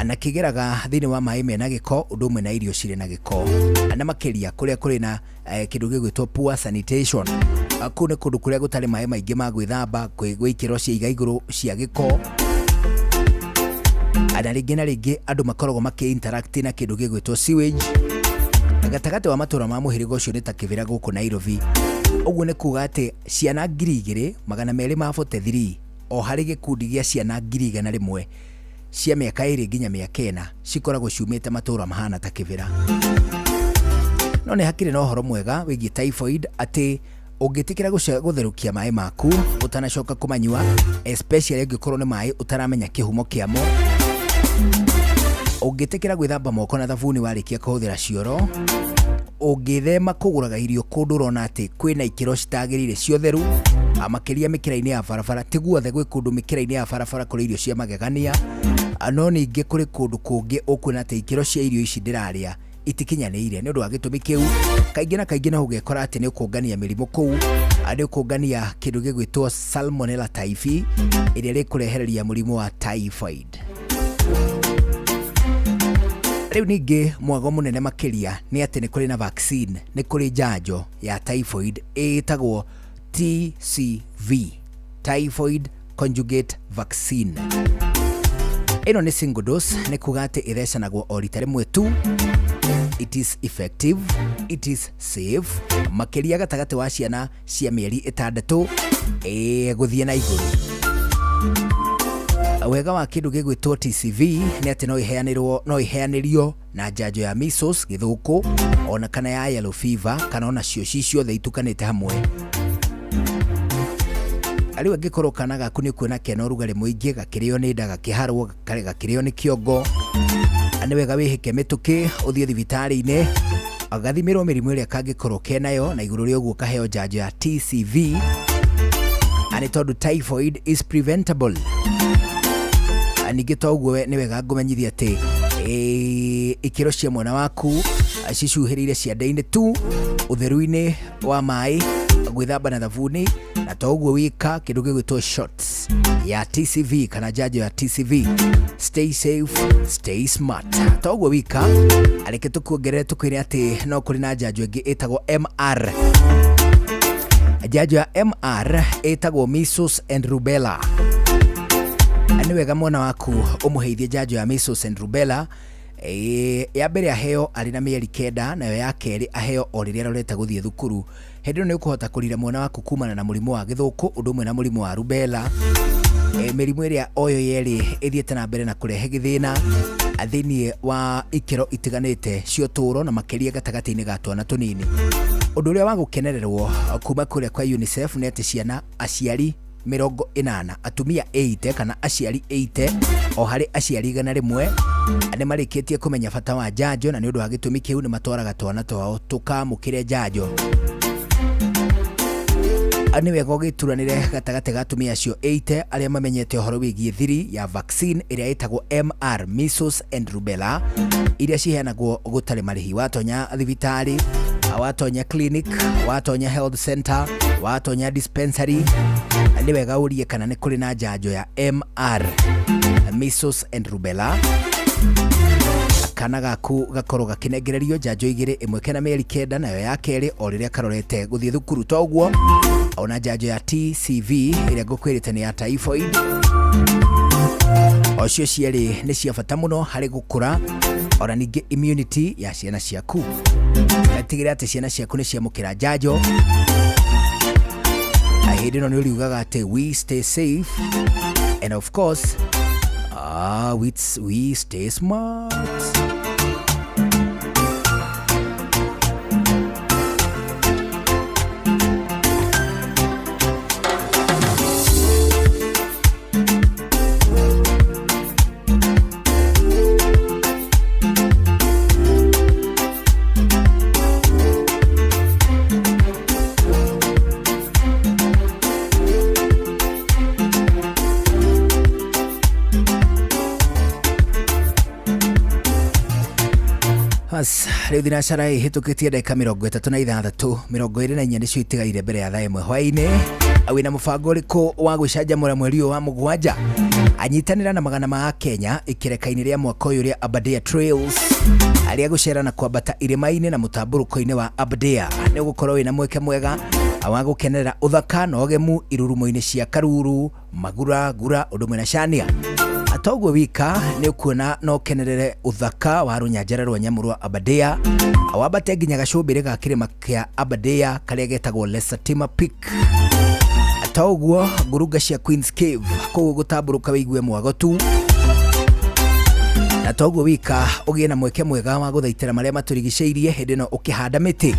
na kĩgeraga thĩinĩ wa maĩ mena gĩko ũndũ ũmwe na irio cirĩ na gĩko, na makĩria kũrĩa kũrĩ na kĩndũ gĩgwĩtwo poor sanitation. Kũu nĩ kũndũ kũrĩa gũtarĩ maĩ maingĩ ma gwĩthamba, kwĩ ikĩro cia iga igũrũ cia gĩko, na rĩngĩ na rĩngĩ andũ makoragwo makĩ interact na kĩndũ gĩgwĩtwo sewage. Gatagatĩ wa matũra ma mũhĩrĩga ũcio nĩ ta Kĩbĩra gũkũ Nairobi. Ũguo nĩ kuga atĩ ciana 2243 o harĩ gĩkundi gĩa ciana 100,000 cia mĩaka 2 nginya mĩaka 4 cikoragwo ciumĩte matũra mahana ta Kĩbĩra. No nĩ hakĩrĩ na ũhoro mwega wĩgiĩ typhoid, atĩ ũngĩtĩkĩra gũtherũkia maĩ maku ũtanacoka kũmanyua, especially angĩkorwo nĩ maĩ ũtaramenya kĩhumo kĩamo, ũngĩtĩkĩra gwĩthamba moko na thabuni warĩkia kũhũthĩra cioro, ũngĩthema kũgũraga irio kũndũ ũrona atĩ kwĩna ikĩro citagĩrĩire cia ũtheru, makĩria mĩkĩra-inĩ ya barabara. Ti guothe gwĩ kũndũ mĩkĩra-inĩ ya barabara kũrĩ irio cia magegania, no ningĩ kũrĩ kũndũ kũngĩ ũkuona atĩ ikĩro cia irio ici ndĩrarĩa itikinyanĩire. Nĩ ũndũ wa gĩtũmi kĩu, kaingĩ na kaingĩ no ũgekora atĩ nĩ ũkũngania mĩrimũ kũu, nĩ ũkũngania kĩndũ gĩgwĩtwo Salmonella typhi ĩrĩa ĩrĩkũrehereria mũrimũ wa typhoid. Rĩu ningĩ mwago mũnene makĩria nĩ atĩ nĩ kũrĩ na vaccine, nĩ kũrĩ njanjo ya typhoid ĩtagwo TCV, typhoid conjugate vaccine. Ĩno nĩ single dose, nĩ kuga atĩ ĩthecanagwo o rita rĩmwe tu. It is effective, it is safe, makĩria gatagatĩ wa ciana cia mĩeri 6 gũthiĩ na igũrũ. Wega wa kĩndũ gĩgwĩtwo TCV nĩ atĩ no ĩheanĩrwo, no ĩheanĩrio na njanjo ya measles, gĩthũkũ, ona kana ya yellow fever, kana ona cio ci ciothe itukanĩte hamwe. Rĩu angĩkorwo kana gaku nĩ ũkuona kena ũrugarĩ mũingĩ, gakĩrĩo nĩ nda, gakĩharwo, gakĩrĩo nĩ kĩongo, nĩ wega wĩhĩke mĩtũkĩ ũthiĩ thibitarĩ-inĩ gathimĩrwo mĩrimũ ĩrĩa kangĩkorwo kenayo, na igũrũ rĩa ũguo kaheo njanjo ya TCV, nĩ tondũ typhoid is preventable. Ningĩ to ũguo, nĩ wega ngũmenyithia atĩ ikĩro cia mwana waku cicuhĩrĩire ciande-inĩ tu, ũtheru-inĩ wa maĩ, gwĩthamba na thabuni, na to ũguo wika kĩndũ gĩgwĩtwo shots ya TCV kana njanjo ya TCV. Stay safe, stay smart. To ũguo wika, reke tũkuongerere tũkwĩre atĩ no kũrĩ na njanjo ĩngĩ ĩtagwo MR. Njanjo ya MR ĩtagwo measles and rubella. Nĩ wega mwana waku ũmũheithie njanjo ya measles and rubella. Ya mbere aheo arĩ na mĩeri 9, nayo ya kerĩ aheo o rĩrĩa arorete gũthiĩ thukuru. Hĩndĩ ĩyo nĩ ũkũhota kũrira mwana waku kumana na mũrimũ wa gĩthũkũ ũndũ ũmwe na mũrimũ wa rubella, mĩrimũ ĩrĩa oyo yerĩ ĩthiĩte na mbere na kũrehe gĩthĩna thĩinĩ wa ikĩro itiganĩte cia ũtũũro, na makĩria gatagatĩ-inĩ ga twana tũnini. Ũndũ ũrĩa wa gũkenererwo kuma kũrĩa kwa UNICEF nĩ atĩ ciana, aciari 80, atumia 80 kana aciari 80 o harĩ aciari 100 nĩ marĩkĩtie kũmenya bata wa njanjo, na nĩ ũndũ wa gĩtũmi kĩu nĩ matwaraga twana twao tũkamũkĩre njanjo. Nĩ wega ũgĩturanĩre gatagatĩ ga atumia acio 80 arĩa mamenyete ũhoro wĩgiĩ thiri ya vaccine ĩrĩa ĩtagwo MR, measles and rubella, iria ciheanagwo gũtarĩ marĩhi watonya thibitarĩ. Watonya clinic, watonya health center, watonya dispensary, nĩ wega ũrie kana nĩ kũrĩ na njanjo ya MR, measles and rubella. Kana gaku gakorwo gakinengererio njanjo igĩrĩ, ĩmwe kena mĩeri 9 nayo ya kerĩ o rĩrĩa karorete gũthiĩ thukuru. Toguo ona njanjo ya TCV ĩrĩa ngũkwĩrĩte nĩ ya typhoid, ocio cierĩ nĩ cia bata mũno harĩ gũkũra ona ningĩ immunity ya ciana ciaku. Tigĩrĩra atĩ ciana ciaku nĩ ciamũkĩra njanjo. Na hĩndĩ ĩno nĩ ũriugaga atĩ we stay safe and of course we stay smart. Rĩu thinacara ĩhĩtũkĩtie ndagĩka 36, 24 nĩcio itigaire mbere ya thaa 1 hwaĩ-inĩ. Wĩna mũbango ũrĩkũ wa gwĩcanjamũra mweri ũyũ wa 7? Anyitanĩra na magana ma Kenya ikĩreka-inĩ rĩa mwaka ũyũ rĩa Aberdare Trails, arĩa gũcera na kwambata irĩma-inĩ na mũtambũrũko-inĩ wa Aberdare. Nĩ ũgũkorwo wĩna mweke mwega wa gũkenerera ũthaka na ũgemu irurumo-inĩ cia Karuru, Magura, Gura, ũndũ ũmwe na Shania. Toguo wika nĩ ũkuona no ũkenerere ũthaka wa rũnyanjara rwa nyamũ rwa Aberdare, wambate nginya gacũmbĩrĩ ga kĩrĩma kĩa Aberdare karĩa getagwo Lesatima Peak. Toguo ngurunga cia Queen's Cave kũu gũtambũrũka wĩigue mwago tu. Na toguo wika ũgĩe na mweke mwega wa gũthaitĩra marĩa matũrigicĩirie hĩndĩ ĩno ũkĩhanda mĩtĩ.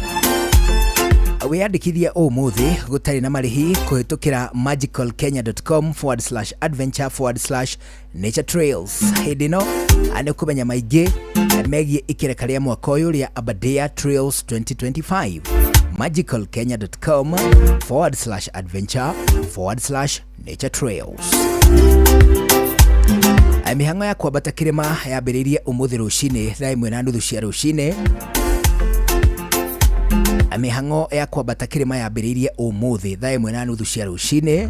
Wĩyandĩkithie ũmũthĩ gũtarĩ na marĩhi kũhĩtũkĩra magicalkenya.com/adventure/nature trails. Hĩndĩ ĩno nĩ ũkũmenya maingĩ megiĩ ikereka rĩa mwaka ũyũ rĩa Aberdare Trails 2025. magicalkenya.com/adventure/nature trails. Mĩhang'o ya kwambata kĩrĩma yambĩrĩirie ũmũthĩ rũcinĩ thaa 1:30 cia rũcinĩ. Mĩhang'o ya kwambata kĩrĩma yambĩrĩirie ũmũthĩ thaa 1:30 cia rũcinĩ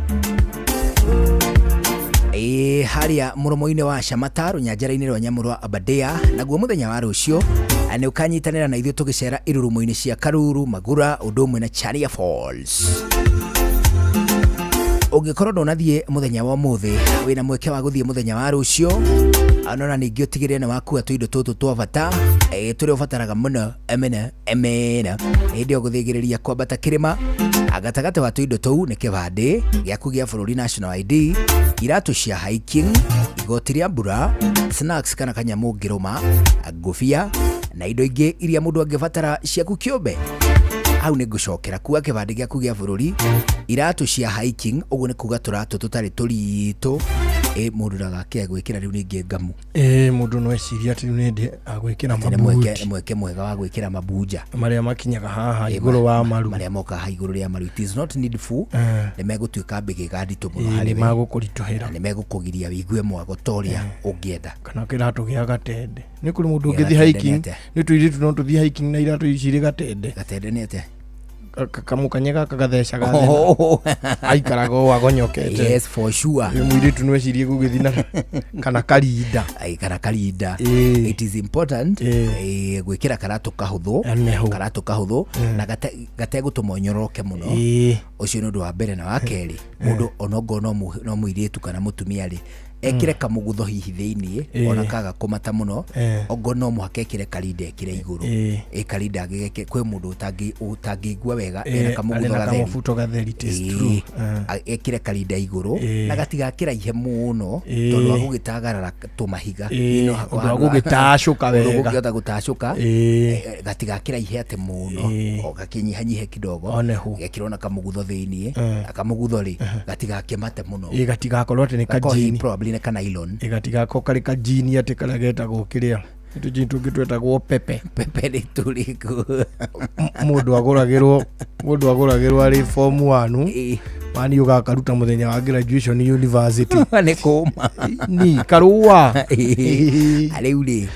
harĩa mũromo-inĩ wa Shamata rũnyanjara-inĩ rwa nyamũ rwa Aberdare. Naguo mũthenya wa rũciũ nĩ ũkanyitanĩra na ithuĩ tũgĩcera irurumo-inĩ cia Karuru, Magura, ũndũ ũmwe na Chania Falls. Ũngĩkorwo ndũnathiĩ mũthenya wa ũmũthĩ, wĩna mweke wa gũthiĩ mũthenya wa rũciũ. Ona ningĩ ũtigĩrĩre nĩ wakua tũindo tũtũ twa bata tũrĩa ũbataraga mũno emene emena hĩndĩ ĩyo gũthĩgĩrĩria kwambata kĩrĩma. Gatagatĩ wa tũindo tũu nĩ kĩbandĩ gĩaku gĩa bũrũri national ID, iratũ cia hiking, igoti rĩa mbura, snacks kana kanyamũ ũngĩrũma, ngũbia na indo ingĩ iria mũndũ angĩbatara ciaku kĩũmbe. Hau nĩ ngũcokera kuga kĩbandĩ gĩaku gĩa bũrũri, iratũ cia hiking, ũguo nĩ kuga tũratũ tũtarĩ tũritũ mũndũ ndagakĩae gwĩkĩra rĩu ningĩ ngamu. Mũndũ no ecirie atĩ rĩu nĩ agwĩkĩra Atĩ nĩ mabuti. mweke mwega wa gwĩkĩra mabunja marĩa makinyaga haha igũrũ wa maru, marĩa mokaga haha igũrũ rĩa maru. It is not needful. Nĩ megũtuĩka mbĩgĩga nditũ mũno harĩ nĩ we. magũkũritũhĩra. Na nĩ megũkũgiria wĩigue mwago ta ũrĩa ũngĩenda. Kana kĩratũ gĩa gatende. Nĩ kũrĩ mũndũ Gĩa ũngĩthiĩ gatende nĩ hiking, atĩa? nĩ tũirĩtu no tũthiĩ hiking na iratũ ici irĩ gatende. Gatende nĩ atĩa? Kamũkanye gaka gathecaga Oh. aikaraga ũũ agonyokete. Yes, for sure. Nĩ mũirĩtu no ecirie gũgĩthiĩ na kana karinda. Ai, kana karinda. It is important gwĩkĩra karatũ kahũthũ, karatũ kahũthũ na gategũtũma ũnyoroke mũno. Ũcio nĩ ũndũ wa mbere. Na wa kerĩ, mũndũ onokorwo no mũirĩtu kana mũtumia rĩ, ekĩre kamũgutho hihi thĩiniĩ, ona kaga kũmata mũno, ongorwo no mũhaka ekĩre karinda ekĩre igũrũ. Karinda agĩgeke, kwĩ mũndũ ũtangĩigua wega ena kamũgutho arĩ na gatheri. kamũbuto gatheri, it is true. Ekĩre karinda igũrũ na gatigakĩraihe mũno, tondũ wa gũgĩtagarara tũmahiga. No ũndũ wa gũgĩtacũka ũndũ wega. ũngĩhota gũtacũka, gatigakĩraihe atĩ mũno, o gakĩnyihanyihe kidogo. Onehu. Gekĩrwo na kamũgutho thĩiniĩ, na kamũgutho rĩ, gatigakĩmate mũno. Gatigakorwo atĩ nĩ Gakorwo hihi kajini. probably nĩ ka nylon. Gatigakorwo karĩ kajini atĩ karĩa getagwo kĩrĩa nĩ tũjini tũngĩ twetagwo pepe. Pepe nĩ tũrĩkũ? Mũndũ agũragĩrwo arĩ form 1, mani ũgakaruta mũthenya wa graduation university. Nĩ kũma. Ni karũa. Rĩu rĩ,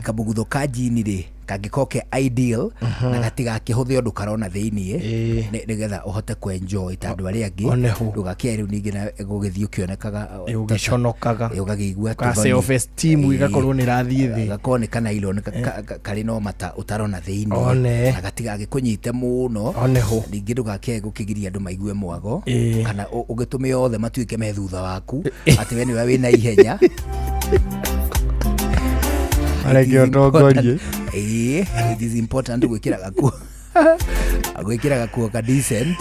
kamũgutho ka jini rĩ, Kangĩkorwo ke ideal na gatigakĩhũthe ũndũ karona thĩiniĩ, nĩgetha ũhote kũ-enjoy ta andũ arĩa angĩ. Oneho. Ndũgakĩe rĩu ningĩ na gũgĩthiĩ ũkĩonekaga ũgĩconokaga. Ũgakĩigua Ka self esteem igakorwo nĩ ĩrathiĩ thĩ. Gakorwo nĩ kanailon karĩ no mata ũtarona thĩiniĩ One. na gatigagĩkũnyite mũno. Oneho. Ningĩ ndũgakĩae gũkĩgiria andũ maigue mwago kana ũgĩtũme othe matuĩke me thutha waku atĩ we nĩwe wĩna ihenya. Areke ũtongorie. Ĩĩ, it is important gwĩkĩra gakuo, gwĩkĩra gakuo ka decent.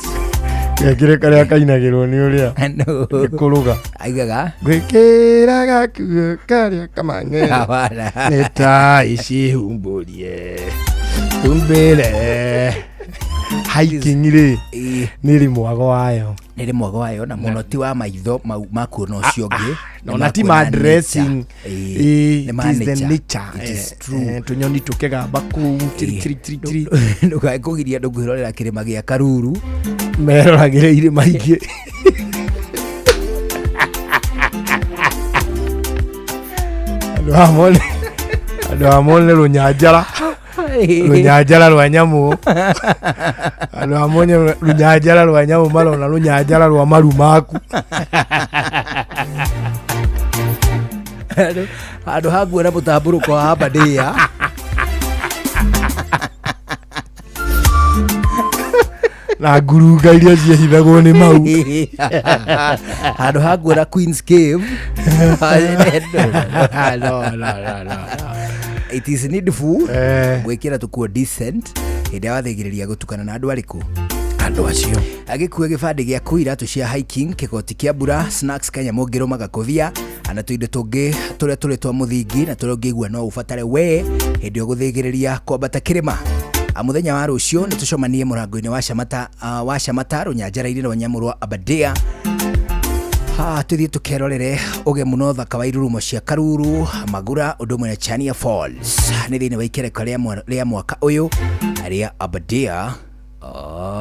Gekire karĩa kainagĩrwo nĩ ũrĩa No. kũrũga. Aigaga Gwĩkĩra gakuo karĩa kamang'e Hapana. nĩ ta icihumbũrie humbĩre hiking rĩ, nĩ rĩ mwago wayo. Nĩ rĩ mwago wayo, na mũno ti wa maitho mau makuona ũcio ũngĩ. Na ona ti ma dressing. Nĩ ma It is the nature. nature. It is true. Tũnyoni tũkĩgamba kũu tiri tiri tiri tiri. Ndũkae kũgiria andũ kwĩrorera kĩrĩma gĩa Karuru. Meroragĩre irĩma ingĩ. Andũ amone rũnyanjara, rũnyanjara rwa nyamũ. Andũ amone rũnyanjara rwa nyamũ, marona rũnyanjara rwa maru maku. Handũ ha nguona mũtambũrũko wa Aberdare. Na ngurunga iria ciehithagwo nĩ mau. Handũ ha nguona Queen's Cave. No, no, no, no. It is needful gwĩkĩra tũkuo decent hĩndĩ ĩrĩa wathĩgĩrĩria gũtukana na andũ arĩkũ. Andũ acio. Agĩkua gĩbandĩ gĩaku, iratũ cia hiking, kĩgoti kĩa mbura, snacks, kanyamũ ũngĩrũma gakũbia, ana tũindo tũngĩ tũrĩa tũrĩ twa mũthingi na tũrĩa ũngĩigua no ũbatare we hĩndĩ ĩyo gũthĩgĩrĩria kwambata kĩrĩma. Mũthenya wa rũciũ nĩ tũcemanie mũrango-inĩ wa Shamata, wa Shamata rũnyanjara-inĩ rwa nyamũ rwa Aberdare. Ha, tũthiĩ tũkerorere ũgemu na ũthaka wa irurumo cia Karuru, Magura, ũndũ ũmwe na Chania Falls. Nĩ thĩinĩ wa ikereka rĩa mwaka ũyũ rĩa Aberdare,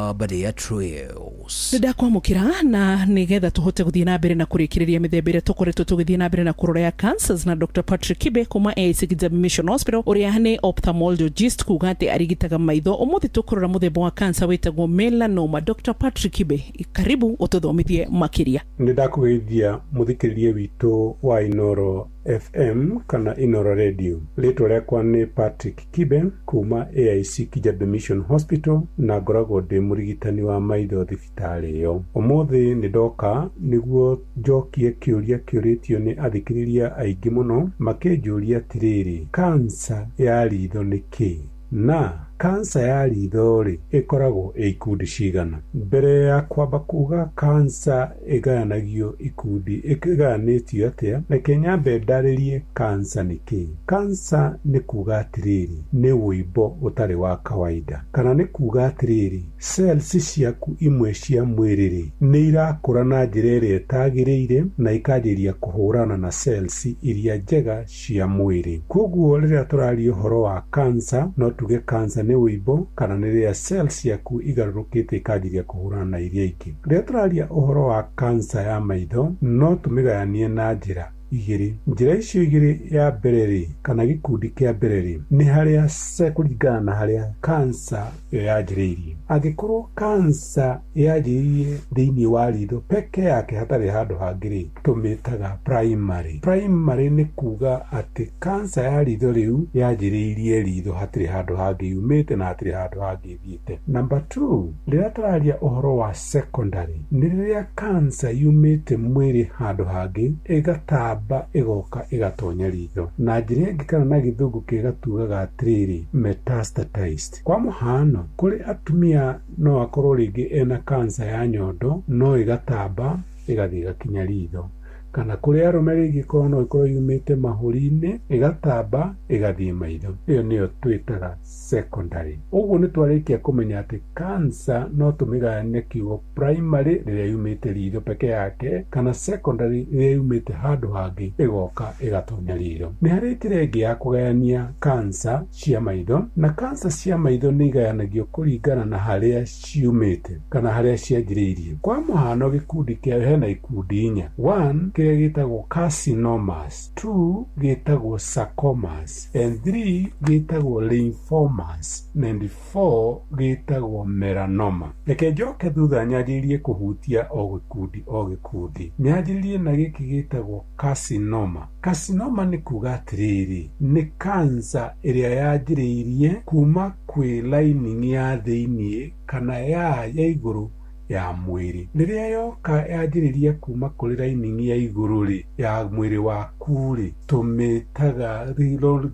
Aberdare Trails. Nĩ ndakwamũkĩra na nĩgetha tũhote gũthiĩ na mbere na kũrĩkĩrĩria mĩthemba ĩrĩa tũkoretwo tũgĩthiĩ na mbere na kũrora ya cancers na Dr. Patrick Kibe kuma AIC Kijabe Mission Hospital, ũrĩa nĩ ophthalmologist, kuga atĩ arigitaga maitho. Ũmũthĩ tũkũrora mũthemba wa cancer wĩtagwo melanoma. Dr. Patrick Kibe, karibu ũtũthomithie makĩria. Nĩ ndakũgeithia mũthikĩrĩria witũ wa Inoro FM kana Inoro Radio. Rĩtwa rĩakwa nĩ Patrick Kibe kuma AIC Kijabe Mission Hospital, na ngoragwo ndĩ mũrigitani wa maitho thibitarĩ ĩyo. Ũmũthĩ nĩ ndoka nĩguo njokie kĩũria kĩũrĩtio nĩ athikĩrĩria aingĩ mũno, makĩnjũria atĩrĩrĩ, kansa ya ritho nĩ kĩĩ? Na kansa ya ritho rĩ, ĩkoragwo ĩ ikundi cigana? Mbere ya kwamba kuga kansa ĩgayanagio ikundi, ĩgayanĩtio atĩa, reke nyambe ndarĩrie kansa nĩ kĩĩ. Kansa nĩ kuga atĩrĩrĩ, nĩ wũimbo ũtarĩ wa kawaida, kana nĩ kuga atĩrĩrĩ, cells ciaku imwe cia mwĩrĩ rĩ, nĩ irakũra na njĩra ĩrĩa ĩtagĩrĩire na ikanjĩrĩria kũhũrana na cells iria njega cia mwĩrĩ. Koguo rĩrĩa tũraria ũhoro wa kansa, no tuge kansa nĩ wũimbo kana nĩ rĩrĩa cells ciaku igarũrũkĩte ikanjĩrĩria kũhũrana na iria ingĩ. Rĩrĩa tũraria ũhoro wa kansa ya maitho, no tũmĩgayanie na njĩra igĩrĩ. Njĩra icio igĩrĩ, ya mbere rĩ, kana gĩkundi kĩa mbere rĩ, nĩ harĩa kũringana na harĩa kansa ĩyo yanjĩrĩirie. Angĩkorwo kansa yanjĩrĩirie thĩinĩ wa ritho peke yake hatarĩ handũ hangĩ rĩ, tũmĩtaga primary. Primary nĩ kuga atĩ kansa ya ritho rĩu yanjĩrĩirie ritho, hatirĩ handũ hangĩ yumĩte na hatirĩ handũ hangĩ ĩthiĩte. Number 2, rĩrĩa tũraria ũhoro wa secondary, nĩ rĩrĩa kansa yumĩte mwĩrĩ handũ hangĩ ĩgatamba ĩgoka ĩgatonya ritho. Na njĩra ĩngĩ kana na gĩthũngũ kĩega tugaga atĩrĩrĩ, metastatized. Kwa mũhano, kũrĩ atumia no akorwo rĩngĩ ena kansa ya nyondo no ĩgatamba ĩgathiĩ ĩgakinya ritho, kana kũrĩ arũme rĩngĩ korwo no ĩkorwo yumĩte mahũri-inĩ ĩgatamba ĩgathiĩ maitho. Ĩyo nĩyo twĩtaga secondary. Ũguo nĩ twarĩkia kũmenya atĩ kansa no tũmĩgayanie kiugo primary rĩrĩa yumĩte ritho peke yake, kana secondary rĩrĩa yumĩte handũ hangĩ ĩgoka ĩgatonya ritho. Nĩ harĩ njĩra ĩngĩ ya kũgayania kansa cia maitho, na kansa cia maitho nĩ igayanagio kũringana na harĩa ciumĩte kana harĩa cianjĩrĩirie. Kwa mũhano, gĩkundi kĩa hena ikundi inya. 1 kĩrĩa gĩtagwo carcinomas, 2 gĩtagwo sarcomas, and 3 gĩtagwo lymphomas, and 4 gĩtagwo melanoma. Reke njoke thutha nyanjĩrĩrie kũhutia o gĩkundi o gĩkundi. Nyanjĩrĩrie na gĩkĩ gĩtagwo carcinoma. Carcinoma nĩ kuga atĩrĩrĩ, nĩ cancer ĩrĩa yanjĩrĩirie kuma kwĩ lining ya thĩiniĩ kana ya igũrũ ya mwĩrĩ. Rĩrĩa yoka yanjĩrĩria kuma kũrĩ lining ya igũrũ rĩ, ya mwĩrĩ waku rĩ, tũmĩtaga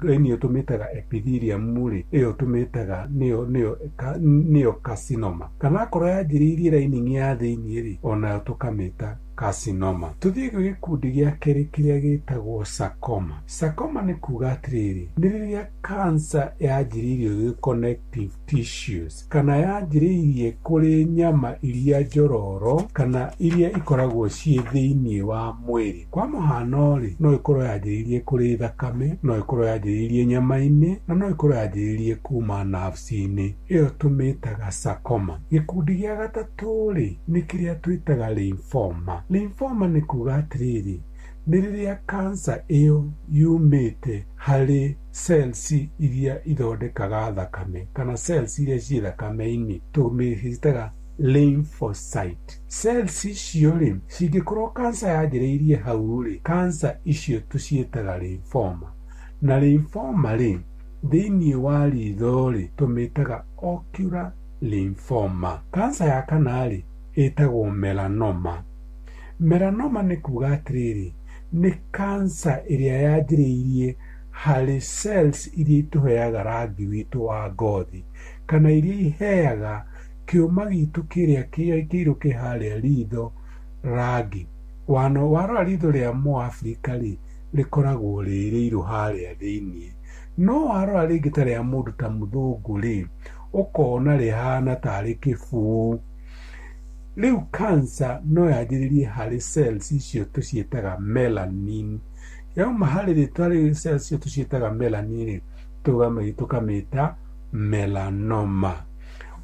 line ĩyo tũmĩtaga epithelium rĩ, ĩyo tũmĩtaga nĩyo carcinoma. Kana akorwo yanjĩrĩirie lining ya thĩiniĩ rĩ, onayo tũkamĩta carcinoma. Tũthiĩ gwĩ gĩkundi gĩa kerĩ kĩrĩa gĩtagwo sarcoma. Sarcoma nĩ kuga atĩrĩrĩ, nĩ rĩrĩa cancer yanjĩrĩirie gwĩ connective tissues, kana yanjĩrĩirie kũrĩ nyama iria njororo kana iria ikoragwo ciĩ thĩiniĩ wa mwĩrĩ. Kwa mũhano rĩ, no ĩkorwo yanjĩrĩirie kũrĩ thakame, no ĩkorwo yanjĩrĩirie nyama-inĩ, na no ĩkorwo yanjĩrĩirie kuma nerves-inĩ. Ĩyo tũmĩtaga sarcoma. Gĩkundi gĩa gatatũ rĩ, nĩ kĩrĩa twĩtaga lymphoma. Lymphoma nĩ kuga atĩrĩrĩ, nĩ rĩrĩa cancer ĩyo yumĩte harĩ cells iria ithondekaga thakame kana cells iria ciĩ thakame-inĩ, tũmĩtaga lymphocyte. Cells icio rĩ, cingĩkorwo cancer yanjĩrĩirie hau rĩ, cancer icio tũciĩtaga lymphoma. Na lymphoma rĩ, thĩiniĩ wa ritho rĩ, tũmĩtaga ocular lymphoma. Cancer ya kana rĩ, ĩtagwo melanoma. Melanoma nĩ kuga atĩrĩrĩ, nĩ cancer ĩrĩa yanjĩrĩirie harĩ cells iria itũheaga rangi witũ wa ngothi, kana iria iheaga kĩũma gitũ kĩrĩa kĩirũ kĩ harĩa ritho rangi. Warora ritho rĩa mũAfrika rĩ, rĩkoragwo rĩ rĩirũ harĩa thĩiniĩ. No warora rĩngĩ ta rĩa mũndũ ta mũthũngũ rĩ, ũkona rĩhana tarĩ kĩbuu. Rĩu cancer no yanjĩrĩrie harĩ cells icio tũciĩtaga melanin. Yauma harĩ rĩtwa rĩu cells icio tũciĩtaga melanin rĩ, tũkamĩta melanoma.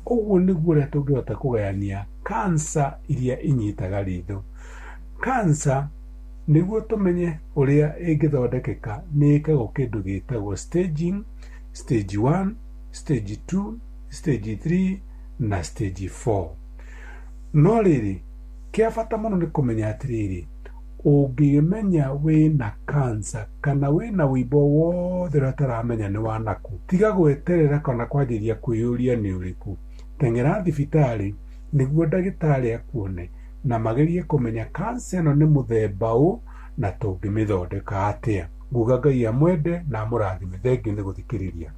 Ũguo nĩguo ũrĩa tũngĩhota kũgayania cancer iria inyitaga ritho. Cancer nĩguo tũmenye ũrĩa ĩngĩthondekeka nĩ ĩkagwo kĩndũ gĩtagwo staging, stage 1, stage 2, stage 3 na stage 4. No rĩrĩ, kĩa bata mũno nĩ kũmenya atĩrĩrĩ, ũngĩmenya wĩna cancer kana wĩna wĩimbo wothe ũrĩa ũtaramenya nĩ wa nakũ, tiga gweterera kana kwanjĩrĩria kwĩyũria nĩ ũrĩkũ. Teng'era thibitarĩ nĩguo ndagĩtarĩ akuone na magerie kũmenya cancer ĩno nĩ mũthemba ũ na tũngĩmĩthondeka atĩa. Nguga Ngai amwende na amũrathime. Thengiũ nĩ gũthikĩrĩria.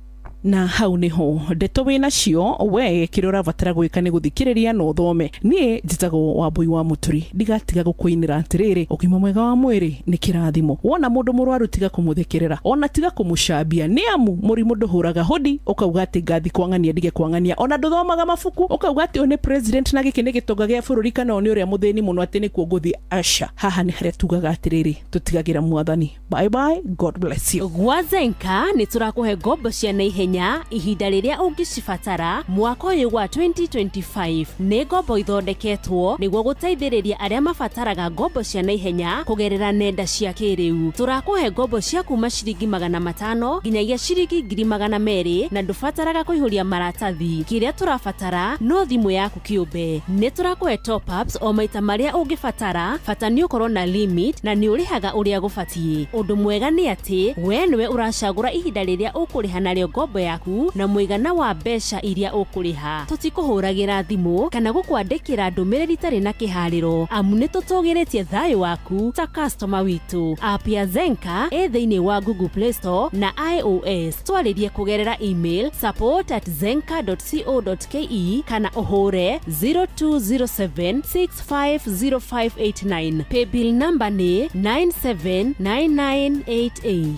Na hau niho ndeto wĩ nacio we kĩrĩa ũrabatara gwĩka nĩ gũthikĩrĩria na ũthome. Niĩ njĩtagwo Wambui wa Mũturi, ndigatiga gũkũinĩra atĩrĩrĩ, ũgima mwega wa mwĩrĩ nĩ kĩrathimo. Wona mũndũ mũrwaru tiga kũmũthekerera, ona tiga kũmũcambia, nĩ amu mũrimũ ndũhũraga hũdi ũkauga atĩ ngathi kwang'ania ndige kwang'ania. Ona ndũthomaga mabuku ũkauga atĩ ũyũ nĩ president na gĩkĩ nĩ gĩtonga gĩa bũrũri kana ũyũ nĩ ũrĩa mũthĩni mũno atĩ nĩkuo ngũthiĩ. Aca, haha nĩ harĩa tugaga atĩrĩrĩ, tũtigagĩra mwathani. Bye bye, God bless you. Gwa Zenka nĩ tũrakũhe ngombo cia naihenya ihinda rĩrĩa ũngĩcibatara mwaka ũyũ wa 2025. Nĩ ngombo ithondeketwo nĩguo gũteithĩrĩria arĩa mabataraga ngombo cia naihenya kũgerera nenda cia kĩrĩu. Tũrakũhe ngombo cia kuma ciringi 500 nginyagia ciringi 200,000 na ndũbataraga kũihũria maratathi. Kĩrĩa tũrabatara no thimũ yaku kĩũmbe. Nĩ tũrakũhe top ups o maita marĩa ũngĩbatara, bata nĩ ũkorwo na limit na nĩ ũrĩhaga ũrĩa gũbatiĩ. Ũndũ mwega nĩ atĩ we nĩwe ũracagũra ihinda rĩrĩa ũkũrĩha narĩo ngombo yaku na mũigana wa mbeca iria ũkũrĩha. Tũtikũhũragĩra thimũ kana gũkwandĩkĩra ndũmĩrĩri itarĩ na kĩharĩro, amu nĩ tũtũgĩrĩtie thayũ waku ta customer witũ. App ya Zenka ĩ thĩinĩ wa Google Play Store na iOS. Twarĩrie kũgerera email support@zenka.co.ke kana ũhũre 0207650589. Paybill number nĩ 979988.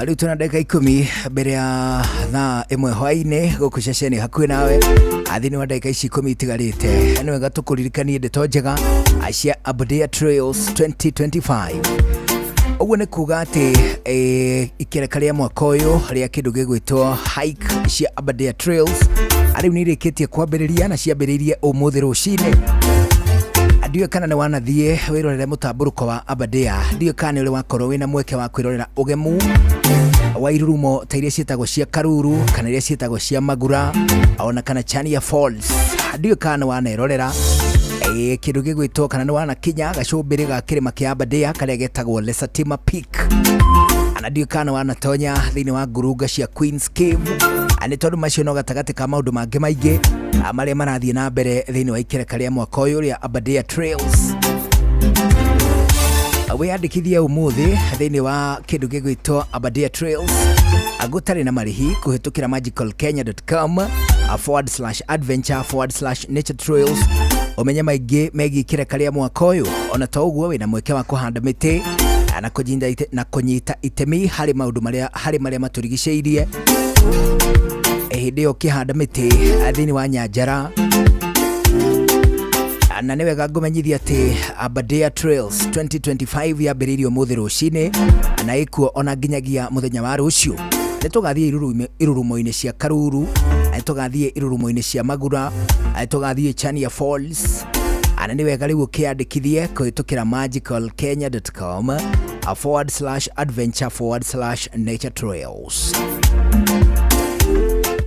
Rĩu twĩna ndagĩka 10 mbere ya thaa 1 hwaĩ-inĩ gũkũ ceceni hakuhĩ nawe. Thĩinĩ wa ndagĩka ici 10 itigarĩte, nĩ wega tũkũririkanie ndeto njega cia Aberdare Trails 2025. Ũguo nĩ kuga atĩ ikereka rĩa mwaka ũyũ rĩa kĩndũ gĩgwĩtwo hike cia Aberdare Trails rĩu nĩ irĩkĩtie kwambĩrĩria na ciambĩrĩirie ũmũthĩ rũcinĩ. Ndiũĩ kana nĩ wanathiĩ wĩrorere mũtambũrũko wa Aberdare, ndiũĩ kana nĩ ũrĩ wakorwo wĩna mweke wa kwĩrorera ũgemu wa irurumo ta iria ciĩtagwo cia Karuru kana iria ciĩtagwo cia Magura ona kana Chania Falls. Ndiũĩ kana nĩ wanerorera kĩndũ gĩgwĩtwo kana nĩ wanakinya gacũmbĩrĩ ga kĩrĩma kĩa Aberdare karĩa getagwo Lesatima Peak, na ndiũĩ kana nĩ wanatonya thĩinĩ wa ngurunga cia Queen's Cave, nĩ tondũ macio no gatagatĩ ka maũndũ mangĩ maingĩ marĩa marathiĩ na mbere thĩinĩ wa ikereka rĩa mwaka ũyũ rĩa Aberdare Trails. Wĩyandĩkithie ũmũthĩ thĩinĩ wa kĩndũ gĩgwĩtwo Aberdare Trails gũtarĩ na marĩhi kũhĩtũkĩra magicalkenya.com /adventure/nature trails ũmenye maingĩ megiĩ ikereka rĩa mwaka ũyũ. Ona to ũguo, wĩna mweke wa kũhanda mĩtĩ na kũnyita itemi harĩ maũndũ marĩa harĩ marĩa matũrigicĩirie. Hĩndĩ ĩyo ũkĩhanda mĩtĩ thĩinĩ wa nyanjara, na nĩ wega ngũmenyithia atĩ Aberdare Trails 2025 yambĩrĩirie ũmũthĩ rũcinĩ na ĩkuo ona nginyagia mũthenya wa rũciũ. Nĩ tũgathiĩ irurumo-inĩ cia Karuru, nĩ tũgathiĩ irurumo-inĩ cia Magura, nĩ tũgathiĩ Chania Falls, na nĩ wega rĩu ũkĩyandĩkithie kũhĩtũkĩra magicalkenya.com /adventure/nature trails.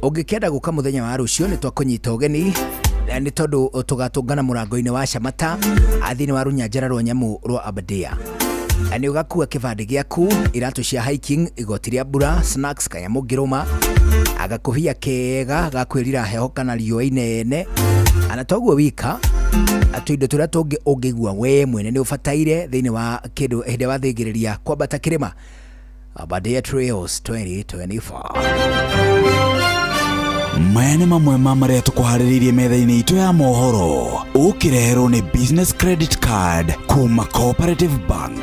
Ũngĩkenda gũka mũthenya wa rũciũ, nĩ twakũnyita ũgeni, nĩ tondũ tũgatũngana mũrango-inĩ wa Shamata thĩinĩ wa rũnyanjara rwa nyamũ rwa Aberdare. Nĩ ũgakua kĩbandĩ gĩaku, iratũ cia hiking, igoti rĩa mbura, snacks, kanyamũ ngĩrũma, agakũhia kega ga kwĩrira heho kana riũa inene, na toguo wika tũindo tũrĩa tũngĩ ũngĩigua we mwene nĩ ũbataire thĩinĩ wa kĩndũ hĩndĩ ĩrĩa wathĩngĩrĩria kwambata kĩrĩma. Aberdare Trails 2024. Maya nĩ mamwe ma marĩa tũkũharĩrĩirie metha-inĩ itũ ya mohoro, ũkĩreherwo nĩ Business Credit Card kuma Cooperative Bank.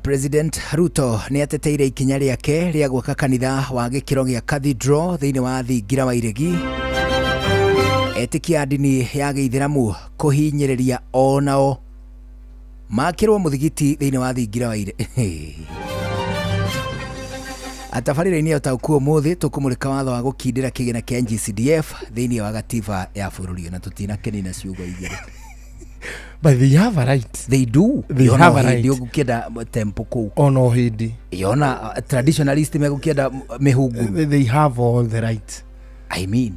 President Ruto nĩ ateteire ikinya rĩake rĩa gwaka kanitha wa gĩkĩro gĩa cathedral thĩinĩ wa thingira wa Iregi. Etĩkia a ndini ya gĩithĩramu kũhinyĩrĩria onao makĩrwo mũthigiti thĩinĩ wa thingira wa Iregi. Atabarĩra-inĩ ya ũtaũku ũmũthĩ tũkũmũrĩka watho wa gũkindĩra kĩgĩna kĩa NGCDF thĩinĩ wa gatiba ya bũrũri, na tũtinakĩnina ciugo igĩrĩ. But they have a right. They do. They Yona have a right. hĩndĩ ũgũkĩenda tempo kũu. Ono hĩndĩ. Yona traditionalist megũkĩenda mĩhungu. They have all the right. I mean,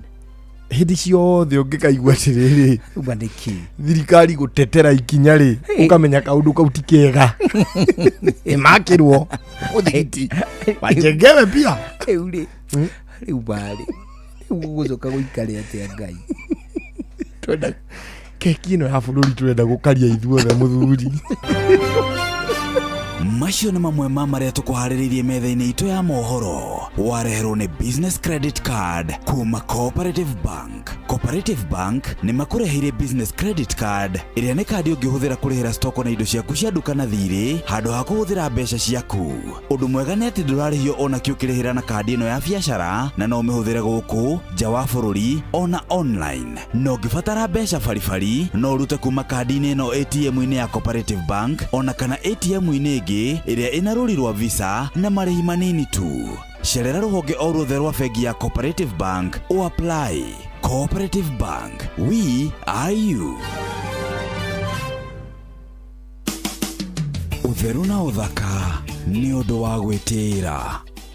hĩndĩ ciothe ũngĩkaigua atĩrĩrĩ, uga nĩkĩ thirikari gũtetera ikinya rĩ, ũkamenya kaũndũ kau ti kega, ĩmakĩrwo mũthigiti wajengewe pia. Rĩu rĩ, rĩu barĩ rĩu gũgũcoka gũikare atĩa Ngai? Twenda keki ĩno ya bũrũri, tũrenda gũkaria ithuothe mũthuri. Macio nĩ mamwe ma marĩa tũkũharĩrĩirie metha-inĩ itũ ya mohoro, wareherwo nĩ Business Credit Card kuma Cooperative Bank. Cooperative Bank nĩ makũreheire Business Credit Card ĩrĩa nĩ kandi ũngĩhũthĩra kũrĩhĩra stoko na indo ciaku cia nduka na thirĩ handũ ha kũhũthĩra mbeca ciaku. Ũndũ mwega nĩ atĩ ndũrarĩhio ona kĩ ũkĩrĩhĩra na kandi ĩno ya biacara, na no ũmĩhũthĩre gũkũ nja wa bũrũri ona online. Na ũngĩbatara mbeca baribari, no ũrute kuma kandi-inĩ ĩno ATM-inĩ ya Cooperative Bank ona kana ATM-inĩ ĩngĩ ĩrĩa ĩna rũri rwa Visa na marĩhi manini tu. Cerera rũhonge o ruothe rwa bengi ya Cooperative Bank o apply. Cooperative Bank, we are you. Ũtheru na ũthaka nĩ ũndũ wa gwĩtĩĩra.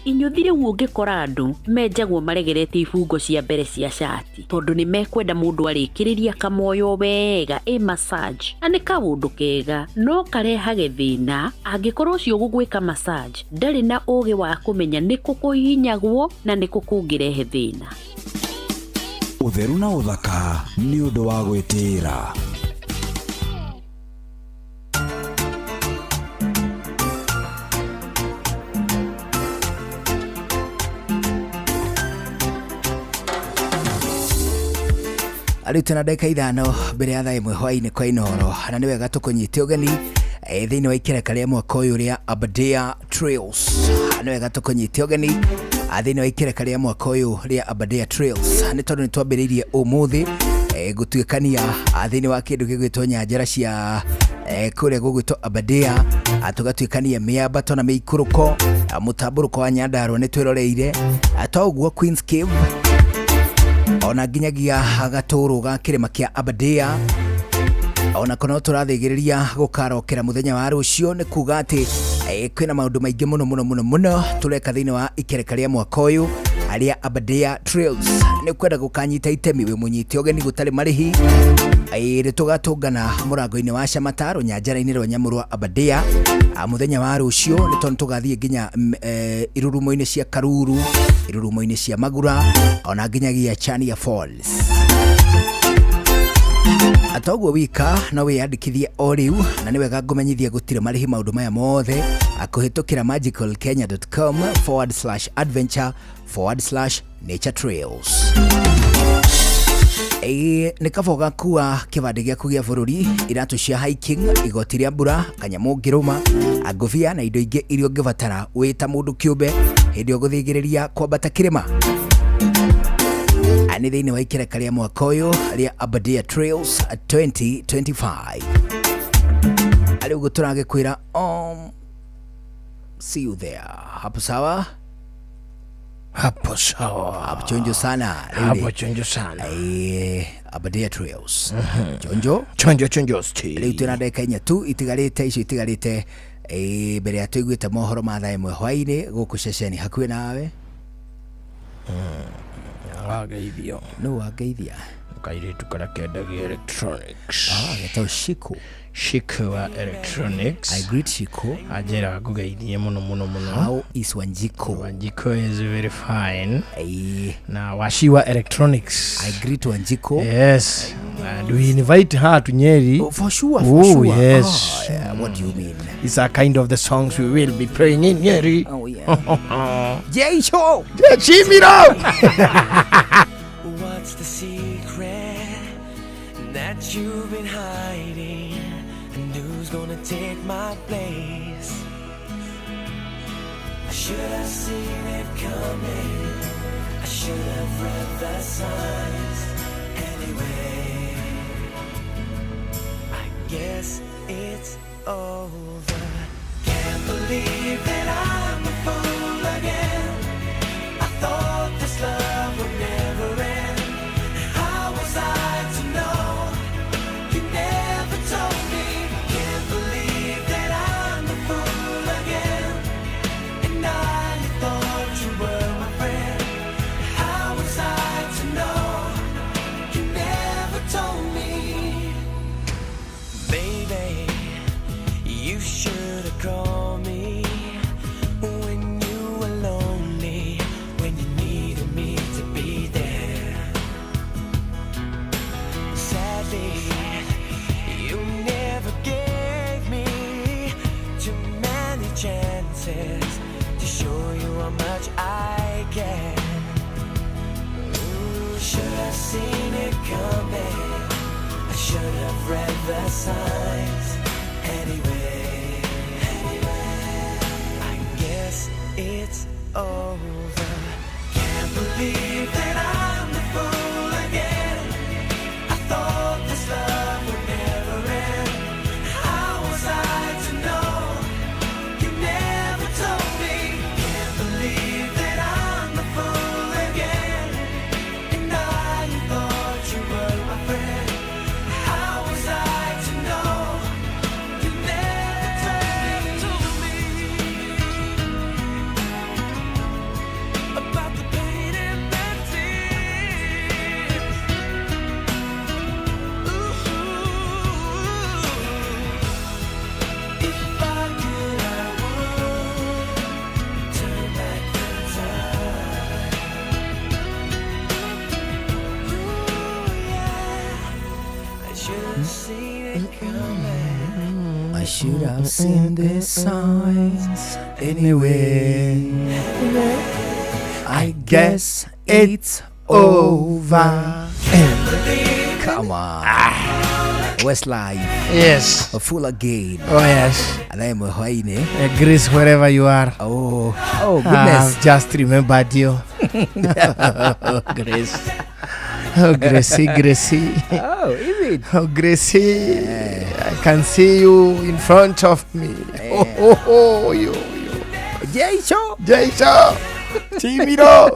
Inyuthi rĩu ũngĩkora andũ menjagwo maregerete ibungo cia mbere cia cati tondũ nĩ mekwenda mũndũ arĩkĩrĩria kamoyo wega ĩ massage, na nĩ kaũndũ kega no karehage thĩna angĩkorwo ũcio ũgũgwĩka massage ndarĩ na ũgĩ wa kũmenya nĩkũ kũhihinyagwo na nĩkũ kũngĩrehe thĩna. Ũtheru na ũthaka nĩ ũndũ wa gwĩtĩĩra. Rĩu tũna ndagĩka 5 mbere ya thaa 1 hwaĩ-inĩ kwa Inooro, na nĩ wega tũkũnyite ũgeni thĩinĩ wa ikereka rĩa mwaka ũyũ rĩa Aberdare Trails. Nĩ wega tũkũnyite ũgeni thĩinĩ wa ikereka rĩa mwaka ũyũ rĩa Aberdare Trails, nĩ tondũ nĩ twambĩrĩirie ũmũthĩ Gũtuĩkania thĩinĩ wa kĩndũ gĩgwĩtwo nyanjara cia kũrĩa gũgwĩtwo Aberdare, tũgatuĩkania mĩambato na mĩikũrũko, mũtambũrũko wa Nyandarua nĩ twĩroreire, to ũguo Queen's Cave ona nginyagia gatũrũ ga kĩrĩma kĩa Aberdare ona kono tũrathĩgĩrĩria gũkarokera mũthenya wa rũciũ. Nĩ kuga atĩ kwĩna maũndũ maingĩ mũno mũno mũno mũno tũreka thĩinĩ wa ikereka rĩa mwaka ũyũ arĩa Aberdare Trails. Nĩ kwenda gũkanyita itemi wĩ mũnyite ũgeni gũtarĩ marĩhi. Nĩ tũgatũngana mũrango-inĩ wa Shamata rũnyanjara-inĩ rwa nyamũ rwa Aberdare mũthenya wa rũciũ, nĩ tondũ tũgathiĩ nginya irurumo-inĩ cia Karuru, irurumo-inĩ cia Magura ona nginyagia Chania Falls. Atoguo wika no wiyandikithie o riu, na nĩ wega ngũmenyithie gũtirĩ marĩhi maũndũ maya mothe kũhĩtũkĩra magicalkenya.com/adventure/nature trails. Nĩ kaba ũgakua kĩbandĩ gĩaku gĩa bũrũri, iratũ cia hiking, igoti rĩa mbura, kanyamũ ũngĩrũma, ngũbia na indo ingĩ iria ũngĩbatara wĩ ta mũndũ kĩũmbe hĩndĩ ũgũthĩgĩrĩria kwambata kĩrĩma. Nĩ thĩinĩ wa ikereka rĩa mwaka ũyũ rĩa Aberdare Trails 2025. Arĩ ũguo tũragĩkwĩra, see you there. Hapo sawa? Hapo sawa. Hapo chonjo sana. Hapo chonjo sana. Aberdare Trails. Chonjo? Chonjo chonjo sti. Rĩu twĩna ndagĩka inya tu itigarĩte, icio itigarĩte mbere ya tũiguĩte mohoro ma thaa ĩmwe hwaĩ-inĩ gũkũ ceceni hakuhĩ nawe. Wageithio. Nũ wangeithia? Kairĩtu karĩa kendagia electronics. Getagwo Shiku. Shiku wa electronics. I greet Shiku. Anjĩra ngũgeithie mũno mũno mũno. How is Wanjiko? Wanjiko is very fine. Na Washiwa Electronics. I greet Wanjiko. Yes. And we invite her to Nyeri. Oh, for sure, for sure. Yes. Oh, yeah. What do you mean? It's a kind of the songs we will be playing in Nyeri. Oh, yeah. Jay Show! Jimmy Row! What's the secret that you've been hiding? And who's gonna take my place? I should have seen it coming. I should have read the signs. Anyway, I guess it's over. Can't believe that I'm a fool again. I thought this love would never end. How was I to know? You never told me. Can't believe that I'm a fool again. And I thought you were my friend. How was I to know? You never told me. Baby, you should have called me when you were lonely, when you needed me to be there. Sadly, you never gave me too many chances to show you how much I care. Ooh, should have seen it coming. I should have read the signs. Anyway, I guess it's over. Can't believe that I'm the fool again. I thought this love would never end. How was I to know? You never told me. Can't believe that I'm the fool again. And I thought you were my friend. How was I to know? You never told me about the pain and the tears. Ooh, if I could, I would turn back the time. Ooh, yeah, I should have seen it coming. I should have seen the signs anyway. I guess it's over. Come on. Westlife. Yes. A fool again. Oh, yes. And I am a hwaine. Grace, wherever you are. Oh, oh goodness. I've just remembered you. Grace. Oh, Gracie, Gracie. Oh, is it? Oh, Gracie, I can see you in front of me. Oh, oh, oh, yo, yo. Jaicho. Jaicho. Chimiro.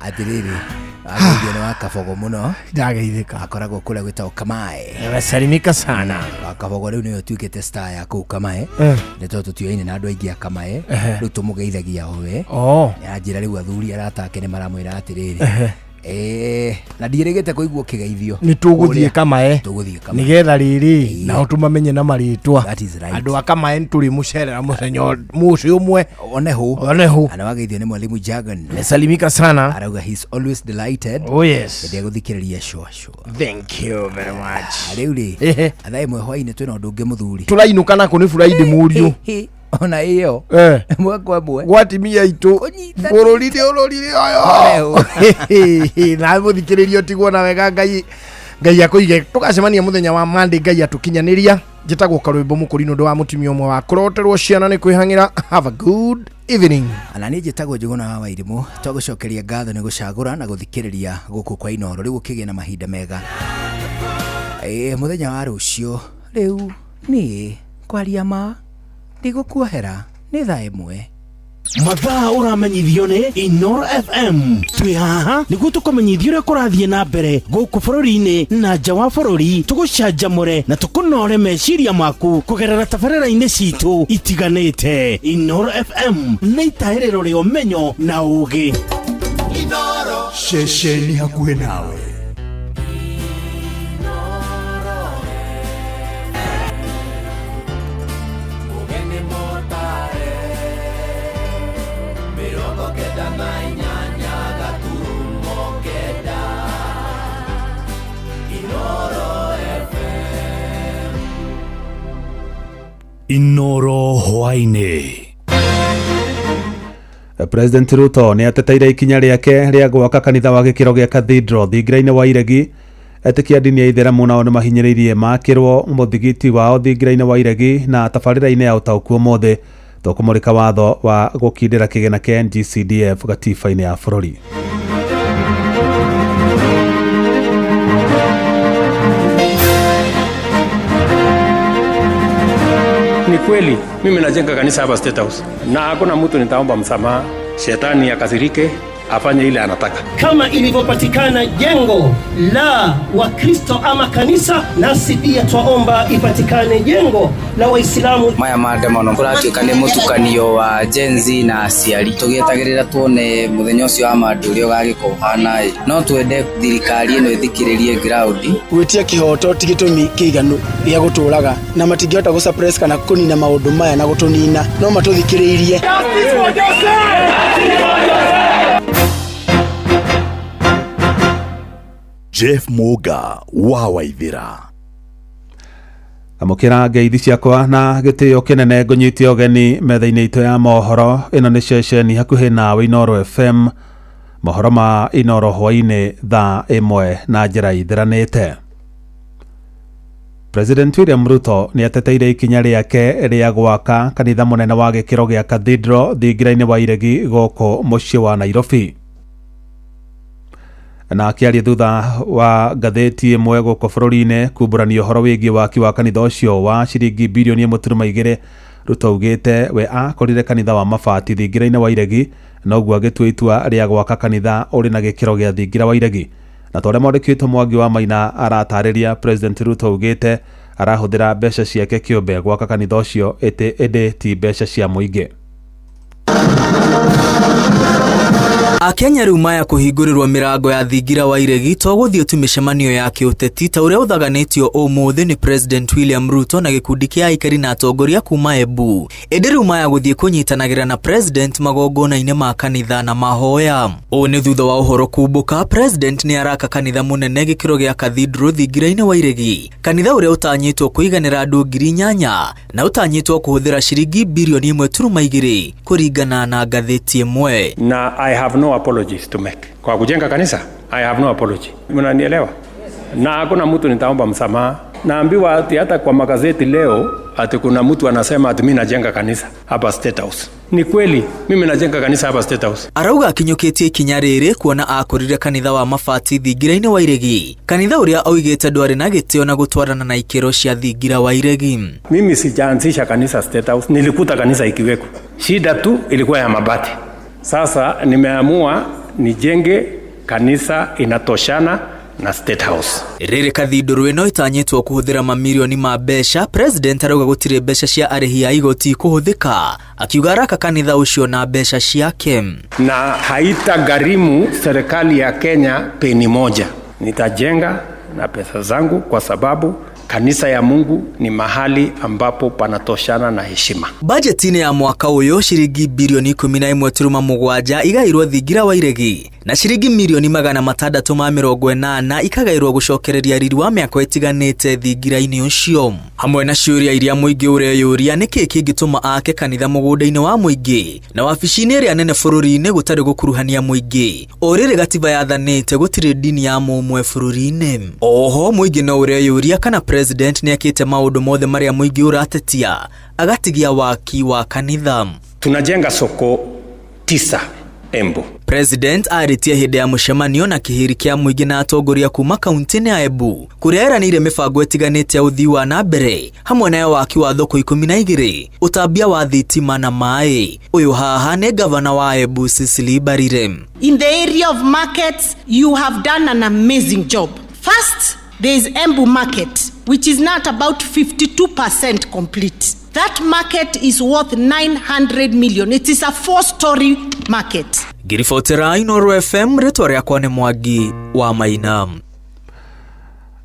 Atiriri. Ageithio nĩ wa Kabogo mũno. Ndageithĩka. Akoragwo kũrĩa gwĩtagwo Kamae. Amesalimika sana. Wa Kabogo rĩu nĩwe ũtuĩkĩte star ya kũu Kamae. Eh. Nĩ tondũ tũtiũyaine na andũ aingĩ a Kamae. Ehe. Rĩu tũmũgeithagia o we. Oh. Anjĩra rĩu athuri arata ake nĩ maramwĩra atĩrĩrĩ. Ehe. Na ndiĩrĩgĩte kũigua ũkĩgeithio. Nĩ tũgũthiĩ Kũrĩa. Kamae. Tũgũthiĩ Kamae. Nĩgetha rĩrĩ nao tũmamenye na marĩtwa. That is right. Andũ a Kamae nĩ tũrĩmũcerera mũthenya mũciĩ ũmwe. One hũ. One hũ. Na wageithio nĩ mwalimu Jagan. Amesalimika sana. Arauga he's always delighted. Oh yes. Hĩndĩ ĩrĩa gũthikĩrĩria shua shua. Thank you very much. Rĩu rĩ, thaa ĩmwe hwainĩ twĩna ũndũ ũngĩ mũthuri. Tũrainũka nako nĩ Friday mũriũ. Ona ĩyo. Eh. Ĩmwe kwa ĩmwe. Gwatimia itũ bũrũri nĩ ũrorire ũyũ na mũthikĩrĩrio tigwo na wega ngai ngai akũige tũgacemania mũthenya wa Monday ngai atũkinyanĩria njĩtagwo karwĩmbo mũkũrinũ ũndũ wa mũtumia ũmwe wa kũroterwo ciana nĩ kwĩhang'ĩra. Have a good evening. Na niĩ njĩtagwo Njũgũna wa Wairimũ. Twagũcokeria ngatho nĩ gũcagũra na gũthikĩrĩria gũkũ kwa Inooro. Rĩu ũkĩgĩe na mahinda mega. Mũthenya wa rũciũ rĩu niĩ kwaria ma ndigũkuohera nĩ thaa ĩmwe. Mathaa ũramenyithio nĩ Inoro FM. Twĩ haha nĩguo tũkũmenyithia ũrĩa kũrathiĩ na mbere gũkũ bũrũri-inĩ na nja wa bũrũri, tũgũcanjamũre na tũkũnore meciria maku kũgerera tabarĩra-inĩ citũ itiganĩte. Inoro FM nĩ itahĩrĩro rĩa ũmenyo na ũgĩ. Ceceni hakuhĩ nawe. Inoro hwainĩ. President Ruto nĩ ateteire ikinya rĩake rĩa gwaka kanitha wa gĩkĩro gĩa Cathedral thingira-inĩ wa Iregi. Etĩkia ndini ya Ithĩramu nao nĩ mahinyĩrĩirie makĩrwo mũthigiti wao thingira-inĩ wa Iregi na tabarĩra-inĩ ya ũtaũku ũmũthĩ tũkũmũrĩka watho wa gũkindĩra kĩgĩna kĩa NGCDF gatiba-inĩ ya bũrũri. Ni kweli mimi najenga kanisa hapa State House na hakuna mtu nitaomba msamaha. Shetani akasirike afanye ile anataka. Kama ilivyopatikana jengo la Wakristo ama kanisa, nasi pia twaomba ipatikane jengo la Waislamu. Maya maandamano kũratuĩka nĩ mũtukanio wa Gen Z na aciari. Tũgĩetagĩrĩra tuone mũthenya ũcio wa mandi ũrĩa ũgagĩkorwo ũhana ĩ. No twende thirikari ĩno ĩthikĩrĩrie ground. Gwĩtia kĩhoto ti gĩtũmi kĩiganu gĩa gũtũraga na matingĩhota gũ suppress kana kũnina maũndũ maya na gũtũnina, no matũthikĩrĩirie. Justice for Joseph! Jeff Muga wa Waithira. Amũkĩra ngeithi ciakwa na gĩtĩo kĩnene ngũnyite ũgeni metha-inĩ itũ ya mohoro. Ĩno nĩ ceceni hakuhĩ nawe Inoro FM. Mohoro ma Inoro hwainĩ thaa ĩmwe na njĩra ithiranĩte. President William Ruto nĩ ateteire ikinya rĩake rĩa gwaka kanitha mũnene wa gĩkĩro gĩa Cathedral thingira-inĩ wa Iregi gũkũ mũciĩ wa Nairobi. Na akĩaria thutha wa ngathĩti ĩmwe gũkũ bũrũri-inĩ kumbũrania ũhoro wĩgiĩ waki wa kanitha ũcio wa ciringi birioni 1.2, Ruto augĩte we akorire kanitha wa mabati thingira-inĩ wa Iregi noguo agĩtua itua rĩa gwaka kanitha ũrĩ na gĩkĩro gĩa thingira wa Iregi. Na ta ũrĩa mwandĩki witũ Mwangi wa Maina aratarĩria, President Ruto augĩte arahũthĩra mbeca ciake kĩũmbe gwaka kanitha ũcio ĩndĩ ti mbeca cia mũingĩ. Akenya rĩu maya kũhingũrĩrwo mĩrango ya thingira wa Iregi to gũthiĩ tu mĩcemanio ya kĩũteti ta ũrĩa ũthaganĩtio ũmũthĩ nĩ President William Ruto na gĩkundi kĩa aikari na atongoria kuma Embu. Ĩndĩ rĩu maya gũthiĩ kũnyitanagĩra na President magongona-inĩ ma kanitha na mahoya. Ũũ nĩ thutha wa ũhoro kumbũka President nĩ araka kanitha mũnene gĩkĩro gĩa Cathedral thingira-inĩ wa Iregi, kanitha ũrĩa ũtanyĩtwo kũiganĩra andũ 8,000 na ũtanyĩtwo kũhũthĩra ciringi birioni 1.2 kũringana na ngathĩti ĩmwe. Na I have no apologies to make. Kwa kujenga kanisa, I have no apology. Mnanielewa? Na hakuna mtu nitaomba msamaha. Naambiwa ati hata kwa magazeti leo ati kuna mtu anasema ati mimi najenga kanisa hapa State House. Ni kweli mimi najenga kanisa hapa State House. Arauga akinyũkĩtie ikinya rĩrĩ kuona akorire kanitha wa mabati thingira-inĩ wa iregi, kanitha ũrĩa oigĩte ndwarĩ na gĩtĩo na gũtwarana na ikĩro cia thingira wa iregi. Mimi sijaanzisha kanisa State House, nilikuta kanisa ikiweko. Shida tu ilikuwa ya mabati. Sasa nimeamua nijenge kanisa inatoshana na State House. Rĩrĩ kathindũrũ ĩno ĩtanyĩtwo kũhũthĩra mamirioni ma mbeca, president arauga gũtirĩ mbeca cia arĩhi a igoti kũhũthĩka, akiuga araka kanitha ũcio na mbeca ciake. Na haitagharimu serikali ya Kenya peni moja. Nitajenga na pesa zangu kwa sababu kanisa ya Mungu ni mahali ambapo panatoshana na heshima. Bajeti-inĩ ya mwaka ũyũ ciringi birioni 11.7 igairwo thingira wa iregi na ciringi mirioni 680 ikagairwo gũcokereria riri wa mĩako ĩtiganĩte thingira-inĩ ũcio. Hamwe na ciũria iria mũingĩ ũreyũria nĩkĩĩ kĩngĩtũma ake kanitha mũgũnda-inĩ wa mũingĩ na wabici-inĩ ĩrĩa nene bũrũri-inĩ gũtarĩ gũkuruhania mũingĩ. O rĩrĩ gatiba yathanĩte gũtirĩ ndini ya mũmwe bũrũri-inĩ. Oho mũingĩ no ũreyũria kana president nĩekĩte maũndũ mothe marĩa mũingĩ ũratetia agatigia waki wa kanitha. Tunajenga soko 9 Embu. President arĩtie hĩndĩ ya mũcemanio na kĩhĩri kĩa mũingĩ na atongoria kuma kaunti-inĩ ya Embu kũrĩa eranĩire mĩbango ĩtiganĩte ya ũthii wa na mbere hamwe na waki wa thoko 12, ũtambia wa thitima na maĩ. Ũyũ haha nĩ gavana wa Embu Cecily Mbarire. In the area of markets, you have done an amazing job. First, there is Embu market, which is not about 52% complete. That market is worth 900 million. It is a 4-story market. Ngiribotera Inooro FM, rĩtwa rĩakwa nĩ Mwangi wa Maina.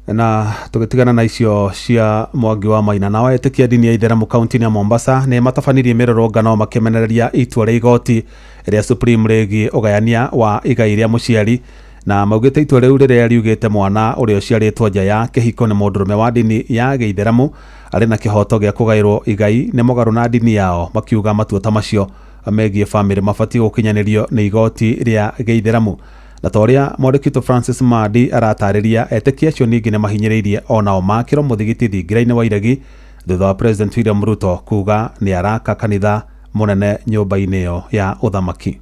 Na tũgĩtigana na icio cia Mwangi wa Maina, nao etĩkia ndini ya itheramu kaunti-inĩ ya Mombasa nĩ matabanirie mĩrũrũngano makĩmenereria itua rĩa igoti rĩa Supreme rĩgiĩ ũgayania wa igai rĩa mũciari, na maugĩte itua rĩu rĩrĩa riugĩte mwana ũrĩa ũciarĩtwo nja ya kĩhiko nĩ mũndũrũme wa ndini ya gĩitheramu arĩ na kĩhoto gĩa kũgaĩrwo igai nĩ mũgarũ na ndini yao, makiuga matua ta macio megiĩ bamĩrĩ mabatiĩ gũkinyanĩrio nĩ igoti rĩa gĩitheramu. Na ta ũrĩa mwandĩki witũ Francis Mandi aratarĩria, etĩkia acio ningĩ nĩ mahinyĩrĩirie onao makĩrwo mũthigiti thingira-inĩ wa iregi thutha wa President William Ruto kuga nĩ araka kanitha mũnene nyũmba-inĩ ĩyo ya ũthamaki.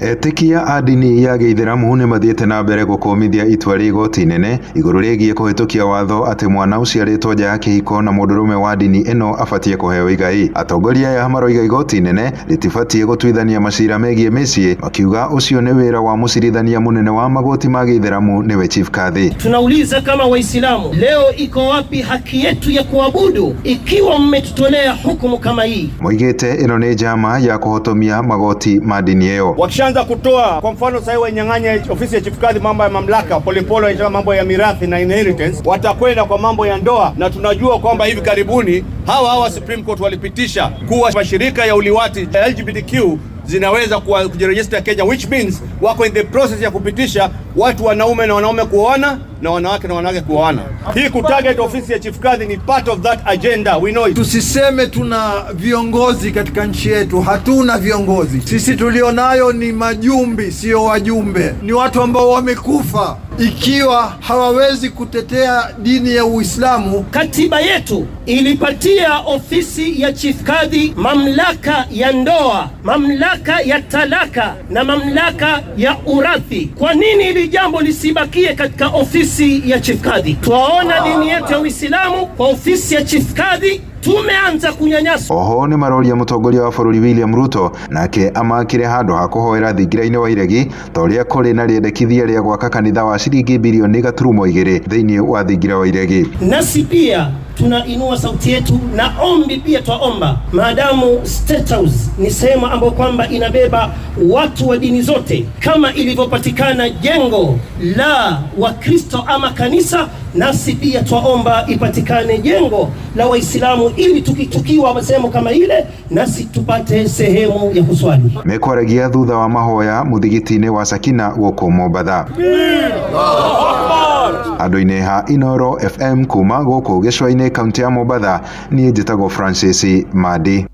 Etĩkia a ndini ya gĩithĩramu nĩ mathiĩte na mbere gũkũmithia itua rĩa igoti inene igũrũ rĩgiĩ kũhĩtũkia watho atĩ mwana ũciarĩtwo nja ya kĩhiko na mũndũrũme wa ndini ĩno abatiĩ kũheo igai. Atongoria aya maroiga igoti inene rĩtibatiĩ gũtuithania macira megiĩ mĩciĩ, makiuga ũcio nĩ wĩra wa mũcirithania mũnene wa magoti ma gĩithĩramu nĩwe Chief Kadhi. Tunauliza kama Waislamu, leo iko wapi haki yetu ya kuabudu ikiwa mmetutolea hukumu kama hii? Moigĩte ĩno nĩ njama ya kũhotomia magoti ma ndini ĩyo. Wakishaanza kutoa, kwa mfano sasa wanyang'anya ofisi ya Chief Kadhi mambo ya mamlaka, polepole wanataka mambo ya mirathi na inheritance, watakwenda kwa mambo ya ndoa, na tunajua kwamba hivi karibuni hawa Supreme Court walipitisha kuwa mashirika ya uliwati LGBTQ zinaweza kujiregister Kenya, which means wako in the process ya kupitisha watu wanaume na wanaume kuoana na wanawake na wanawake kuoana. Hii kutarget ofisi ya Chief Kadhi ni part of that agenda, we know it. Tusiseme tuna viongozi katika nchi yetu, hatuna viongozi. Sisi tulionayo ni majumbi, sio wajumbe. Ni watu ambao wamekufa ikiwa hawawezi kutetea dini ya Uislamu. Katiba yetu ilipatia ofisi ya Chief Kadhi mamlaka ya ndoa, mamlaka ya talaka na mamlaka ya urathi. Kwa nini hili jambo lisibakie katika ofisi ya Chief Kadhi? Twaona dini yetu ya Uislamu kwa ofisi ya Chief Kadhi tumeanza kunyanyaswa. Oho nĩ maroria mũtongoria wa bũrũri William Ruto nake amakire handũ ha kũhoera thingira-inĩ wa iregi ta ũrĩa kũrĩ na rĩendekithia rĩa gwaka kanitha wa ciringi bilioni 3.2 thĩinĩ wa thingira wa iregi. Nasi pia tunainua sauti yetu na ombi pia twaomba, maadamu State House ni sehemu ambayo kwamba inabeba watu wa dini zote, kama ilivyopatikana jengo la Wakristo ama kanisa, nasi pia twaomba ipatikane jengo la Waislamu ili tukiwa sehemu kama ile nasi tupate sehemu ya kuswali. Mekwaragia thutha wa mahoya muthigiti-inĩ wa Sakina gũkũ Mombatha. Andũ-inĩ ha Inooro FM kuma gũkũ gĩcũa-inĩ kaunti ya Mombatha, niĩ njĩtagwo Francis Mandi.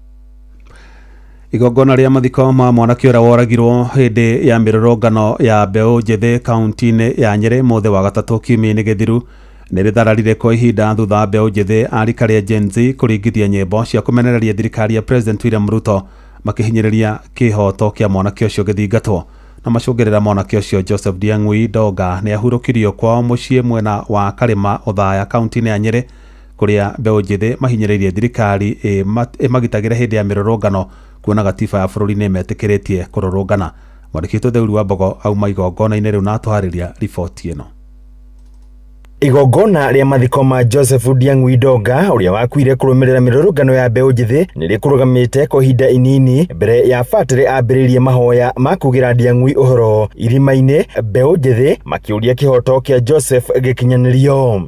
Igongona rĩa mathiko ma mwanake ũrĩa woragirwo hĩndĩ ya mĩrũrũngano ya mbeũ njĩthĩ kaunti-inĩ ya Nyĩrĩ mũthĩ wa gatatũ kiumia-inĩ gĩthiru Nĩ rĩthararire kwa ihinda thutha wa mbeũ njĩthĩ a rika rĩa Gen Z kũringithia nyĩmbo cia kũmenereria thirikari ya President William Ruto makĩhinyĩrĩria kĩhoto kĩa mwanake ũcio gĩthingatwo. Na macũngĩrĩra mwanake ũcio Joseph Ndiang'ui Ndonga nĩ ahurũkirio kwao mũciĩ mwena wa Karĩma Othaya kaunti-inĩ ya Nyĩrĩ, kũrĩa mbeũ njĩthĩ mahinyĩrĩirie thirikari ĩmagitagĩre hĩndĩ ya mĩrũrũngano kuona gatiba ya bũrũri nĩ ĩmetĩkĩrĩtie kũrũrũngana. Mwandĩki witũ Theuri wa Mbogo auma igongona-inĩ rĩu na atũharĩria riboti ĩno. Igongona rĩa mathiko ma Joseph Ndiang'ui Ndonga ũrĩa wakuire kũrũmĩrĩra mĩrũrũngano ya mbeũ njĩthĩ nĩ rĩkũrũgamĩte kwa ihinda inini mbere ya batĩrĩ ambĩrĩrie mahoya ma kugĩra Ndiang'ui ũhoro irima-inĩ, mbeũ njĩthĩ makĩũria kĩhoto kĩa Joseph gĩkinyanĩrio.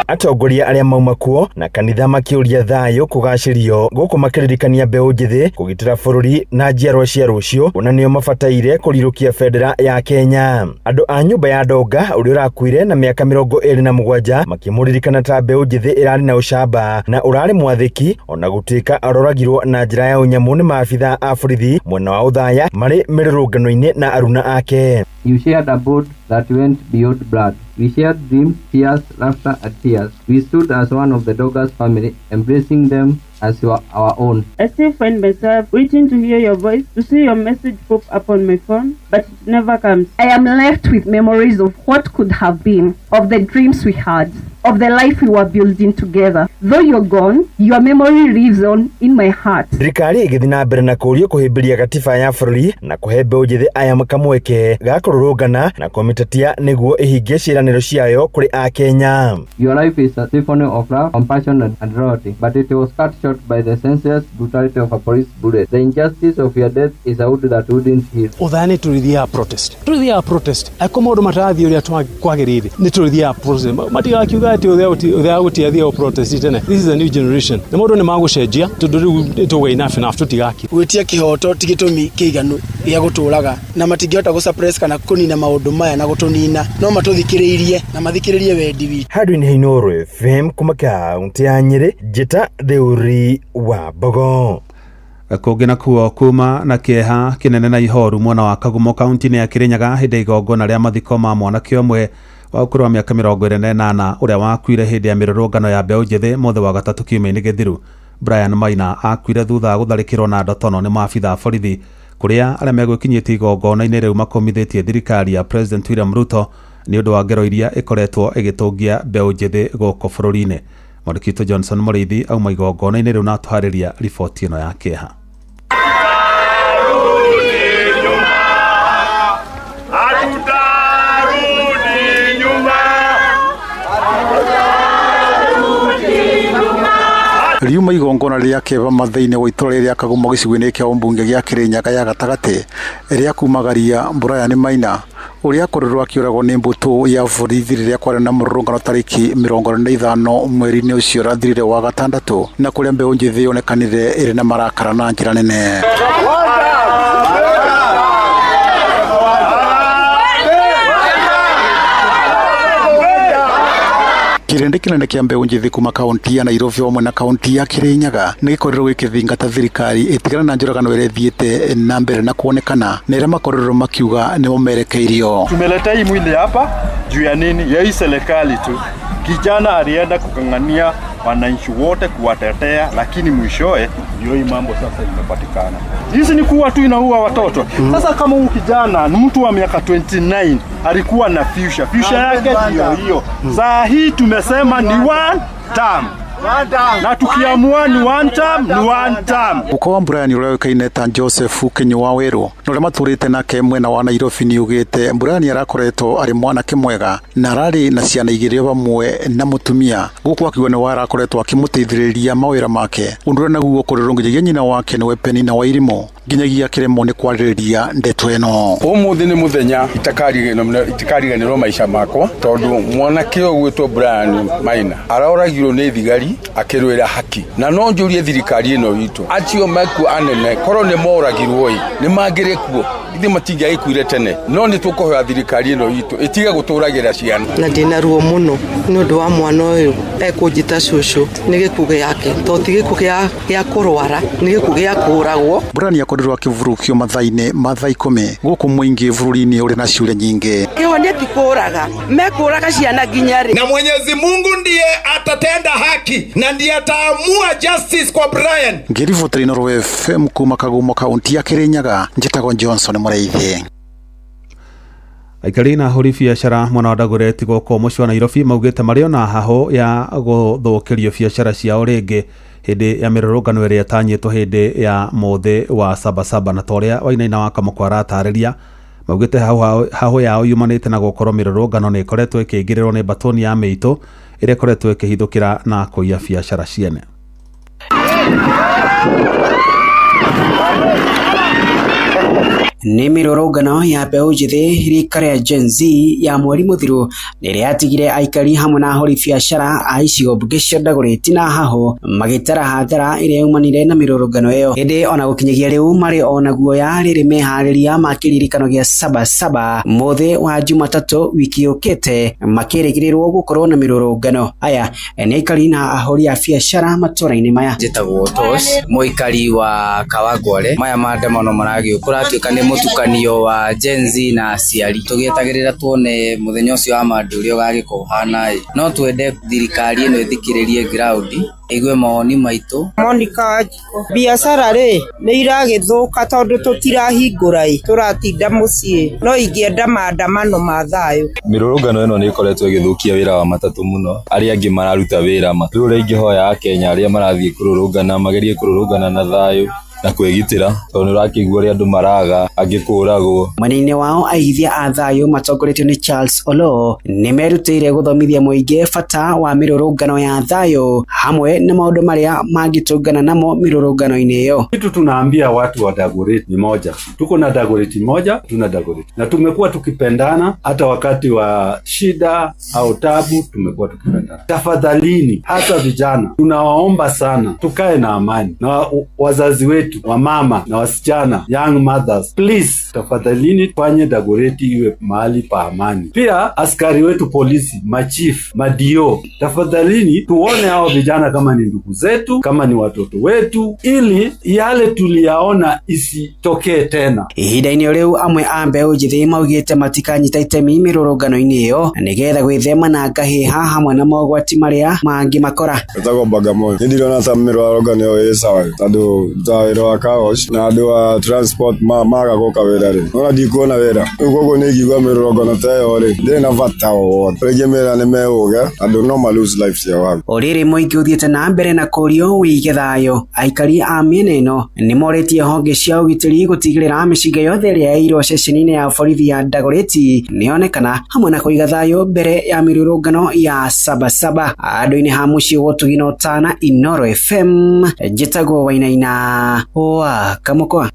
Atongoria arĩa mauma kuo na kanitha makĩũria thayũ kũgacĩrio gũkũ makĩririkania mbeũ njĩthĩ kũgitĩra bũrũri na njiarwa cia rũciũ kuona nĩo mabataire kũrirũkia bendera ya Kenya. Andũ a nyũmba ya Ndonga ũrĩa ũrakuire na mĩaka 27 makĩmũririkana ta mbeũ njĩthĩ ĩrarĩ na ũcamba na ũrarĩ mwathĩki ona gũtuĩka aroragirwo na njĩra ya ũnyamũ nĩ maabitha a borithi mwena wa Othaya marĩ mĩrũrũngano-inĩ na aruna ake. You shared a bond that went beyond blood. We shared dreams, tears, laughter, and tears. We stood as one of the Dogas family, embracing them as our own. I still find myself waiting to hear your voice, to see your message pop up on my phone, but it never comes. I am left with memories of what could have been, of the dreams we had, of the life we were building together. Though you're gone, your memory lives on in my heart. Thirikari ĩgĩthiĩ na mbere na kũũrio kũhĩmbĩria gatiba ya bũrũri na kũhe mbeũ njĩthĩ aya kamweke ga kũrũrũngana na kũmĩtetia nĩguo ĩhingie ciĩranĩro ciayo kũrĩ Akenya. Your life is a symphony of love, compassion, and loyalty, but it was cut short by the senseless brutality of a police bullet. The injustice of your death is a wound that wouldn't heal. Othaya nĩ tũrĩthiaga protest, tũrĩthiaga protest angĩkorwo maũndũ matarathiĩ ũrĩa kwagĩrĩire nĩ tũrĩthiaga protest, matigakiuga atĩ Othaya gũtiathiagwo protest tene. This is a new generation na maũndũ nĩ magũcenjia tondũ rĩu nĩ tũgwa enough enough tũtigakira. Gwĩtia kĩhoto ti gĩtũmi kĩiganu gĩa gũtũraga na matingĩhota gũ kana kũnina maũndũ maya na gũtũnina, no matũthikĩrĩirie na mathikĩrĩrie wendi witũ. Handũ-inĩ ha Inooro FM kuma kaunti ya Nyĩrĩ, njĩta Theuri wa Mbogo. Kũngĩ nakuo kuma na kĩeha kĩnene na ihoru mwena wa Kagumo kaunti-inĩ ya Kĩrĩnyaga hĩndĩ ya igongona rĩa mathiko ma mwanake ũmwe wa ũkũrũ wa mĩaka 28 ũrĩa wakuire hĩndĩ ya mĩrũrũngano ya mbeũ njĩthĩ mũthĩ wa gatatũ kiumia-inĩ gĩthiru. Brian Maina akuire thutha wa gũtharĩkĩrwo na ndotono nĩ maabitha a borithi kũrĩa arĩa megwĩkinyĩtie igongona-inĩ rĩu makũmithĩtie thirikari ya President William Ruto nĩ ũndũ wa ngero iria ĩkoretwo ĩgĩtũngia mbeũ njĩthĩ gũkũ bũrũri-inĩ. Mwandĩki witũ Johnson Mũrĩithi auma igongona-inĩ rĩu na atũharĩria riboti ĩno ya kĩeha. Riuma igongona rĩa kĩama thĩinĩ wa itũra rĩa Kagumo gĩcigo-inĩ kĩa ũmbunge gĩa Kĩrĩnyaga ya gatagatĩ rĩa kumagaria Brian Maina ũrĩa akorirwo akĩũragwo nĩ mbũtũ ya borithi rĩrĩa kwarĩ na mũrũrũngano tarĩki 45 mweri-inĩ ũcio ũrathirire wa gatandatũ, na kũrĩa mbeũ njĩthĩ yonekanire ĩrĩ na marakara na njĩra nene. Kĩrĩndĩ kĩnene kĩa mbeũ njĩthĩ kuma kaunti ya Nairobi hamwe na kaunti ya Kĩrĩnyaga nĩ gĩkorirwo gĩkĩthingata thirikari ĩtigane na njũragano ĩrĩa ĩthiĩte na mbere na kuonekana na ĩrĩa makorirwo makiuga nĩo merekeirio. Tumeleta hii mwili hapa juu ya nini? Ya hii serikali tu. Kijana alienda kukangania wananchi wote kuwatetea, lakini mwishowe ndio hii mambo sasa imepatikana. Hizi ni kuua tu, inaua watoto. Sasa kama huyu kijana ni mtu wa miaka 29 alikuwa na future yake ndio hiyo. Saa hii tumesema ni one term. Na tukiamua ni one term, ni one term. Mũka wa Brian ũrĩa ũĩkaine ta Joseph Kinyua Werũ na ũrĩa matũrĩte nake mwena wa Nairobi nĩ ugĩte Brian arakoretwo arĩ mwanake mwega na ararĩ na ciana igĩrĩ hamwe na mũtumia, gũkũ akiuga nĩwe arakoretwo akĩmũteithĩrĩria mawĩra make, ũndũ ũrĩa naguo ũkorirwo nginyagia nyina wake nĩwe Penina Wairimu nginyagia akĩremwo nĩ kwarĩrĩria ndeto ĩno. Ũmũthĩ nĩ mũthenya itakariganĩrwo maica makwa tondũ mwanake ũyũ ũgwĩtwo Brian Maina aroragirwo nĩ thigari akĩrũĩra haki, na no njũrie thirikari ĩno itũ acio mekuo anene korwo nĩ moragirwo ĩ nĩ mangĩrĩ kuo. Ithuĩ matingĩagĩkuire tene, no nĩ tũkũhoya thirikari ĩno itũ ĩtige gũtũragĩra ciana. Na ndĩna ruo mũno nĩ ũndũ wa mwana ũyũ ekũnjĩta cũcũ nĩ gĩkuũ gĩake, to ti gĩkuũ gĩa kũrwara, nĩ gĩkuũ gĩa kũragwo. Brian akorirwo akĩvurũkio mathaa-inĩ ma thaa 10 gũkũ mũingĩ bũrũri-inĩ ũrĩ na ciũria nyingĩ. Kĩhonia ti kũraga, mekũraga ciana nginya rĩ? Na Mwenyezi Mungu ndiye atatenda haki na ndiye ataamua justice kwa Brian. Ngĩribotera Inooro FM kuma Kagumo kaunti ya Kirinyaga, njĩtagwo Johnson Mũrĩithi. Aikari na ahũri biacara mwena wa Dagoretti gũkũ mũciĩ wa Nairobi maugĩte marĩ ona hahũ ya gũthũkĩrio biacara ciao rĩngĩ hĩndĩ ya mĩrũrũngano ĩrĩa ĩtanyĩtwo hĩndĩ ya mũthĩ wa Sabasaba, na ta ũrĩa Wainaina wa Kamũkwa aratarĩria maugĩte hahũ yao yumanĩte na gũkorwo mĩrũrũngano nĩ ĩkoretwo ĩkĩingĩrĩrwo nĩ mbatoni ya mĩitũ ĩrĩa ĩkoretwo ĩkĩhithũkĩra na kũiya biacara ciene. Nĩ mĩrũrũngano ya mbeũ njĩthĩ rika rĩa Gen Z ya mweri mũthiru rĩrĩa yatigire aikari hamwe na ahũri biacara a icigo mbunge cia Dagoretti na Haho magĩtara hathara ĩrĩa yumanire na mĩrũrũngano ĩyo. Ĩndĩ ona gũkinyagia rĩu marĩ ona guoya rĩrĩ meharĩria ma kĩririkano gĩa Sabasaba mũthĩ wa Jumatatũ wiki yũkĩte makĩrĩgĩrĩrwo gũkorwo na mĩrũrũngano. Aya nĩ aikari na ahũri a biacara matũra-inĩ maya. Njĩtagwo Tos, mũikari wa Kawangware. Maya maandamano maragĩũka kũratuĩka nĩ mũtukanio wa Gen Z na aciari. Tũgĩetagĩrĩra tuone mũthenya ũcio wa Monday ũrĩa ũgagĩkorwo ũhana ĩ. No twende thirikari ĩno ĩthikĩrĩrie ground, ĩigue mawoni maitũ. Monica Wanjikũ. Biacara rĩ nĩ iragĩthũka tondũ tũtirahingũra ĩ, tũratinda mũciĩ, no ingĩenda maandamano ma thayũ. Mĩrũrũngano ĩno nĩ ĩkoretwo ĩgĩthũkia wĩra wa matatũ mũno, arĩa angĩ mararuta wĩra ma. Rĩu ũrĩa ingĩhoya Akenya arĩa marathiĩ kũrũrũngana magerie kũrũrũngana na thayũ na kwĩgitĩra tondũ nĩ ũrakĩigua ũrĩa andũ maraga, angĩ kũragwo. Mwena-inĩ wao aigithia a thayũ matongoretio nĩ Charles Oloo nĩ merutĩire gũthomithia mũingĩ bata wa mĩrũrũngano ya thayũ hamwe na maũndũ marĩa mangĩtũngana namo mĩrũrũngano-inĩ ĩyo. Kitu tunaambia watu wa Dagoretti ni moja, tuko na Dagoretti moja, tuna Dagoretti na tumekuwa tukipendana hata wakati wa shida au tabu, tumekuwa tukipendana. Tafadhalini, hasa vijana, tunawaomba sana tukae na amani na wazazi wetu, wamama na wasichana, young mothers, please tafadhalini fanye Dagoretti iwe mahali pa amani. Pia askari wetu polisi, machief, madio, tafadhalini tuone hao vijana kama ni ndugu zetu, kama ni watoto wetu, ili yale tuliyaona isitokee tena. Ihinda-inĩ o rĩu amwe a mbeũ njĩthĩ maugĩte matikanyita itemi mĩrũrũngano-inĩ ĩyo nĩgetha gwĩthema na ngahĩha hamwe na mogwati marĩa mangĩmakora. Etagwo Bagamoyo. Niĩ ndirona ta mĩrũrũngano ĩyo ĩ sawa tondũ ta wĩra wa car wash na andũ a transport maga gũka wĩra rĩ, nona ndikuona wĩra. Rĩu koguo nĩ ingiuga mĩrũrũngano ta ĩyo rĩ, ndĩrĩ na bata o wothe. Rĩngĩ mĩra nĩ meũge andũ no ma lose life ciao hau. O rĩrĩ mũingĩ ũthiĩte na mbere na kũũrio wĩige thayũ, aikari a mĩena ĩno nĩ morĩtie honge cia ũgitĩri gũtigĩrĩra mĩcinga yothe ĩrĩa yairwo ceceni-inĩ ya borithi ya Dagoretti nĩyonekana hamwe na kũiga thayũ mbere ya mĩrũrũngano ya Sabasaba. Andũ-inĩ ha mũciĩ wa Ũtugi na Ũtana, Inooro FM, njĩtagwo Wainaina wa Kamũkwa.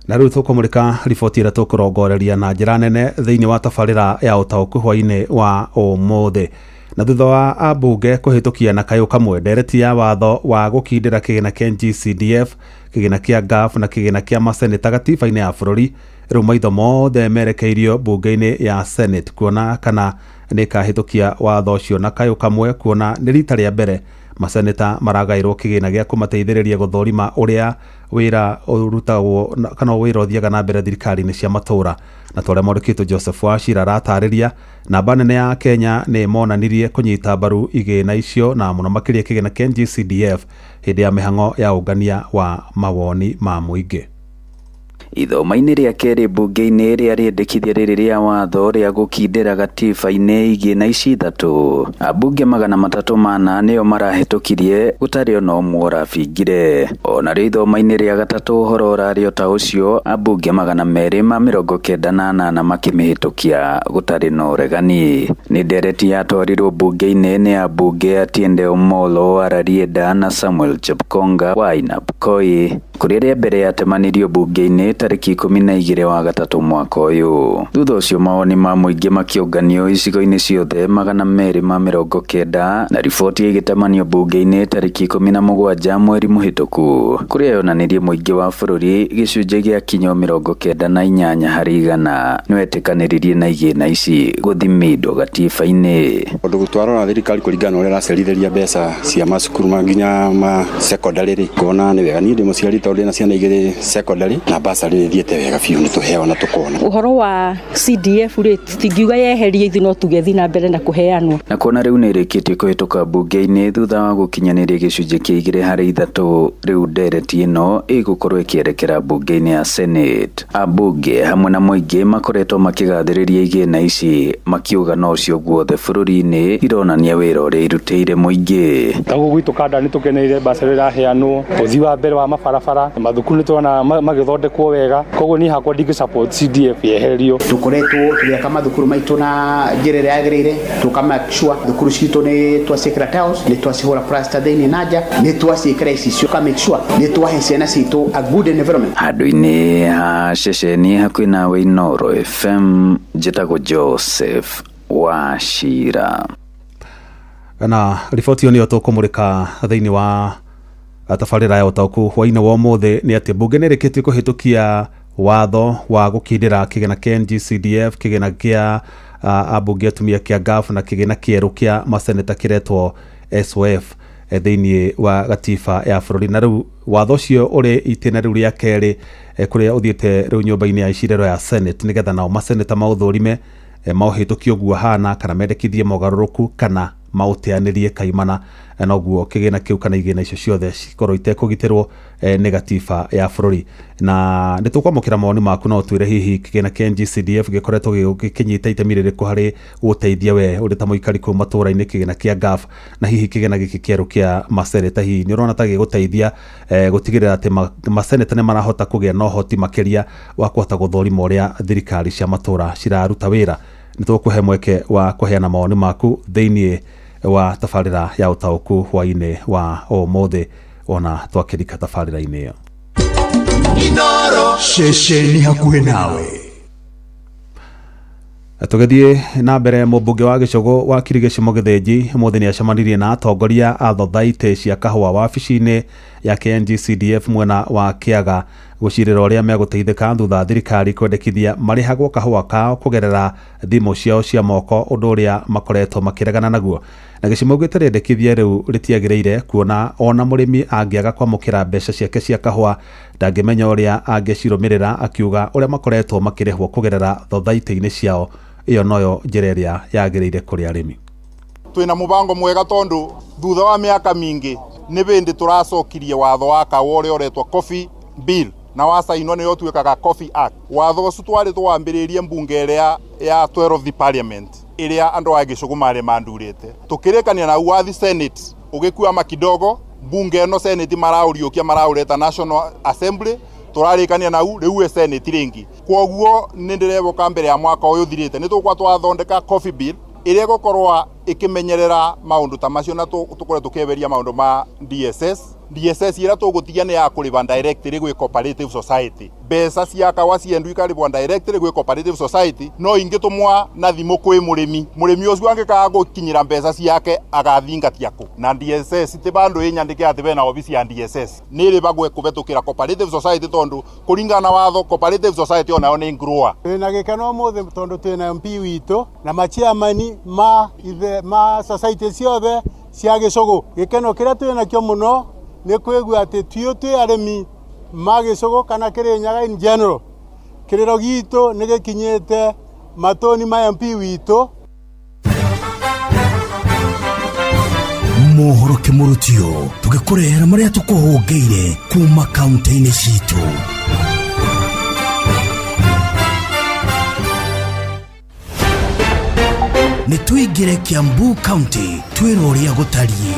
Na rĩu tũkũmũrĩka riboti ĩrĩa tũkũrongoreria na njĩra nene thĩinĩ wa tabarĩra ya ũtaũku hwainĩ wa ũmũthĩ. Na thutha wa ambunge kũhĩtũkia na kayũ kamwe ndereti ya watho wa gũkindĩra kĩgĩna kĩa NGCDF, kĩgĩna kĩa GAF na kĩgĩna kĩa maseneta gatiba-inĩ ya bũrũri, rĩu maitho mothe merekeirio mbunge-inĩ ya Senate kuona kana nĩ ĩkahĩtũkia watho ũcio na kayũ kamwe, kuona nĩ rita rĩa mbere maseneta maragaĩrwo kĩgĩna gĩa kũmateithĩrĩria gũthũrima ũrĩa wĩra ũrutagwo kana wĩra ũthiaga na mbere thirikari-inĩ cia matũũra. Na ta ũrĩa mwandĩki witũ Joseph Wachira aratarĩria, namba nene ya Kenya nĩ monanirie kũnyita mbaru igĩna icio na mũno makĩria kĩgĩna kĩa NGCDF hĩndĩ ya mĩhang'o ya ũngania wa mawoni ma mũingĩ. Ithoma-inĩ rĩa kerĩ mbunge-inĩ rĩa rĩendekithia rĩrĩ rĩa watho rĩa gũkindĩra gatiba-inĩ igĩna ici ithatũ, ambunge 304 nĩo marahĩtũkirie gũtarĩ ona ũmwe ũrabingire. Ona rĩo ithoma-inĩ rĩa gatatũ ũhoro ũrarĩ o ta ũcio, ambunge 298 makĩmĩhĩtũkia gũtarĩ na ũregani. Nĩ ndereti yatwarirwo mbunge-inĩ nĩ ambunge Atiende Omolo wa Rarieda na Samuel Chepkonga wa Ainabkoi. Kũrĩa rĩa mbere yatemanirio mbunge-inĩ tarĩki 12 wa gatatũ mwaka ũyũ. Thutha ũcio mawoni ma mũingĩ makĩũnganio icigo-inĩ ciothe 290 na riboti ĩgĩtamanio mbunge-inĩ tarĩki 17 mweri mũhĩtũku, kũrĩa yonanirie mũingĩ wa bũrũri gĩcunjĩ gĩa kinyo 98 harĩ igana nĩwetĩkanĩririe na igĩna ici gũthimindwo gatiba-inĩ. Ũndũ twarora thirikari kũringana na ũrĩa ĩracerithĩria mbeca cia macukuru ma nginya ma secondary rĩ, ngona nĩ wega. Niĩ ndĩ mũciari tondũ ndĩna ciana igĩrĩ secondary na bursary nĩ ĩthiĩte wega biũ, nĩ tũheagwo na tũkona. Ũhoro wa CDF rĩ, tũtingiuga yeherie ithuĩ no tuge ĩthiĩ na mbere na kũheanwo. Na kuona rĩu nĩ ĩrĩkĩtie kũhĩtũka mbunge-inĩ thutha wa gũkinyanĩria gĩcunjĩ kĩa 2 harĩ 3, rĩu ndereti ĩno ĩgũkorwo ĩkĩerekera mbunge-inĩ ya Senate. Ambunge hamwe na mũingĩ makoretwo makĩgathĩrĩria igĩna ici makiuga no cio guothe bũrũri-inĩ ironania wĩra ũrĩa irutĩire mũingĩ. Gũkũ gwitũ Kanda nĩ tũkeneire bursary ĩraheanwo, ũthii wa mbere wa mabarabara, mathukuru nĩ tũrona magĩthondekwo wega, koguo niĩ hakwa ndingĩ support CDF yeherio. Tũkoretwo tũgĩaka mathukuru maitũ na njĩra ĩrĩa yagĩrĩire, tũka make sure thukuru citũ nĩ twaciĩkĩra tiles, nĩ twacihũra plaster thĩinĩ na nja, nĩ twaciĩkĩra icicio, tũka make sure nĩ twahe ciana citũ a good environment. Handũ-inĩ ha ceceni hakuhĩ nawe Inooro FM, njĩtagwo Joseph Wachira. Na riboti ĩyo nĩyo tũkũmũrĩka thĩinĩ wa tabarĩra ya ũtaũku hwainĩ wa ũmũthĩ nĩ atĩ mbunge nĩ ĩrĩkĩtie kũhĩtũkia watho wa gũkindĩra kĩgĩna kĩa NGCDF, kĩgĩna kĩa ambunge atumia kĩa GAF na kĩgĩna kĩerũ kĩa maseneta kĩretwo SOF thĩinĩ wa gatiba ya bũrũri. Na rĩu watho ũcio ũrĩ itĩna rĩu rĩa kerĩ, kũrĩa ũthiĩte rĩu nyũmba-inĩ ya icirĩro ya Senate nĩgetha nao maseneta maũthũrime, maũhĩtũkie ũguo hana kana mendekithie mogarũrũku kana maũteanĩrie kaimana, noguo kĩgĩna kĩu kana igĩna icio ciothe cikorwo itekũgitĩrwo nĩ gatiba ya bũrũri. Na nĩ tũkwamũkĩra mawoni maku, no ũtwĩre hihi kĩgĩna kĩa NGCDF gĩkoretwo gĩkĩnyita itemi rĩrĩkũ harĩ gũteithia we ũrĩ ta mũikari kũu matũũra-inĩ, kĩgĩna kĩa GAF, na hihi kĩgĩna gĩkĩ kĩerũ kĩa maseneta hihi nĩ ũrona ta gĩgũteithia gũtigĩrĩra atĩ maseneta nĩ marahota kũgĩa na ũhoti makĩria wa kũhota gũthũrima ũrĩa thirikari cia matũũra ciraruta wĩra. Nĩ tũkũhe mweke wa kũheana mawoni maku thĩinĩ wa tabarĩra ya ũtaũku hwainĩ wa ũmũthĩ ona twakĩrika tabarĩra-inĩ ĩyo. Inooro ceceni hakuhĩ nawe. Tũgĩthiĩ na mbere, mũmbunge wa gĩcũgũ wa Kirigĩci Mũgĩthĩnji ũmũthĩ nĩ acemanirie na atongoria a thothaitĩ cia kahũa wabici-inĩ ya KNGCDF mwena wa Kĩaga gũcirĩra ũrĩa megũteithĩka thutha thirikari kwendekithia marĩhagwo kahũa kao kũgerera thimũ ciao cia moko, ũndũ ũrĩa makoretwo makĩregana naguo. Na gĩcigo augĩte rĩendekithia rĩu rĩtiagĩrĩire kuona ona mũrĩmi angĩaga kwamũkĩra mbeca ciake cia kahũa ndangĩmenya ũrĩa angĩcirũmĩrĩra, akiuga ũrĩa makoretwo makĩrĩhwo kũgerera thothaitĩ-inĩ ciao ĩyo noyo njĩra ĩrĩa yagĩrĩire kũrĩ arĩmi. Twĩna mũbango mwega tondũ thutha wa mĩaka mĩingĩ nĩ bĩndĩ tũracokirie watho wa kahũa ũrĩa ũretwo Coffee Bill na wacainwo nĩyo ũtuĩkaga Coffee Act. Watho ũcio twarĩ tũwambĩrĩrie mbunge ĩrĩa ya 12th Parliament ĩrĩa andũ a gĩcũgũ marĩ mandurĩte, tũkĩrĩkania na wathi Senate ũgĩkuama kidogo, mbunge ĩno Senate maraũriũkia maraũreta National Assembly, tũrarĩkania nau rĩu ĩ Senate rĩngĩ. Kwoguo nĩ ndĩreboka mbere ya mwaka ũyũ ũthirĩte nĩ tũgũkorwo twathondeka Coffee Bill ĩrĩa ĩgũkorwo ĩkĩmenyerera maũndũ ta macio na tũkorwo tũkĩeheria maũndũ ma DSS. DSS ĩrĩa tũgũtigia nĩ ya kũrĩba directly gwĩ cooperative society. Mbeca cia kahũa ciendu ikarĩbwo directly gwĩ cooperative society, no ingĩtũmwa na thimũ kwĩ mũrĩmi, mũrĩmi ũcio angĩkaga gũkinyĩra mbeca ciake agathingatia kũ. Na DSS ti bandũ ĩnyandĩke atĩ bena obici ya DSS, nĩ ĩrĩbagwo kũhetũkĩra cooperative society tondũ kũringana na watho cooperative society onayo nĩ grower. Twĩna gĩkeno ũmũthĩ tondũ twĩna MP witũ na machairman ma ithe ma society ciothe cia gĩcũgũ. Gĩkeno kĩrĩa twĩnakĩo mũno nĩ kwĩgua atĩ tiũ twĩ arĩmi ma gĩcũgũ kana Kĩrĩnyaga in general, kĩrĩro gitũ nĩ gĩkinyĩte matũni ma MP witũ. Mohoro kĩmũrutio tũgĩkũrehera marĩa tũkũhũngĩire kuma kaunti-inĩ citũ. Nĩ tũingĩre Kiambu County twĩrwo ũrĩa gũtariĩ.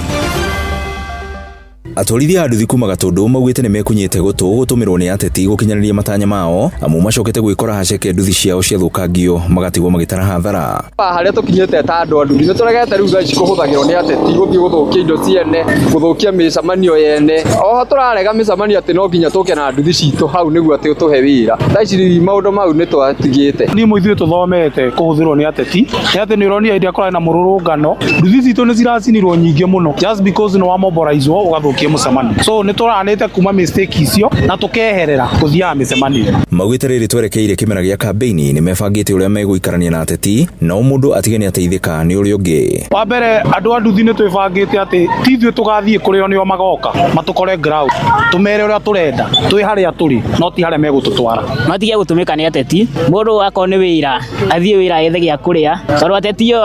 Atwarithia a nduthi kuma Gatũndũ maugĩte nĩ mekunyĩte gũtũ gũtũmĩrwo nĩ ateti gũkinyanĩria matanya mao, amu macokete gwĩkora haceke nduthi ciao ciathũkangio magatigwo magĩtara hathara. Harĩa tũkinyĩte ta andũ a nduthi nĩ tũregete rĩu thaa ici kũhũthagĩrwo nĩ ateti gũthiĩ gũthũkia indo ciene, gũthũkia mĩcemanio yene. Oho tũrarega mĩcemanio atĩ no nginya tũke na nduthi citũ hau nĩguo atĩ ũtũhe wĩra. Thaa ici maũndũ mau nĩ twatigĩte. Niĩ ithuĩ tũthomete kũhũthĩrwo nĩ ateti nĩ atĩ nĩ ũronire hĩndĩ ĩrĩa kũrarĩ na mũrũrũngano nduthi citũ nĩ ciracinirwo nyingĩ mũno just because nĩ wamobilizwo ũgathũkia mũcemanio. So nĩ tũranĩte kuma mistake icio na tũkeherera gũthiaga mĩcemanio. Maugĩte rĩrĩ twerekeire kĩmera gĩa kambĩini nĩ mebangĩte ũrĩa megũikarania na ateti no mũndũ atige nĩ ateithĩka nĩ ũrĩa ũngĩ. Wa mbere andũ a nduthi nĩ twĩbangĩte atĩ ti ithuĩ tũgathiĩ kũrĩo nĩo magoka matũkore ground tũmere ũrĩa tũrenda twĩ harĩa tũrĩ no ti harĩa megũtũtwara. Matige gũtũmĩka nĩ ateti mũndũ akorwo nĩ wĩra athiĩ wĩra ethe gĩa kũrĩa tondũ ateti o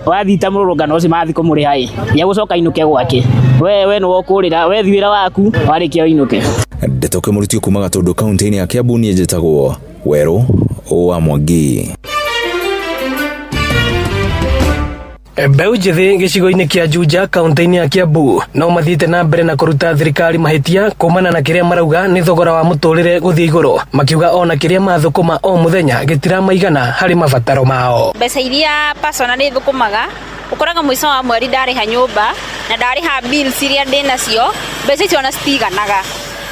wathiĩ ta mũrũrũngano ũcio mathiĩ kũmũrĩha ĩ nĩegũcoka ainũke gwake we nĩwe ũkũrĩra we thiĩ wĩra waku warĩkia ũinũke. Ndeto kĩmũrutio kuma Gatũndũ kaunti-inĩ ya Kiambu niĩ njĩtagwo Werũ wa Mwangi. Mbeũ njĩthĩ gĩcigo-inĩ kĩa Juja kaunti-inĩ ya Kiambu no mathiĩte na mbere na kũruta thirikari mahĩtia kumana na kĩrĩa marauga nĩ thogora wa mũtũrĩre gũthiĩ igũrũ, makiuga ona kĩrĩa mathũkũma o mũthenya gĩtiramaigana harĩ mabataro mao. Mbeca iria personally thũkũmaga ũkoraga mũico wa mweri ndarĩha nyũmba na ndarĩha bills iria ndĩnacio, mbeca icio ona citiganaga,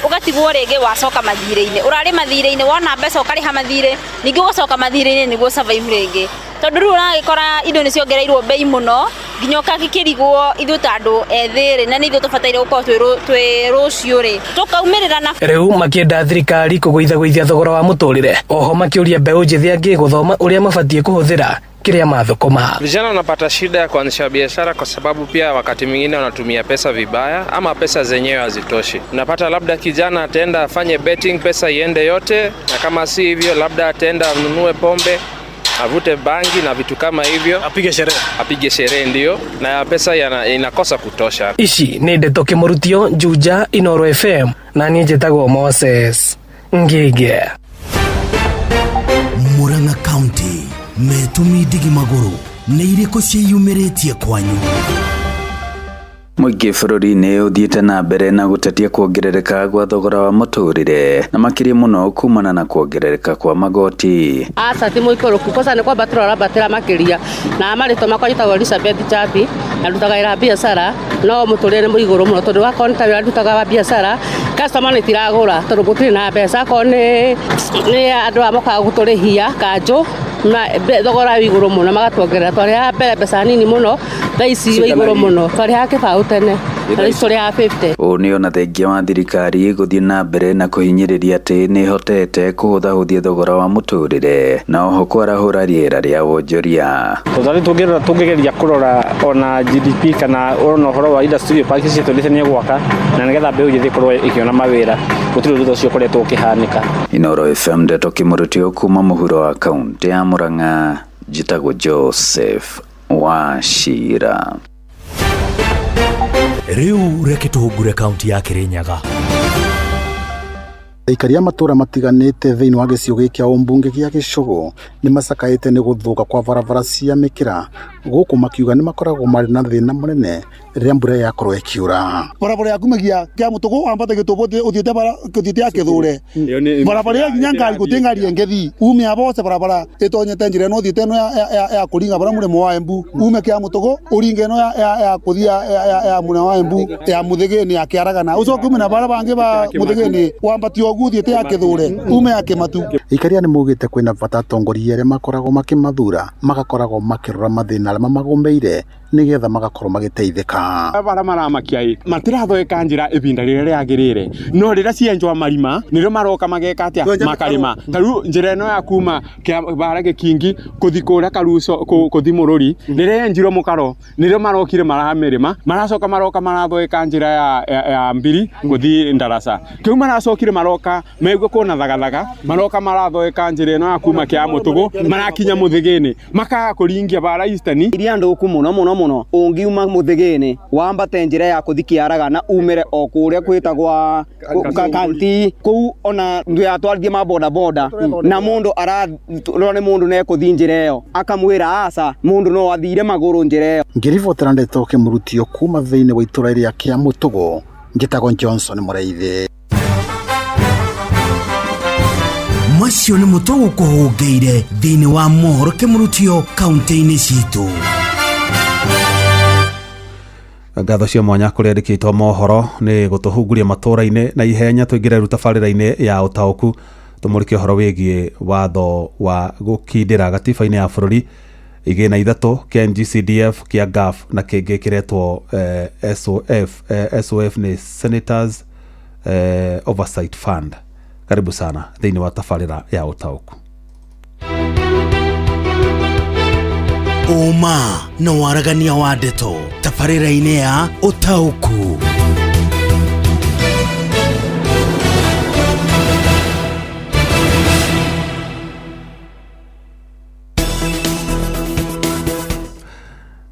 ũgatigwo rĩngĩ wacoka mathirĩ-inĩ, ũrarĩ mathirĩ-inĩ wona mbeca ũkarĩha mathirĩ, ningĩ ũgacoka mathirĩ-inĩ nĩguo survive rĩngĩ, tondũ rĩu ũragĩkora indo nĩ ciongereirwo bei mũno nginya ũkagĩkĩrigwo ithuĩ ta andũ ethĩ rĩ, na nĩ ithuĩ tũbataire gũkorwo twĩ rũciũ rĩ, tũkaumĩrĩra na rĩu makĩenda thirikari kũgũithagũithia thogora wa mũtũrĩre, oho makĩũria mbeũ njĩthĩ angĩ gũthoma ũrĩa mabatiĩ kũhũthĩra kĩrĩa mathũkũma. Vijana wanapata shida ya kuanzisha biashara kwa sababu pia wakati mwingine wanatumia pesa vibaya ama pesa zenyewe hazitoshi. Unapata labda kijana ataenda afanye betting, pesa iende yote, na kama si hivyo labda ataenda anunue pombe, avute bangi na vitu kama hivyo, apige sherehe ndio, na pesa inakosa kutosha. Ici nĩ ndeto kĩmũrutio Juja Inoro FM na niĩ njĩtagwo Moses Ngige. Murang'a County metũmi ndigi magũrũ nĩ irĩkũ ciĩyumĩrĩtie kwanyu? Mũingĩ bũrũri-inĩ ũthiĩte na mbere na gũtetia kuongerereka gwa thogora wa mũtũrĩre na makĩria mũno kumana na kuongerereka kwa magoti. Aca ti mũikũrũku kosa nĩ kwambatĩra ũrambatĩra makĩria na marĩtwa makwa njĩtagwo Elizabeth Chambi na ndutaga wĩra wa biacara no mũtũrĩre nĩ mũigũrũ mũno tondũ wakorwo nĩ ta wĩra ndutaga wa biacara customer nĩ tiragũra tondũ gũtirĩ na mbeca akorwo nĩ andũ aya mokaga gũtũrĩhia kanjũ thogora wĩ igũrũ mũno magatuongerera twarĩhaga mbere mbeca nini mũno thaa ici wĩ igũrũ mũno twarĩhaga kĩbaũ tene thaa ici tũrĩhaga 50. Ũũ nĩ ona thengia wa thirikari gũthiĩ na mbere na kũhinyĩrĩria atĩ nĩ ĩhotete kũhũthahũthia thogora wa mũtũrĩre na oho kwarahũra rĩera rĩa wonjoria. Tondũ tũngĩgeria kũrora ona GDP kana ona ũhoro wa industrial park ciitũ nĩ gwaka na nĩgetha mbeũ njĩthĩ ĩkorwo ĩkĩona mawĩra gũtirĩ thutha ũcio ũkoretwo ũkĩhanĩka. Inoro FM ndeto kĩmũrutio kuma mũhuro wa kaunti ya Murang'a njĩtagwo Joseph Wachira. Rĩu reke tũhungure kaunti ya Kirinyaga. Aikari a matũra matiganĩte thĩinĩ wa gĩcigo gĩkĩ kĩa ũmbunge gĩa Gĩcũgũ nĩ macakaĩte nĩ gũthũka kwa barabara cia mĩkĩra gũkũ makiuga nĩ makoragwo marĩ na thĩna mũnene rĩrĩa mbura yakorwo ĩkiura. Barabara ya kumagia kĩa mũtũgũ wambate gĩtũbũ ũthiĩte bara ũthiĩte ya kĩthũre barabara ya nginya ngari gũtirĩ ngari ĩngĩthiĩ ume abose barabara ĩtonyete njĩra ĩno ũthiĩte ĩno ya kũringa bara mũrĩmo wa Embu ume kĩa mũtũgũ ũringe ĩno ya kũthiĩ ya mũrĩmo wa Embu ya Mũthĩgĩnĩ ya Kĩaragana ũcoke ume na bara bangĩ ba Mũthĩgĩnĩ wambatio ũguo ũthiĩte ya Kĩthũre ume ya Kĩmatu. Aikari aya nĩ maugĩte kwĩna bata atongoria arĩa makoragwo makĩmathura magakoragwo makĩrora mathĩna arĩa mamagũmĩire nĩgetha magakorwo magĩteithĩka. Bara maramakia ĩ matirathondeka njĩra ihinda rĩrĩa rĩagĩrĩire no rĩrĩa cienjwo marima nĩrĩo maroka mageka atĩa makarĩma. Ta rĩu njĩra ĩno ya kuma bara Gĩkingi kũthi kũrĩa Karuco kũthi Mũrũri rĩrĩa yenjirwo mũkaro nĩrĩo marokire maramĩrĩma maracoka maroka marathondeka njĩra ya Mbiri gũthiĩ Ndaraca kĩu maracokire maroka megua kuona thagathaga maroka marathondeka njĩra ĩno ya kuma kĩa Mũtũgũ marakinya Mũthĩgĩnĩ makaga kũringia bara Eastern iria ndũku mũno mũno mũno ũngiuma Mũthĩgĩnĩ wambate njĩra ya kũthi Kĩaragana umĩre o kũrĩa kwĩtagwa kaunti kũu ona ndũyatwarithie ma boda boda na mũndũ ararora nĩ mũndũ nekũthi njĩra ĩyo akamwĩra aca mũndũ no athire magũrũ njĩra ĩyo. Ngĩribotera ndeto kĩmũrutio kuma thĩinĩ wa itũra rĩa Kĩamũtũgũ Njĩtagwo Johnson Mũraithi. Macio nĩ mũtwe gũkũhũngĩire thĩinĩ wa mohoro kĩmũrutio kaunti-inĩ citũ. Ngatho cia mwanya kũrĩ andĩkĩtwo mohoro nĩ gũtũhunguria matũra-inĩ na ihenya. Tũingĩre rĩu tabarĩra-inĩ ya ũtaũku, tũmũrĩke ũhoro wĩgiĩ watho wa gũkindĩra gatiba-inĩ ya bũrũri igĩna ithatũ kĩa NGCDF, kĩa GAF na kĩngĩ kĩretwo SOF. SOF nĩ Senators Oversight Fund. Karibu sana thĩinĩ wa tabarĩra ya ũtaũku. Ũma na waragania wa ndeto tabarĩra-inĩ ya ũtaũku.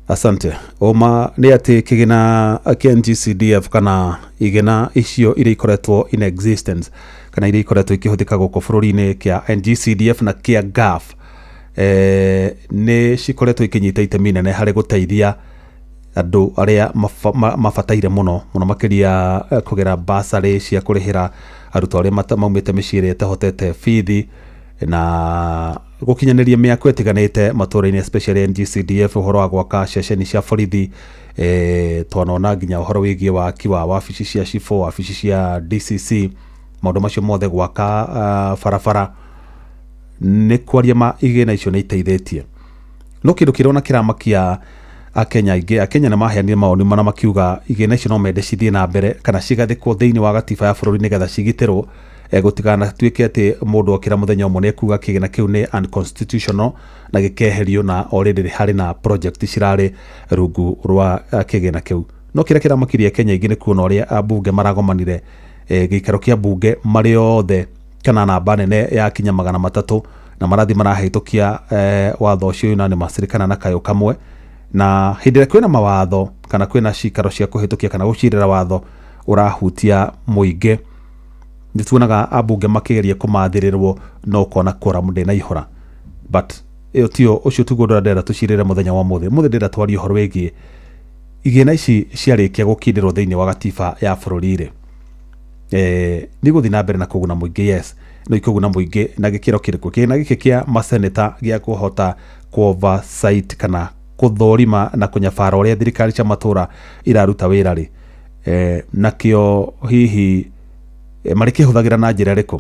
Asante. Ũma nĩ atĩ kĩgĩna kĩa NGCDF kana igĩna icio iria ikoretwo in existence kana iria ikoretwo ikĩhũthĩka gũkũ bũrũri-inĩ, kĩa NGCDF na kĩa GAF, nĩ cikoretwo ikĩnyita itemi nene harĩ gũteithia andũ arĩa mabataire mũno mũno makĩria, kũgera basarĩ cia kũrĩhĩra arutwo arĩa maumĩte mĩciĩ ĩrĩa ĩtahotete bithi na gũkinyanĩria mĩako ĩtiganĩte matũra-inĩ, especially NGCDF, ũhoro wa gwaka ceceni cia borithi, twanona nginya ũhoro wĩgiĩ waki wa wabici cia cibũ, wabici cia DCC, maũndũ macio mothe, gwaka barabara. Nĩ kwaria ma, igĩna icio nĩ iteithĩtie, no kĩndũ kĩrona kĩramakia Akenya aingĩ, Akenya nĩ maheanire mawoni mana makiuga igĩna icio no mende cithiĩ na mbere kana cigathĩkwo thĩinĩ wa gatiba ya bũrũri nĩgetha cigitĩrwo, gũtikanatuĩke atĩ mũndũ okĩra mũthenya ũmwe nĩ ekuga kĩgĩna kĩu nĩ unconstitutional na gĩkeherio, na already harĩ na project cirarĩ rungu rwa kĩgĩna kĩu. No kĩrĩa kĩramakirie Kenya aingĩ nĩ kuona ũrĩa ambunge maragomanire gĩikaro kĩa mbunge marĩ othe, kana namba nene ya kinya 300, na marathi marahĩtũkia watho ũcio unanimous kana na kayũ kamwe. Na hĩndĩ ĩrĩa kwĩna mawatho kana kwĩna cikaro cia kũhĩtũkia kana gũcirĩra watho ũrahutia mũingĩ, nĩ tuonaga ambunge makĩgeria kũmathĩrĩrwo no ũkona quorum ndĩnaihũra. But ĩyo tiyo, ũcio tiguo ũndũ ũrĩa ndĩrenda tũcirĩre mũthenya wa ũmũthĩ. Ũmũthĩ ndĩrenda twarie ũhoro wĩgiĩ igĩna ici ciarĩkia gũkindĩrwo thĩinĩ wa gatiba ya bũrũri rĩ, nĩ gũthiĩ na mbere na kũguna mũingĩ? Yes, no ikũguna mũingĩ na gĩkĩro kĩrĩkũ? Kĩgĩna gĩkĩ kĩa maseneta gĩa kũhota kũ oversight kana kũthũrima na kũnyabara ũrĩa thirikari cia matũra iraruta wĩra rĩ, nakĩo hihi marĩkĩhũthagĩra na njĩra ĩrĩkũ?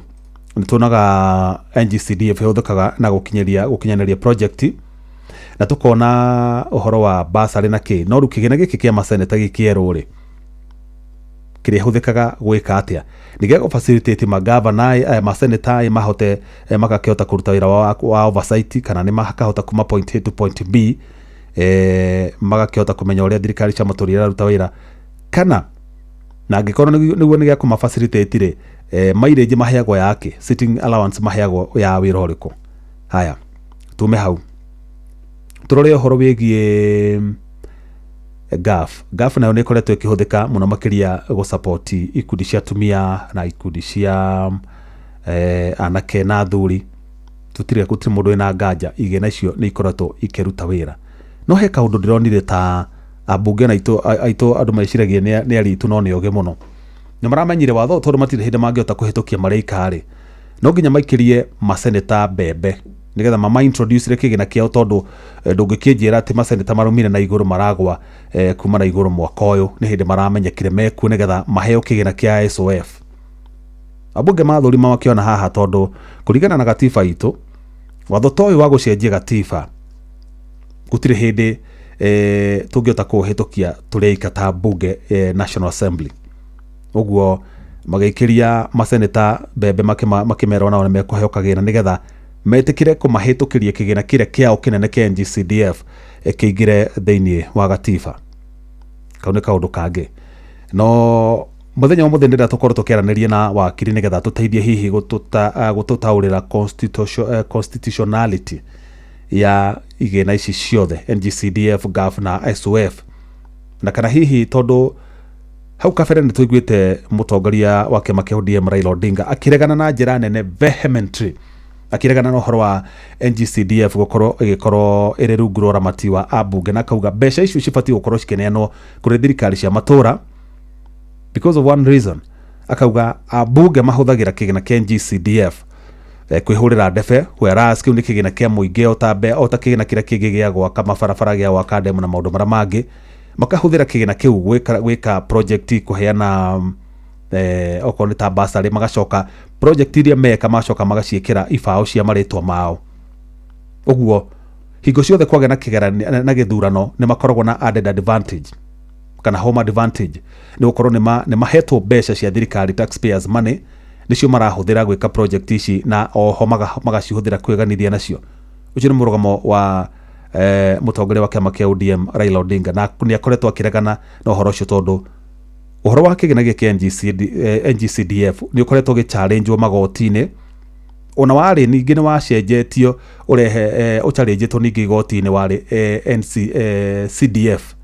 Nĩ tuonaga NGCDF ĩhũthĩkaga na gũkinyanĩria project na tũkona ũhoro wa basarĩ na kĩ, no rĩu kĩgĩna gĩkĩ kĩa maseneta gĩkĩerũ rĩ, kĩrĩa ĩhũthĩkaga gwĩka atĩa? Nĩ gĩa gũ facilitate magavana, maseneta mahote magakĩhota kũruta wĩra wa oversight, kana nĩ makahota kuma point A to point B, magakĩhota kũmenya ũrĩa thirikari cia matũra iraruta wĩra, kana na angĩkorwo nĩguo nĩ gĩa kũma facilitate rĩ, mileage maheagwo yake, sitting allowance maheagwo ya wĩra ũrĩkũ? Haya, tume hau tũrore ũhoro wĩgiĩ GAF. GAF nayo nĩ ĩkoretwo ĩkĩhũthĩka mũno makĩria gũ support ikundi cia atumia na ikundi cia anake na athuri. Gũtirĩ mũndũ wĩna nganja igĩna icio nĩ ikoretwo ikĩruta wĩra, no he kaũndũ ndĩronire ta ambunge na aitũ andũ meciragia nĩ aritũ no nĩ ogĩ mũno. Nĩ maramenyire watho, tondũ matirĩ hĩndĩ mangĩhota kũhĩtũkia marĩ ika-rĩ, no nginya maikĩrie maseneta mbembe nĩgetha mama introduce kĩgĩna kĩao, tondũ ndũngĩkĩnjĩra atĩ maseneta marumire na igũrũ maragwa kuma na igũrũ mwaka ũyũ nĩ hĩndĩ maramenyekire mekuo nĩgetha maheo kĩgĩna kĩa SOF. Ambunge mathũrima makĩona haha, tondũ kũringana na gatiba itũ, watho ta ũyũ wa gũcenjia gatiba gũtirĩ hĩndĩ tũngĩhota kũũhĩtũkia tũrĩ aika ta mbunge, National Assembly. Ũguo magĩikĩria maseneta mbembe makĩmera onao nĩ mekũheo kagĩna nĩgetha metĩkĩre kũmahĩtũkĩria kĩgĩna kĩrĩa kĩao kĩnene kĩa NGCDF kĩingĩre thĩinĩ wa gatiba. Kau nĩ kaũndũ kangĩ. No mũthenya wa mũthĩ ndĩrenda tũkorwo tũkĩaranĩria na wakiri nĩgetha tũteithie hihi gũtũtaũrĩra constitutionality ya igĩna ici ciothe, NGCDF, GAF na SOF, na kana hihi, tondũ hau kabere nĩ tũiguĩte mũtongoria wa kĩama kĩa ODM Raila Odinga akĩregana na njĩra nene, vehemently akĩregana na ũhoro wa NGCDF gũkorwo ĩgĩkorwo ĩrĩ rungu rwa ũramati wa ambunge, na akauga mbeca icio cibatiĩ gũkorwo cikĩneanwo kũrĩ thirikari cia matũra. Because of one reason, akauga ambunge mahũthagĩra kĩgĩna kĩa NGCDF kwĩhũrĩra ndebe, whereas kĩu nĩ kĩgĩna kĩa mũingĩ ota mbe ota kĩgĩna kĩrĩa kĩngĩ gĩa gwaka mabarabara, gĩa gwaka ndemu na maũndũ marĩa mangĩ. Makahũthĩra kĩgĩna kĩu gwĩka project, kũheana okorwo nĩ ta bursary, magacoka project iria meka magacoka magaciĩkĩra ibaũ cia marĩtwa mao. Ũguo hingo ciothe kwagĩa na kĩgeranio na gĩthurano, nĩ makoragwo na added advantage kana home advantage, nĩ gũkorwo nĩ mahetwo mbeca cia thirikari, taxpayers money, nĩcio marahũthĩra gwĩka project ici, na oho magacihũthĩra kwĩganithia nacio. Ũcio nĩ mũrũgamo wa mũtongoria wa kĩama kĩa ODM Raila Odinga, na nĩ akoretwo akĩregana na ũhoro ũcio, tondũ ũhoro wa kĩgĩna gĩkĩ NGCDF nĩ ũkoretwo ũgĩ-challenge magoti-inĩ. Ona warĩ ningĩ nĩ wacenjetio ũrehe ũchallengetwo ningĩ igoti-inĩ, warĩ NC CDF,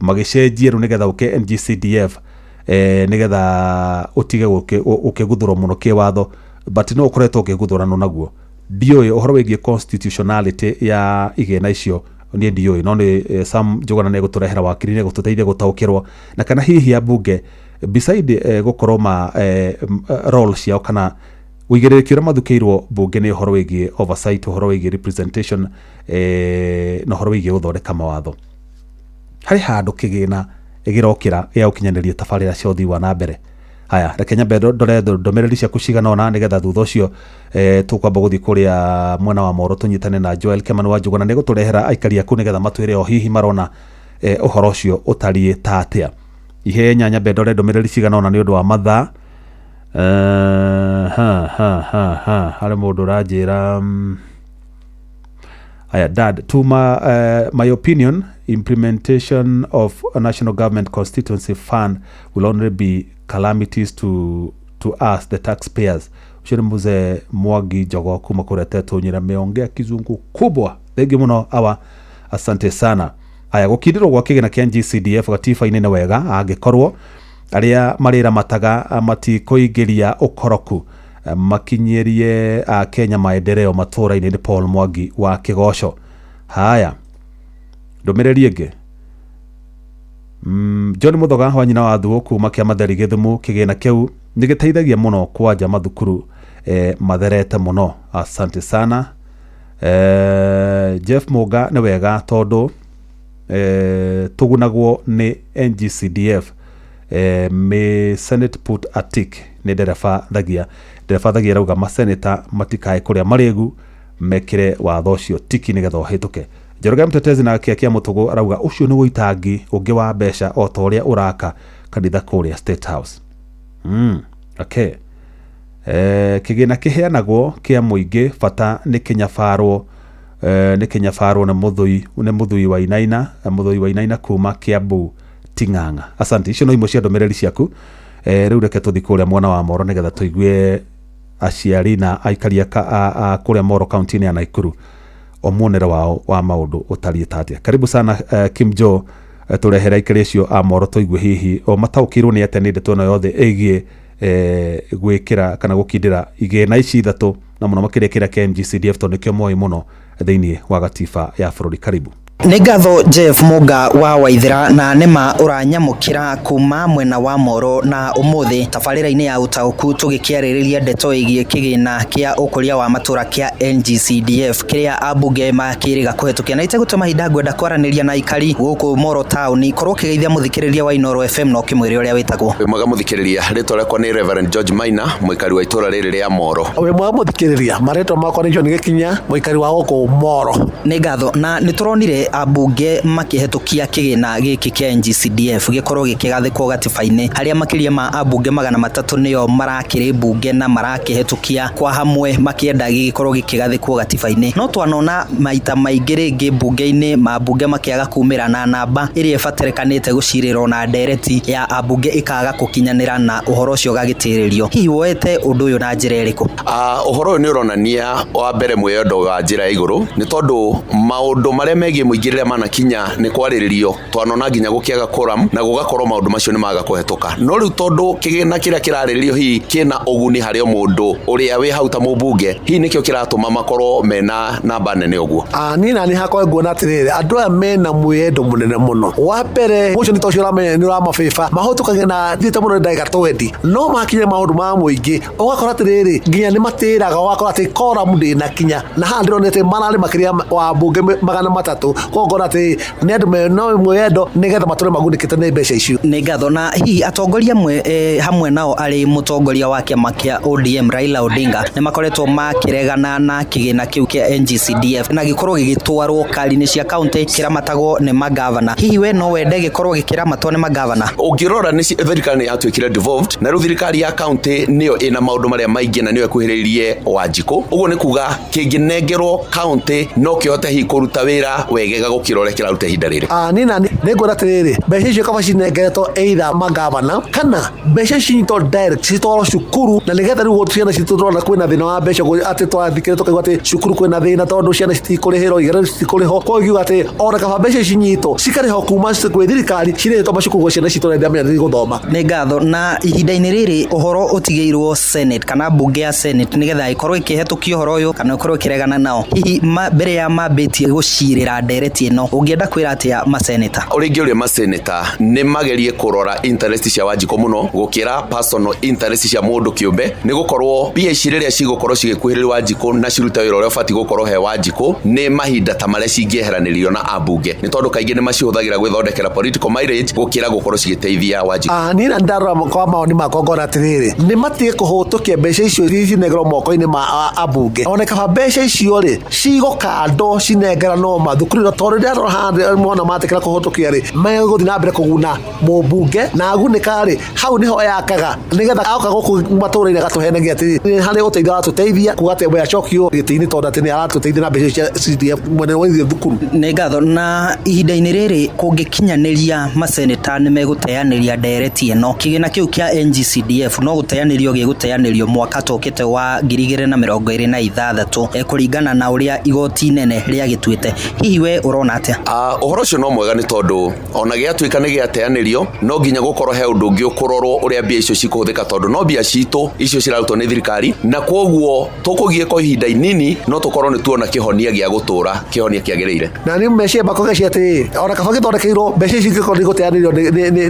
magĩcenjia rĩu nĩgetha ũke NGCDF, nĩgetha ũtige ũkĩguthũrwo mũno kĩwatho, but no ũkoretwo ũkĩguthũranwo naguo. Ndiũĩ ũhoro wĩgiĩ constitutionality ya igĩna icio, niĩ ndiũĩ, no nĩ Sam Njũgũna nĩ egũtũrehera wakiri, nĩ egũtũteithia gũtaũkĩrwo na kana hihi ambunge beside gũkorwo ma role ciao kana ũigĩrĩrĩki ũrĩa mathukĩirwo mbunge nĩ ũhoro wĩgiĩ oversight, ũhoro wĩgiĩ representation, na ũhoro wĩgiĩ gũthondeka mawatho, harĩ handũ kĩgĩna gĩrokĩra gĩa gũkinyanĩria tabarĩra cia ũthii wa na mbere. Haya, reke nyambe ndore ndũmĩrĩri ciaku cigana ũna, nĩgetha thutha ũcio tũkwamba gũthiĩ kũrĩa mwena wa Moro tũnyitane na Joel Kimani wa Njũgũna, nĩ gũtũrehera aikari aku nĩgetha matwĩre o hihi marona ũhoro ũcio ũtariĩ ta atĩa. Ihenya nyambe ndore ndũmĩrĩri cigana ũna nĩ ũndũ wa mathaa. Ha ha ha ha, harĩ mũndũ ũranjĩra aya, dad, to my opinion, implementation of a national government constituency fund will only be calamities to us the taxpayers. Ũcio nĩ mzee Mwangi Njogo kuma kũrĩa Tetũ Nyira, meongea kizungu kubwa. Thengi mũno awa, asante sana. Aya, gũkindĩrwo gwa kĩgĩna kĩa NGCDF gatiba-inĩ nĩ wega angĩkorwo arĩa marĩramataga matikũingĩria ũkoroku, makinyĩrie Kenya maendeleo matũra-inĩ. Nĩ Paul Mwangi wa Kĩgoco. Haya, ndũmĩrĩri ĩngĩ, John Muthoga wa nyina wa Thuo kuma kĩa Matheri Gĩthumu, kĩgĩna kĩu nĩ gĩteithagia mũno kwanja mathukuru matherete mũno. Asante sana. Jeff Muga, nĩ wega tondũ tũgunagwo nĩ NGCDF. May Senate put a tick. Nĩ ndereba Thagia. Ndereba Thagia arauga maseneta matikae kũrĩa marĩgu, mekĩre watho ũcio tiki nĩgetha ũhĩtũke. Njoroge Mtetezi na Kĩa Mũtũgũ arauga ũcio nĩ ũitangi ũngĩ wa mbeca o ta ũrĩa ũraka kanitha kũrĩa State House. Okay. Kĩgĩna kĩheanagwo kĩa mũingĩ, bata nĩ kĩnyabarwo, nĩ kĩnyabarwo nĩ mũthui wa Inaina, mũthui wa Inaina kuma Kiambu Ting'ang'a. Asante, icio no imwe cia ndũmĩrĩri ciaku. Rĩu reke tũthi kũrĩa mwena wa Moro nĩgetha tũigue aciari na aikari a kũrĩa Moro kaunti-inĩ ya Nakuru, o muonere wao wa maũndũ ũtariĩ ta atĩa. Karibu sana, Kim Joe, tũrehere aikari acio a Moro tũigue hihi o mataũkĩirwo nĩ atĩa nĩ ndeto ĩno yothe ĩgiĩ gwĩkĩra kana gũkindĩra igĩna ici ithatũ, na mũno makĩria kĩrĩa kĩa NGCDF, tondũ nĩkĩo moĩ mũno thĩinĩ wa gatiba ya bũrũri. Karibu. Nĩ ngatho Jeff Mũnga wa Waithĩra, na nĩma ũranyamũkĩra kuma mwena wa Moro, na ũmũthĩ tabarĩra-inĩ ya ũtaũku tũgĩkĩarĩrĩria ndeto ĩgiĩ kĩgĩna kĩa ũkũria wa matũra kĩa NGCDF kĩrĩa ambunge makĩrĩga kũhetũkia. Na itegũte mahinda, ngwenda kwaranĩria na aikari gũkũ Moro taũni. Korwo ũkĩgeithia mũthikĩrĩria wa Inooro FM na ũkĩmwĩre ũrĩa wĩtagwo. Wĩ mwega mũthikĩrĩria, rĩtwa rĩakwa nĩ Reverend George Maina, mũikari wa itũra rĩrĩ rĩa Moro. Wĩ mwega mũthikĩrĩria, marĩtwa makwa nĩ John Gĩkinya, mũikari wa gũkũ Moro. Nĩ ngatho. Na nĩ tũronire ambunge makĩhetũkia kĩgĩna gĩkĩ kĩa NGCDF gĩkorwo gĩkĩgathĩkwo gatiba-inĩ, harĩa makĩria ma ambunge 300 nĩo marakĩrĩ mbunge na marakĩhetũkia kwa hamwe makĩenda gĩgĩkorwo gĩkĩgathĩkwo gatiba-inĩ. No twanona maita maingĩ rĩngĩ mbunge-inĩ mambunge makĩaga kumĩra na namba ĩrĩa ĩbatarĩkanĩte gũcirĩrwo na ndereti ya ambunge ĩkaga gũkinyanĩra na ũhoro ũcio ũgagĩtĩrĩrio. Hihi woete ũndũ ũyũ na njĩra ĩrĩkũ? Ũhoro ũyũ nĩ ũronania wa mbere mwĩyendo wa njĩra ya igũrũ, nĩ tondũ maũndũ marĩa megiĩ mũingĩ Mũingĩ rĩrĩa manakinya nĩ kwarĩrĩrio twanona nginya gũkĩaga quorum na gũgakorwo maũndũ macio nĩ maga kũhetũka. No rĩu tondũ kĩgĩna kĩrĩa kĩrarĩrĩrio hihi kĩna ũguni harĩ o mũndũ ũrĩa wĩ hau ta mũmbunge, hihi nĩkĩo kĩratũma makorwo mena namba nene ũguo. Niĩ nani hakwa nguona atĩrĩrĩ, andũ aya mena mwĩyendo mũnene mũno. Wa mbere ũcio nĩ tocio ũramenya nĩ ũramabĩba mahũtũkagia na thiĩte mũno nĩ ndagĩka 20, no makinya maũndũ ma mũingĩ ũgakora atĩrĩrĩ, nginya nĩ matĩraga, ũgakora atĩ koramu ndĩnakinya, na haha ndĩrona atĩ mararĩ makĩria wa mbunge 300, koguo ngona atĩ nĩ andũ mena mwĩyendo nĩgetha matũre magunĩkĩte nĩ mbeca icio. Nĩ ngatho. Na hihi atongoria amwe hamwe nao arĩ mũtongoria wa kĩama kĩa ODM Raila Odinga nĩ makoretwo makĩregana na kĩgĩna kĩu kĩa NGCDF na gĩkorwo gĩgĩtwarwo kari-inĩ cia kaunti kĩramatagwo nĩ magavana. Hihi we no wende gĩkorwo gĩkĩramatwo nĩ magavana? Ũngĩrora nĩ thirikari nĩ yatuĩkire devolved, na rĩu thirikari ya kaunti nĩyo ĩna maũndũ marĩa maingĩ na nĩyo ĩkuhĩrĩirie Wanjikũ. Ũguo nĩ kuga kĩngĩnengerwo kaunti no kĩhote hihi kũruta wĩra wegega gũkĩra ũrĩa kĩraruta ihinda rĩrĩ. Niĩ nani nĩ nguona atĩrĩrĩ, mbeca icio kaba cinengeretwo either magavana kana mbeca ici cinyitwo direct citwarwo cukuru, na nĩgetha rĩu ciana citũ tũrona kwĩna thĩna wa mbeca, atĩ twathikĩrĩria tũkaigua atĩ cukuru kwĩna thĩna tondũ ciana citikũrĩhĩrwo, igeranio citikũrĩhwo. Koguo ngiuga atĩ ona kaba mbeca ici cinyitwo cikarĩhwo kuma kwĩ thirikari cirĩhĩtwo macukuru gwĩ ciana citũ ndamenya nĩ gũthoma. Nĩ ngatho. Na ihinda-inĩ rĩrĩ ũhoro ũtigĩirwo Senate kana mbunge ya Senate nĩgetha ĩkorwo ĩkĩhetũkia ũhoro ũyũ kana ĩkorwo ĩkĩregana nao. Hihi mbere ya mambĩtie gũcirĩra ndereti ĩno, ũngĩenda kwĩra atĩa maseneta? Ũrĩa ingĩũria maseneta nĩ magerie kũrora interest cia Wanjikũ mũno gũkĩra personal interest cia mũndũ kĩũmbe, nĩ gũkorwo mbia ici rĩrĩa cigũkorwo cigĩkuhĩrĩria Wanjikũ na cirute wĩra ũrĩa ũbatiĩ gũkorwo he Wanjikũ nĩ mahinda ta marĩa cingĩeheranĩrio na ambunge, nĩ tondũ kaingĩ nĩ macihũthagĩra gwĩthondekera political mileage gũkĩra gũkorwo cigĩteithia Wanjikũ. Niĩ na ndarora kwa mawoni makwa ngona atĩrĩrĩ, nĩ matige kũhũtũkia mbeca icio cinengerwo moko-inĩ ma ambunge, one kaba mbeca icio rĩ cigũkandwo cinengeranwo mathukuru, tondũ rĩrĩa ndarora haha mona matĩkĩra kũhũtũkia rĩ, megũthiĩ na mbere kũguna mũmbunge na agunĩka rĩ, hau nĩho yakaga nĩgetha aoka gũkũ matũũra-inĩ agatũhenagia atĩrĩ nĩ harĩ ũteithio aratũteithia kuga atĩ we acokio gĩtĩ-inĩ tondũ atĩ nĩ aratũteithia na mbeca cia CDF mwene wa ithuĩ thukuru. Nĩ ngatho. Na ihinda-inĩ rĩrĩ kũngĩkinyanĩria maseneta nĩ megũteanĩria ndereti ĩno, kĩgĩna kĩu kĩa NGCDF no gũteanĩrio gĩgũteanĩrio mwaka tũkĩte wa 2026 kũringana na ũrĩa igoti inene rĩagĩtuĩte. Hihi we ũrona atĩa? Ũhoro ũcio no mwega nĩ tondũ ona gĩatuĩka nĩ gĩateanĩrio no nginya gũkorwo he ũndũ ũngĩ ũkũrorwo ũrĩa mbia icio cikũhũthĩka, tondũ no mbia citũ icio cirarutwo nĩ thirikari, na kwoguo tũkũgiĩka ihinda inini no tũkorwo nĩ tuona kĩhonia gĩa gũtũra, kĩhonia kĩagĩrĩire. Na nĩ meciria makwa ngeciria atĩrĩrĩ, ona kaba gĩthondekeirwo mbeca ici ingĩkorwo nĩ igũteanĩrio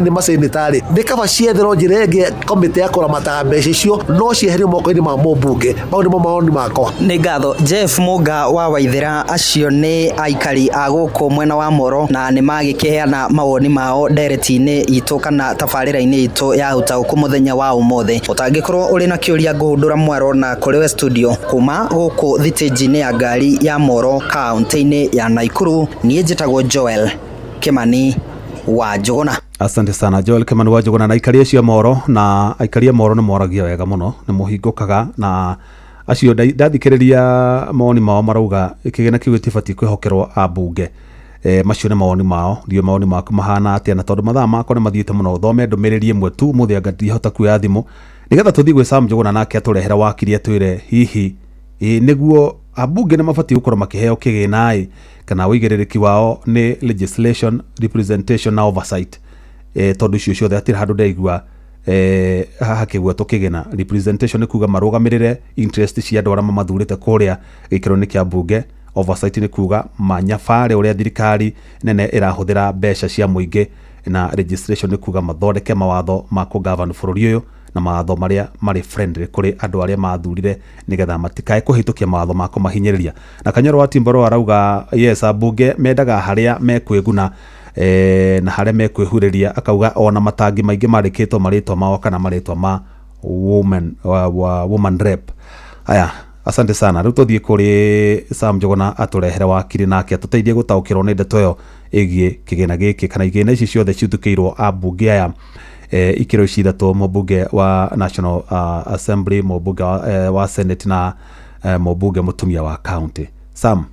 nĩ maseneta rĩ, nĩ kaba cietherwo njĩra ĩngĩ komĩtĩ ya kũramataga mbeca icio no cieherio moko-inĩ ma mũmbunge. Mau nĩmo mawoni makwa. Nĩ ngatho. Jeff Mũnga wa Waithera, acio nĩ aikari a gũkũ mwena wa Moro na nĩ magĩkĩheana mawoni mao ndereti-inĩ itũ kana tabarĩra-inĩ itũ ya ũtaũku mũthenya wa ũmũthĩ. Ũtangĩkorwo ũrĩ na kĩũria ngũhundũra mwaro na kũrĩ we studio kuma gũkũ thitĩnji-inĩ ya ngari ya Moro kaunti-inĩ ya Naikuru. Niĩ njĩtagwo Joel Kimani wa Njũgũna. Asante sana Joel Kimani wa Njũgũna. Na aikari acio a Moro, na aikari a Moro nĩ moragia wega mũno, nĩ mũhingũkaga na acio ndathikĩrĩria mawoni mao marauga kĩgĩna kĩu gĩtibatiĩ kwĩhokerwo ambunge. Macio nĩ mawoni mao, ndiũĩ mawoni maku mahana atĩa, na tondũ mathaa makwa nĩ mathiĩte mũno thome ndũmĩrĩri ĩmwe tu mũthĩ anga ndihota kuoya thimũ nĩgetha tũthiĩ gwĩ Sam Njũgũna nake atũrehere wakiri atwĩre hihi nĩguo ambunge nĩ mabatiĩ gũkorwo makĩheo kĩgĩna-ĩ kana ũigĩrĩrĩki wao nĩ legislation, representation na oversight, tondũ icio ciothe hatirĩ handũ ndaigua hakĩgwetwo kĩgĩna. Representation nĩ kuga marũgamĩrĩre interest cia andũ arĩa mamathurĩte kũrĩa gĩikaro-inĩ kĩa mbunge. Oversight nĩ kuga manyabare ũrĩa thirikari nene ĩrahũthĩra mbeca cia mũingĩ, na legislation nĩ kuga mathondeke mawatho ma kũgavana bũrũri ũyũ na mawatho marĩa marĩ friendly kũrĩ andũ arĩa mathurire nĩgetha matikae kũhĩtũkia mawatho ma kũmahinyĩrĩria. Na Kanyoro wa Timboro arauga yes, ambunge mendaga harĩa mekwĩguna na harĩa mekwĩhurĩria, akauga ona matangi maingĩ marĩkĩtwo marĩtwa mao kana marĩtwa ma woman, wa woman rep. Aya, asante sana. Rĩu tũthiĩ kũrĩ Sam Njũgũna atũrehere wakiri nake atũteithie gũtaũkĩrwo nĩ ndeto ĩyo ĩgiĩ kĩgĩna gĩkĩ kana igĩna ici ciothe citukĩirwo ambunge aya ikĩro ici ithatũ, mũmbunge wa National Assembly, mũmbunge wa Senate na mũmbunge mũtumia wa county. Sam,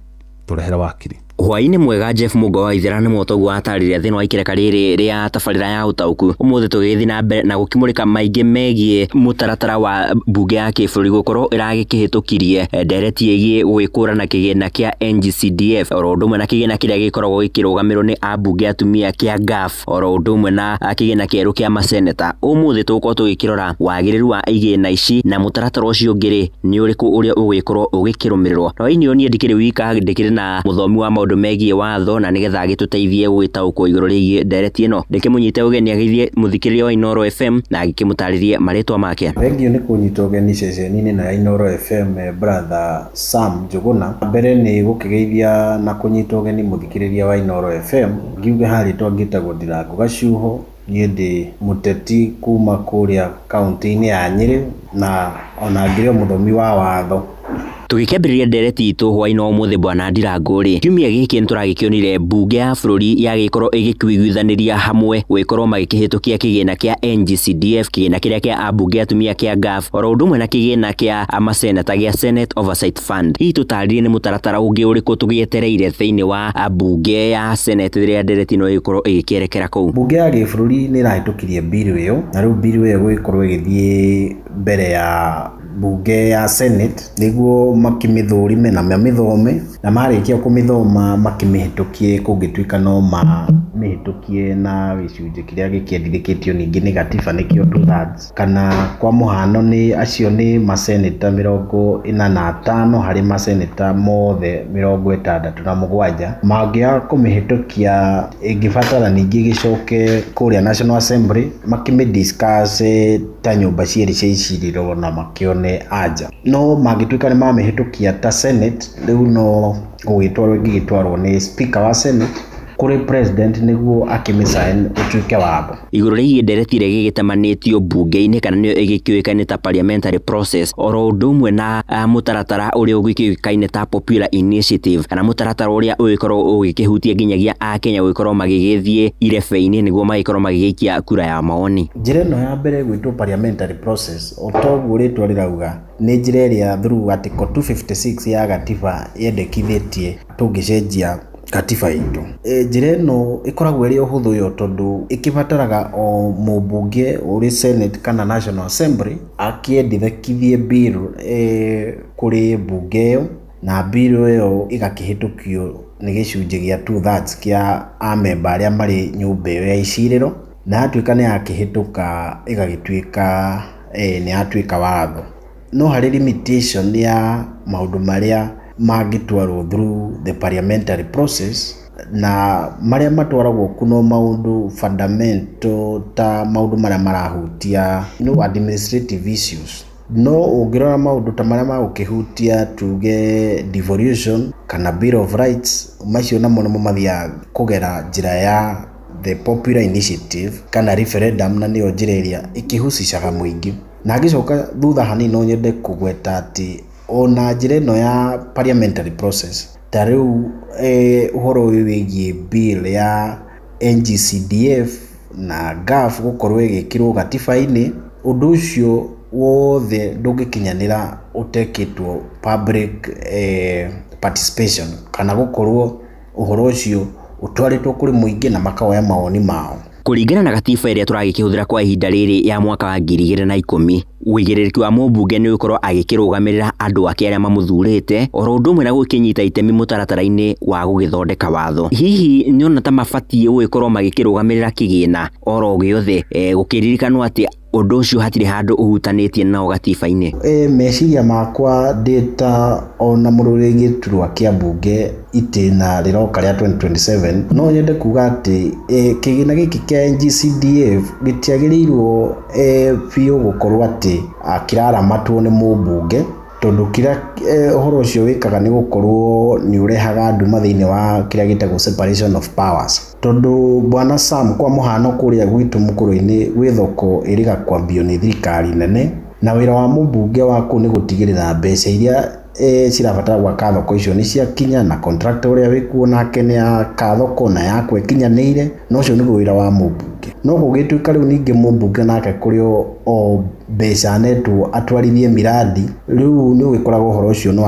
tũrehere wakiri. Hwaĩ-inĩ mwega Jeff Mũgo wa Ithera nĩ mũtoguo watarĩria thĩinĩ wa ikereka rĩrĩ rĩa tabarĩra ya ũtaũku. Ũmũthĩ tũgĩgĩthiĩ na mbere na gũkĩmũrĩka maingĩ megiĩ mũtaratara wa mbunge ya kĩbũrũri gũkorwo ĩragĩkĩhĩtũkirie ndereti ĩgiĩ gũgĩkũrana kĩgĩna kĩa NGCDF oro ũndũ ũmwe na kĩgĩna kĩrĩa gĩkoragwo gĩkĩrũgamĩrĩrwo nĩ ambunge atumia kĩa GAF oro ũndũ ũmwe na kĩgĩna kĩerũ kĩa maseneta. Ũmũthĩ tũgũkorwo tũgĩkĩrora wagĩrĩru wa igĩna ici na mũtaratara ũcio ũngĩ rĩ nĩ ũrĩkũ ũrĩa ũgũgĩkorwo ũgĩkĩrũmĩrĩrwo. No ini niĩ ndikĩrĩ wika, ndĩkĩrĩ na mũthomi wa maũndũ megiĩ watho na nĩgetha agĩtũteithie gũgĩtaũkwo igũrũ rĩgiĩ ndereti ĩno. Ndĩkĩmũnyite ũgeni agĩthiĩ mũthikĩrĩria wa Inooro FM na agĩkĩmũtarĩrie marĩtwa make. Thengiũ nĩ kũnyita ũgeni ceceni-inĩ ĩno ya Inooro FM brother Sam Njũgũna. Mbere nĩ gũkĩgeithia na kũnyita ũgeni mũthikĩrĩria wa Inooro FM. Ngiuge ha rĩtwa ngĩtagwo Ndirango Gacuho, niĩ ndĩ mũteti kuma kũrĩa kaũntĩ-inĩ ya Nyĩrĩ na ona ngĩrĩ o mũthomi wa watho. Tũgĩkĩambĩrĩria ndereti itũ hwaĩ-inĩ wa ũmũthĩ bwana Ndirango rĩ, kiumia gĩkĩ nĩtũragĩkĩonire mbunge ya bũrũri yagĩkorwo ĩgĩkĩiguithanĩria hamwe gũgĩkorwo magĩkĩhĩtũkia kĩgĩna kĩa NGCDF, kĩgĩna kĩrĩa kĩa ambunge atumia kĩa GAF, oro ũndũ ũmwe na kĩgĩna kĩa maseneta gĩa Senate Oversight Fund. Hihi tũtarĩrie nĩ mũtaratara ũngĩ ũrĩkũ tũgĩetereire thĩinĩ wa mbunge ya Senate rĩrĩa ndereti ĩno ĩgĩkorwo ĩgĩkĩerekera kũu? Mbunge ya gĩbũrũri nĩ ĩrahĩtũkirie bill ĩyo na rĩu bill ĩyo ĩgũgĩkorwo ĩgĩthiĩ mbere ya mbunge ya Senate nĩguo makĩmĩthũrime na mamĩthome na marĩkia kũmĩthoma makĩmĩhĩtũkie kũngĩtuĩka no mamĩhĩtũkie na gĩcunjĩ kĩrĩa gĩkĩendithĩkĩtio ningĩ nĩ gatiba nĩkĩo 2/3 kana kwa mũhano nĩ acio nĩ maseneta 45 harĩ maseneta mothe 67 mangĩaga kũmĩhĩtũkia ĩngĩbatara ningĩ gĩcoke kũrĩa National Assembly makĩmĩ discuss ta nyũmba cierĩ cia icirĩro na makĩone anja. No mangĩtuĩka nĩ mamĩhĩtũkia ta Senate rĩu no gũgĩtwarwo ĩngĩgĩtwarwo nĩ speaker wa Senate kũrĩ president nĩguo akĩmĩsign ũtuĩke watho. Igũrũ rĩgiĩ ndereti ĩrĩa ĩgĩtamanĩtio mbunge-inĩ kana nĩyo ĩgĩkĩũĩkaine ta parliamentary process oro ũndũ ũmwe na mũtaratara ũrĩa ũgĩkĩũĩkaine ta popular initiative kana mũtaratara ũrĩa ũgĩkorwo ũgĩkĩhutia nginyagia akenya gũgĩkorwo magĩgĩthiĩ irebe-inĩ nĩguo magĩkorwo magĩgĩikia kura ya maoni. Njĩra ĩno ya mbere gwĩtwo parliamentary process o toguo rĩtwa rĩrauga nĩ njĩra ĩrĩa through article 256 ya gatiba yendekithĩtie tũngĩcenjia katiba itũ. Njĩra ĩno ĩkoragwo ĩrĩ ũhũthũ yo tondũ ĩkĩbataraga o mũmbunge ũrĩ Senate kana National Assembly akĩendithĩkithie bill kũrĩ mbunge ĩyo na bill ĩyo ĩgakĩhĩtũkio nĩ gĩcunjĩ gĩa 2/3 kĩa amemba arĩa marĩ nyũmba ĩyo ya icirĩro na yatuĩka nĩ yakĩhĩtũka ĩgagĩtuĩka nĩ yatuĩka watho. No harĩ limitation ya maũndũ marĩa mangĩtwarwo through the parliamentary process na marĩa matwaragwo kuo no maũndũ fundamental ta maũndũ marĩa marahutia no administrative issues. No ũngĩrora maũndũ ta marĩa magũkĩhutia tuge devolution kana bill of rights macio namo nĩmo mathiaga kũgera njĩra ya the popular initiative kana referendum na nĩyo njĩra ĩrĩa ĩkĩhucicaga mũingĩ. Na ngĩcoka thutha hanini no nyende kũgweta atĩ ona njĩra ĩno ya parliamentary process ta rĩu ũhoro ũyũ wĩgiĩ bill ya NGCDF na GAF gũkorwo ĩgĩkĩrwo gatiba-inĩ, ũndũ ũcio wothe ndũngĩkinyanĩra ũtekĩtwo public participation kana gũkorwo ũhoro ũcio ũtwarĩtwo kũrĩ mũingĩ na makoya mawoni mao. Kũringana na gatiba ĩrĩa tũragĩkĩhũthĩra kwa ihinda rĩrĩ ya mwaka wa 2010 ũigĩrĩrĩki wa mũmbunge nĩ gũkorwo agĩkĩrũgamĩrĩra andũ ake arĩa mamũthurĩte oro ũndũ ũmwe na gũkĩnyita itemi mũtaratara-inĩ wa gũgĩthondeka watho. Hihi nĩona ta mabatiĩ gũgĩkorwo magĩkĩrũgamĩrĩra kĩgĩna oro gĩothe gũkĩririkanwo atĩ ũndũ ũcio hatirĩ handũ ũhutanĩtie nao gatiba-inĩ? Meciria makwa ndĩ ta ona mũrũĩrĩri gĩturwa kĩa mbunge itĩna rĩroka rĩa 2027 no nyende kuga atĩ kĩgĩna gĩkĩ kĩa NGCDF gĩtiagĩrĩirwo biũ gũkorwo atĩ kĩraramatwo nĩ mũmbunge tondũ kĩrĩa ũhoro ũcio wĩkaga nĩ gũkorwo nĩ ũrehaga nduma thĩinĩ wa kĩrĩa gĩtagwo separation of powers. Tondũ bwana Sam kwa mũhano kũrĩa gwitũ mũkũrũ-inĩ gwĩ thoko ĩrĩga kwambio nĩ thirikari nene na wĩra wa mũmbunge wa kũu nĩ gũtigĩrĩra mbeca iria cirabatara gwaka thoko icio nĩ ciakinya na contractor ũrĩa wĩkuo nake nĩ aka thoko na yakwa ĩkinyanĩire, na ũcio nĩguo wĩra wa mũmbunge. No gũgĩtuĩka rĩu ningĩ mũmbunge nake kũrĩ o mbeca anetwo atwarithie miradi, rĩu nĩ ũgĩkoraga ũhoro ũcio nĩ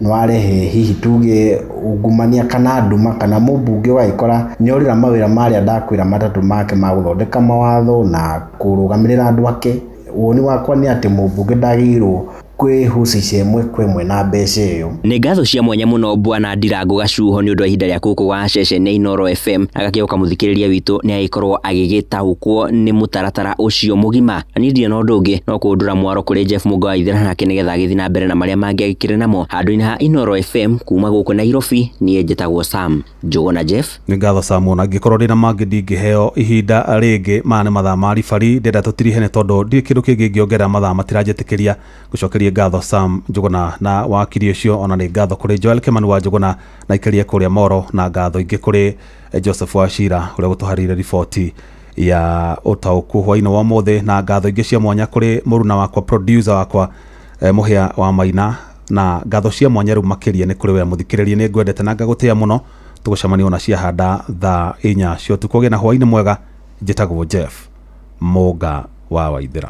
warehe hihi tuge ungumania kana nduma, kana mũmbunge ũgagĩkora nĩ orĩra mawĩra marĩa ndakwĩra matatũ make ma gũthondeka mawatho na kũrũgamĩrĩra andũ ake. Woni wakwa nĩ atĩ mũmbunge ndagĩrĩirwo kwĩhusisha ĩmwe kwa ĩmwe na mbeca ĩyo. Nĩ ngatho cia mwanya mũno Bwana Ndirango Gacuho nĩ ũndũ wa ihinda rĩa gũkũ gwa ceceni ya Inooro FM. Agakĩhoka mũthikĩrĩria witũ nĩ agĩkorwo agĩgĩtaũkwo nĩ mũtaratara ũcio mũgima. Na niĩ ndirĩ na ũndũ ũngĩ no kũndũra mwaro kũrĩ Jeff Mũnga wa Ithera nake nĩgetha agĩthiĩ na mbere na marĩa mangĩ agĩkĩrĩ namo handũ-inĩ ha Inooro FM. Kuma gũkũ Nairobi, niĩ njĩtagwo Sam Njũgũna Jeff. Nĩ ngatho Sam, ona angĩkorwo ndĩna mangĩ ndingĩheo ihinda rĩngĩ. Maya nĩ mathaa ma ribari, ndĩrenda tũtirihe nĩ tondũ ndirĩ kĩndũ kĩngĩ ingĩongerera, mathaa matiranjĩtĩkĩria. Gũcokerie ngatho Sam Njũgũna na wakiri ũcio, ona nĩ ngatho kũrĩ Joel Kimani wa Njũgũna na ikaria kũrĩa Moro, na ngatho ingĩ kũrĩ Joseph Wachira ũrĩa gũtũharĩire riboti ya ũtaũku hwainĩ wa ũmũthĩ, na ngatho ingĩ cia mwanya kũrĩ mũruna wakwa, producer wakwa, Mũhĩa wa Maina, na ngatho cia mwanya rĩu makĩria nĩ kũrĩ we mũthikĩrĩria. Nĩ ngwendete na ngagũtĩa mũno. Tũgũcemania ona ciahanda thaa 4 cia ũtukũ. Ũgĩe na hwainĩ mwega. Njĩtagwo Jeff Mũnga wa Waithĩra.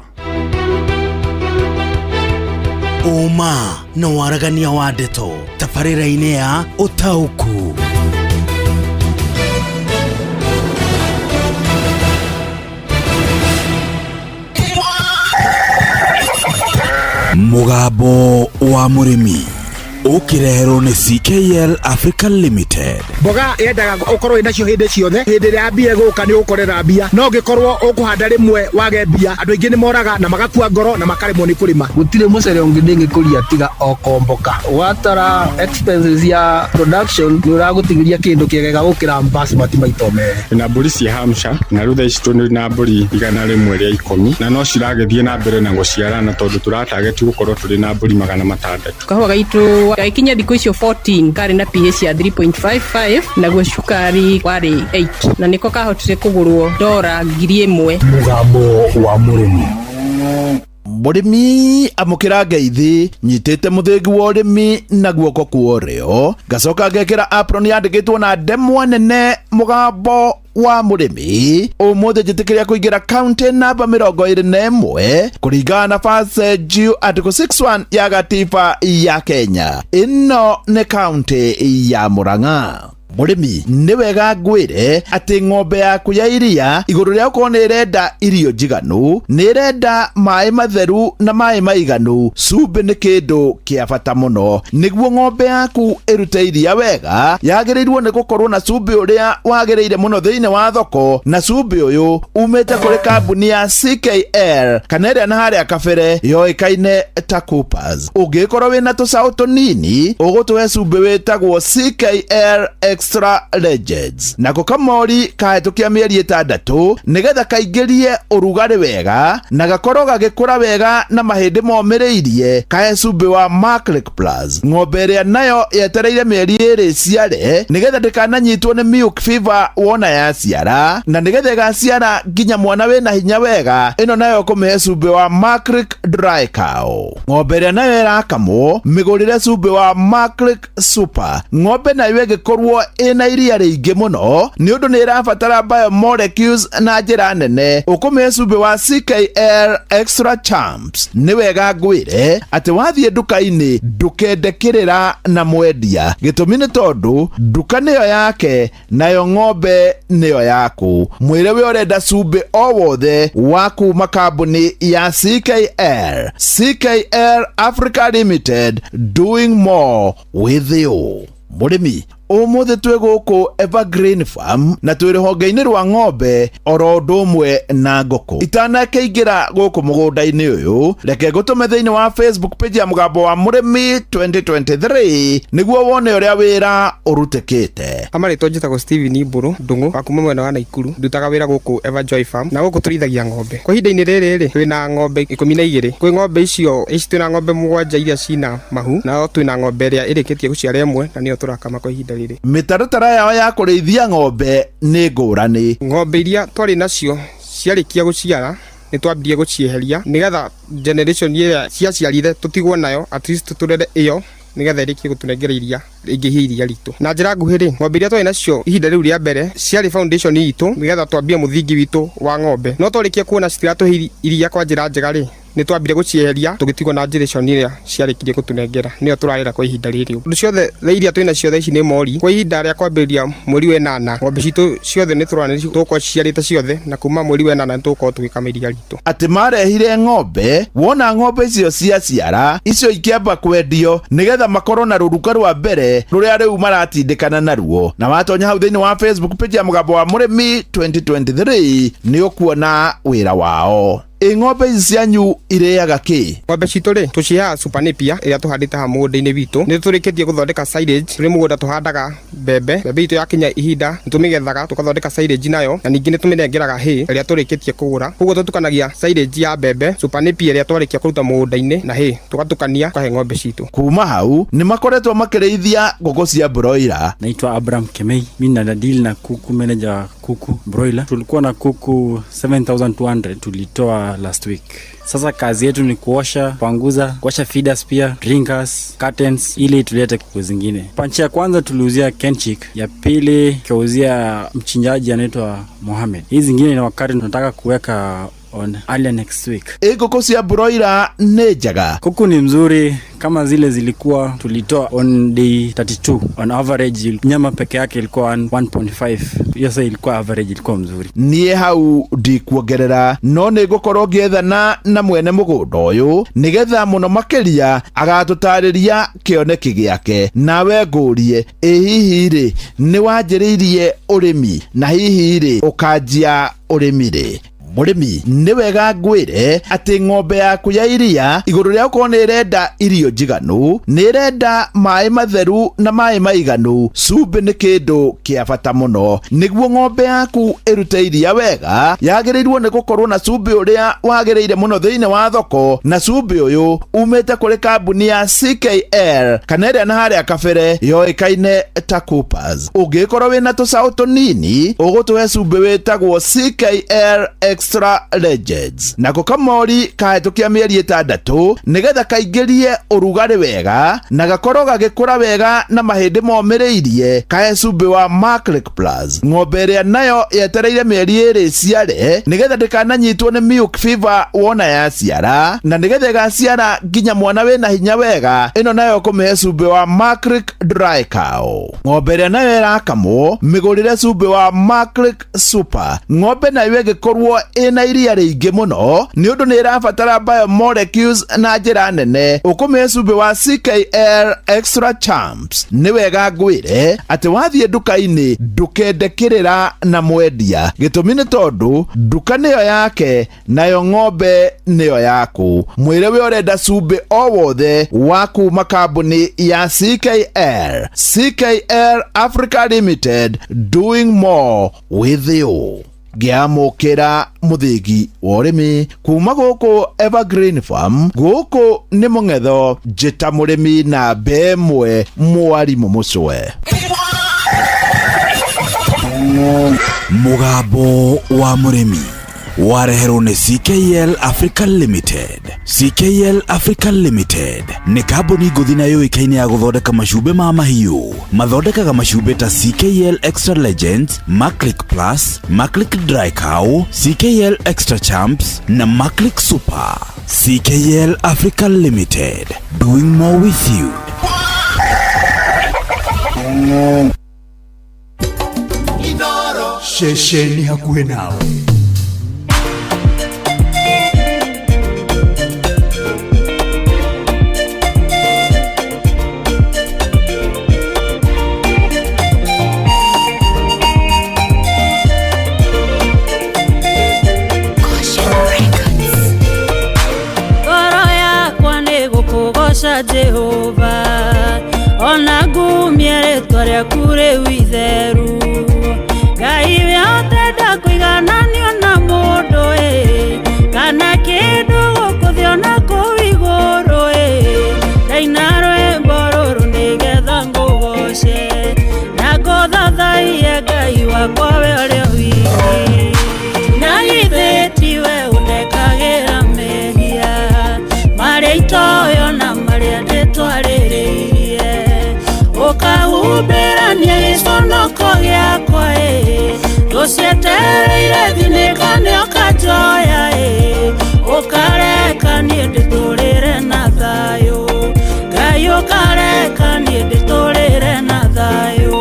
Ũma na waragania wa ndeto tabarĩra-inĩ ya ũtaũku. Mũgambo wa mũrĩmi ũkĩreherwo nĩ CKL Africa Limited. Mboga yendaga ũkorwo wĩnacio hĩndĩ ciothe, hĩndĩ ĩrĩa mbia ĩgũka nĩ ũgũkorera mbia, no ũngĩkorwo ũkũhanda rĩmwe wage mbia, andũ aingĩ nĩ moraga na magakua ngoro na makaremwo nĩ kũrĩma. Gũtirĩ mũcere ũngĩ ndĩngĩkũria tiga o komboka. Watara expenses ya production nĩ ũragũtigĩria kĩndũ kĩega gũkĩra basmati maita merĩ. Na mbũri cia Hampshire, na rĩu thaa ici tũrĩ na mbũri 110, na no ciragĩthiĩ na mbere na gũciarana tondũ tũratageti gũkorwo tũrĩ na mbũri 600. Kahũa gaitũ gagĩkinya thikũ icio 14 karĩ na pH ya 3.55, naguo cukari warĩ 8, na nĩko kahotire kũgũrwo dora 1000. Mũgambo wa mũrĩmi. Mũrĩmi amũkĩra ngeithi, nyitĩte mũthĩgi wa ũrĩmi na guoko kwa ũrĩo, ngacoka ngekĩra apron yandĩkĩtwo na ndemwa nene mũgambo wa mũrĩmi. Ũmũthĩ njĩtĩkĩria kũingĩra kaunti namba 21 kũringana na Passage Article 61 ya gatiba ya Kenya. Ĩno nĩ kaunti ya Murang'a. Mũrĩmi, nĩ wega ngwĩre atĩ ng'ombe yaku ya iria igũrũ rĩa gũkorwo nĩ ĩrenda irio njiganu, nĩ ĩrenda maĩ matheru na maĩ maiganu. Cumbĩ nĩ kĩndũ kĩa bata mũno. Nĩguo ng'ombe yaku ĩrute iria wega, yagĩrĩirwo nĩ gũkorwo na cumbĩ ũrĩa wagĩrĩire mũno thĩinĩ wa thoko, na cumbĩ ũyũ umĩte kũrĩ kambuni ya CKL kana ĩrĩa na harĩa kabere yoĩkaine ta Coopers. Ũngĩkorwo wĩna tũcaũ tũnini, ũgũtũhe cumbĩ wĩtagwo CKL Extra Legends. Nako kamori kahĩtũkia mĩeri 6 nĩgetha kaingĩrie ũrugarĩ wega na gakorwo gagĩkũra wega na mahĩndĩ momĩrĩirie, kahe cumbĩ wa Maclick Plus. Ng'ombe ĩrĩa nayo yetereire mĩeri 2 ĩciare nĩgetha ndĩkananyitwo nĩ milk fever wona yaciara, na nĩgetha ĩgaciara nginya mwana wĩna hinya wega, ĩno nayo kũmĩhe cumbĩ wa Maclick Dry Cow. Ng'ombe ĩrĩa nayo ĩrakamwo mĩgũrĩre cumbĩ wa Maclick Super. Ng'ombe nayo ĩngĩkorwo ĩna iria rĩingĩ mũno nĩ ũndũ nĩ ĩrabatara biomolecules na njĩra nene, ũkũmĩhe cumbĩ wa CKL Extra Champs. Nĩ wega ngwĩre atĩ wathiĩ nduka-inĩ ndũkende kĩrĩra na mwendia, gĩtũmi nĩ tondũ nduka nĩyo yake nayo ng'ombe nĩyo yaku. Mwĩre we ũrenda cumbĩ o wothe wa kuma kambuni ya CKL. CKL Africa Limited, doing more with you. Mũrĩmi, ũmũthĩ twĩ gũkũ Evergreen Farm na twĩ rũhonge-inĩ rwa ng'ombe oro ũndũ ũmwe na ngũkũ. Itanakĩingĩra gũkũ mũgũnda-inĩ ũyũ, reke ngũtũme thĩinĩ wa Facebook page ya Mũgambo wa Mũrĩmi 2023 nĩguo wone ũrĩa wĩra ũrutĩkĩte. Amarĩtwo njĩtagwo Steven Mbũrũ Ndung'u wa kuma mwena wa Naikuru, ndutaga wĩra gũkũ Everjoy Farm na gũkũ tũrĩithagia ng'ombe. Kwa ihinda-inĩ rĩrĩ rĩ, twĩna ng'ombe 12. Kwĩ ng'ombe icio twĩna ng'ombe 7 iria cina mahu, na twĩna ng'ombe ĩrĩa ĩrĩkĩtie gũciara ĩmwe na nĩyo tũrakama kwa ihinda rĩrĩ. Mĩtaratara yao ya kũrĩithia ng'ombe nĩ ngũrani. Ng'ombe iria twarĩ nacio ciarĩkia gũciara Nĩ twambirie gũcieheria nĩgetha generation ĩrĩa ciaciarire tũtigwo nayo, at least tũrere ĩyo nĩgetha ĩrĩkie gũtũnengera iria, ĩingĩhie iria ritũ. Na njĩra nguhĩ rĩ, ng'ombe iria twarĩ nacio ihinda rĩu rĩa mbere ciarĩ foundation itũ nĩgetha twambie mũthingi witũ wa ng'ombe. No twarĩkia kuona citiratũhe iria kwa njĩra njega rĩ, nĩ twambire gũcieheria tũgĩtigwo na generation ĩrĩa ciarĩkirie gũtũnengera, nĩyo tũrarera kwa ihinda rĩrĩ. Ũndũ ciothe iria twĩ nacio thaa ici nĩ mori. Kwa ihinda rĩa kwambĩrĩria mweri wa ĩnana, ng'ombe citũ ciothe nĩ tũrona nĩ tũgũkorwo ciciarĩte ciothe, na kuma mweri wa ĩnana nĩ tũgũkorwo tũgĩkama iria ritũ. Atĩ marehire ng'ombe, wona ng'ombe icio ciaciara, icio ikĩamba kwendio nĩgetha makorwo na rũruka rwa mbere rũrĩa rĩu maratindĩkana naruo. Na watonya hau thĩinĩ wa Facebook page ya Mũgambo wa Mũrĩmi 2023 nĩ ũkuona wĩra wao. Ĩ ng'ombe ici cianyu irĩaga kĩ? Ng'ombe citũ rĩ, tũciheaga super napier ĩrĩa tũhandĩte haha mũgũnda-inĩ witũ. Nĩ tũrĩkĩtie gũthondeka silage, tũrĩ mũgũnda tũhandaga mbembe. Mbembe itũ yakinya ihinda nĩ tũmĩgethaga tũkathondeka silage nayo, na ningĩ nĩ tũmĩnengeraga hay ĩrĩa tũrĩkĩtie kũgũra. Koguo tũtukanagia silage ya mbembe, super napier ĩrĩa twarĩkia kũruta mũgũnda-inĩ na hay, tũgatukania tũkahe ng'ombe citũ. Kuma hau nĩ makoretwo makĩrĩithia ngũkũ cia broiler. Naitwa Abraham Kemei, mimi na deal na kuku manager wa kuku broiler. Tulikuwa na kuku 7200 tulitoa last week. Sasa kazi yetu ni kuosha, kupanguza, kuosha feeders pia, drinkers, curtains ili tulete kuku zingine. Panchi ya kwanza tuliuzia Kenchik, ya pili tukauzia mchinjaji anaitwa Mohamed. Hizi zingine ni wakati tunataka kuweka on earlier next week. Ĩ ngũkũ cia broiler nĩ njega? Kuku ni mzuri kama zile zilikuwa tulitoa on day 32. On average nyama peke yake ilikuwa 1.5. Hiyo sasa ilikuwa average, ilikuwa mzuri. Niĩ hau ndikuongerera, no nĩ ngũkorwo ngĩethana na mwene mũgũnda ũyũ nĩgetha mũno makĩria agatũtarĩria kĩoneki gĩake. Nawe ngũrie, ĩ hihi rĩ nĩ wanjĩrĩirie ũrĩmi, na hihi rĩ ũkanjia ũrĩmi rĩ? Mũrĩmi, nĩ wega ngwĩre atĩ ng'ombe yaku ya iria igũrũ rĩa gũkorwo nĩ ĩrenda irio njiganu, nĩ ĩrenda maĩ matheru na maĩ maiganu. Cumbĩ nĩ kĩndũ kĩa bata mũno. Nĩguo ng'ombe yaku ĩrute iria wega, yagĩrĩirwo nĩ gũkorwo na cumbĩ ũrĩa wagĩrĩire mũno thĩinĩ wa thoko, na cumbĩ ũyũ umĩte kũrĩ kambuni ya CKL kana ĩrĩa na harĩa kabere yoĩkaine ta Coopers. Ũngĩkorwo wĩna tũcaũ tũnini, ũgũtũhe cumbĩ wĩtagwo CKL Extra Legends. Nako kamori kahĩtũkia mĩeri 6 nĩgetha kaingĩrie ũrugarĩ wega na gakorwo gagĩkũra wega na mahĩndĩ momĩrĩirie, kahe cumbĩ wa Maclick Plus. Ng'ombe ĩrĩa nayo yetereire mĩeri 2 ĩciare nĩgetha ndĩkananyitwo nĩ milk fever wona yaciara, na nĩgetha ĩgaciara nginya mwana wĩna hinya wega, ĩno nayo kũmĩhe cumbĩ wa Maclick Dry Cow. Ng'ombe ĩrĩa nayo ĩrakamwo mĩgũrĩre cumbĩ wa Maclick Super. Ng'ombe nayo ĩngĩkorwo ĩna iria rĩingĩ mũno nĩ ũndũ nĩ ĩrabatara biomolecules na njĩra nene, ũkũmĩhe cumbĩ wa CKL Extra Champs. Nĩ wega ngwĩre atĩ wathiĩ nduka-inĩ ndũkende kĩrĩra na mwendia, gĩtũmi nĩ tondũ nduka nĩyo yake nayo ng'ombe nĩyo yaku. Mwĩre we ũrenda cumbĩ o wothe wa kuma kambuni ya CKL. CKL Africa Limited, doing more with you. Ngĩamũkĩra mũthĩgi wa ũrĩmi kuma gũkũ Evergreen Farm, gũkũ nĩ mũng'etho, njĩta mũrĩmi na mbemwe mwarimũ mũcwe. Mũgambo wa mũrĩmi wareherwo nĩ CKL Africa Limited. CKL Africa Limited nĩ kambuni ngũthi na yũĩkaine ya gũthondeka macumbĩ ma mahiũ. Mathondekaga macumbĩ ta CKL Extra Legends, Maclick Plus, Maclick Dry Cow, CKL Extra Champs na Maclick Super. CKL Africa Limited, doing more with you. Ceceni hakuhĩ nawe. Ngoro yakwa nĩ gũkũgoca Jehova, ona ngumie rĩtwa rĩaku rĩu itheru. Ngai we ũtenda kũigananio na mũndũ ĩ, kana kĩndũ gũkũ thĩ ona kũu igũrũ ĩ. Ndaina rwĩmbo rũrũ nĩgetha ngũgoce, na ngũthathaiye Ngai wakwa we ũrĩa wiki. Na githĩ tiwe ũnekaga Tũcietereire thinĩka nĩ ũkanjoya ĩ, ũkareka niĩ ndĩtũrĩre na thayũ. Ngai ũkareka niĩ ndĩtũrĩre na thayũ.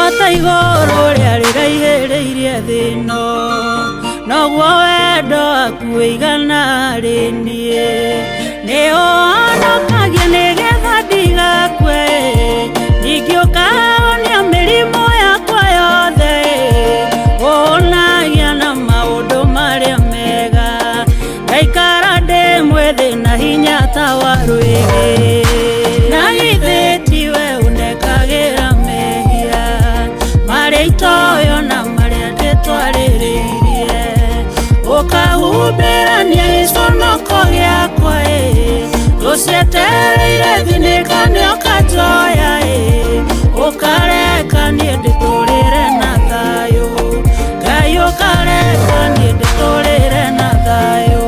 Ota igũrũ rĩa rĩraihĩrĩirie thĩ ĩno, noguo wendo waku ũigana harĩ niĩ. Nĩ ũhonokagia nĩgetha ndigakue, ningĩ ũkahonia mĩrimũ yakwa yothe. Ũhonagia na maũndũ marĩa mega, ngaikara ndĩ mwĩthĩ na hinya ta wa rwĩgĩ. Na githĩ tiwe ũndekagĩra mehia marĩa itoyo na marĩa ndĩtwarĩrĩirie, ũkahumbĩrania gĩconoko gĩakwa ĩ, tũcietereire thinĩka nĩ ũkanjoya ĩ, ũkareka niĩ ndĩtũrĩre na thayũ. Ngai ũkareka niĩ ndĩtũrĩre na thayũ.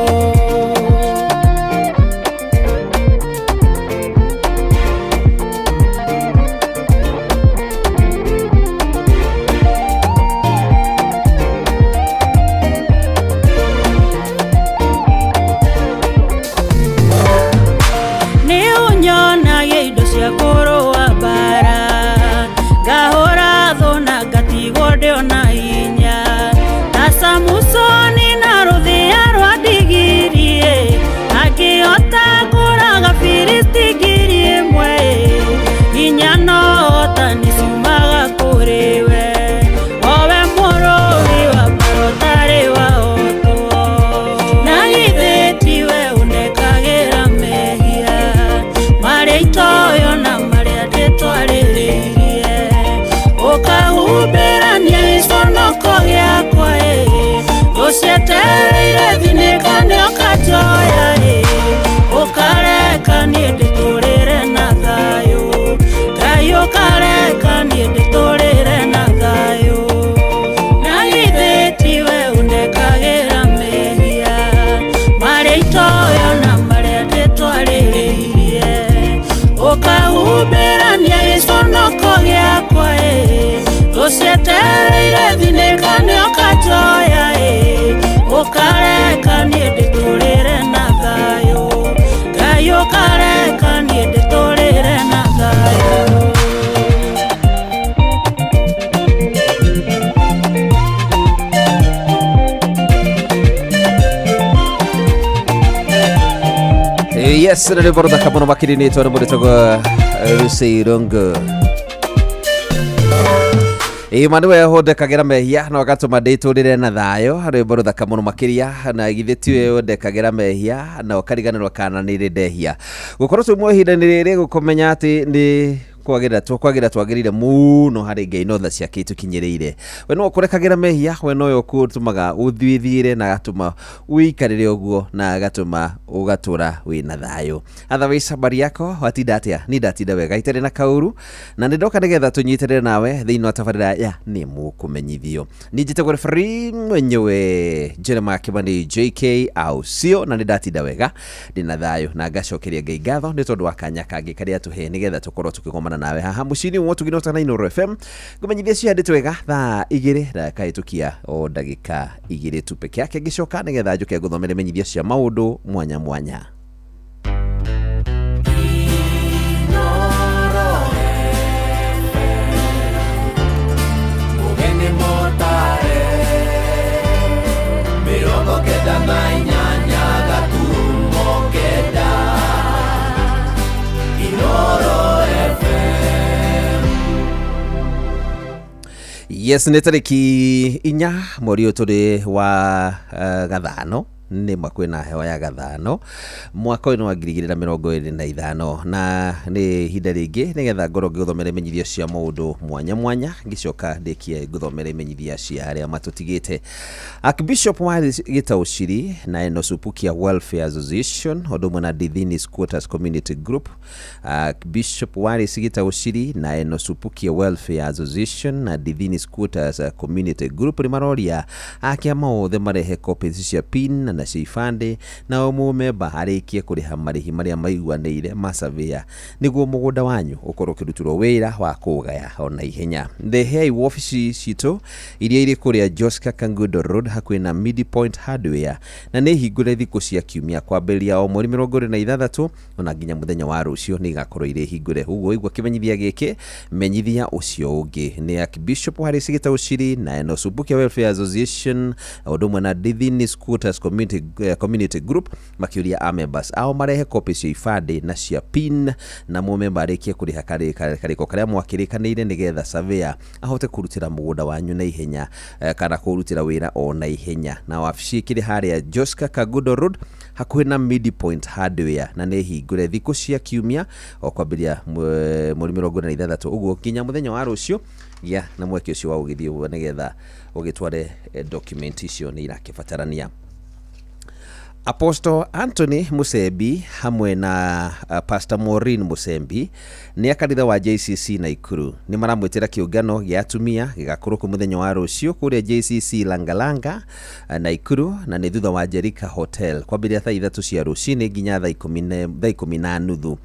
Nĩ ũnyonagia indo cia kũrũa mbara, ngahũra thũ na ngatigwo ndĩ ona hinya. Ta Samusoni na rũthĩa rwa ndigiri ĩ, angĩhota kũraga Filisti 1000 ĩ, hinya no hotani ciumaga kũrĩ we, o we mũrũi wa mbara ũtarĩ wahotwo. Na githĩ tiwe ũndekagĩra mehia marĩa itoyo na marĩa ndĩtwarĩrĩirie, ũkahumbĩrania gĩconoko gĩakwa ĩ, tũcietereire thinĩka nĩ ũkanjoya ĩ, ũkareka niĩ ndĩtũrĩre na thayũ. Ngai ũkareka niĩ ndĩtũrĩre na thayũ. Na githĩ tiwe ũndekagĩra mehia marĩa itoyo na marĩa ndĩtwarĩrĩirie, ũkahumbĩrania gĩconoko gĩakwa ĩ, tũcietereire thinĩka nĩ ũkanjoya ĩ, ũkareka niĩ ndĩtũrĩre na thayũ. Ngai ũkareka niĩ ndĩtũrĩre na thayũ. Yes, na rwĩmbo rũthaka mũno makĩria nĩ mũrĩtagwo Lucy Irungu. Ĩma nĩwe ũndekagĩra mehia na ũgatũma ndĩtũrĩre na thayũ, rwĩmbo rũthaka mũno makĩria. Na githĩ tiwe ũndekagĩra mehia na ũkariganĩrwo kana nĩrĩ ndehia. Gũkorwo twĩ muoyo ihinda-inĩ rĩrĩ gũkũmenya atĩ nĩ kwagĩrĩra kwagĩrĩra twagĩrĩire mũno harĩ Ngai no tha ciake itũkinyĩrĩire. We no ũkũrekagĩra mehia, we nowe ũkũtũmaga ũthiĩthiĩre na agatũma ũikarĩre ũguo na agatũma ũgatũra wĩna thayũ. Otherwise, habari yako, watinda atĩa? Ni ndatinda wega itarĩ na kaũru, na nĩ ndoka nĩgetha tũnyitĩrĩre nawe thĩinĩ wa tabarĩra ya nĩ mũkũmenyithio. Niĩ njĩtagwo referee mwenyewe Jeremiah Kimani JK au sio, na nĩ ndatinda wega ndĩna thayũ na ngacokeria Ngai ngatho nĩ tondũ wa kanya kangĩ karĩa atũhe nĩgetha tũkorwo tũkĩgomana nawe haha mũciĩ-inĩ wa Ũtugi na Inooro FM. Ngũmenyithia cihandĩtwo wega thaa 2 na kahĩtũkia o ndagĩka 2 tu peke yake, ngĩcoka nĩgetha njũke ngũthomere menyithia cia maũndũ mwanya mwanya. Mũgeni mũtare 98.9 Inooro FM. Yes, nĩ tarĩki 4 mweri ũyũ tũrĩ wa gathano. Nĩma kwĩna heho ya gathano mwaka ũyũ nĩ wa 2025, na nĩ ihinda rĩngĩ nĩgetha ngorwo ngĩgũthomera imenyithia cia maũndũ mwanya mwanya, ngĩcoka ndĩkie ngũthomera imenyithia cia arĩa matũtigĩte. Archbishop wa Gĩtaũciri na Enosupukia Welfare Association ũndũ ũmwe na Dithini Squatters Community Group. Archbishop Wallace Gĩtaũciri na Enosupukia Welfare Association na Dithini Squatters Community Group nĩ maroria akĩama othe marehe copies cia PIN na cia ibandĩ, na o mũmemba arĩkie kũrĩha marĩhi marĩa maiguanĩire ma surveyor nĩguo mũgũnda wanyu ũkorwo ũkĩrutĩrwo wĩra wa kũũgaya ona ihenya. Ndehei wabici citũ iria irĩ kũrĩa Joska Kangundo Road hakuhĩ na Midi Point Hardware, na nĩ hingũre thikũ cia kiumia kwambĩrĩria o mweri 26 ona nginya mũthenya wa rũciũ nĩ igakorwo irĩ hingũre. Ũguo igua kĩmenyithia gĩkĩ, menyithia ũcio ũngĩ. Nĩ Archbishop Harris Gĩtaũciri na Enosubukia Welfare Association ũndũ ũmwe na Dithini Squatters Community Group makĩũria a members ao marehe copy cia ibandĩ na cia PIN, na mũmemba arĩkie kũrĩha karĩko karĩa mwakĩrĩkanĩire nĩgetha surveyor ahote kũrutĩra mũgũnda wanyu na ihenya, kana kũrutĩra wĩra o na ihenya. Na wabici ĩkĩrĩ harĩa Joska Kangundo Road hakuhĩ na Midi Point Hardware, na nĩ hingũre thikũ cia kiumia o kwambĩrĩria mweri 26 ũguo nginya mũthenya wa rũciũ. Gĩa na mweke ũcio wa ũgĩthiĩ ũguo nĩgetha ũgĩtware document icio nĩ irakĩbatarania. Apostle Anthony Musembi hamwe na Pastor Maureen Musembi nĩ a kanitha wa JCC Naikuru nĩ maramwĩtĩra kĩũngano gĩa atumia gĩgakorwo kũ mũthenya wa rũciũ kũrĩa JCC Langalanga, Naikuru, na nĩ thutha wa Jerica Hotel kwambĩrĩria thaa 3 cia rũcinĩ nginya thaa 10:30.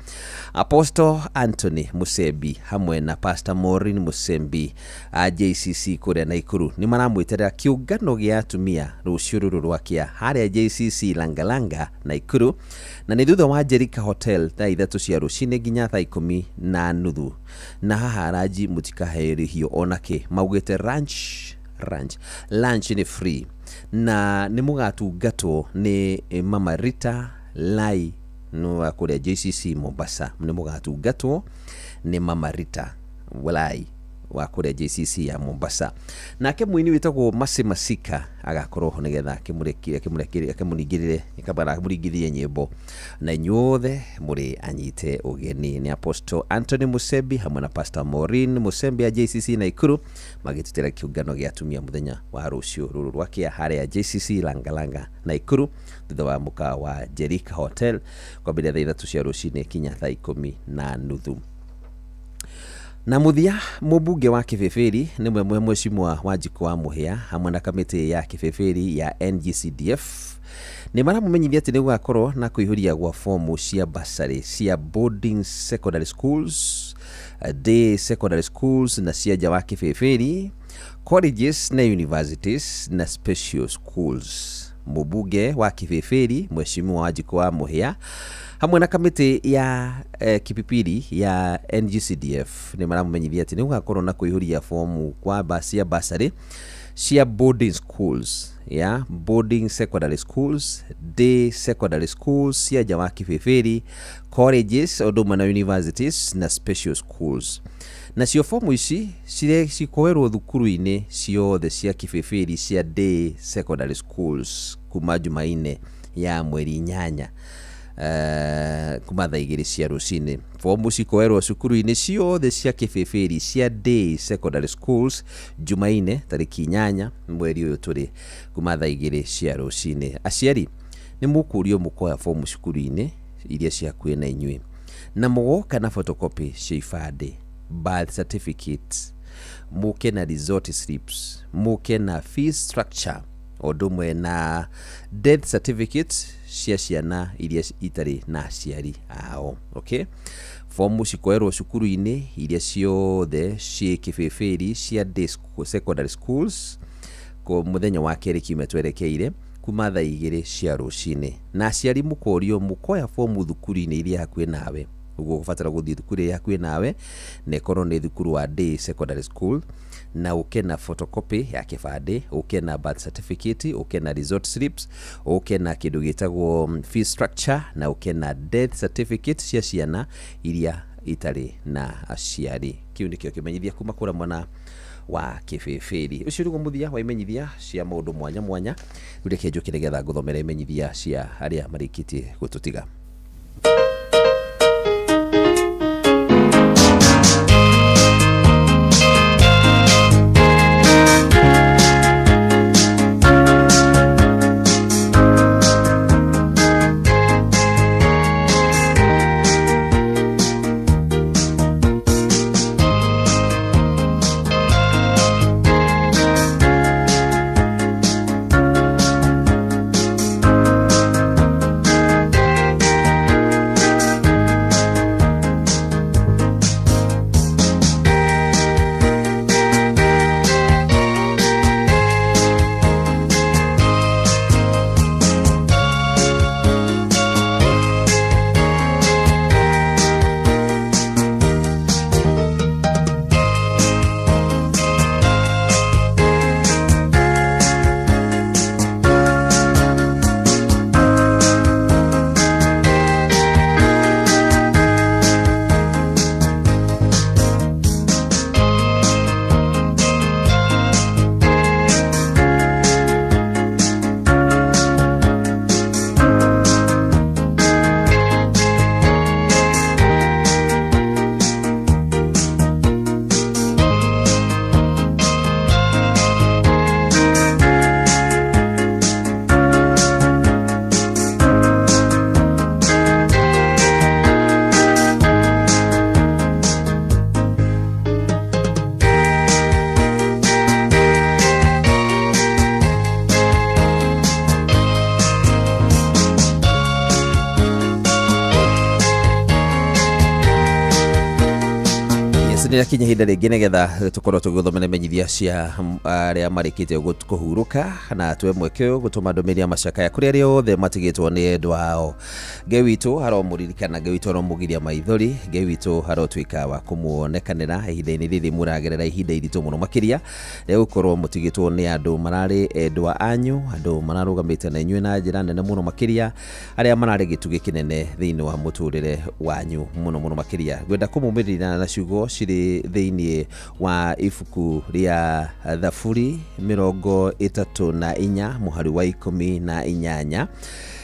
Apostle Anthony Musembi hamwe na Pastor Maureen Musembi a JCC kũrĩa Naikuru nĩ maramwĩtĩra kĩũngano gĩa atumia rũciũ rũrũ rwakĩa harĩa JCC Langalanga Naikuru, na nĩ thutha wa Jerica Hotel thaa 3 cia rũcinĩ nginya thaa 10:30. Na haha ranji mũtikaherihio onakĩ, maugĩte lunch nĩ free, na nĩ mũgatungatwo nĩ Mama Rita Lai no wa kũrĩa JCC Mombasa. Nĩ mũgatungatwo nĩ Mama Rita Lai wa kũrĩa JCC ya Mombasa. Nake mũini wĩtagwo Masi Masika agakorwo ho nĩgetha akĩmũringĩrĩre kabara akĩmũringithie nyĩmbo, na inyuothe mũrĩ anyite ũgeni. Nĩ Apostle Anthony Musembi hamwe na Pastor Maureen Musembi ya JCC Naikuru magĩtutĩra kĩũngano gĩa atumia mũthenya wa rũciũ rũrũ rwakĩa harĩa JCC Langalanga Naikuru thutha wa mũkawa wa Jerica Hotel kwambĩrĩria thaa 3 cia rũcinĩ kinya thaa 10:30. Na mũthia, mũmbunge wa Kĩbĩbĩri nĩ mwe Mheshimiwa Wanjikũ wa Mũhĩa hamwe na kamĩtĩ ya Kĩbĩbĩri ya NGCDF nĩ maramũmenyithia atĩ nĩ gũgakorwo na kũihũria gwa fomu cia bursary cia boarding secondary schools, day secondary schools na cia nja wa Kĩbĩbĩri, colleges na universities na special schools. Mũmbunge wa Kĩbĩbĩri Mheshimiwa Wanjikũ wa Mũhĩa hamwe na kamĩtĩ ya Kipipiri ya NGCDF nĩ maramũmenyithia atĩ nĩ gũgakorwo na kũihũria fomu kwa cia bursary cia boarding schools, ya boarding secondary schools, day secondary schools cia nja wa Kĩbĩbĩri, colleges ũndũ ũmwe na universities na special schools. Nacio fomu ici cikoerwo thukuru-inĩ ciothe cia Kĩbĩbĩri cia day secondary schools kuma Jumaine ya mweri 8 kuma thaa 2 cia rũcinĩ. Fomu cikoerwo cukuru-inĩ ciothe cia Kĩbĩbĩri cia day secondary schools Jumaine tarĩki 8 mweri ũyũ tũrĩ kuma thaa 2 cia rũcinĩ. Aciari nĩ mũkũrio mũkoya fomu cukuru-inĩ iria cia hakuhĩ na inyuĩ, na mũgoka na photocopy cia ibandĩ, birth certificates, mũke na result slips, mũke na fees structure ũndũ ũmwe na death certificate cia ciana iria itarĩ na aciari ao. Okay, fomu cikoerwo cukuru-inĩ iria ciothe ciĩ Kĩbĩbĩri cia day secondary schools mũthenya wa kerĩ kiumia twerekeire kuma thaa 2 cia rũcinĩ. Na aciari mũkorio mũkoya fomu thukuru-inĩ iria hakuhĩ nawe, ũguo ũgũbatara gũthiĩ thukuru ĩrĩa hakuhĩ nawe na ĩkorwo nĩ thukuru wa day secondary school, na ũke na photocopy ya kĩbandĩ, ũke na birth certificate, ũke na result slips, ũke na kĩndũ gĩtagwo fees structure, na ũke na death certificate cia ciana iria itarĩ na aciari. Kĩu nĩkĩo kĩmenyithia kuma kũrĩa mwena wa Kĩbĩbĩri. Ũcio nĩguo mũthia wa imenyithia cia maũndũ mwanya mwanya. Rĩu reke njũke nĩgetha ngũthomere imenyithia cia arĩa marĩkĩtie gũtũtiga. Nĩrakinya ihinda rĩngĩ nĩgetha tũkorwo tũgĩthomera imenyithia cia arĩa marĩkĩtie kũhurũka, na tuwe mweke ũyũ gũtũma ndũmĩrĩri ya macakaya kũrĩ arĩa othe matigĩtwo nĩ endwa ao. Ngai witũ aromũririkana, Ngai witũ aromũgiria maithori, Ngai witũ arotuĩka wa kũmuonekanĩra ihinda-inĩ rĩrĩ mũragerera ihinda iritũ mũno makĩria rĩa gũkorwo mũtigĩtwo nĩ andũ mararĩ endwa anyu, andũ mararũgamĩte na inyuĩ na njĩra nene mũno makĩria, arĩa mararĩ gĩtugĩ kĩnene thĩinĩ wa mũtũrĩre wanyu mũno mũno makĩria. Ngwenda kũmũmĩrĩria na ciugo cirĩ thĩinĩ wa ibuku rĩa Thaburi 34 mũhari wa 18.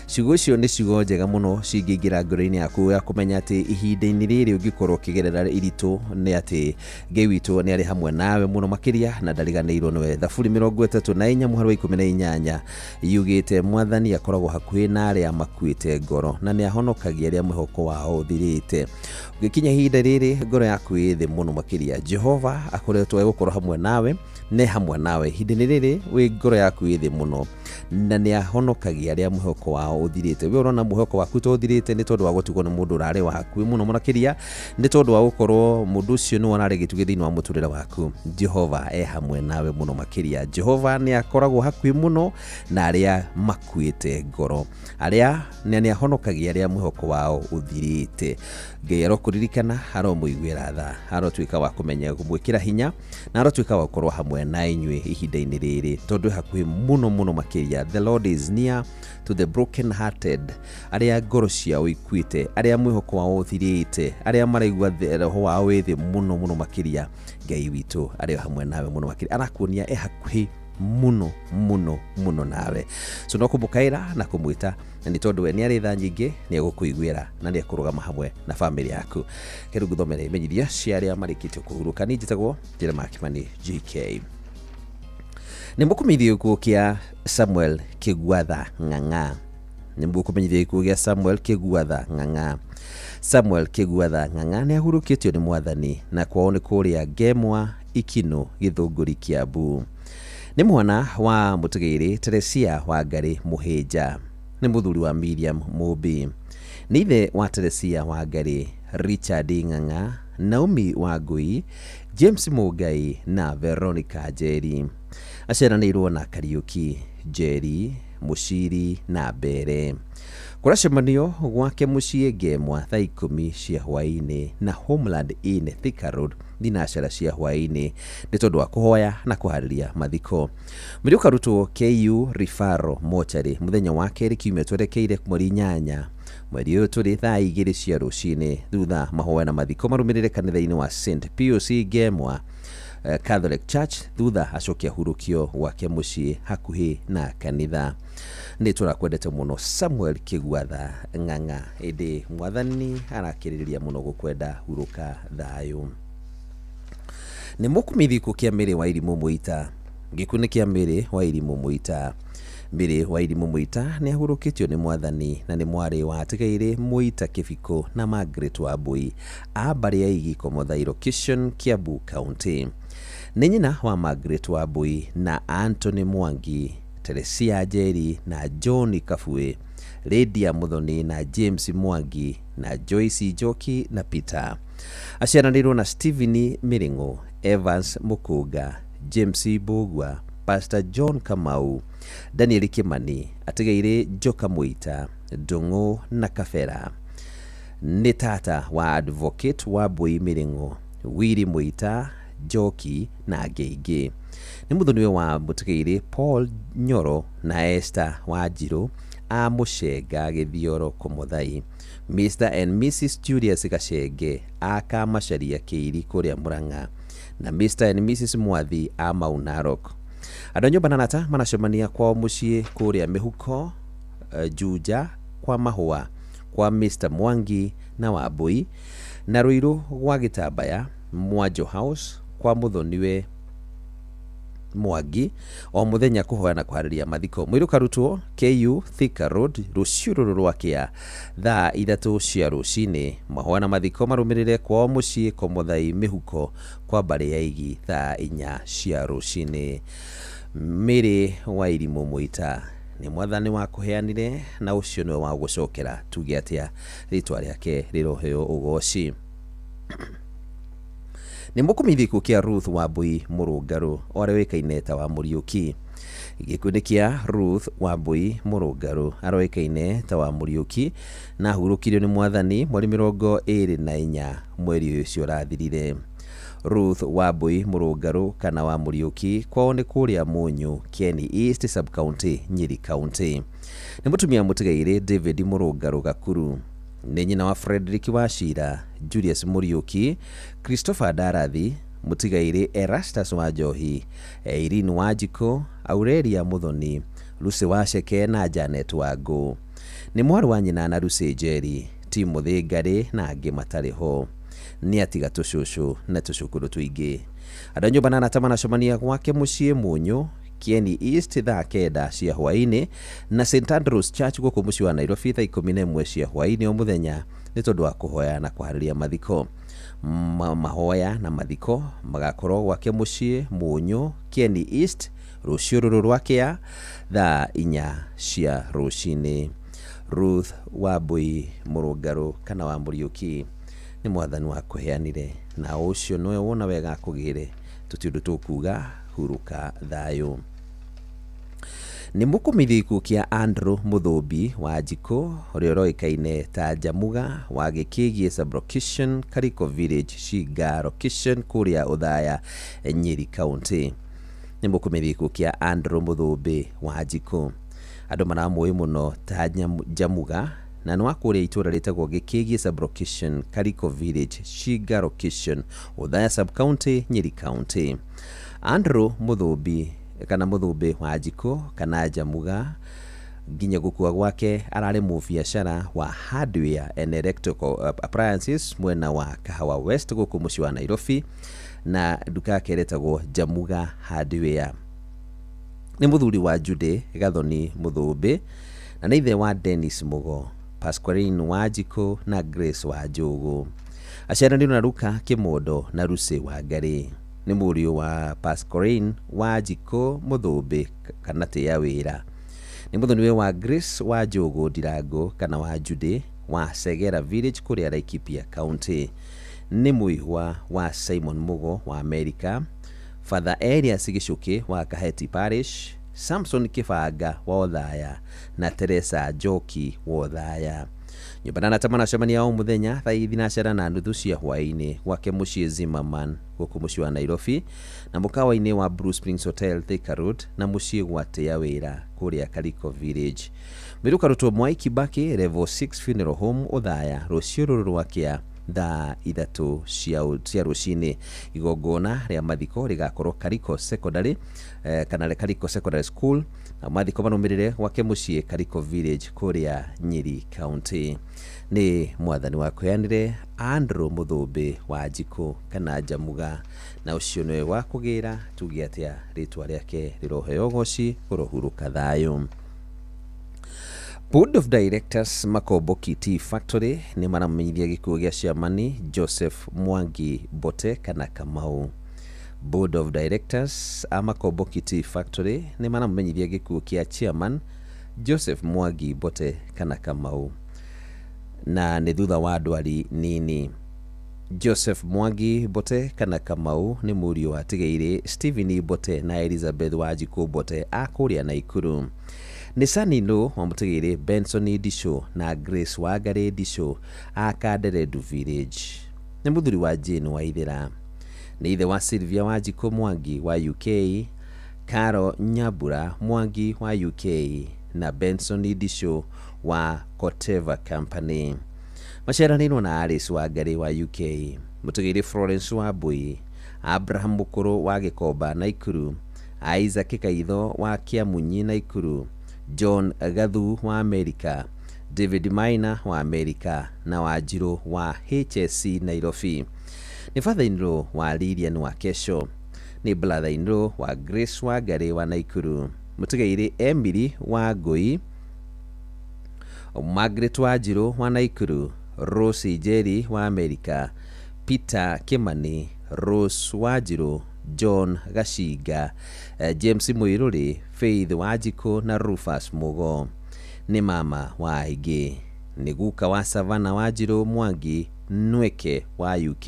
Ciugo icio nĩ ciugo njega mũno cingĩingĩra ngoro-inĩ yaku ya kũmenya atĩ ihinda-inĩ rĩrĩ ũngĩkorwo ũkĩgerera iritũ nĩ atĩ Ngai witũ nĩ arĩ hamwe nawe mũno makĩria na ndariganĩirwo nĩwe. Thaburi 34 mũhari wa 18 yugĩte Mwathani akoragwo hakuhĩ na arĩa makuĩte ngoro na nĩ ahonokagia arĩa mwĩhoko wao ũthirĩte. Ũgĩkinya ihinda rĩrĩ ngoro yaku ĩ thĩ mũno makĩria, Jehova akoretwo egũkorwo hamwe nawe, nĩ hamwe nawe ihinda-inĩ rĩrĩ wĩ ngoro yaku ĩ thĩ mũno na nĩ ahonokagia arĩa mwĩhoko wao ũthirĩte. We ũrona mwĩhoko waku to ũthirĩte nĩ tondũ wa gũtigwo nĩ mũndũ ũrarĩ wa hakuhĩ mũno makĩria, nĩ tondũ wa gũkorwo mũndũ ũcio nĩwe ũrarĩ gĩtugĩ thĩinĩ wa mũtũrĩre waku. Jehova e hamwe nawe mũno makĩria. Jehova nĩ akoragwo hakuhĩ mũno na arĩa makuĩte ngoro, arĩa nĩ ahonokagia arĩa mwĩhoko wao ũthirĩte. Ngai arokũririkana, aromũiguĩra tha, arotuĩka wa kũmenya kũmwĩkĩra hinya na arotuĩka wa gũkorwo hamwe na inyuĩ ihinda-inĩ rĩrĩ tondũ hakuhĩ mũno mũno makĩria. The Lord is near to the broken hearted, arĩa ngoro ciao ikuĩte, arĩa mwĩhoko wao ũthirĩte, arĩa maraigua roho wao wĩ thĩ mũno mũno makĩria. Ngai witũ arĩ hamwe nawe mũno makĩria, arakuonia e hakuhĩ mũno mũno mũno nawe. So no kũmũkaĩra na kũmwĩta, na nĩ tondũ we nĩ arĩ tha nyingĩ, nĩ egũkũiguĩra na nĩ ekũrũgama hamwe na bamĩrĩ yaku. Kĩrĩu ngũthomere imenyithia cia arĩa marĩkĩtie kũhurũka. Niĩ njĩtagwo Jeremiah Kimani JK. Nĩ mũkũmenyithia gĩkuũ kĩa Samuel Kĩguatha Ng'ang'a. Nĩ mũkũmenyithia gĩkuũ gĩa Samuel Kĩguatha Ng'ang'a. Samuel Kĩguatha Ng'ang'a nĩ ahurũkĩtio nĩ Mwathani na kwao nĩ kũrĩa Ngemwa Ikinũ Gĩthũngũri Kiambu. Nĩ mwana wa mũtũgĩri Teresia Wangari Mũhĩnja. Nĩ mũthuri wa Miriam Mũmbi. Nĩ ithe wa Teresia Wangari, Richard Ng'ang'a, Naomi Wangui, James Mũngai na Veronica Njeri. Aciaranĩirwo na Kariũki, Njeri, Mũciri na Mbere. Kũracemanio gwake mũciĩ Ngemwa thaa 10 cia hwaĩ-inĩ na Homeland Inn Thika Road thinacara cia hwaĩ-inĩ nĩ tondũ wa kũhoya na kũharĩria mathiko. Mwĩrĩ ũkarutwo KU Referral Mortuary mũthenya wa kerĩ kiumia twerekeire mweri 8 mweri ũyũ tũrĩ thaa 2 cia rũcinĩ, thutha mahoya na mathiko marũmĩrĩre kanitha-inĩ wa St Pius Ngemwa Catholic Church thutha acoke ahurũkio gwake mũciĩ hakuhĩ na kanitha. Nĩ tũrakwendete mũno Samuel Kĩguatha Ng'ang'a, ĩndĩ mwathani arakĩrĩrĩria mũno gũkwenda, hurũka thayũ. Nĩ mũkumithi gĩkuũ kĩa Mary wa Irimũ Mũita. Gĩkuũ nĩ kĩa Mary wa Irimũ Mũita. Mary wa Irimũ Mũita nĩ ahurũkĩtio nĩ mwathani na nĩ mwarĩ wa Atigaire Mũita Kĩbiko na Margaret Wambui a mbarĩ ya Igi Komothai Location, Kiambu County. Nĩ nyina wa Margaret Wambui na Anthony Mwangi, Teresia Njeri na John Kabue, Lydia Muthoni na James Mwangi na Joyce Njoki na Peter. Aciaranĩirwo na Stephen Mĩrĩng'ũ, Evans Mũkũnga, James Mbũgua, Pastor John Kamau, Daniel Kimani, atigaire Njoka Mũita, Ndũng'ũ na Kabera. Nĩ tata wa Advocate Wambui Mĩrĩng'ũ, Willy Mũita, Njoki na angĩ aingĩ. Nĩ mũthoniwe wa mũtigairĩ Paul Nyoro na Esther Wanjirũ a Mũcenga Gĩthioro Komothai, Mr and Mrs Julius Gacenge a Kamacharia Kĩiri kũrĩa Mũrang'a na Mr and Mrs Mwathi a Mau Narok. Andũ a nyũmba na arata maracemania kwao mũciĩ kũrĩa Mĩhuko, Juja, kwa Mahũa, kwa Mr Mwangi na Wambui, na Ruiru gwa Gĩtambaya, Mwanjo House kwa mũthoniwe Mwangi, o mũthenya kũhoya na kũharĩria mathiko. Mũirũ karutwo KU Thika Road rũciũ rũrũ rwakĩa thaa 3 cia rũcinĩ. Mahoya na mathiko marũmĩrĩre kwao mũciĩ Komothai Mĩhuko kwa mbarĩ ya Igi thaa 4 cia rũcinĩ. Mary wa Irimũ Mũita nĩ mwathani wakũheanire na ũcio nĩwe wa gũcokera, tuge atĩa, rĩtwa rĩake rĩroheo ũgoci. Nĩ mũkũmithi gĩkuũ kĩa Ruth Wambui Mũrũngarũ ũrĩa ũĩkaine ta wa Mũriũki. Gĩkuũ nĩ kĩa Ruth Wambui Mũrũngarũ aroĩkaine ta wa Mũriũki na ahurũkirio nĩ mwathani mweri 24 mweri ũyũ ũcio ũrathirire. Ruth Wambui Mũrũngarũ kana wa Mũriũki kwao nĩ kũrĩa Mũnyũ, Kieni East Sub-County, Nyeri County. Nĩ mũtumia mũtigairĩ David Mũrũngarũ Gakuru. Nĩ nyina wa Frederick Wachira, Julius Mũriũki, Christopher Ndarathi, mũtigairĩ Erastus wa Njohi, Irene Wanjikũ, Aurelia Muthoni, Lucy Waceke na Janet Wangũ. Nĩ mwarĩ wa nyina na Lucy Njeri, Timothy Ngarĩ na angĩ matarĩ ho. Nĩ atiga tũcũcũ na tũcũkũrũ tũingĩ. Andũ a nyũmba na arata maracemania gwake mũciĩ Mũnyũ, Kieni East thaa 9 cia hwaĩ-inĩ na St Andrews Church gũkũ mũciĩ wa Nairobi thaa 11 cia hwaĩ-inĩ o mũthenya nĩ tondũ wa kũhoya na kũharĩria mathiko. Mahoya na mathiko magakorwo gwake mũciĩ Mũnyũ, Kieni East rũciũ rũrũ rwakĩa thaa 4 cia rũcinĩ. Ruth Wambui Mũrũngarũ kana wa Mũriũki nĩ mwathani wakũheanire na ũcio nĩwe wona wega akũgĩre, tũti ũndũ tũkuga, hurũka thayũ. Nĩ mũkũmithi gĩkuũ kĩa Andrew Mũthũmbi wa Njikũ ũrĩa ũroĩkaine ta Njamuga wa Gĩkĩgiĩ Sub-Location, Kariko Village, Shinga Location kũrĩa Othaya, Nyeri County. Nĩ mũkũmithi gĩkuũ kĩa Andrew Mũthũmbi wa Njikũ. Andũ maramũĩ mũno ta Njamuga na nĩ wa kũrĩa itũũra rĩtagwo Gĩkĩgiĩ Sub-Location, Kariko Village, Shinga Location, Othaya Sub-County, Nyeri County. Andrew Mũthũmbi kana Mũthũmbĩ wa Njikũ kana Njamuga nginya gũkua gwake ararĩ mũbiacara wa hardware and electrical appliances mwena wa Kahawa West gũkũ mũciĩ wa Nairobi na nduka yake ĩretagwo Njamuga Hardware. Nĩ mũthuri wa Jude Gathoni Mũthũmbĩ na nĩ ithe wa Dennis Mũgo, Pasqualine wa Njikũ na Grace wa Njũgũ. Aciaranĩirwo na Luka Kĩmondo na Lucy wa Ngarĩ. Nĩ mũriũ wa Pasqualine wa Njikũ Mũthũmbĩ kana Tĩa Wĩra. Nĩ mũthoniwe wa Grace wa Njũgũ Ndirango kana wa Jude wa Segera Village kũrĩa Laikipia County. Nĩ mũihwa wa Simon Mũgo wa Amerika, Father Elias Gĩcũkĩ wa Kaheti Parish, Samson Kĩbanga wa Othaya na Teresa Njoki wa Othaya. Nyũmba na arata maracemania o mũthenya thaa 9:30 cia hwaĩ-inĩ gwake mũciĩ Zimmerman gũkũ mũciĩ wa Nairobi na mũkawa-inĩ wa Blue Springs Hotel Thika Road na mũciĩ gwa Tĩa Wĩra kũrĩa Kariko Village. Mwĩrĩ ũkarutwo Mwai Kibaki Level 6 Funeral Home Othaya rũciũ rũrũ rwakĩa thaa 3 cia rũcinĩ. Igongona rĩa mathiko rĩgakorwo Kariko Secondary kana Kariko Secondary School, na mathiko marũmĩrĩre gwake mũciĩ Kariko Village kũrĩa Nyeri County. Nĩ mwathani wa kũheanire Andrew Mũthũmbĩ wa Njikũ kana Njamuga, na ũcio nĩwe wa kũgĩra tuge atĩa rĩtwa rĩake rĩroheo ũgoci kũrohurũka thayũ. Board of Directors Makomboki Tea Factory nĩ maramenyithia gĩkuũ gĩa chairman Joseph Mwangi Mbote kana Kamau. Board of Directors a Makomboki Tea Factory nĩ maramenyithia gĩkuũ kĩa chairman Joseph Mwangi Mbote kana Kamau, na nĩ thutha wa ndwari nini. Joseph Mwangi Mbote kana Kamau nĩ mũriũ wa Tigeire Stephen Mbote na Elizabeth Wanjikũ Mbote a kũrĩa Naikuru. Nĩ Sanino wa Mũtigeire Benson Ndisho na Grace Wangari Ndisho a Kanderendu Village. Nĩ mũthuri wa Jane Waithera. Nĩ ithe wa Sylvia Wanjikũ Mwangi wa UK, Caro Nyambura Mwangi wa UK na Benson Ndisho wa Koteva Company. Maciaranĩirwo na Alice Wangari wa UK, Mũtigeire Florence Wambui, Abraham Mũkũrũ wa Gĩkomba Naikuru, Isaac Kaitho wa Kĩamunyi Naikuru, John Gathu wa Amerika, David Maina wa Amerika na Wanjirũ wa HSC Nairobi. Nĩ father-in-law wa Lilian wa Kesho. Nĩ brother-in-law wa Grace Wangari wa Naikuru, Mũtigeire Emily wa Ngũi, Margaret Wanjirũ wa Naikuru, Rose Njeri wa Amerika, Peter Kimani, Rose Wanjirũ, John Gacinga, James Mũirũrĩ, Faith Wanjikũ na Rufus Mugo. Nĩ mama wa aingĩ. Nĩ guka wa Savannah Wanjirũ Mwangi Nweke wa UK,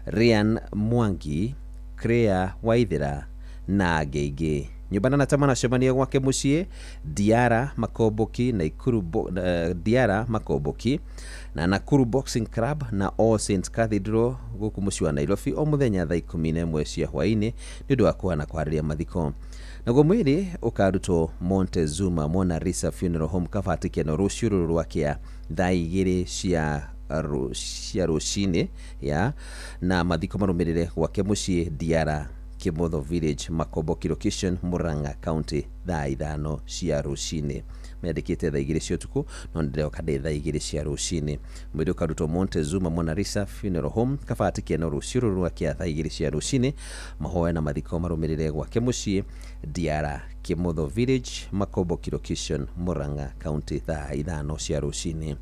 Ryan Mwangi, Crea Waithera na angĩ aingĩ. Nyũmba na natama nacemania gwake mũciĩ Diara Makomboki na Ikuru Diara Makomboki na Nakuru Boxing Club na All Saints Cathedral gũkũ mũciĩ wa Nairobi o mũthenya thaa 11 cia hwaĩ-inĩ nĩ ũndũ wa kũhana kwarĩria mathiko. Naguo mwĩrĩ ũkarutwo Montezuma Mona Lisa Funeral Home Kabati Keno rũciũ rũrũ rwakĩa thaa 2 cia rũcinĩ ya na mathiko marũmĩrĩre gwake mũciĩ Diara Kimotho Village Makomboki location Murang'a County thaa 5 cia rũcinĩ. Mendekete thaa 2 cia ũtukũ no ndĩroka ndĩ thaa 2 cia rũcinĩ. Mwĩrĩ ũkarutwo Montezuma Mona Lisa Funeral Home Kabati Keno rũciũ rũrũ rwakĩa thaa 2 cia rũcinĩ. Mahoya na mathiko marũmĩrĩre gwake mũciĩ Diara Kimotho Village Makomboki location Murang'a County thaa 5 cia rũcinĩ.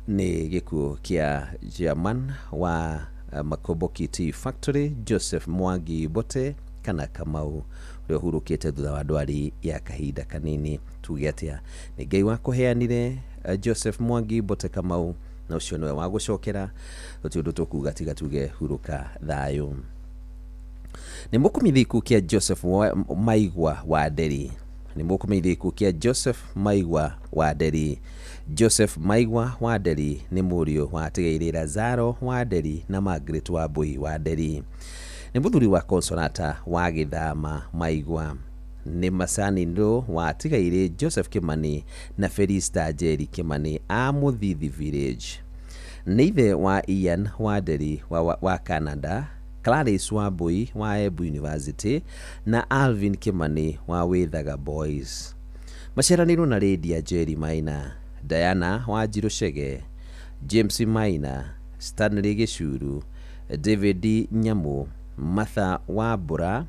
Nĩ gĩkuũ kĩa chairman wa Makomboki Tea Factory Joseph Mwangi Mbote kana Kamau ũrĩa ũhurũkĩte thutha wa ndwari ya kahinda kanini. Tuge atĩa nĩ Ngai wa kũheanire Joseph Mwangi Mbote Kamau, na ũcio nĩwe wa gũcokera. Gũtirĩ ũndũ tũkuga tiga tuge hurũka thayũ. Nĩ mũkũmithia gĩkuũ kĩa Joseph Maigua wa Nderi. Nĩ mũkũmithia gĩkuũ kĩa Joseph Maigua wa Nderi. Joseph Maigua wa Nderi nĩ mũriũ wa Tigeire Lazaro wa Nderi na Margaret Wambui wa Nderi. Nĩ mũthuri wa Consolata wa Gĩthama Maigua. Nĩ macaninũ wa Tigeire Joseph Kimani na Felista Njeri Kimani a Mũthithi Village. Nĩ ithe wa Ian wa Nderi wa Canada, Clarice Wambui wa Embu University na Alvin Kimani wa Withaga Boys. Maciaranĩirwo na Lydia Njeri Maina, Diana Wanjirũ Chege, James Maina, Stanley Gĩcuru, David Nyamu, Martha Wambura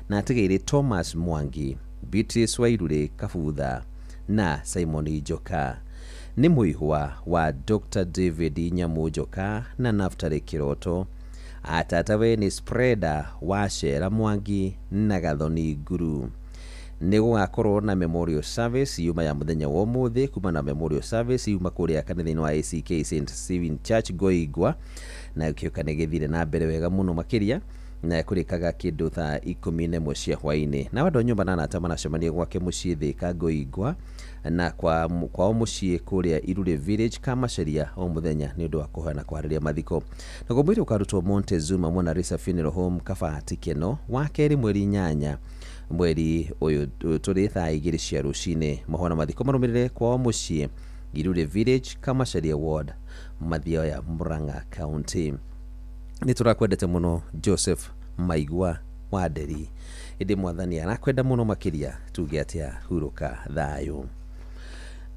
na Atigeire Thomas Mwangi, Beatrice Wairure Kabutha na Simon Njoka. Nĩ mũihwa wa Dr. David Nyamu Njoka na Naftali Kĩroto. Atatawe nĩ Spreader wa Cera Mwangi na Gathoni Nguru. Nĩ gũgakorwo na memorial service yuma ya mũthenya wa ũmũthĩ kuma na memorial service yuma kũrĩa kanitha-inĩ wa ACK St Stephen Church Ngoingwa, na kĩũka nĩ gĩthire na mbere wega mũno makĩria na kũrĩkaga kĩndũ thaa 11 cia hwaĩ-inĩ. Na andũ a nyũmba na arata maracemania gwake mũciĩ Thĩka Ngoingwa na kwao mũciĩ kũrĩa Irure Village Kamacharia o mũthenya nĩ ũndũ wa kũhoya na kwarĩria mathiko. Naguo mwĩrĩ ũkarutwo Montezuma Mona Lisa Funeral Home Kabati Keno wa kerĩ mweri 8 mweri ũyũ tũrĩ thaa 2 cia rũcinĩ. Mahoya na mathiko marũmĩrĩre kwao mũciĩ Irure Village, Kamacharia Ward, Mathioya, Murang'a County. Nĩ tũrakwendete mũno Joseph Maigua wa Nderi, ĩndĩ mwathani arakwenda mũno makĩria, tuge atĩa, hurũka thayũ.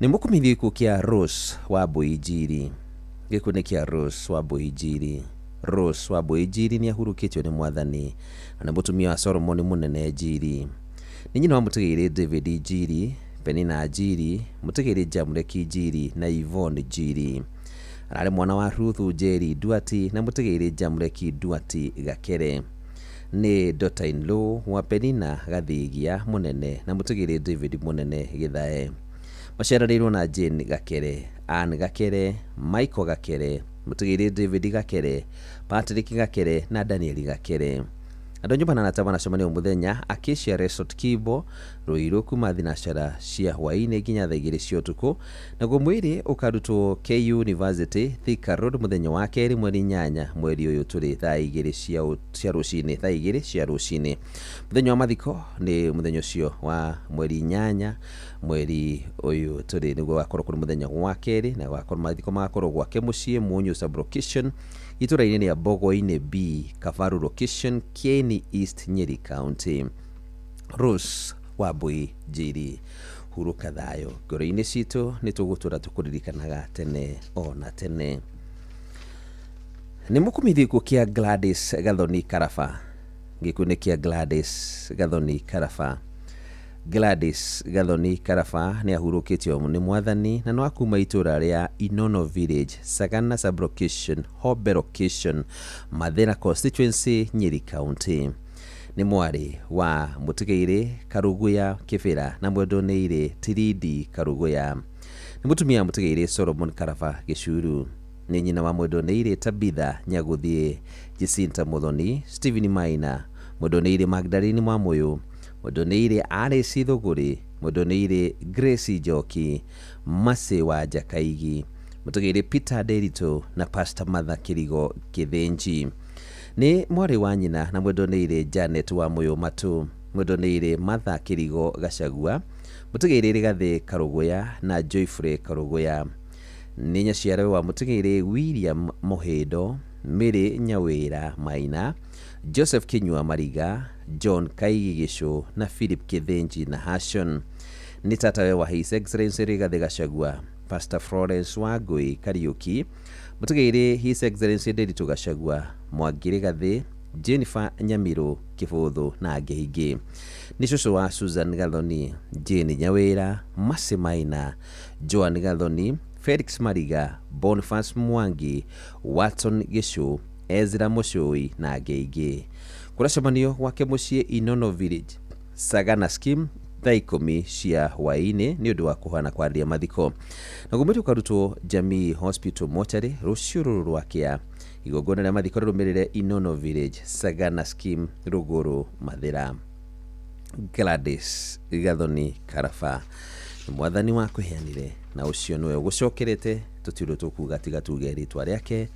Nĩ mũkũmithio gĩkuũ kĩa Rose wa Mbui Njiri. Gĩkuũ nĩ kĩa Rose wa Mbui Njiri. Rose wa Mbui Njiri nĩ ahurũkĩtio nĩ mwathani na nĩ mũtumia wa Solomon Mũnene Njiri. Nĩ nyina wa mũtigĩrĩ David Njiri, Penina Njiri, mũtigĩrĩ Jamreki Njiri na Yvonne Njiri. Ararĩ mwana wa Ruth Njeri Duati na mũtigĩrĩ Jamreki Duati Gakere. Nĩ daughter in law wa Penina Gathigia Mũnene na mũtigĩrĩ David Mũnene Gĩthae. Maciaranĩirwo na Jane Gakere, Ann Gakere, Michael Gakere, mũtigĩrĩ David Gakere, Patrick Gakere na Daniel Gakere. Andũ a nyũmba na arata manacemania o mũthenya Acacia Resort Kibo, Ruiru, kuma thinacara cia hwaĩ-inĩ nginya thaa 2 cia ũtukũ, naguo mwĩrĩ ũkarutwo KU University, Thika Road, mũthenya wa kerĩ mweri 8 mweri ũyũ tũrĩ thaa 2 cia rũcinĩ, thaa 2 cia rũcinĩ. Mũthenya wa mathiko nĩ mũthenya ũcio wa mweri 8 mweri ũyũ tũrĩ, nĩguo wakorwo kũrĩ mũthenya wa kerĩ, na wakorwo mathiko magakorwo gwake mũciĩ Mũnyũ sub-location, itũra-inĩ rĩa Mbogo-inĩ B, Kabaru location, Kieni East, Nyeri County. Rose Wambui Njiri, hurũka thayũ ngoro-inĩ citũ, nĩ tũgũtũra tũkũririkanaga tene o na tene. Nĩ mũkũmithio gĩkuũ kĩa Gladys Gathoni Karaba. Gĩkuũ nĩ kĩa Gladys Gathoni Karaba. Gladys Gathoni Karaba nĩ ahurũkĩtio nĩ mwathani na nĩ wa kuma itũra rĩa Inono Village, Sagana sub-location, Hobe location, Mathĩra constituency, Nyeri County. Nĩ mwarĩ wa mũtigĩrĩ Karuguya Kĩbĩra na mwendonĩire Tirindi Karuguya. Nĩ mũtumia wa mũtigĩrĩ Solomon Karaba Gĩcuru. Nĩ nyina wa mwendonĩire Tabitha Nyagũthiĩ, Jacinta Muthoni, Stephen Maina, mwendonĩire Magdalene Mwamũyũ, mwendonĩire Alice Thũgũrĩ, mwendonĩire Grace Njoki, Mercy wa Njakaigi, mũtigĩrĩ Peter Nderitu na Pastor Martha Kĩrigo Kĩthĩnji. Nĩ mwarĩ wa nyina na mwendonĩire Janet wa Mũyũ Matu, mwendonĩire Martha Kĩrigo Gacagua, mũtigĩrĩ Rigathĩ Karũgũya na Joyfrey Karũgũya. Nĩ nyaciarawe wa mũtigĩrĩ William Mũhĩndo, Mary Nyawĩra Maina, Joseph Kinyua Mariga, John Kaigi Gĩcũ na Philip Kĩthĩnji na Hashon. Nĩ tatawe wa His Excellency Rigathĩ Gachagua, Pastor Florence Wangui Kariuki, mũtigĩrĩ His Excellency Nderitu Gachagua, Mwangi Rigathĩ, Jennifer Nyamiru Kĩbũthũ na angĩ aingĩ. Nĩ cũcũ wa Susan Gathoni, Jane Nyawĩra, Mercy Maina, Joan Gathoni, Felix Mariga, Boniface Mwangi, Watson Gĩcũ, Ezra Mũcũi na angĩ aingĩ. Kũracemanio gwake mũciĩ Inono Village, Sagana Scheme, thaa 10 cia hwaĩ-inĩ nĩ ũndũ wa kũhana kwarĩria mathiko. Naguo mwĩrĩ ũkarutwo Jamii Hospital Mortuary rũciũ rũrũ rwa kĩa. Igongona rĩa mathiko rĩrũmĩrĩre Inono Village, Sagana Scheme, Rũgũrũ, Mathĩra. Gladys Gathoni Karaba, nĩ mwathani wakũheanire na ũcio nĩwe ũgũcokerete, tũtirĩ tũkuga tiga tuge rĩtwa rĩake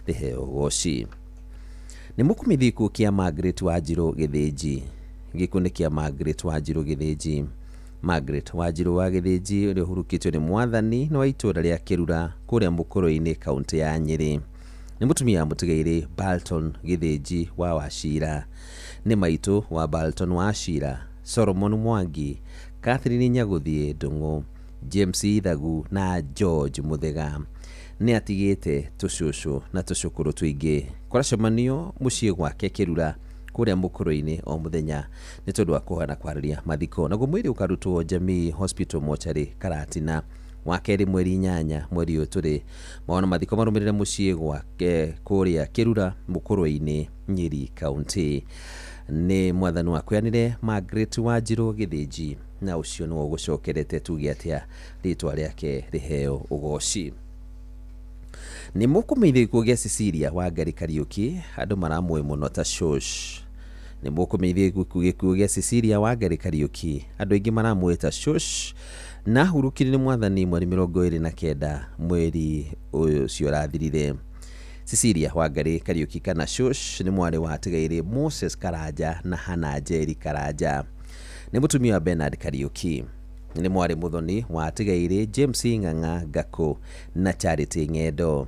rĩheo ũgoci. Nĩ mũkũmithio gĩkuũ kĩa Margaret Wanjirũ Gĩthĩnji. Gĩkuũ nĩ kĩa Margaret Wanjirũ Gĩthĩnji. Margaret Wanjirũ wa Gĩthĩnji ũrĩa ũhurũkĩtio nĩ mwathani nĩ wa itũra rĩa Kĩrura kũrĩa Mũkũrũ-inĩ, kaũntĩ ya Nyĩrĩ. Nĩ mũtumia wa mũtigĩrĩ Balton Gĩthĩnji wa Wachira. Nĩ maitũ wa Balton Wachira, Solomon Mwangi, Catherine Nyagũthiĩ Ndũng'ũ, James Ithagu na George Mũthega. Nĩ atigĩte tũcũcũ na tũcũkũrũ tũingĩ. Kũracemanio mũciĩ gwake Kĩrura kũrĩa Mũkũrũ-inĩ o mũthenya nĩ tondũ wa kũhana kwarĩria mathiko. Naguo mwĩrĩ ũkarutwo Jamii Hospital Mortuary Karatina wa kerĩ mweri 8 mweri ũyũ tũrĩ. Mawona mathiko marũmĩrĩre mũciĩ gwake kũrĩa Kĩrura Mũkũrũ-inĩ, Nyeri County. Nĩ mwathani wakũheanire Margaret Wanjirũ Gĩthĩnji na ũcio nĩwe ũgũcokerete, tuge atĩa, rĩtwa rĩake rĩheo ũgoci. Nĩ mũkũmithio gĩkuũ gĩa Cecilia Wangari Kariuki, andũ maramũĩ mũno ta Shosh. Nĩ mũkũmithio gĩkuũ gĩa Cecilia Wangari Kariuki, andũ aingĩ maramũĩ ta Shosh, na ahurũkire nĩ mwathani mweri 29 mweri ũyũ ũcio ũrathirire. Cecilia Wangari Kariuki kana Shosh nĩ mwarĩ wa Atigaire Moses Karanja na Hannah Njeri Karanja. Nĩ mũtumia wa Bernard Kariuki. Nĩ mwarĩ mũthoni wa atigairĩ James Ng'ang'a Ngakũ na Charity Ng'endo.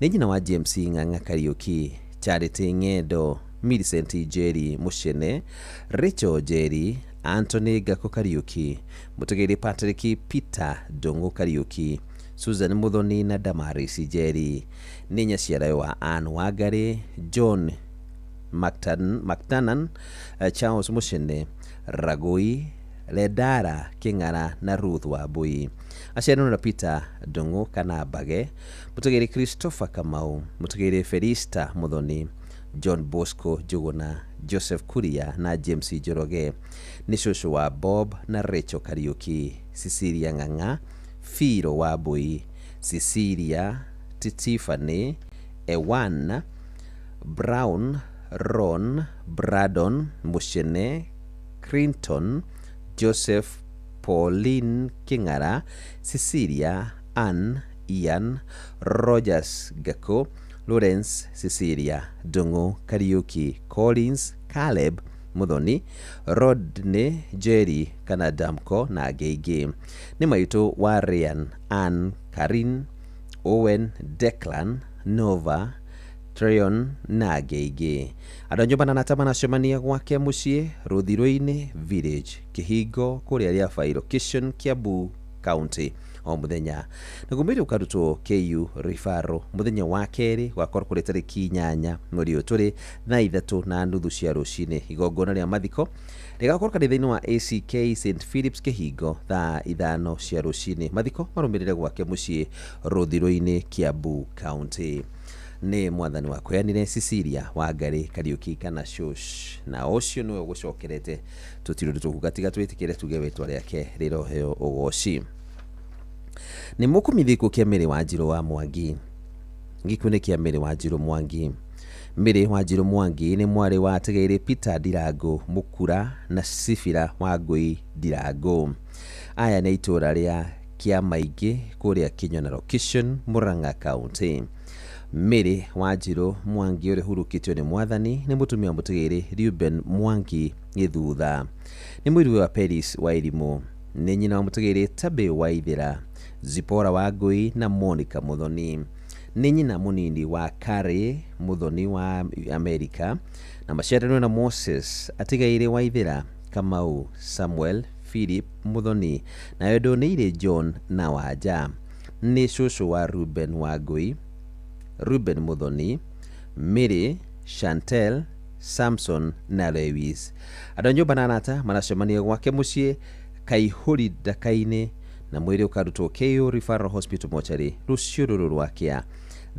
Nĩ nyina wa James Ng'ang'a Kariũki, Charity Ng'endo, Millicent Njeri Mũcene, Rachel Njeri, Anthony Ngakũ Kariũki, mũtigairĩ Patrick Peter Ndũng'ũ Kariũki, Susan Muthoni na Damaris Njeri. Nĩ nyaciarawe wa Ann Wangari, John Mactanan, Charles Mucene, Ragui, Ledara King'ara na Ruth Wambui. Aciaranĩirwo na Peter Ndũng'ũ kana Mbage, mũtigairĩ Christopher Kamau, mũtigairĩ Felista Muthoni, John Bosco Njuguna, Joseph Kuria na James Njoroge. Nĩ cũcũ wa Bob na Rachel Kariũki, Cecilia Ng'ang'a, Firo Wambui, Cecilia Titifany, Ewan Brown, Ron, Brandon, Mushene, Clinton, Joseph, Pauline King'ara, Cecilia, Ann, Ian, Rogers Gako, Lawrence, Cecilia, Ndũng'ũ, Kariũki, Collins, Caleb, Muthoni, Rodney, Jerry kana Damco na angĩ aingĩ. Nĩ maitũ wa Ryan, Ann, Karin, Owen, Declan, Nova, Treyon na angĩ aingĩ. Andũ a nyũmba na arata maracemania gwake mũciĩ Rũthirũ-inĩ Village, Kĩhingo kũrĩa Rĩabai Location, Kiambu County o mũthenya. Naguo mwĩrĩ ũkarutwo KU Referral mũthenya wa kerĩ gwakorwo kũrĩ tarĩki 8 mweri ũyũ tũrĩ thaa 3:30 cia rũcinĩ. Igongona rĩa mathiko rĩgakorwo kanitha-inĩ wa ACK St Philips Kĩhingo thaa 5 cia rũcinĩ. Mathiko marũmĩrĩre gwake mũciĩ Rũthirũ-inĩ, Kiambu County. Nĩ mwathani wakweanire Cecilia Wangari Kariũki kana Shush, na ũcio nĩwe ũgũcokerete. Tũtirĩ ũndũ tũkuga tiga twĩtĩkĩre tuge rĩtwa rĩake rĩroheo ũgoci. Nĩ mũkũmithi gĩkuũ kĩa Mary Wanjirũ wa Mwangi. Gĩkuũ nĩ kĩa Mary Wanjirũ Mwangi. Mary Wanjirũ Mwangi nĩ mwarĩ wa atigairĩ Peter Ndirangu Mũkura na Sibira Wangũi Ndirangu. Aya nĩ itũũra rĩa Kĩamaingĩ kũrĩa Kĩnyona Location, Murang'a County. Mary Wanjirũ Mwangi ũrĩa ũhurũkĩtio nĩ mwathani nĩ mũtumia wa mũtigairĩ Reuben Mwangi Gĩthutha. Nĩ mũirũ wa Peris Wairimũ. Nĩ nyina wa mũtigairĩ Tabĩ Waithĩra, Zipora Wangũi na Monica Muthoni. Nĩ nyina mũnini wa Kari Muthoni wa Amerika na maciaranĩirwo na Moses atigairĩ Waithĩra, Kamau, Samuel, Philip Muthoni na Ndũnĩire John na Wanja. Nĩ cũcũ wa Reuben Wangũi, Reuben Muthoni, Mary, Chantel, Samson na Lewis. Andũ a nyũmba na arata maracemania gwake mũciĩ Kaihũri Ndaka-inĩ na mwĩrĩ ũkarutwo KU Referral Hospital mochari rũciũ rũrũ rwakĩa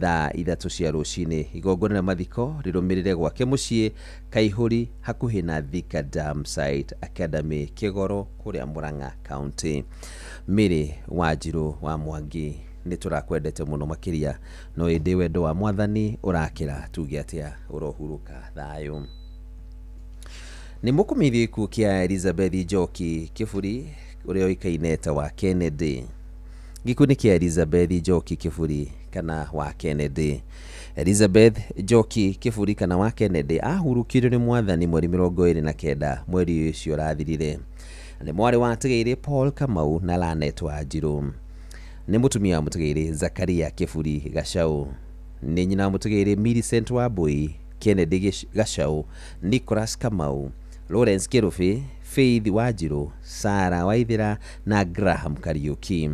thaa 3 cia rũcinĩ. Igongona rĩa mathiko rĩrũmĩrĩre gwake mũciĩ Kaihũri hakuhĩ na Thika Dam Site Academy Kĩgoro kũrĩa Murang'a County. Mary Wanjirũ wa Mwangi, nĩ tũrakwendete mũno makĩria, no ĩndĩ wendo wa mwathani ũrakĩra tuge atĩa, ũrohurũka thayũ. Nĩ mũkũmithie gĩkuũ kĩa Elizabeth Njoki Kĩburi ũrĩa ũĩkaine ta wa Kennedy. Gĩkuũ nĩ kĩa Elizabeth Njoki Kĩburi kana wa Kennedy. Elizabeth Njoki Kĩburi kana wa Kennedy ahurũkirio nĩ mwathani mweri 29 mweri ũcio ũrathirire. Nĩ mwarĩ wa atigairĩ Paul Kamau na Lanet Wanjirũ. Nĩ mũtumia wa mũtigairĩ Zakaria Kĩburi Gacau. Nĩ nyina wa mũtigairĩ Millicent Wambui, Kennedy Gacau, Nicholas Kamau, Lawrence Kĩrũbĩ, Faith Wanjirũ, Sarah Waithĩra na Graham Kariũki.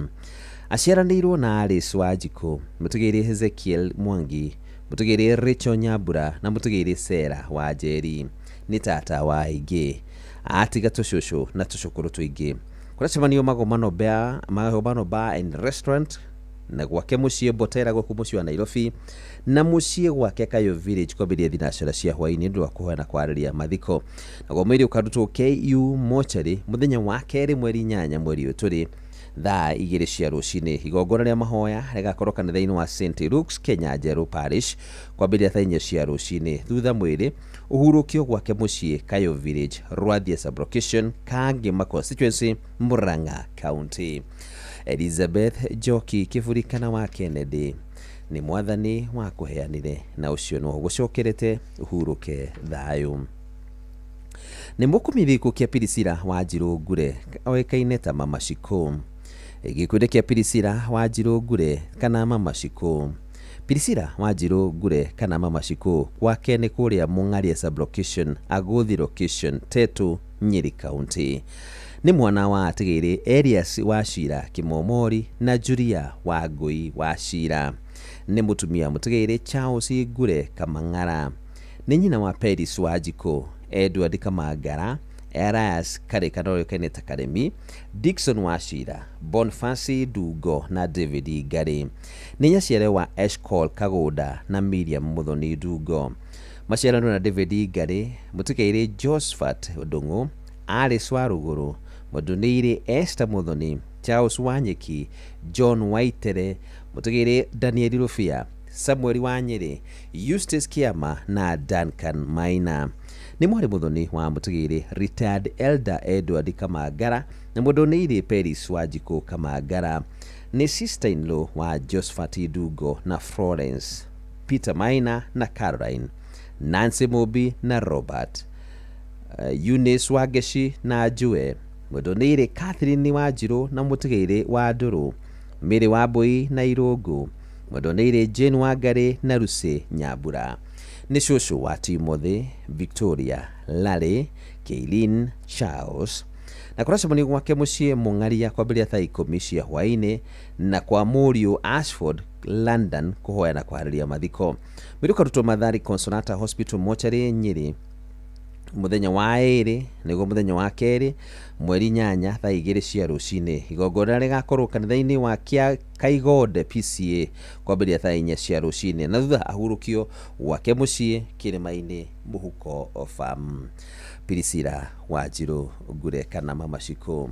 Aciaranĩirwo na Alice Wanjikũ, mũtigairĩ Ezekiel Mwangi, mũtigairĩ Rachel Nyambura na mũtigairĩ Sarah Wanjeri. Nĩ tata wa aingĩ. Atiga tũcũcũ na tũcũkũrũ tũingĩ. Kũracemanio Magomano Bar and Restaurant na gwake mũciĩ Mbotera gũkũ mũciĩ wa Nairobi na mũciĩ gwake Kayo Village kwambĩrĩria thinacara cia hwaĩ-inĩ nĩ ũndũ wa kũhoya na kwarĩria mathiko. Naguo mwĩrĩ ũkarutwo KU Mochari mũthenya wa kerĩ mweri 8 mweri ũyũ tũrĩ thaa 2 cia rũcinĩ. Igongona rĩa mahoya rĩgakorwo kanitha-inĩ wa St Luke's Kenya Njerũ Parish kwambĩrĩria thaa 4 cia rũcinĩ. Thutha mwĩrĩ ũhurũkio gwake mũciĩ Kayo Village, Rwathia Sub-Location, Kangema Constituency, Murang'a County. Elizabeth Njoki Kĩburi kana wa Kennedy nĩ mwathani wa kũheanire na ũcio nĩwe ũgũcokerete ũhurũke thayũ. Nĩ mũkũmithia gĩkuũ kĩa Pirisila Wanjirũ Ngure oĩkaine ta Mama Shiko. Gĩkuũ kĩa Pirisila Wanjirũ Ngure kana Mama Shiko. Pirisila Wanjirũ Ngure kana Mama Shiko gwake nĩ kũrĩa Mũng'aria sub-location, Aguthi location, Tetu, Nyeri County. Nĩ mwana wa atigĩrĩ Elias Wachira Kĩmomori na Julia Wangũi Wachira. Nĩ mũtumia mũtigĩrĩ Charles Ngure Kamang'ara. Nĩ nyina wa Peris Wanjikũ, Edward Kamangara, Elias Kareka ũrĩa ta Karemi, Dickson Wachira, Boniface Ndungo na David Ngari. Nĩ nyaciare wa Eshcol Kagũnda na Miriam Muthoni Ndungo. Maciaranwo na David Ngari, mũtigairĩ Josephat Ndung'u, Alice Warugũrũ, mũndũnĩire Esther Muthoni, Charles Wanyeki, John Waitere, mũtigairĩ Daniel Rufia, Samuel Wanyĩrĩ, Eustace Kiama na Duncan Maina. Nĩ mwarĩ mũthoni wa mũtigĩrĩ retired elder Edward Kamangara na mũndũnĩire Peris Wanjikũ Kamangara. Nĩ sister in law wa Josephat Ndungo na Florence, Peter Maina na Caroline, Nancy Mũmbi na Robert, Eunice Wangeci na Njue, mũndũnĩire Catherine Wanjirũ na mũtigĩrĩ wa Ndũrũ, Mary Wambui na Irũngũ, mũndũnĩire Jane Wangari na Lucy Nyambura. Nĩ cũcũ wa Timothy, Victoria, Larry, Kaylin, Charles. Na kũracemania gwake mũciĩ Mũng'aria kwambĩrĩria thaa 10 cia hwaĩ-inĩ na kwa mũriũ Ashford London kũhoya na kũharĩria mathiko. Mwĩrĩ ũkarutwo Mathari Consolata Hospital mocarĩ Nyĩrĩ mũthenya wa ĩrĩ nĩguo mũthenya wa kerĩ mweri 8 thaa 2 cia rũcinĩ. Igongona rĩgakorwo kanitha-inĩ wa Kaigonde PCA kwambĩrĩria thaa 4 cia rũcinĩ na thutha ahurũkio gwake mũciĩ kĩrĩma-inĩ Mũhuko Farm. Pirisila Wanjirũ Ngure kana Mama Shiko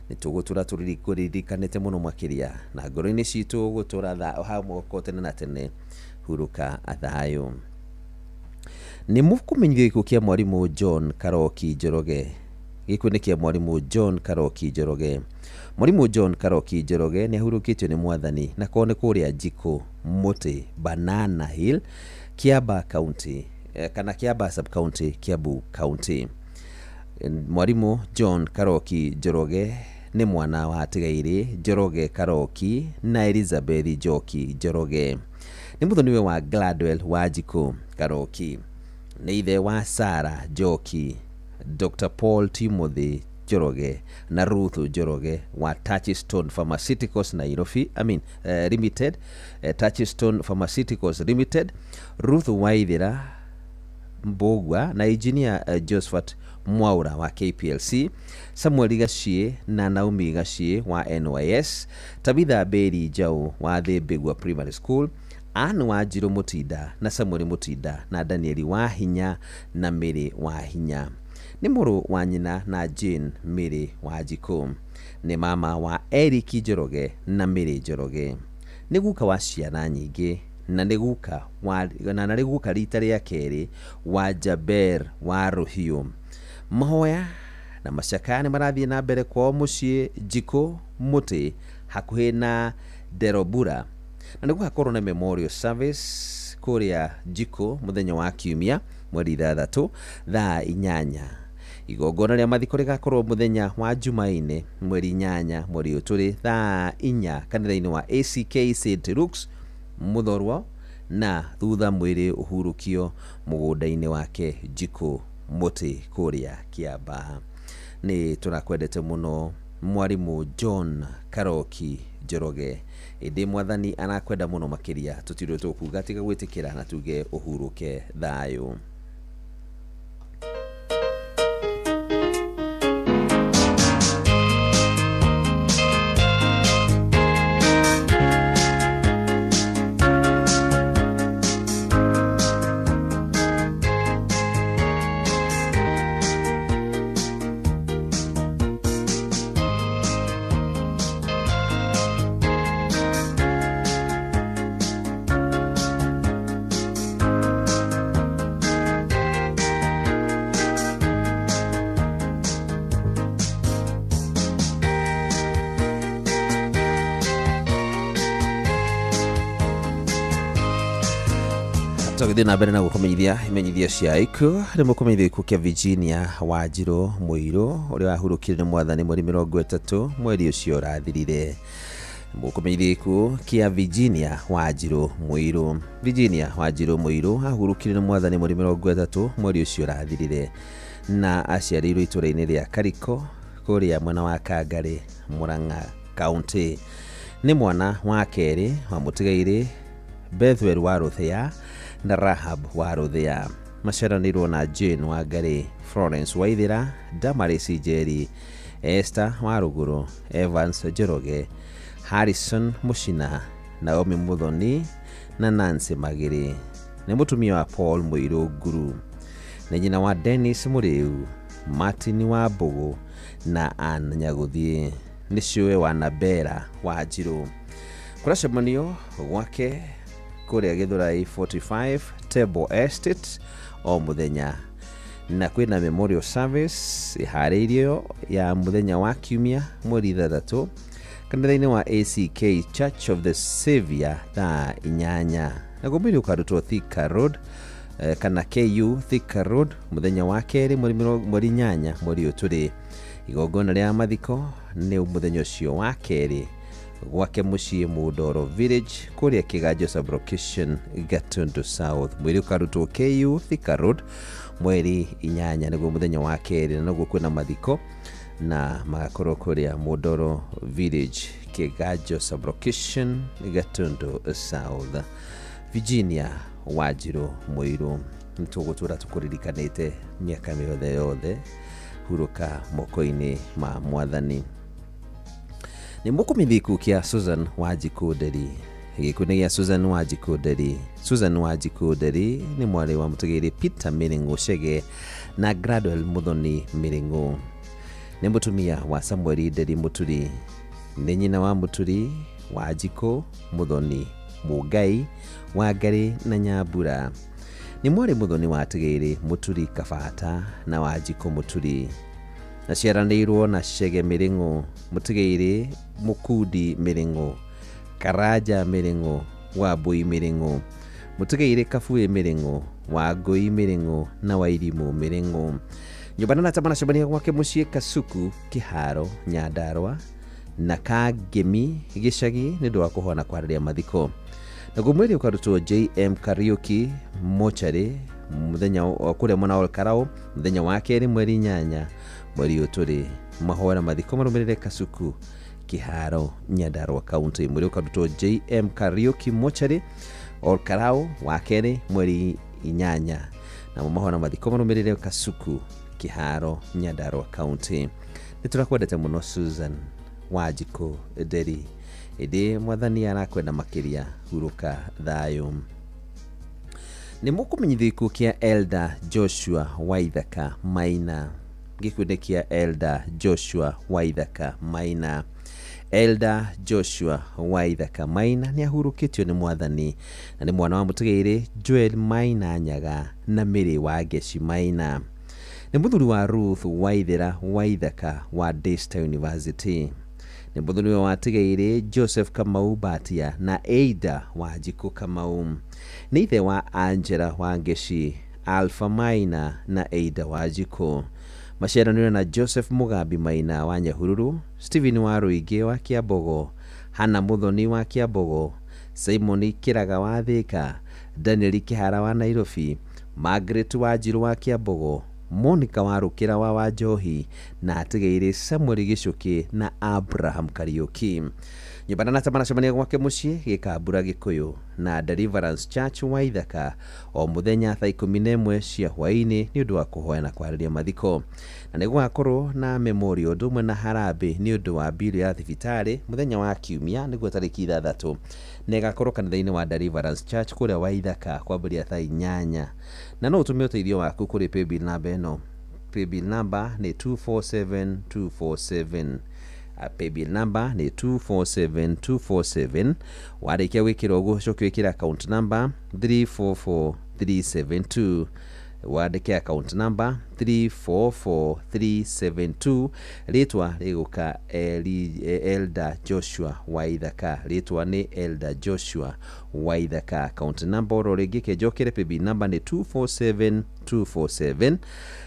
nĩ tũgũtũra tũririkanĩte mũno makĩria na ngoro-inĩ citũ gũtũra hau moko tene na tene. Hurũka thayũ. Nĩ mũkũmenyithio gĩkuũ kĩa mwarimũ John Karoki Njoroge. Gĩkuũ nĩ kĩa mwarimũ John Karoki Njoroge. Mwarimũ John Karoki Njoroge nĩ ahurũkĩtio nĩ mwathani na kwao nĩ kũrĩa Njikũ Mũtĩ Banana Hill, Kiambaa County kana Kiambaa sub county, Kiambu County. Mwarimũ John Karoki Njoroge nĩ mwana wa atigairĩ Njoroge Karoki na Elizabeth Njoki Njoroge. Nĩ mũthoniwe wa Gladwell Wanjikũ Karoki. Nĩ ithe wa Sarah Njoki, Dr. Paul Timothy Njoroge na Ruth Njoroge wa Touchstone Pharmaceuticals Nairobi, Limited, Touchstone Pharmaceuticals Limited, Ruth Waithera Mbogwa na engineer Josephat Mwaura wa KPLC, Samuel Gachie na Naomi Gachie wa NYS, Tabitha Beri Jau wa The Bigwa Primary School, Anne Wanjirũ Mũtinda na Samuel Mũtinda na Daniel Wahinya na Mary Wahinya. Nĩ mũrũ wa nyina na Jane Mary Wanjikũ. Nĩ mama wa Eric Njoroge na Mary Njoroge. Nĩ guka wa ciana nyingĩ na nĩ guka wa na nĩ guka rita rĩa kerĩ wa Jaber wa Rũhiũ. Mahoya na macakaya nĩ marathiĩ na mbere kwao mũciĩ Njikũ Mũtĩ hakuhĩ na Derobura. Na nĩ gũgakorwo na memorial service kũrĩa Njikũ mũthenya wa Kiumia mweri 6 thaa 8. Igongona rĩa mathiko rĩgakorwo mũthenya wa Jumaine mweri 8 mweri ũyũ tũrĩ thaa 4 kanitha-inĩ wa ACK St Luke's Mũthorwo, na thutha mwĩrĩ ũhurũkio mũgũnda-inĩ wake Njikũ Mũtĩ kũrĩa Kiambaa. Nĩ tũrakwendete mũno mwarimũ John Karoki Njoroge, ĩndĩ mwathani arakwenda mũno makĩria tũtirĩ tũkuga tiga gwĩtĩkĩra na tuge ũhurũke thayũ. Tũgĩthiĩ na mbere na gũkũmenyithia imenyithia cia ikuũ. Nĩ mũkũmenyithia gĩkuũ kĩa Virginia Wanjirũ Mũirũ, ũrĩa wahurũkire nĩ mwathani mweri 30 mweri ũcio ũrathirire. Mũkũmenyithia gĩkuũ kĩa Virginia Wanjirũ Mũirũ. Virginia Wanjirũ Mũirũ ahurũkire nĩ mwathani mweri 30 mweri ũcio ũrathirire, na aciarĩirwo itũũra-inĩ rĩa Kariko kũrĩa mwena wa Kangarĩ, Murang'a County. Nĩ mwana wa kerĩ wa mũtigairĩ Bethuel wa Rũthĩa na Rahab wa Rũthĩa. Maciaranĩirwo na Jane Wangarĩ, Florence Waithĩra, Damaris Njeri, Esther wa Rũgũrũ, Evans Njoroge, Harrison Mũcina, Naomi Muthoni na Nancy Magĩrĩ. Nĩ mũtumia wa Paul Mũirũ Nguru. Nĩ nyina wa Dennis Mũrĩu, Martin wa Mbũgũ na Ann Nyagũthiĩ. Nĩ cũwe wa Nabera wa Njirũ. Kũracemanio gwake kũrĩa Gĩthũrai 45 Table Estate o mũthenya, na kwĩna memorial service ĩharĩirio ya mũthenya wa kiumia mweri 6 kanitha-inĩ wa ACK Church of the Savior thaa 8. Naguo mwĩrĩ ũkarutwo Thika Road, kana KU Thika Road mũthenya wa kerĩ mweri 8 mweri ũyũ tũrĩ. Igongona rĩa mathiko nĩ mũthenya ũcio wa kerĩ gwake mũciĩ Mũndoro Village kũrĩa Kĩganjo Sublocation, Gatundu South. Mwĩrĩ ũkarutwo KU Thika Road mweri 8 nĩguo mũthenya wa kerĩ, na noguo kwĩna mathiko na magakorwo kũrĩa Mũndoro Village, Kĩganjo Sublocation, Gatundu South. Virginia Wanjirũ Mũirũ, nĩtũgũtũra tũkũririkanĩte mĩaka mĩothe yothe. Hurũka moko-inĩ ma mwathani. Nĩ mũkũmenyithia gĩkuũ kĩa Susan Wanjikũ Nderi. Gĩkuũ nĩ gĩa Susan Wanjikũ Nderi. Susan Wanjikũ Nderi nĩ mwarĩ wa mũtũgĩri Peter Mĩrĩng'ũ Chege na Gradwell Muthoni Mĩrĩng'ũ. Nĩ mũtumia wa Samuel Nderi Mũturi. Nĩ nyina wa Mũturi, Wanjikũ, Muthoni, Mũngai, Wangarĩ na Nyambura. Nĩ mwarĩ Muthoni wa Tigĩrĩ Mũturi Kabata na Wanjikũ Mũturi. Aciaranĩirwo na Chege Mĩrĩng'ũ, Mũtigĩrĩ Mũkundi Mĩrĩng'ũ, Karanja Mĩrĩng'ũ, Wambui Mĩrĩng'ũ, Mũtigĩrĩ Kabuĩ Mĩrĩng'ũ, Wangũi Mĩrĩng'ũ na Wairimũ Mĩrĩng'ũ. Nyũmba na natamana gwake mũciĩ Kasuku, Kĩharo, Nyandarũa na Kangemi gĩcagi nĩ ũndũ wa kũhona kwarĩrĩa mathiko. Naguo mwĩrĩ ũkarutwo JM Kariuki mochari mũthenya kũrĩa mwena wa Olkarau mũthenya wa kerĩ mweri 8 mweri ũyũ tũrĩ. Mahoera mathiko marũmĩrĩre Kasuku, Kĩharo, Nyandarũa County. Mwĩrĩ ũkarutwo JM Kariuki mochari Olkarau wa kerĩ mweri 8, namo mahoera mathiko marũmĩrĩre Kasuku, Kĩharo, Nyandarũa County. Nĩ tũrakwendete mũno Susan Wanjikũ Nderi, ĩndĩ mwathani arakwenda makĩria. Hurũka thayũ. Nĩ mũkũmenyithio gĩkuũ kĩa Elder Joshua Waithaka Maina. Gĩkuũ nĩ kĩa Elder Joshua Waithaka Maina. Elder Joshua Waithaka Maina nĩ ahurũkĩtio nĩ mwathani na nĩ mwana wa mũtigĩrĩ Joel Maina Nyaga na Mary Wangeci Maina. Nĩ mũthuri wa Ruth Waithera Waithaka wa Daystar University. Nĩ mũthuri wa Tigĩrĩ Joseph Kamau Batia na Aida Wanjikũ Kamau. Nĩ ithe wa Angela Wangeci, Alpha Maina na Aida Wanjikũ. Maciaranĩirwo na Joseph Mugambi Maina wa Nyahururu, Stephen wa Rũingĩ wa Kĩambogo, Hannah Muthoni wa Kĩambogo, Simon Kĩraga wa Thĩka, Daniel Kĩhara wa Nairobi, Margaret Wanjirũ wa Kĩambogo, Monica wa Rũkĩra wa Wanjohi na Atigĩrĩ Samuel Gĩcũkĩ na Abraham Kariũki. Nyũmba na natamana gwake mũciĩ Gĩkambura Gĩkũyũ na Deliverance Church Waithaka o mũthenya thaa 11 cia hwaĩ-inĩ nĩ ũndũ wa kũhoya na kwarĩria mathiko. Na nĩ gũgakorwo na memorial ũndũ ũmwe na harambĩ nĩ ũndũ wa bill ya thibitarĩ mũthenya wa kiumia nĩguo tarĩki 6, na ĩgakorwo kanitha-inĩ wa Deliverance Church kũrĩa Waithaka kwambĩrĩria thaa 8. Na no ũtũme ũteithio waku kũrĩ paybill namba ĩno. Paybill number nĩ 247247. Paybill number nĩ 247247. Warĩkia gwĩkĩra ũguo ũcoke wĩkĩre account number 344372. Wandĩke account number 344372, rĩtwa rĩgũka Elder Joshua Waithaka, rĩtwa nĩ Elder Joshua Waithaka. Account number oro rĩngĩ kenjokere, paybill number nĩ 247247,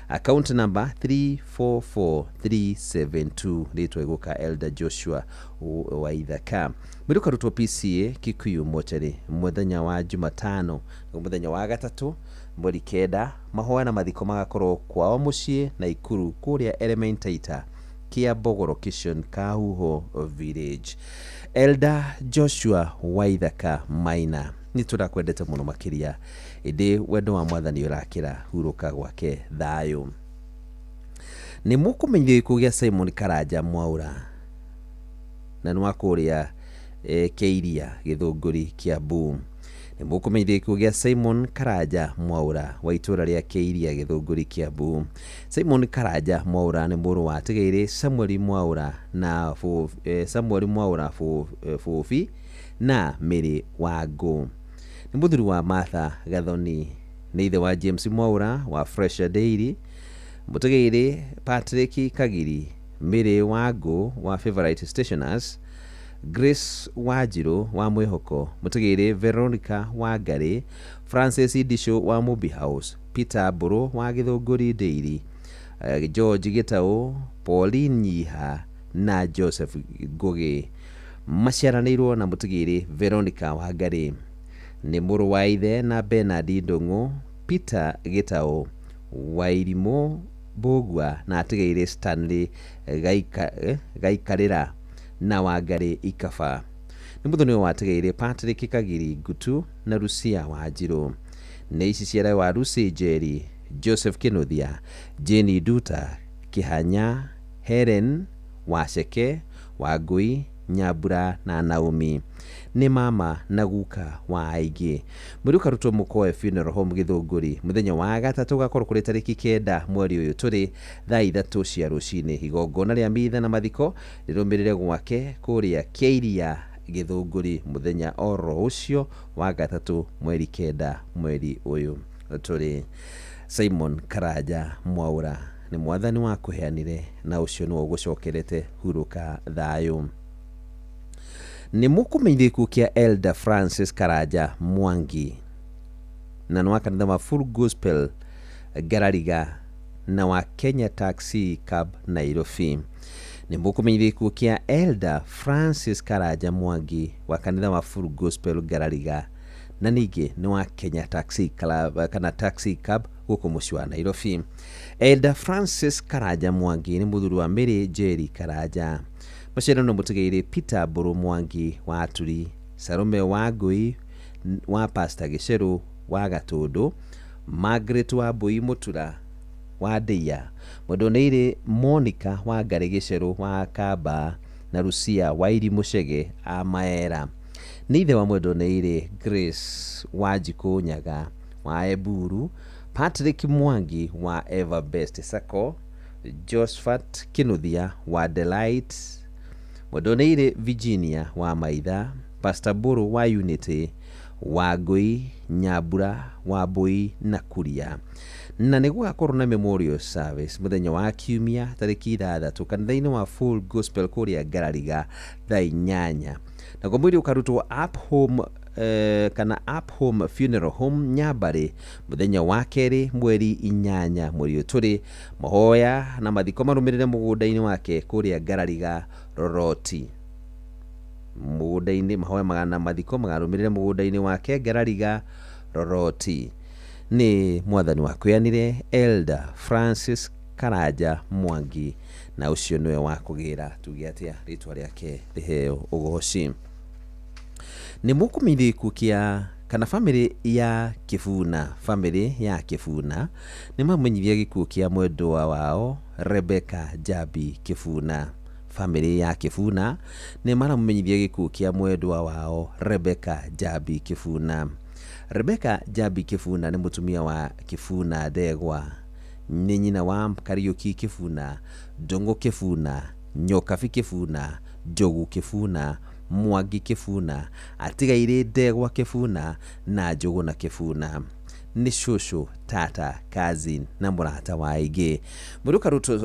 account number 344372, rĩtwa ĩgũka Elder Joshua Waithaka. Mwĩrĩ ũkarutwo PCA Kikuyu mochari mũthenya wa Jumatano, mũthenya wa gatatũ mweri 9. Mahoya na mathiko magakorwo kwao mũciĩ Naikuru kũrĩa Elementaita Kiambogo location Kahuho village. Elder Joshua Waithaka Maina, nĩ tũrakwendete mũno makĩria, ĩndĩ wendo wa mwathani ũrakĩra, hurũka gwake thayũ. Nĩ mũkũmenyithio gĩkuũ gĩa Simon Karanja Mwaura, na nĩ wa kũrĩa Keiria Gĩthũngũri Kiambu. Nĩ mũkũmenyithio gĩkuũ gĩa Simon Karanja Mwaura wa itũũra rĩa Keiria Gĩthũngũri Kiambu. Simon Karanja Mwaura nĩ mũrũ wa Atigaire Samuel Mwaura na Samuel Mwaura Bũbi na Mary Wangũ. Nĩ mũthuri wa Martha Gathoni, nĩ ithe wa James Mwaura wa Fresher Dairy, Mũtigaire Patrick Kagiri, Mary Wangũ wa Favorite Stationers, Grace Wanjiru wa Mwĩhoko, Mũtigaire Veronica Wangari, Francis Ndicũ wa Mubi House, Peter Mbũrũ wa Gĩthũngũri Dairy, George Gĩtaũ, Pauline Nyiha na Joseph Ngũgĩ. Maciaranĩirwo na Mũtigaire Veronica Wangari. Nĩ mũrũ wa ithe na Bernard Ndũng'ũ, Peter Gĩtaũ, Wairimũ Mbũgua na atigaire Stanley Gaikarĩra na Wangari Ikaba. Nĩ mũthoni wa atigaire Patrick Kagiri Ngutu na Lucia Wanjiru. Nĩ ici ciara wa Lucy Njeri, Joseph Kĩnuthia, Jane Nduta, Kĩhanya, Helen Waceke, Wangui, Nyambura na Naomi. Nĩ mama na guka wa aingĩ. Mwĩrĩ ũkarutwo Mũkoe Funeral Home Gĩthũngũri mũthenya wa gatatũ gakorwo kũrĩ tarĩki 9 mweri ũyũ tũrĩ thaa 3 cia rũcinĩ. Igongona rĩa mitha na mathiko rĩrũmĩrĩre gwake kũrĩa Keiria Gĩthũngũri mũthenya oro ũcio wa gatatũ mweri 9 mweri ũyũ tũrĩ. Simon Karanja Mwaura nĩ mwathani wa kũheanire na ũcio nĩwe ũgũcokerete, hurũka thayũ. Nĩ mũkũmenyithio gĩkuũ kĩa Elder Francis Karanja Mwangi, na nĩ wa kanitha wa Full Gospel Ngarariga na wa Kenya Taxi Cab Nairobi. Nĩ mũkũmenyithio gĩkuũ kĩa Elder Francis Karanja Mwangi wa kanitha wa Full Gospel Ngarariga na ningĩ nĩ wa Kenya Taxi Club kana Taxi Cab gũkũ mũciĩ wa Nairobi. Elder Francis Karanja Mwangi nĩ mũthuri wa Mary Njeri Karanja. Maciarano mũtigaire Peter Mbũrũ Mwangi wa Aturi, Salome Wangui wa Pastor Gĩcerũ wa Gatũndũ, Margaret Wambui Mũtura wa Ndeia, Mwendwa-nĩ-ĩrĩ Monica wa Ngarĩ Gĩcerũ wa Kamba na Lucia Wairi Mũcege a Maera. Nĩ ithe wa Mwendwa-nĩ-ĩrĩ Grace Wanjikũ Nyaga wa Eburu, Patrick Mwangi wa Everbest Sacco, Josephat Kĩnuthia wa Delight, Mwendwa-nĩ-ĩrĩ Virginia wa Maitha, Pastor Mbũrũ wa Unity, Wangui Nyambura wa Mbui na Kuria. Na nĩ gũgakorwo na memorial service mũthenya wa Kiumia tarĩki 6 kanitha-inĩ wa Full Gospel kũrĩa Ngarariga thaa 8. Naguo mwĩrĩ ũkarutwo Up Home kana Up Home Funeral Home Nyambarĩ mũthenya wa kerĩ mweri 8 mweri ũyũ tũrĩ. Mahoya na mathiko marũmĩrĩre mũgũnda-inĩ wake kũrĩa Ngarariga Roroti. Mũgũnda-inĩ mahoya na mathiko magarũmĩrĩre mũgũnda-inĩ wake Ngarariga Roroti. Nĩ mwathani wakwĩanire Elder Francis Karanja Mwangi, na ũcio nĩwe wa kũgĩra tuge atĩa rĩtwa rĩake rĩheo ũgoci. Nĩ mũkũmenyithio gĩkuũ kĩa kana famĩlĩ ya Kĩbuna, famĩlĩ ya Kĩbuna nĩ mamenyithia gĩkuũ kĩa mwendwa wao Rebecca Njambi Kĩbuna. Famĩlĩ ya Kĩbuna nĩ maramũmenyithia gĩkuũ kĩa mwendwa wao Rebecca Njambi Kĩbuna. Rebecca Njambi Kĩbuna nĩ mũtumia wa Kĩbuna Ndegwa, nĩ nyina wa Kariũki Kĩbuna, Ndũng'ũ Kĩbuna, Nyokabi Kĩbuna, Njogu Kĩbuna, Mwangi Kĩbuna, atigaire Ndegwa Kĩbuna na Njũgũna Kĩbuna. Nĩ cũcũ, tata, cousin na mũrata wa aingĩ. Mwĩrĩ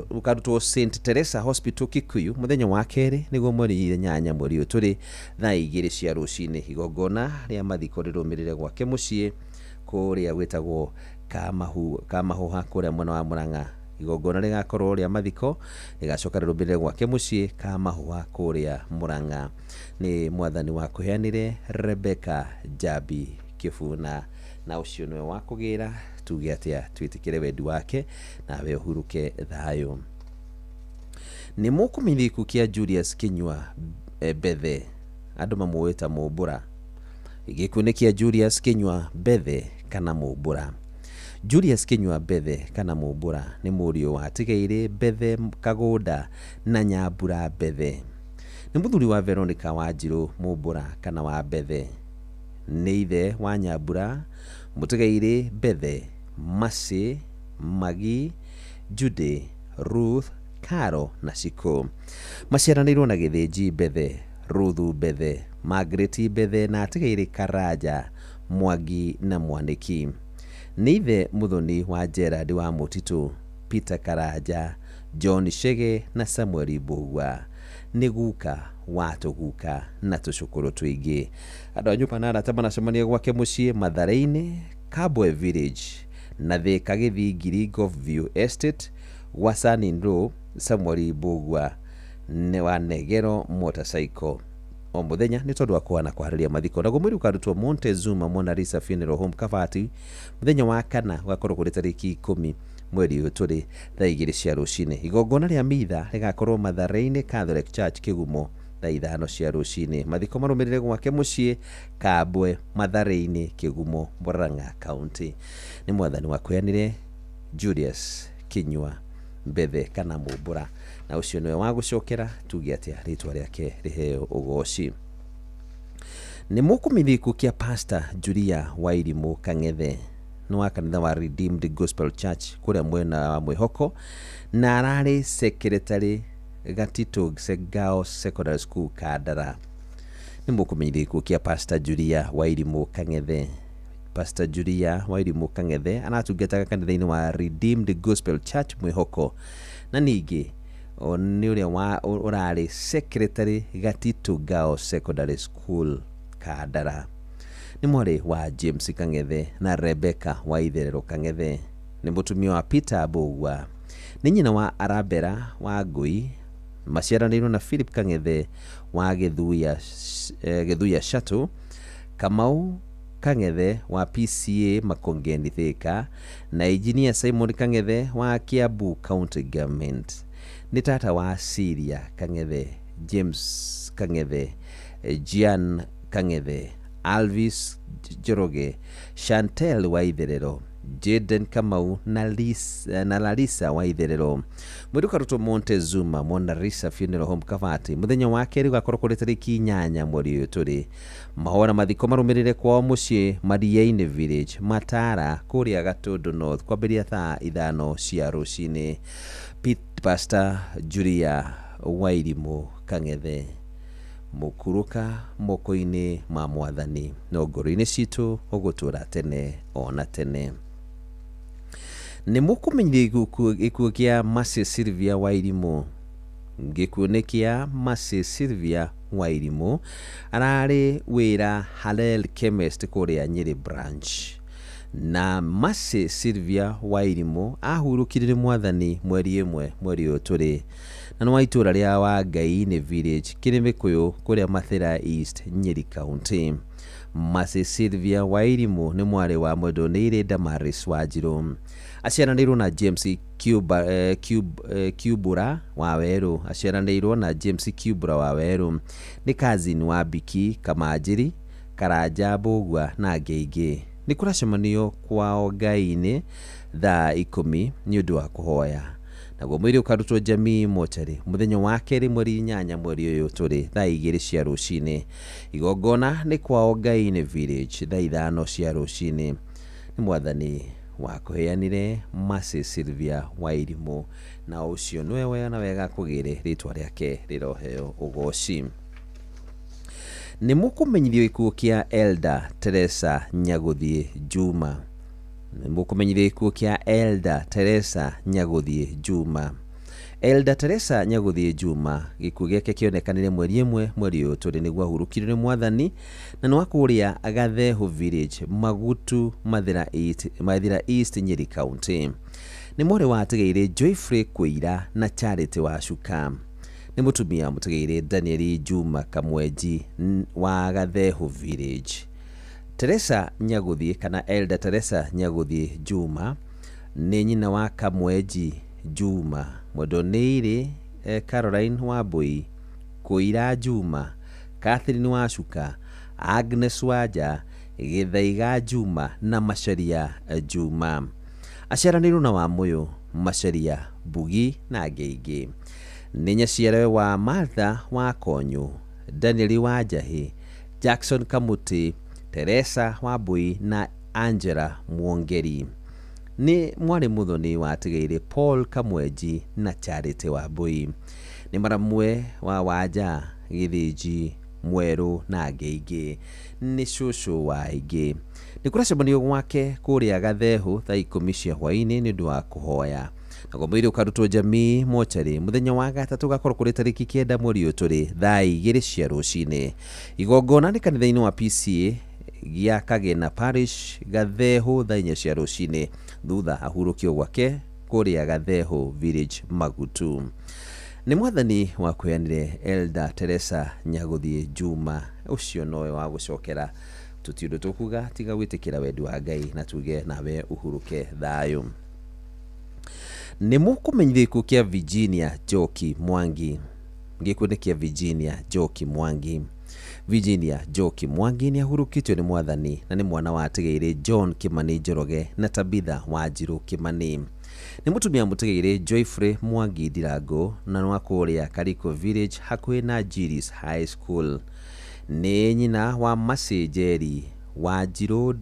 ũkarutwo St Teresa Hospital Kikuyu mũthenya wa kerĩ, nĩguo mweri 8 mweri ũyũ tũrĩ, thaa 2 cia rũcinĩ. Igongona rĩa mathiko rĩrũmĩrĩre gwake mũciĩ kũrĩa gwĩtagwo Kamahuha kũrĩa mwena wa Murang'a. Igongona rĩgakorwo rĩa mathiko rĩgacoka rĩrũmĩrĩre gwake mũciĩ Kamahuha kũrĩa Murang'a. Nĩ mwathani wa kũheanire Rebecca Njambi Kĩbuna, na ũcio nĩwe wa kũgĩra. Tuge atĩa? Twĩtĩkĩre wendi wake nawe ũhurũke thayũ. Nĩ mũkũmenyithia gĩkuũ kĩa Julius Kinyua Bethe, andũ mamũĩ ta Mũmbũra. Gĩkuũ nĩ kĩa Julius Kinyua Bethe kana Mũmbũra. Julius Kinyua Bethe kana Mũmbũra nĩ mũriũ wa Tigairĩ Bethe Kagũnda na Nyambura Bethe. Nĩ mũthuri wa Veronica Wanjirũ Mũmbũra kana wa Bethe. Nĩ ithe wa Nyambura, Mũtigairĩ Bethe, Mercy, Magi, Judy, Ruth, Caro na Shiko. Maciaranĩirwo na Gĩthĩnji Bethe, Ruthu Bethe, Margaret Bethe na Atigairĩ Karanja, Mwangi na Mwanĩki. Nĩ ithe mũthoni wa Gerard wa Mũtitũ, Peter Karanja, John Chege na Samuel Mbũgua. Nĩ guka wa tũguka na tũcũkũrũ tũingĩ. Andũ a nyũmba na arata maracemania gwake mũciĩ Mathare-inĩ, Kabwe Village na Thika Gĩthingiri Golf View Estate gwa son-in-law Samuel Mbũgua nĩ wa Negero Motorcycle o mũthenya nĩ tondũ wa kũhana kwarĩria mathiko. Naguo mwĩrĩ ũkarutwo Montezuma Mona Lisa Funeral Home Kabati mũthenya wa kana, ũgakorwo kũrĩ tarĩki 10 mweri ũyũ tũrĩ, thaa 2 cia rũcinĩ. Igongona rĩa mitha rĩgakorwo Mathare-inĩ Catholic Church Kĩgumo thaa 5 cia rũcinĩ. Mathiko marũmĩrĩre gwake mũciĩ Kabwe Mathare-inĩ Kĩgumo, Murang'a County. Nĩ mwathani wakũheanire Julius Kinyua Mbethe kana Mũmbũra, na ũcio nĩwe wa gũcokera. Tuge atĩa? Rĩtwa rĩake rĩheo ũgoci. Nĩ mũkũmenyithia gĩkuũ kĩa Pastor Julia Wairimũ Kang'ethe. Nĩ wa kanitha wa Redeemed Gospel Church kũrĩa mwena wa Mwĩhoko, na ararĩ secretary Gatito Girls Secondary School Kandara. Nĩ mũkũmenyithia gĩkuũ kĩa Pastor Julia Wairimũ Kang'ethe. Pastor Julia Wairimũ Kang'ethe aratungataga kanitha-inĩ wa Redeemed Gospel Church Mwĩhoko, na ningĩ nĩ ũrĩa wa ũrarĩ secretary Gatito Girls Secondary School Kandara. Nĩ mwarĩ wa James Kang'ethe na Rebecca Waitherero Kang'ethe. Nĩ mũtumia wa Peter Mbũgua. Nĩ nyina wa Arabella wa Ngui. Maciaranĩirwo na Philip Kang'ethe wa Gĩthuya Shuttle, Kamau Kang'ethe wa PCA Makongeni Thika na Engineer Simon Kang'ethe wa Kiambu County Government. Nĩ tata wa Syria Kang'ethe, James Kang'ethe, Gian Kang'ethe, Alvis Njoroge, Chantel Waitherero, Jaden Kamau na Larissa Waitherero. Mwĩrĩ ũkarutwo Montezuma Mona Lisa Funeral Home Kabati mũthenya wa kerĩ, ũgakorwo kũrĩ tarĩki 8 mweri ũyũ tũrĩ. Mahoya na mathiko marũmĩrĩre kwao mũciĩ Mariaini Village Matara kũrĩa Gatũndũ North kwambĩrĩria thaa 5 cia rũcinĩ. Pastor Julia Wairimũ Kang'ethe, mũkuruka moko-inĩ ma mwathani, no ngoro-inĩ citũ ũgũtũra tene ona tene. Nĩ mũkũmenyithia gĩkuũ kĩa Mercy Sylvia Wairimũ. Gĩkuũ nĩ kĩa Mercy Sylvia Wairimũ. Ararĩ wĩra Halel Chemist kũrĩa Nyĩrĩ branch. Na Mercy Sylvia Wairimũ ahurũkire nĩ mwathani mweri 1 mweri ũyũ tũrĩ, na nĩ wa itũũra rĩa Wangai-inĩ Village Kĩrĩmĩkũyũ kũrĩa Mathĩra East, Nyĩrĩ County. Mercy Sylvia Wairimũ nĩ mwarĩ wa Mwendonĩire Damaris Wanjirũ. Aciaranĩirwo na James Kiubura wa Werũ. Aciaranĩirwo na James Kiubura wa Werũ. Nĩ cousin wa Biki Kamanjĩri, Karanja Mbũgua na angĩ aingĩ. Nĩ kũracemanio kwao Ngai-inĩ thaa 10 nĩ ũndũ wa kũhoya. Naguo mwĩrĩ ũkarutwo Jamii Mochari mũthenya wa kerĩ mweri 8 mweri ũyũ tũrĩ thaa 2 cia rũcinĩ. Igongona nĩ kwao Ngai-inĩ Village thaa 5 cia rũcinĩ. Nĩ mwathani wakũheanire Mercy Sylvia Wairimũ, na ũcio nĩwe wena wega kũgĩre, rĩtwa rĩake rĩroheo ũgoci. Nĩ mũkũmenyithio gĩkuũ kĩa Elder Teresa Nyagũthiĩ Juma. Nĩ mũkũmenyithia gĩkuũ kĩa Elder Teresa Nyagũthiĩ Juma. Elder Teresa Nyagũthiĩ Juma gĩkuũ gĩake kĩonekanire mweri ĩmwe mweri ũyũ tũrĩ nĩguo ahurũkirio nĩ mwathani na nĩ wa kũrĩa Gathehu Village, Magutu, Mathira East, Mathira East, Nyeri County. Nĩ mwarĩ wa atigĩire Joyfrey Kũira na Charity Wacuka. Nĩ mũtumia mũtigĩire Daniel Juma Kamwenji wa Gathehu Village. Teresa Nyagũthiĩ kana Elder Teresa Nyagũthiĩ Juma nĩ nyina wa Kamwenji Juma, Mwendonĩire Caroline Wambui, Kũira Juma, Catherine Wacuka, Agnes Wanja, Gĩthaiga Juma na Macharia Juma. Aciaranĩirwo na Wamũyũ, Macharia, Mbugi na angĩ aingĩ. Nĩ nyaciarawe wa Martha wa Konyũ, Daniel wa Njahĩ, Jackson Kamũtĩ, Teresa Wambui na Angela Mwongeri. Nĩ mwarĩ mũthoni wa atigĩire Paul Kamwenji na Charity Wambui. Nĩ maramwe wa Wanja, Gĩthĩnji, Mwerũ na angĩ aingĩ. Nĩ cũcũ wa aingĩ. Nĩ kũracemanio gwake kũrĩa Gathehu thaa 10 cia hwaĩ-inĩ nĩ ũndũ wa kũhoya. Naguo mwĩrĩ ũkarutwo Jamii mocarĩ mũthenya wa gatatũ gakorwo kũrĩ tarĩki 9 mweri ũyũ tũrĩ thaa 2 cia rũcinĩ. Igongona nĩ kanitha-inĩ wa PCA gĩa Kagena Parish, Gathehu thaa 4 cia rũcinĩ, thutha ahurũkio gwake kũrĩa Gathehu Village, Magutu. Nĩ mwathani wa kwĩanire Elder Teresa Nyagũthiĩ Juma, ũcio nowe wa gũcokera. Tũti ũndũ tũkuga tiga gwĩtĩkĩra wendi wa Ngai na tuge nawe ũhurũke thayũ. Nĩ mũkũmenyithia gĩkuũ kĩa Virginia Njoki Mwangi. Gĩkuũ nĩ kĩa Virginia Njoki Mwangi. Virginia Njoki Mwangi nĩ ahurũkĩtio nĩ mwathani na nĩ mwana wa atigĩire John Kimani Njoroge na Tabitha Wanjirũ Kimani. Nĩ mũtumia mũtigĩire Joyfrey Mwangi Ndirango na nĩ wa kũrĩa Kariko Village hakuhĩ na Jiris High School. Nĩ nyina wa Mercy Njeri Wanjirũ,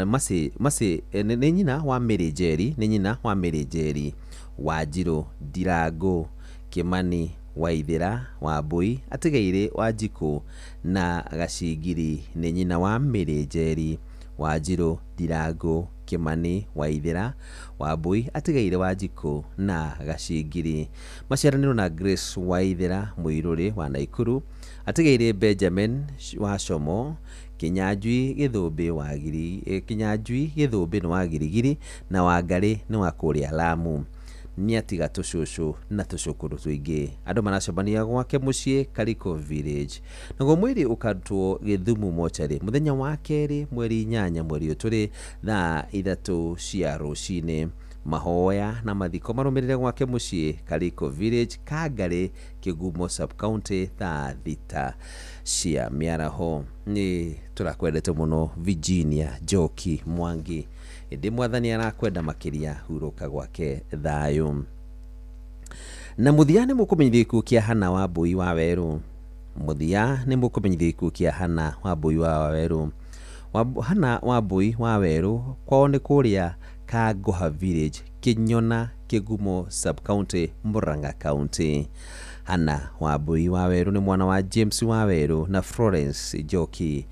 Mercy, Mercy, nĩ nyina wa Mary Njeri, nĩ nyina wa Mary Njeri Wanjirũ Ndirango Kimani Waithera Wambui atigĩire Wanjikũ na Gacingiri. Nĩ nyina wa Mary Njeri Wanjirũ Ndirango Kimani Waithera Wambui atigĩire Wanjikũ na Gacingiri. Maciaranĩirwo na Grace Waithera Mũirũrĩ wa Naikuru atigĩire Benjamin wa Como, Kinyanjui Gĩthũmbĩ wa Giri, Kinyanjui Gĩthũmbĩ nĩ wa Girigiri na Wangarĩ nĩ wa kũrĩa Lamu. Nĩ atiga tũcũcũ na tũcũkũrũ tũingĩ. Andũ maracemania gwake mũciĩ Kariko Village. Naguo mwĩrĩ ũkarutwo Gĩthumu mocarĩ mũthenya wa kerĩ mweri 8 mweri ũyũ tũrĩ thaa 3 cia rũcinĩ. Mahoya na mathiko marũmĩrĩre gwake mũciĩ Kariko Village, Kangarĩ, Kĩgumo Sub-County thaa 6 cia mĩaraho. Nĩ tũrakwendete mũno Virginia Njoki Mwangi, ĩndĩ mwathani arakwenda makĩria, hurũka gwake thayũ. Na mũthia nĩ mũkũmenyithia gĩkuũ kĩa Hana Wambui wa Werũ. Mũthia nĩ mũkũmenyithia gĩkuũ kĩa Hana Wambui wa Werũ. Hana Wambui wa Werũ kwao nĩ kũrĩa Kangoha Village, Kĩnyona, Kĩgumo Sub-County, Murang'a County. Hana Wambui wa Werũ nĩ mwana wa James wa Werũ na Florence Njoki.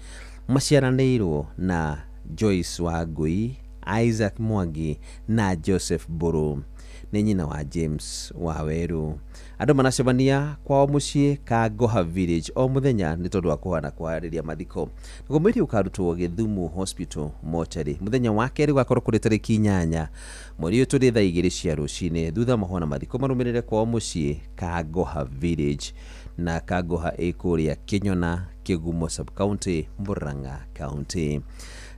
Maciaranĩirwo na Joyce Wangui, Isaac Mwangi na Joseph Mburu. Nĩ nyina wa James wa Werũ. Andũ maracemania kwao mũciĩ Kangoha Village o mũthenya nĩ tondũ wa kũhana kũharĩria mathiko. Naguo mwĩrĩ ũkarutwo Gĩthumo Hospital mocarĩ mũthenya wa kerĩ gũgakorwo kũrĩ tarĩki 8 mweri ũyũ tũrĩ thaa 2 cia rũcinĩ, thutha mahona mathiko marũmĩrĩre kwao mũciĩ Kangoha Village na Kangoha ĩ kũrĩa Kĩnyona, Kĩgumo Sub-County, Murang'a County.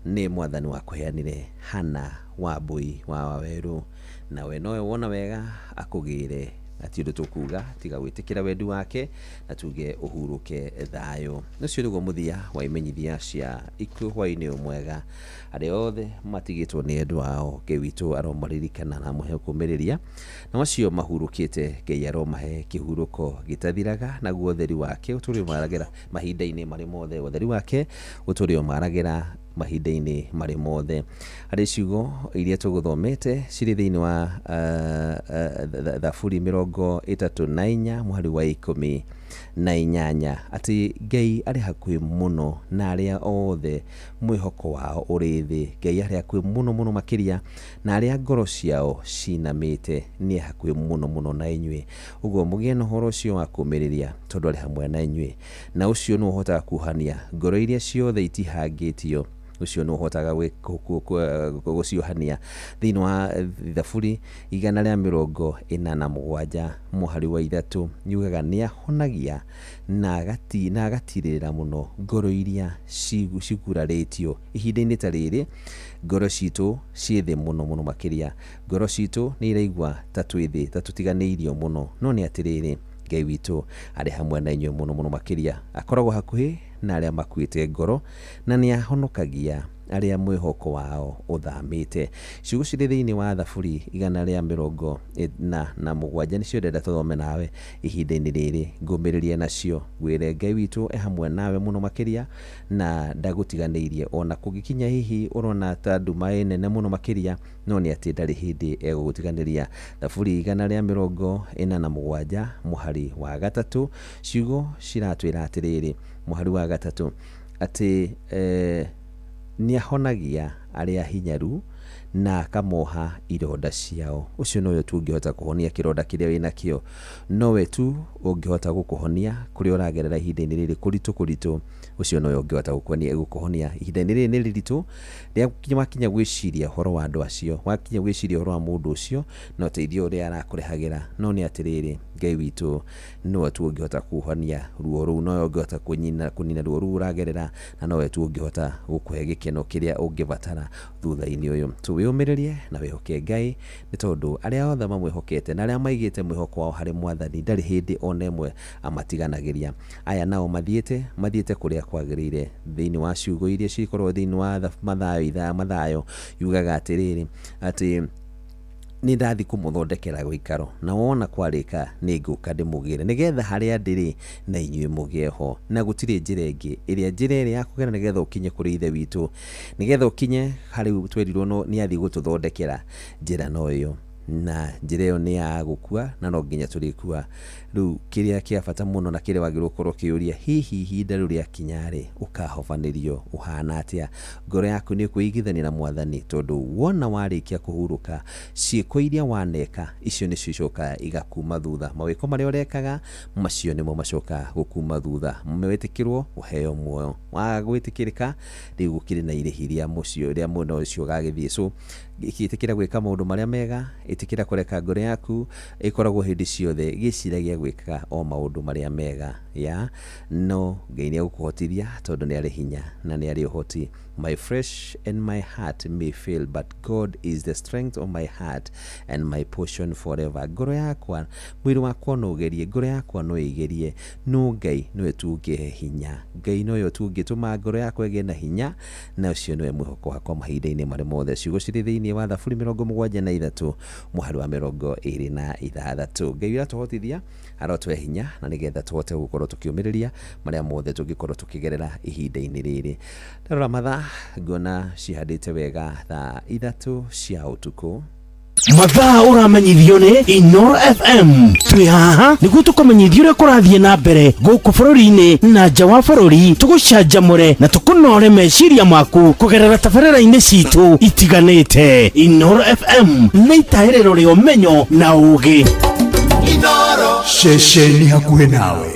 Nĩ mwathani wa kũheanire Hana Wambui wa Wawerũ, nawe nowe wona wega akũgĩre na ti ũndũ tũkuga tiga gwĩtĩkĩra wendi wake na tuge ũhurũke thayũ. Ũcio nĩguo mũthia wa imenyithia cia ikuũ hwaĩ-inĩ ũyũ mwega. Arĩa othe matigĩtwo nĩ endwa ao, Ngai witũ aromaririkana na amũhe kũmĩrĩria, na acio mahurũkĩte Ngai aromahe kĩhurũko gĩtathiraga, naguo ũtheri wake ũtũre ũmaragĩra mahinda-inĩ marĩ mothe, ũtheri wake ũtũre ũmaragĩra mahinda-inĩ marĩ mothe. Harĩ ciugo iria tũgũthomete cirĩ thĩinĩ wa Thaburi 34 mũhari wa 10. na inyanya atĩ Ngai arĩ hakuhĩ mũno na arĩa othe mwĩhoko wao ũrĩ thĩ. Ngai arĩ hakuhĩ mũno mũno makĩria na arĩa ngoro ciao cinamĩte, nĩ hakuhĩ mũno mũno na inyuĩ. Ũguo mũgĩe na ũhoro ũcio wa kũũmĩrĩria tondũ arĩ hamwe na inyuĩ, na ũcio nĩ ũhotaga kuohania ngoro iria ciothe itihangĩtio, ũcio nĩ ũhotaga gũciohania. Thĩinĩ wa Thaburi 147 mũhari wa 3 yugaga nĩ ahonagia na agatirĩrĩra mũno ngoro iria cigurarĩtio. Ihinda-inĩ ta rĩrĩ ngoro citũ ciĩ thĩ mũno mũno makĩria, ngoro citũ nĩ iraigua ta twĩ thĩ, ta tũtiganĩirio mũno, no nĩ atĩrĩrĩ, Ngai witũ arĩ hamwe na inyuĩ mũno mũno makĩria. Akoragwo hakuhĩ na arĩa makuĩte ngoro na nĩ ahonokagia arĩa mwĩhoko wao ũthamĩte. Ciugo cirĩ thĩinĩ wa Thaburi 147 nĩcio ndĩrenda tũthome nawe ihinda-inĩ rĩrĩ, ngũmĩrĩrie nacio, ngwĩre Ngai witũ e hamwe nawe mũno makĩria na ndagũtiganĩirie ona kũngĩkinya hihi ũrona ta nduma ĩ nene mũno makĩria, no nĩ atĩ ndarĩ hĩndĩ egũgũtiganĩria. Thaburi 147 mũhari wa 3 ciugo ciratwĩra atĩrĩrĩ, mũhari wa 3 atĩ nĩ ahonagia arĩa hinyaru na akamoha ironda ciao. Ũcio nowe tu ũngĩhota kũhonia kĩronda kĩrĩa wĩnakĩo, nowe tu ũngĩhota gũkũhonia kũrĩa ũragerera ihinda-inĩ rĩrĩ kũritũ kũritũ, ũcio nowe ũngĩhota gũkũhonia ihinda-inĩ rĩrĩ nĩ rĩritũ. Rĩa wakinya gwĩciria ũhoro wa andũ acio, wakinya gwĩciria ũhoro wa mũndũ ũcio na ũteithio ũrĩa arakũrehagĩra, no nĩ atĩrĩrĩ, Ngai witũ nowe tu ũngĩhota kũhonia ruo rũu, nowe ũngĩhota kũnina ruo rũu ũragerera, na nowe tu ũngĩhota gũkũhe gĩkeno kĩrĩa ũngĩbatara thutha-inĩ ũyũ. So wĩyũmĩrĩrie na wĩhoke Ngai, nĩ tondũ arĩa othe mamwĩhokete na arĩa maigĩte mwĩhoko wao harĩ Mwathani ndarĩ hĩndĩ ona ĩmwe amatiganagĩria. Aya nao mathiĩte kũrĩa kwagĩrĩire. Thĩinĩ wa ciugo iria cikoragwo thĩinĩ wa Mathayo Mathayo yugaga atĩrĩrĩ, atĩ nĩ ndathi kũmũthondekera gũikaro, na wona kwarĩka nĩ ngũka ndĩmũgĩre, nĩgetha harĩa ndĩrĩ na inyuĩ mũgĩe ho. Na gũtirĩ njĩra ĩngĩ ĩrĩa njĩra ĩrĩa ya kũgera nĩgetha ũkinye kũrĩ Ithe witũ, nĩgetha ũkinye harĩ twerirwo no nĩ athiĩ gũtũthondekera njĩra no ĩyo, na njĩra ĩyo nĩ ya gũkua na no nginya tũrĩkua. Rĩu kĩrĩa kĩa bata mũno na kĩrĩa wagĩrĩirwo gũkorwo ũkĩũria, hihi ihinda rĩu rĩakinya rĩ, ũkahobanĩrio ũhana atĩa? Ngoro yaku nĩ ĩkwĩigithania na Mwathani, tondũ wona warĩkia kũhurũka, ciĩko iria waneka icio nĩcio icokaga igakuma thutha. Mawĩko marĩa ũrekaga macio nĩmo macokaga gũkuma thutha. Wetĩkĩrwo ũheo muoyo, waga gwĩtĩkĩrĩka rĩu gũkĩrĩ na irĩhi rĩa mũcio rĩa mwena ũcio ũgagĩthiĩ. So ĩtĩkĩra gwĩka maũndũ marĩa mega, ĩtĩkĩra kũreka ngoro yaku ĩkoragwo hĩndĩ ciothe gĩciragia gwĩka o maũndũ marĩa mega ya no Ngai nĩ egũkũhotithia tondũ nĩ arĩ hinya na nĩ arĩ ũhoti. My flesh and my heart may fail, but God is the strength of my heart and my portion forever. Ngoro yakwa, mwĩrĩ wakwa no ũgerie, ngoro yakwa no ĩgerie, no Ngai nĩwe tu ũngĩhe hinya. Ngai nowe tu ũngĩtũma ngoro yakwa ĩgĩe na hinya, na ũcio nĩwe mwĩhoko wakwa mahinda-inĩ marĩa mothe. Ciugo cirĩ thĩinĩ wa Thaburi 73 mũhari wa 26. Ngai aratũhotithia, arotũhe hinya na nĩgetha tũhote gũkorwo tũkĩũmĩrĩria marĩa mothe tũngĩkorwo tũkĩgerera ihinda-inĩ rĩrĩ. Ndarora mathaa ngona cihandĩte wega thaa 3 cia ũtukũ. Mathaa ũramenyithio nĩ Inoro FM. Twĩ haha nĩguo tũkũmenyithie ũrĩa kũrathiĩ na mbere gũkũ bũrũri-inĩ na nja wa bũrũri, tũgũcanjamũre na tũkũnore meciria maku kũgerera tabarĩra-inĩ citũ itiganĩte. Inoro FM nĩ itahĩrĩro rĩa ũmenyo na ũũgĩ. Inoro ceceni hakuhĩ nawe.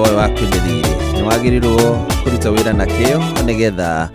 ũyũ waku nĩ thirĩ. Nĩ wagĩrĩirwo kũruta wĩra na kĩo nĩgetha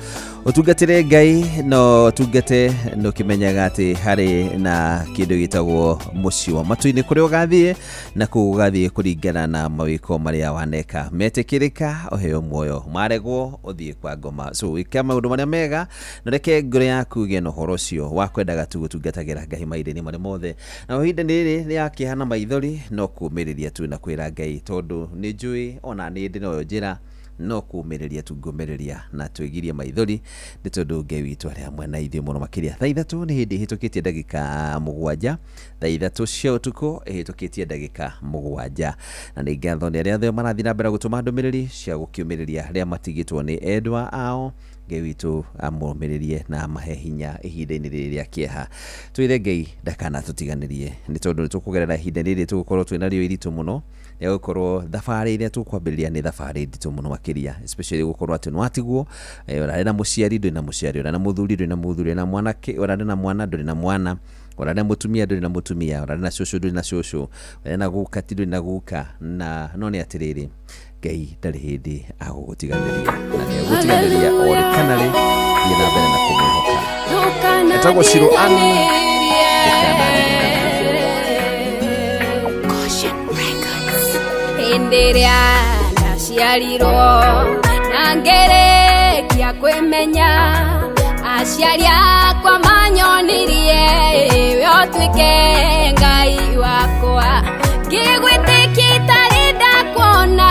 ũtungatĩre Ngai no ũtungate na ũkĩmenyaga atĩ harĩ na kĩndũ gĩtagwo mũciĩ wa matu-inĩ kũrĩa ũgathiĩ na kũu ũgathiĩ kũringana na mawĩko marĩa waneka. Metĩkĩrĩka ũheo muoyo, maregwo ũthiĩ kwa ngoma. So wĩka maũndũ marĩa mega na reke ngoro yaku ĩgĩe na ũhoro ũcio wa kwendaga tu gũtungatagĩra Ngai mahinda-inĩ marĩa mothe. Na ihinda rĩrĩ rĩa kĩeha na maithori no kũũmĩrĩria tu na kwĩra Ngai tondũ nĩ njũĩ ona nĩ ndĩ nayo njĩra no kũũmĩrĩria tu ngũmĩrĩria na twĩgirie maithori nĩ tondũ Ngai witũ arĩ hamwe na ithuĩ mũno makĩria. Thaa 3 nĩ hĩndĩ ĩhĩtũkĩtie ndagĩka 7, thaa 3 cia ũtukũ ĩhĩtũkĩtie ndagĩka 7, na nĩ ngatho nĩ arĩa othe marathiĩ na mbere gũtũma ndũmĩrĩri cia gũkĩũmĩrĩria arĩa matigĩtwo nĩ endwa ao. Ngai witũ amũmĩrĩrie na amahe hinya ihinda-inĩ rĩrĩ rĩa kĩeha. Twĩre Ngai ndakanatũtiganĩrie nĩ tondũ nĩ tũkũgerera ihinda rĩrĩ tũgũkorwo twĩna rĩo iritũ mũno, rĩa gũkorwo thabarĩ ĩrĩa tũkwambĩrĩria nĩ thabarĩ nditũ mũno makĩria, especially gũkorwo atĩ nĩwatigwo, ũrarĩ na mũciari ndũrĩ na mũciari, ũrarĩ na mũthuri ndũrĩ na mũthuri, ũrarĩ na mwanake ũrarĩ na mwana ndũrĩ na mwana, ũrarĩ na mũtumia ndũrĩ na mũtumia, ũrarĩ na cũcũ ndũrĩ na cũcũ, ũrarĩ na guka ti ndũrĩ na guka. Na no nĩ atĩrĩrĩ, Ngai ndarĩ hĩndĩ agũgũtiganĩria na nĩ agũgũtiganĩria o rĩ kana rĩ. Thiĩ na mbere na kũmwĩhoka. Etagwo Shiro Ann. Hĩndĩ ĩrĩa ndaciarirwo na ngĩrĩkia kwĩmenya, aciari akwa manyonirie we ũtuĩke Ngai wakwa. Ngĩgwĩtĩkia itarĩ ndakuona,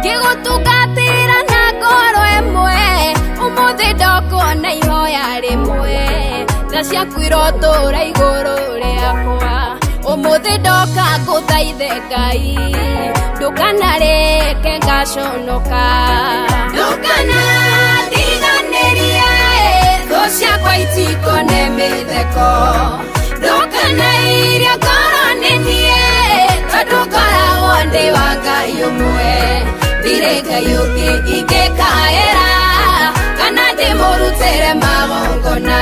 ngĩgũtungatĩra na ngoro ĩmwe, ũmũthĩ ndokuona ihoya rĩmwe, tha ciaku irotũũra igũrũ rĩakwa. Ũmũthĩ ndoka ngũthaithe Ngai, ndũkanareke ngaconoka. Ndũkanandiganĩrie, thũ ciakwa itikone mĩtheko. Ndũkanairie ngoro nĩ niĩ, tondũ ngoragwo ndĩ wa Ngai ũmwe. Ndirĩ Ngai ũngĩ ingĩkaĩra, kana ndĩmũrutĩre magongona.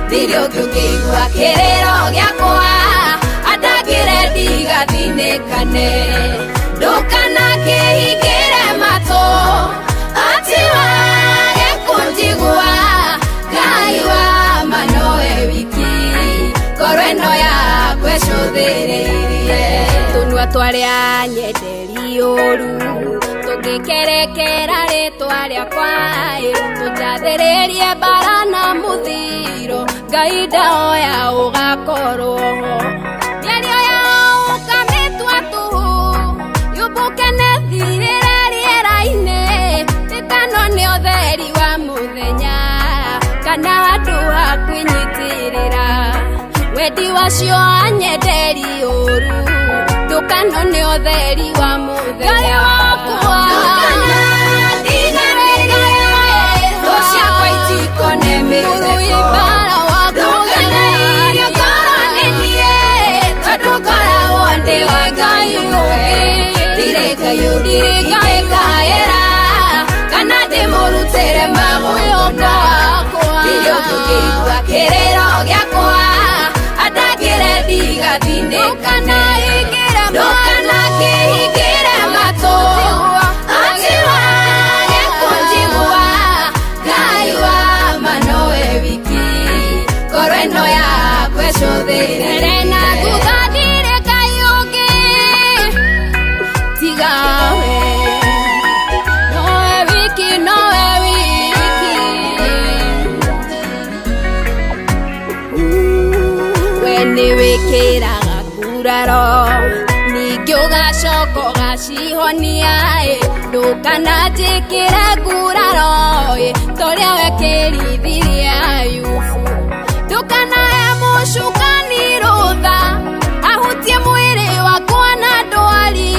Ndirĩ ũngĩ ũngĩigua kĩrĩro gĩakwa, andangĩre ndigathinĩkane. Ndũkanakĩhingĩre matũ, atĩ wage kũnjigua. Ngai wa ma nowe wiki, ngoro ĩno yakwa ĩcũthĩrĩirie. Tũnua twarĩa nyenderi ũru, tũngĩkerekera rĩtwa rĩakwa, tũnjathĩrĩrie mbara na mũthiro, Ngai ndahoya ũgakorwo ho. Mĩario yao ũkamĩtua tũhũ, yũmbũke na ĩthirĩre rĩera-inĩ, ĩtano nĩ ũtheri wa mũthenya, kana handũ ha kwĩnyitĩrĩra. Wendi wacio anyenderi ũru, ndũkano nĩ ũtheri wa mũthenya. Ngai wakwa, ndũkanandiganĩrie, thũ ciakwa itikone mĩtheko. Ndũkanairie ngoro nĩ niĩ, tondũ ngoragwo ndĩ wa Ngai ũmwe. Ndirĩ Ngai ũngĩ ingĩkaĩra, kana ndĩmũrutĩre magongona. Ndirĩ ũngĩ ũngĩigua kĩrĩro gĩakwa, andangĩre ndigathinĩkane. Ndũkanakĩhingĩre matũ, atĩ wage kũnjigua. Ngai wa ma nowe wiki, ngoro ĩno yakwa ĩcũthĩrĩrie. Na thutha ndirĩ Ngai ũngĩ tiga we, nowe wiki, nowe wiki. We nĩwĩkĩraga nguraro, ningĩ ũgacoka ũgacihonia. Ndũkananjĩkĩre nguraro, ta ũrĩa wekĩrithirie Ayubu. Ndũkanahe mũcukani rũtha, ahutie mwĩrĩ wakwa na ndwari,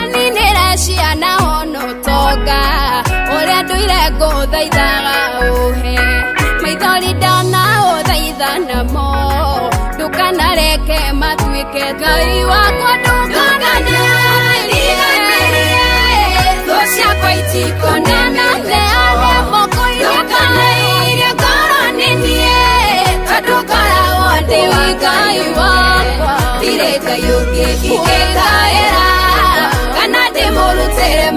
aninĩre ciana ona ũtonga, ũrĩa ndũire ngũthaithaga ũhe. Maithori ndanaũthaitha namo, ndũkanareke matuĩke Ngai wakwa. Ndũkanandiganĩrie, thũ ciakwa itikone mĩtheko. Ndũkanairie ngoro nĩ niĩ, tondũ ngoragwo ndĩ wa Ngai wakwa. Ndirĩ Ngai ũngĩ ingĩkaĩra, kana ndĩmũrutĩre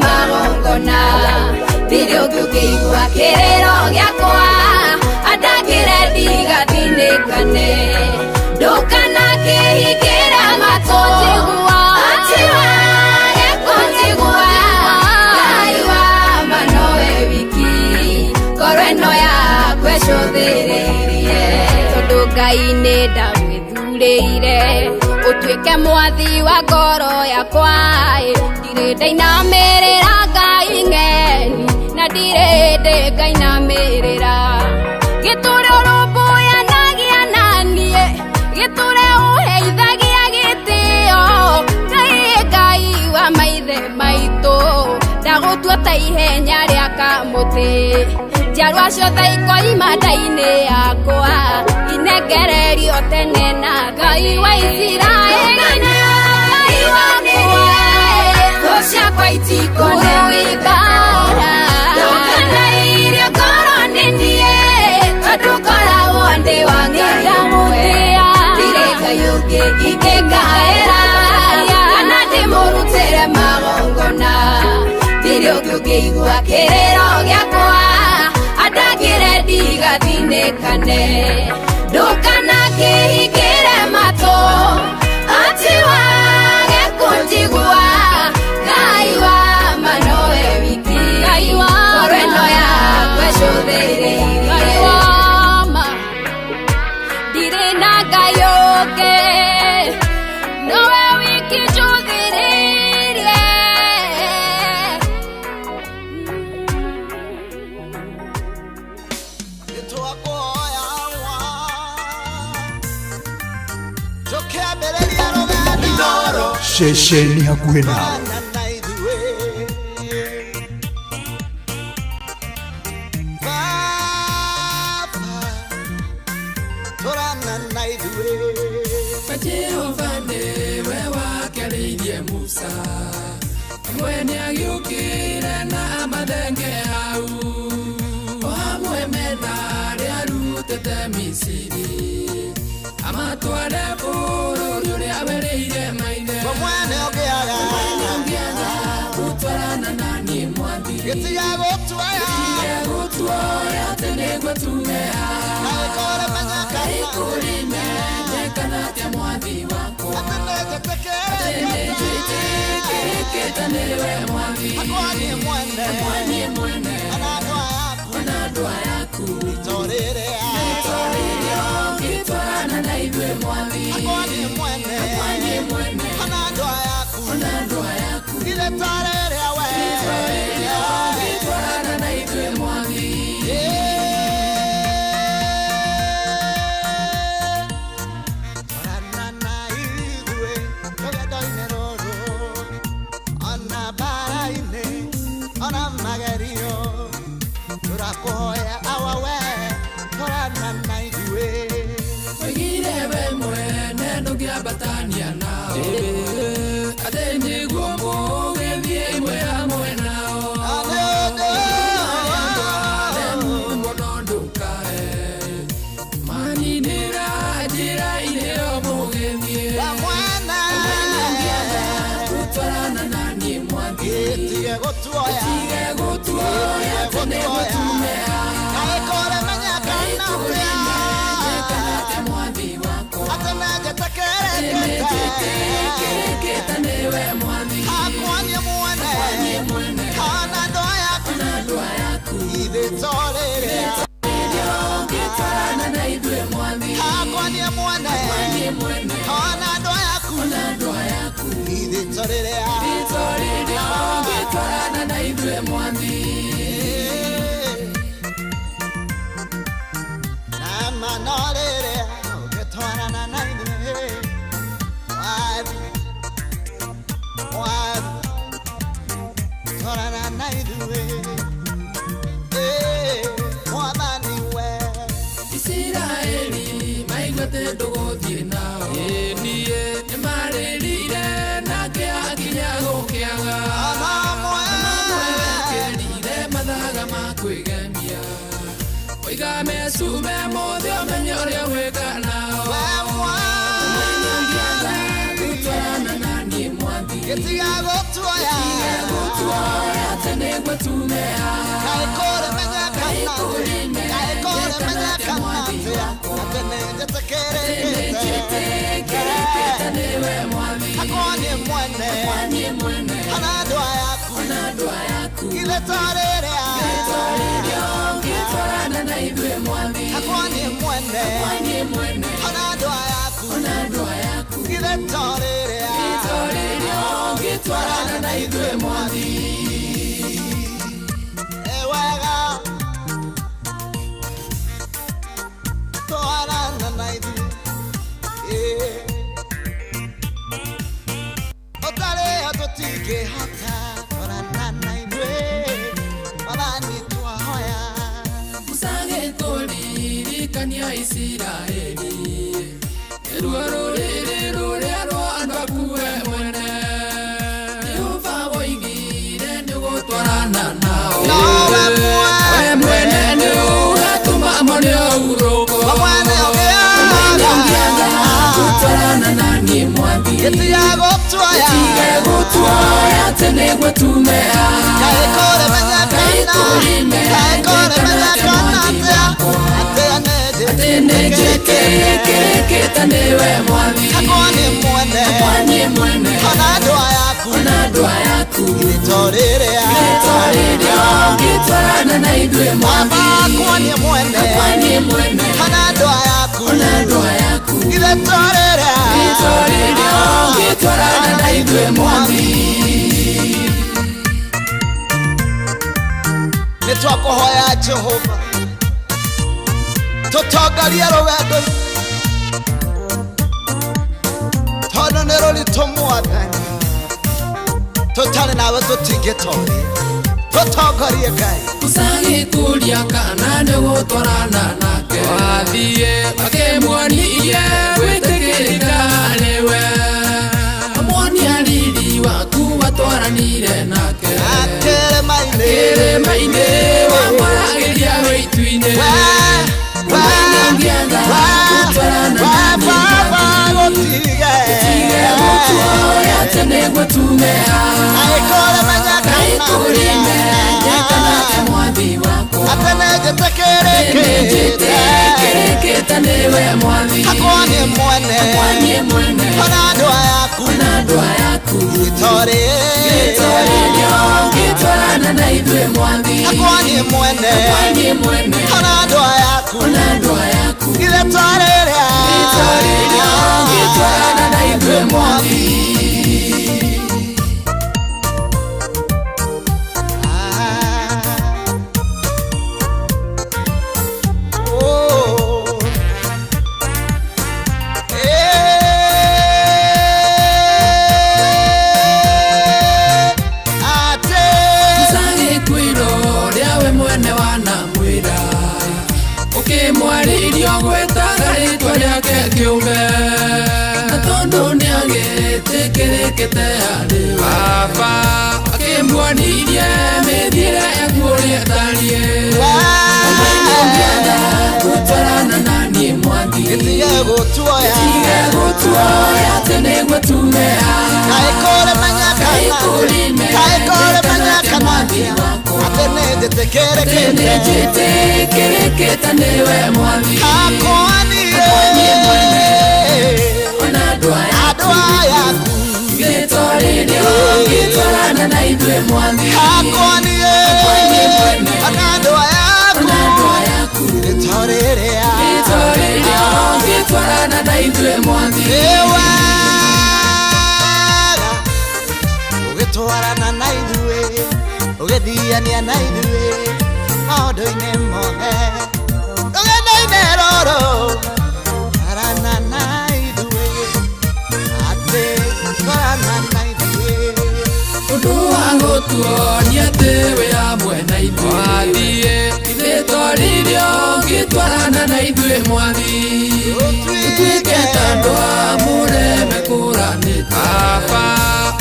magongona ndirĩ ũngĩ ũngĩigua kĩrĩro gĩakwa andangĩre ndigathinĩkane ndũkanakĩhingĩra matũ njigua atiwage kũnjigua Ngai wa ma nowe wiki ngoro ĩno yakwa ĩcũthĩrĩirie tondũ Ngai nĩ ndamwĩthurĩire ũtuĩke mwathi wa ngoro yakwa ndirĩ ndainamĩrĩra Ngai ng'eni na ndirĩ ndĩ ngainamĩrĩra gĩtũre ũrũmbũyanagia na niĩ gĩtũre ũheithagia gĩtĩo Ngai Ngai wa maithe maitũ ndagũtua ta ihenya rĩa kamũtĩ njiarwa ciothe ikoima nda-inĩ yakwa inengererio tene na Ngai wa Isiraeli Ngai wakwa thũ ciakwa itikũnewĩmbara ndũkanairie ngoro nĩ niĩ tondũ ngoragwo ndĩ wa Ngai ndamũtĩa ndirĩ Ngai ũngĩ ingĩngaĩra kana ndĩmũrutĩre magongona ndirĩ ũngĩ ũngĩigua kĩrĩro gĩakwa andangĩre ndigathinĩkane ndũkanakĩhingĩre matũ atiwage kũnjigua Ngai wa ma nowe wiki Ngai wa ngoro ĩno yakwa ĩcũthĩrĩirie Ngai wa ma ndirĩ na Ngai ũngĩ nowe wiki njũthĩrĩirie. Ceceni hakuhĩ nawe. Jehova nĩwe wakĩarĩirie Musa amwe nĩagĩũkire na amathenge hau o hamwe mena arĩa arutĩte Misiri amatware bũrũri ũrĩa werĩire maithe mwene ũngĩaga gũtwarana na niĩ mwathi gĩtiga gũtuoya atĩ nĩguo tume haha kũrĩmenyekana atĩa mwathi wakwa atĩ nĩnjĩtĩkĩrĩkĩte nĩwe mwathi akwa niĩ mwene ona andũ ayaku nĩtwarĩrĩa ũngĩtwarana na ithuĩ mwathi akwa niĩ mwene ona andũ ayaku nĩtwarĩrĩa ũngĩtwarana na ithuĩ mwathi. Oigire we mwene ndũngĩambatania nao atĩ nĩguo mũgĩthiĩ ĩmwe hamwe nao aremu mũno ndũkae maninĩra njĩra-inĩ ĩyo mũgĩthiĩ mwene ũngĩenda gũtwarana na niĩ mwathi tige gũtuoya atĩ nĩguo tume haha kũrĩmenyekana mwathi wakwa atĩ nĩnjĩtĩkĩrĩkĩte nĩwe mwathi akwa niĩ mwene ona andũ ayaku nĩtwarĩrĩa ũngĩtwarana na ithuĩ mwathi akwa niĩ mwene ona andũ ayaku nĩtwarĩrĩa ũngĩtwarana na ithuĩ mwathi. Isiraeli maiguĩte ndũgũthiĩ nao niĩ nĩmarĩrire nake akinya gũkĩaga amwe wekĩrire mathaga ma kwĩgemia oiga mecume mũthĩ ũmenye ũrĩa gwĩka nao mwene ũngĩenda gũtwarana na niĩ mwathi gĩtiga gũtuoya atĩ nĩguo tume haha. Kaĩ kũrĩ menyekana kaĩ kũrĩ menyekana atĩa atĩ nĩ njĩtĩkĩrĩkĩte nĩwe mwathi Hakwa niĩ mwene ona andũ aya aku Githĩ to rĩrĩa ũngĩtwarana na ithuĩ mwathi Hakwa niĩ mwene ona andũ aya aku Githĩ to rĩrĩa ũngĩtwarana na ithuĩ mwathi Ĩ wega twarana na ithuĩ Ũtarĩ ho tũtingĩhota twarana na ithuĩ Mwathani twahoya Musa agĩtũririkania Isiraeli nĩruo rũrĩrĩ rũrĩa rwa andũ aku we mwene Jehova woigire nĩũgũtwarana nao we mwene nĩũgatũma mone ũhurũko Mwene ũngĩaga gũtwarana na niĩ mwathi Gĩtiga gũtuoya Gĩtige gũtuoya atĩ nĩguo tume haha Kaĩ kũrĩ menyekana kaĩ kũrĩ menyekana atĩa atĩa atĩ nĩ njĩtĩkĩrĩkĩte nĩwe mwathi Hakwa niĩ mwene Hakwa niĩ mwene ona andũ aya aku ona andũ aya aku Githĩ to rĩrĩa Githĩ to rĩrĩa ũngĩtwarana na ithuĩ mwathi Hakwa niĩ mwene Hakwa niĩ mwene ona andũ aya aku ona andũ aya aku Githĩ to rĩrĩa Githĩ to rĩrĩa ũngĩtwarana na ithuĩ mwathi Nĩ twakũhoya Jehova tũtongorie rũgendo tondũ nĩ rũritũ Mwathani tũtarĩ nawe tũtingĩtoria tũtongorie Ngai Musa agĩkũria kana nĩũgũtwarana nake wathiĩ akĩmuonirie gwĩtĩkĩrĩka nĩwe amuonia riri waku watwaranire nake Kĩrĩma-inĩ kĩrĩma-inĩ wamwaragĩria wĩ itu-inĩ Mwene ũngĩaga gũtwarana na niĩ Baba mwathi gũtige Gũtige gũtuoya atĩ nĩguo tume haha Kaĩ kũrĩ menyekana Kaĩ kũrĩ menyekana atĩ mwathi wakwa atĩ nĩ njĩtĩkĩrĩkĩte Nĩnjĩtĩkĩrĩkĩte nĩwe mwathi Hakwa niĩ mwene Hakwa niĩ mwene ona andũ aya aku ona andũ aya aku Githĩ to Githĩ to rĩrĩa ũngĩtwarana na ithuĩ mwathi Hakwa niĩ mwene Hakwa niĩ mwene ona andũ aya aku ona andũ aya aku Githĩ to rĩrĩa Githĩ to rĩrĩa ũngĩtwarana na ithuĩ mwathi Oh. Eh, atĩ Musa agĩkwĩra ũrĩa we mwene wanamwĩra ũkĩmwarĩria ũgwetaga rĩtwa rĩake kĩũmbe na tondũ nĩagĩtĩkĩrĩkĩte harĩ we baba akĩmuonirie mĩthiĩre yaku ũrĩa ĩtariĩ Mwene ũngĩaga gũtwarana na niĩ mwathi Gĩtige gũtuoya Gĩtige gũtuoya atĩ nĩguo tume haha Kaĩ kũrĩ menyekana Kaĩ kũrĩ kaĩ kũrĩ menyekana menyekana mwathi wakwa atĩ nĩ njĩtĩkĩrĩkĩte Nĩnjĩtĩkĩrĩkĩte nĩwe mwathi Hakwa niĩ niĩ mwene ona andũ aya andũ aya aku Githĩ to rĩrĩa ũngĩtwarana na ithuĩ mwathi Hakwa niĩ Hakwa niĩ mwene ona andũ aya aku ona andũ aya aku Githĩ to rĩrĩa Githĩ to rĩrĩa ũngĩtwarana na ithuĩ mwathi Nĩ wega ũgĩtwarana na ithuĩ ũgĩthiania na ithuĩ maũndũ-inĩ mothe rũgendo-inĩ rũrũ twarana na ithuĩ atĩ twarana na ithuĩ ũndũ wa gũtuonia atĩ wĩ hamwe na ithuĩ wathiĩ githĩ to rĩrĩa ũngĩtwarana na ithuĩ mwathi tũtuĩke ta andũ amũre mekũranĩte baba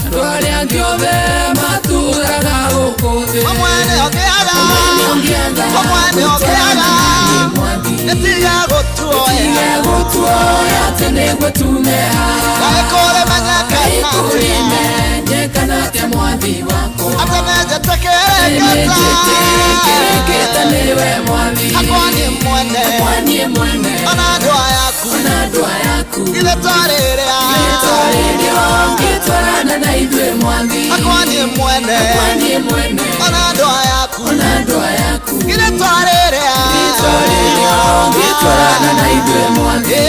andũ arĩa angĩ othe matũũraga gũkũ thĩ Mwene ũngĩaga Mwene ũngĩaga Mwene ũngĩaga gũtwarana na niĩ mwathi Gĩtige gũtuoya Gĩtige gũtuoya atĩ nĩguo tume haha Kaĩ kũrĩ menyekana Ikũrimenye atĩa mwathi wakwa atĩ nĩnjĩtĩkĩrĩkĩte nĩwe mwathi akwa niĩ mwene ona andũ aya aku githĩ twarĩrĩa ũngĩtwarana na ithuĩ mwathi akwa niĩ mwene ona andũ aya aku githĩ twarĩrĩa ũngĩtwarana na ithuĩ mwathi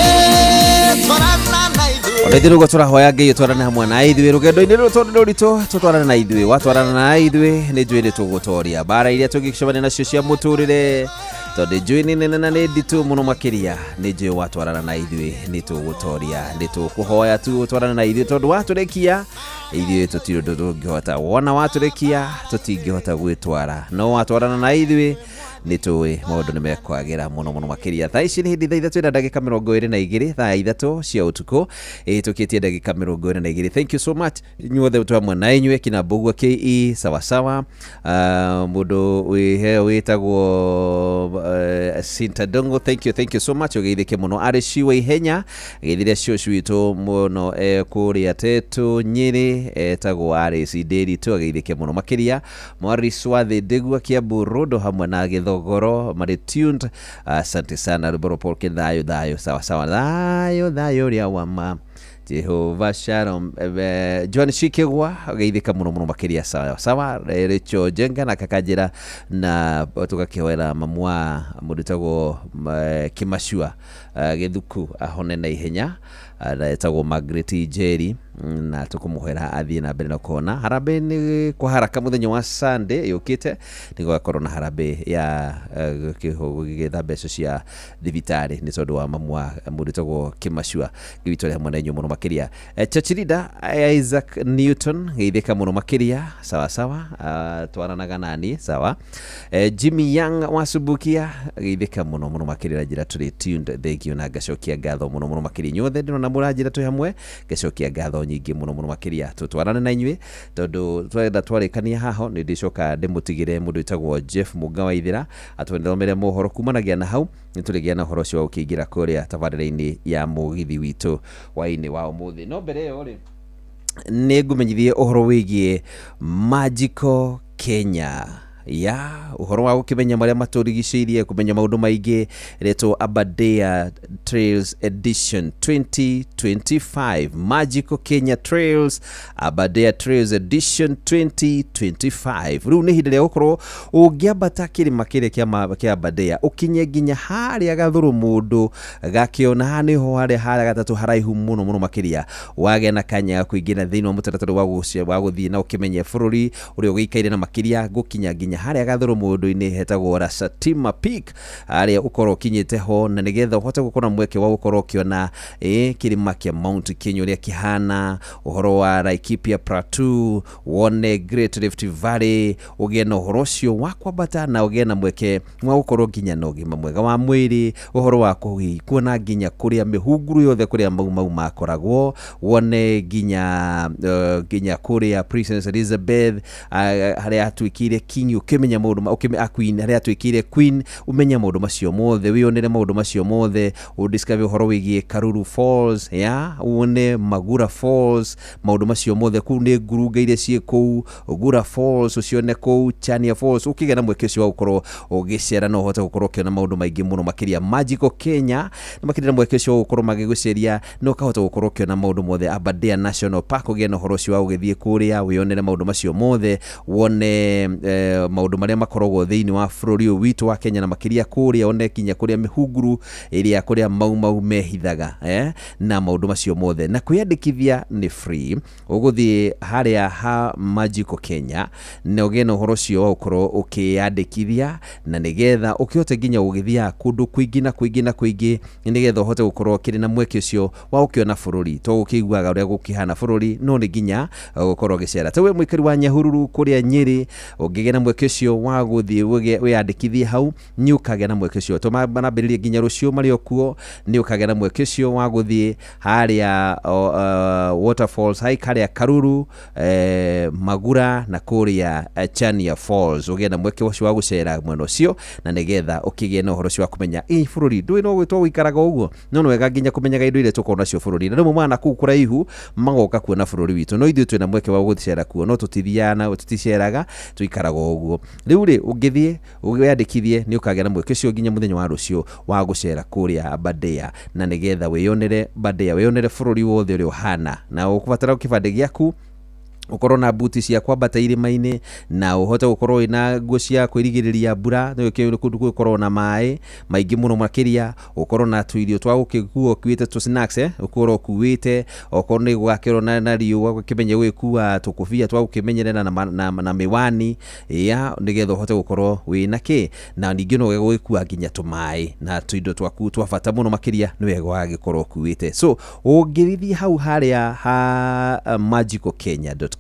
Ona ithuĩ nĩguo tũrahoya Ngai ũtwarane hamwe na ithuĩ rũgendo-inĩ rũrũ tondũ nĩ rũritũ tũtwarane na ithuĩ watwarana na ithuĩ nĩ njũĩ nĩ tũgũtoria mbara iria tũngĩcemania nacio cia mũtũrĩre tondũ njũĩ nĩ nene na nĩ nditũ mũno makĩria nĩ njũĩ watwarana na ithuĩ nĩ tũgũtoria nĩ tũkũhoya tu ũtwarane na ithuĩ tondũ watũrĩkia ithuĩ tũtirĩ ũndũ tũngĩhota wona watũrĩkia tũtingĩhota gwĩtwara no watwarana na ithuĩ nĩ tũĩ maũndũ nĩ mekwagĩra mũno mũno makĩria. Thaa ici nĩ hĩndĩ thaa 3 na ndagĩka 22 thaa 3 cia ũtukũ ĩhĩtũkĩtie ndagĩka 22. Thank you so much inyuothe twĩ hamwe na inyuĩ kina Mbũgua KE sawasawa mũndũ wĩtagwo Sinta Dongo, thank you so much ũgeithĩke mũno. Arĩ ciwa ihenya geithire cũcũ witũ mũno kũrĩa Tetu Nyĩrĩ etagwo Arĩci Ndĩritũ ageithĩke mũno makĩria. Morris Wathi Ndĩgua Kiambu Road hamwe na Githogoro marĩ tuned. Asante sana Ruboro Paul Kithayo thayo sawasawa thayo thayo ũrĩa wama Jehova Shalom. Joan Shikegwa geithĩka mũno mũno makĩria sawa sawa. Rachel Jenga na Kakanjĩra na tũgakĩhoera mamu wa mũndũ wĩtagwo Kĩmacua Gĩthuku ahone na ihenya na etagwo Margaret Njeri na tũkũmũhoera athiĩ na mbere na kũhona. Harambee nĩ kwa haraka mũthenya wa Sunday yũkĩte nĩ gũgakorwo na harambee ya gũgĩetha mbeca cia thibitarĩ nĩ tondũ wa mamu wa mũndũ wĩtagwo Kĩmacua. Ngai witũ arĩ hamwe na inyuĩ mũno makĩria. Church leader Isaac Newton geithĩka mũno makĩria sawa sawa twaranaga nani sawa. Jimmy Young wa Subukia geithĩka mũno mũno makĩria njĩra tũrĩ tuned. Thank you na ngacokia ngatho mũno mũno makĩria inyuothe ndĩrona mũranjĩra twĩ hamwe ngacokia ngatho nyingĩ mũno mũno makĩria tũtwarane na inyuĩ tondũ twenda twarĩkania haho nĩ ndĩcoka ndĩmũtigĩre mũndũ wĩtagwo Jeff Mũnga wa Ithĩra atũthomere mohoro kumanagia na hau nĩ tũrĩgĩa na ũhoro ũcio wa gũkĩingĩra kũrĩa tabarĩra-inĩ ya mũgithi witũ wa-inĩ wa ũmũthĩ. No mbere ĩyo rĩ nĩ ngũmenyithie ũhoro wĩgiĩ Magical Kenya ya ũhoro wa gũkĩmenya marĩa matũrigicĩirie kũmenya maũndũ maingĩ retwo Aberdare Trails Edition 2025 Magical Kenya Trails Aberdare Trails Edition 2025. Rĩu nĩ ihinda rĩa gũkorwo ũngĩambata kĩrĩma kĩrĩa kĩa Aberdare ũkinye nginya harĩa gathũrũ mũndũ gakĩona haha nĩho harĩa harĩa gatatũ haraihu mũno mũno makĩria wagĩa na kanya ga kũingĩra thĩinĩ wa mũtaratara wa gũthiĩ na ũkĩmenye bũrũri ũrĩa ũgĩikaire na makĩria gũkinya nginya harĩa gathũrũ mũndũ-inĩ hetagwo Rasatima Peak harĩa ũkorwo ũkinyĩte ho na nĩgetha ũhote gũkorwo na mweke wa gũkorwo ũkĩona kĩrĩma kĩa Mount Kenya ũrĩa kĩhana ũhoro wa Laikipia Plateau wone Great Rift Valley ũgĩe na ũhoro ũcio wa kwambata na ũgĩe na mweke wa gũkorwo nginya na ũgima mwega wa mwĩrĩ ũhoro wa kuona nginya kũrĩa mĩhunguru yothe kũrĩa mau mau makoragwo wone nginya kũrĩa Princess Elizabeth harĩa atuĩkire king ũkĩmenya maũndũ queen harĩa atuĩkire queen ũmenye maũndũ macio mothe wĩonere maũndũ macio mothe ũdiscover ũhoro wĩgiĩ Karuru Falls ya wone Magura Falls maũndũ macio mothe kũu nĩ ngurunga iria ciĩ kũu Gura Falls ũcione kũu Chania Falls ũkĩgĩa na mweke ũcio wa gũkorwo ũgĩcera na ũhote gũkorwo ũkĩona maũndũ maingĩ mũno makĩria. Magical Kenya nĩ makĩria na mweke ũcio wa gũkorwo magĩgũceria na ũkahota gũkorwo ũkĩona maũndũ mothe. Aberdare National Park ũgĩe na ũhoro ũcio wa gũgĩthiĩ kũrĩa wĩonere maũndũ macio mothe wone maũndũ marĩa makoragwo thĩinĩ wa bũrũri ũyũ witũ wa Kenya na makĩria kũrĩa one nginya kũrĩa mĩhunguru ĩrĩa kũrĩa mau mau mehithaga na maũndũ macio mothe. Na kwĩyandĩkithia nĩ free ũgũthiĩ harĩa ha Magical Kenya na ũgĩe na ũhoro ũcio wa gũkorwo ũkĩyandĩkithia na nĩgetha ũkĩhote nginya gũgĩthiaga kũndũ kũingĩ na kũingĩ na kũingĩ nĩgetha ũhote gũkorwo ũkĩrĩ na mweke ũcio wa gũkĩona bũrũri to gũkĩiguaga ũrĩa gũkĩhana bũrũri no nĩ nginya gũkorwo ũgĩcera. Ta we mũikari wa Nyahururu kũrĩa Nyĩrĩ ũngĩgĩa na mweke mweke ũcio wa gũthiĩ wĩyandĩkithie hau, nĩ ũkagĩa na mweke ũcio. Tũmanambĩrĩrie nginya rũciũ marĩ o kuo, nĩ ũkagĩa na mweke ũcio wa gũthiĩ harĩa Waterfalls Hike, harĩa Karuru, Magura na kũrĩa Chania Falls, ũgĩe na mweke ũcio wa gũcera mwena ũcio, na nĩgetha ũkĩgĩe na ũhoro ũcio wa kũmenya ĩ bũrũri ndũĩ no gwĩtwo gũikaraga ũguo, no nĩ wega nginya kũmenyaga indo iria tũkoragwo nacio bũrũri-inĩ. Rĩmwe mwana kũu kũraihu magoka kuona bũrũri witũ, no ithuĩ twĩna mweke wa gũcera kuo, no tũtithiaga na tũticeraga, tũikaraga o ũguo. Rĩu rĩ, ũngĩthiĩ wĩyandĩkithie nĩ ũkagĩa na mweke ũcio nginya mũthenya wa rũciũ wa gũcera kũrĩa Aberdare, na nĩgetha wĩyonere Aberdare, wĩyonere bũrũri wothe ũrĩa ũhana, na ũkũbatara kĩbandĩ gĩaku, ũkorwo na buti cia kwambata irĩma-inĩ, na ũhote gũkorwo wĩna nguo cia kwĩrigĩrĩria mbura, nĩ ũkĩũĩ kũndũ gũkoragwo na maĩ maingĩ mũno makĩria, ũkorwo na tũirio twa gũkĩkuo ũkuĩte tũ snacks, ũkorwo ũkuĩte, okorwo nĩ gũgakĩrwo na riũa ũkĩmenye gũgĩkua tũkũbia twa gũkĩmenyerera na mĩwani ya nĩgetha ũhote gũkorwo wĩna kĩ, na ningĩ no wega gũgĩkua nginya tũmaĩ na tũindo twaku twa bata mũno makĩria, nĩ wega wagĩkorwo ũkuĩte. So ũngĩthiĩ hau harĩa ha magicalkenya.com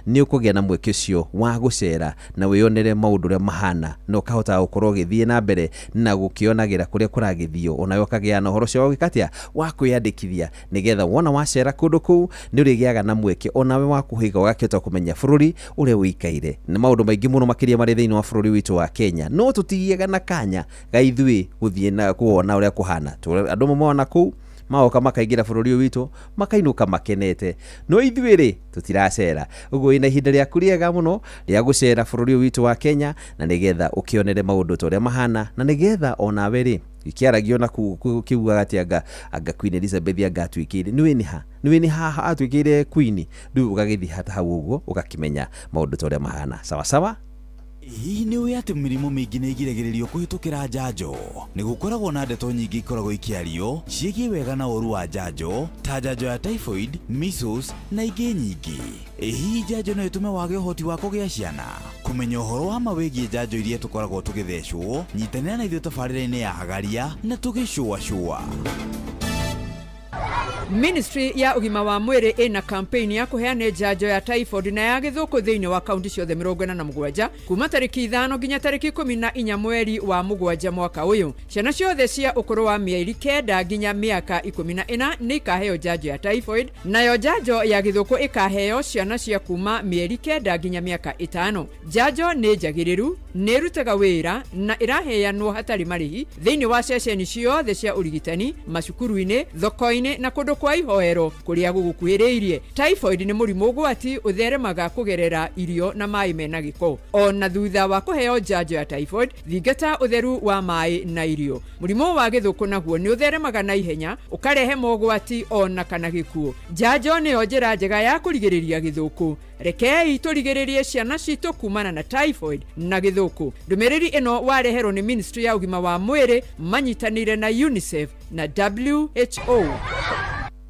nĩ ũkũgĩa na mweke ũcio wa gũcera na wĩyonere maũndũ ũrĩa mahana, na ũkahota gũkorwo ũgĩthiĩ na mbere na gũkĩonagĩra kũrĩa kũragĩthio, onawe ũkagĩa na ũhoro ũcio wa gwĩka atĩa, wa kwĩyandĩkithia, nĩgetha wona wacera kũndũ kũu nĩ ũrĩgĩaga na mweke onawe wa kũhĩga ũgakĩhota kũmenya bũrũri ũrĩa ũikaire. Nĩ maũndũ maingĩ mũno makĩria marĩ thĩinĩ wa bũrũri witũ wa Kenya, no tũtigĩaga na kanya ga ithuĩ gũthiĩ na kuona ũrĩa kũhana. Andũ amwe mona kũu magoka makaingĩra bũrũri ũyũ witũ makainũka makenete, no ithuĩ rĩ tũtiracera. Ũguo wĩna ihinda rĩaku rĩega mũno rĩa gũcera bũrũri ũyũ witũ wa Kenya, na nĩgetha ũkĩonere maũndũ ta ũrĩa mahana, na nĩgetha onawe rĩ ikĩaragio na kĩugaga atĩ anga Queen Elizabeth anga atuĩkĩire, nĩũĩ nĩ ha, nĩũĩ nĩ haha atuĩkĩire queen, rĩu ũgagĩthiĩ hata hau ũguo ũgakĩmenya maũndũ ta ũrĩa mahana. Sawa sawa. Hihi nĩ ũĩ atĩ mĩrimũ mĩingĩ nĩ ĩgiragĩrĩrio kũhĩtũkĩra njanjo? Nĩ gũkoragwo na ndeto nyingĩ ikoragwo ikĩario ciĩgiĩ wega na ũũru wa njanjo, ta njanjo ya typhoid, measles na ingĩ nyingĩ. Ĩ hihi njanjo no ĩtũme wage ũhoti wa kũgĩa ciana? Kũmenya ũhoro wa ma wĩgiĩ njanjo iria tũkoragwo tũgĩthecwo, nyitanĩra na ithuĩ tabarĩra-inĩ ya Hagaria na tũgĩcũacũa. Ministry ya ũgima wa mwĩrĩ ĩna campaign ya kũheana njanjo ya typhoid na ya gĩthũkũ thĩinĩ wa kaunti ciothe 47 kuma tarĩki 5 nginya tarĩki 14 mweri wa 7 mwaka ũyũ. Ciana ciothe cia ũkũrũ wa mĩeri 9 nginya mĩaka 14 nĩ ikaheo njanjo ya typhoid, nayo njanjo ya gĩthũkũ ĩkaheo ciana cia kuma mĩeri 9 nginya mĩaka 5. Njanjo nĩ njagĩrĩru, nĩ ĩrutaga wĩra na ĩraheanwo hatarĩ marĩhi thĩinĩ wa ceceni ciothe cia ũrigitani, macukuru-inĩ, thoko-inĩ na kũndũ kwa ihoero kũrĩa gũgũkuhĩrĩirie. Typhoid nĩ mũrimũ ũgwati ũtheremaga kũgerera irio na maĩ mena gĩko. Ona thutha wa kũheo njanjo ya typhoid, thingata ũtheru wa maĩ na irio. Mũrimũ wa gĩthũkũ naguo nĩ ũtheremaga na ihenya, ũkarehe mogwati ona kana gĩkuũ. Njanjo nĩyo njĩra njega ya kũrigĩrĩria gĩthũkũ. Rekei tũrigĩrĩrie ciana citũ kumana na typhoid na gĩthũkũ. Ndũmĩrĩri ĩno wareherwo nĩ Ministry ya ũgima wa mwĩrĩ manyitanĩire na UNICEF na WHO.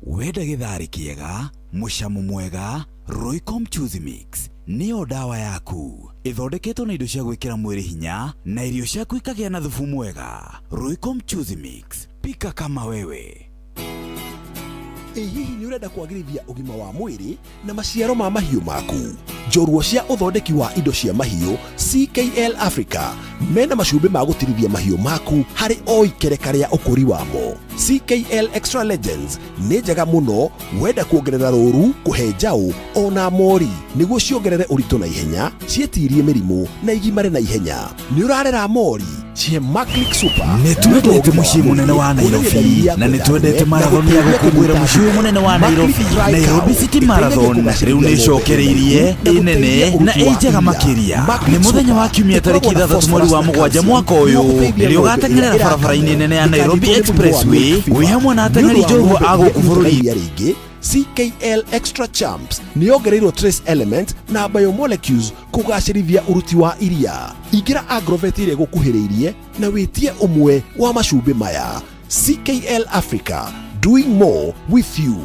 Wenda gĩtharĩ kĩega, mũcamo mwega, Royco Mchuzi Mix nĩyo ndawa yaku. Ĩthondeketwo na indo cia gwĩkĩra mwĩrĩ hinya na irio ciaku ikagĩa na thubu mwega. Royco Mchuzi Mix, pika kama wewe. Ĩ hihi nĩ ũrenda kwagĩrithia ũgima wa mwĩrĩ na maciaro ma mahiũ maku? Njorua cia ũthondeki wa indo cia mahiũ CKL Africa mena macumbĩ ma gũtirithia mahiũ maku harĩ o ikereka rĩa ũkũri wamo. CKL Extra Legends nĩ njega mũno wenda kuongerera rũru, kũhe njaũ ona mori nĩguo ciongerere ũritũ na ihenya, ciĩtirie mĩrimũ na igimare na ihenya. Nĩ ũrarera mori, cihe Maclick Super. Nĩ twendete mũciĩ mũnene wa Nairobi na nĩ twendete marathon ya gũkũngũĩra mũciĩ ũyũ mũnene wa Nairobi. Nairobi City Marathon rĩu nĩ ĩcokereirie ĩ nene na ĩ njega makĩria. Nĩ mũthenya wa kiumia tarĩki 6 mweri wa 7 mwaka ũyũ rĩrĩa ũgateng'erera barabara-inĩ nene ya Nairobi Expressway wĩ hamwe na ateng'eri njorua a gũkũ bũrũri. Rĩngĩ CKL Extra Champs nĩ yongereirwo trace element na biomolecules kũgacĩrithia ũruti wa iria. Ingĩra Agrovet ĩrĩa ĩgũkuhĩrĩirie na wĩtie ũmwe wa macumbĩ maya. CKL Africa, doing more with you.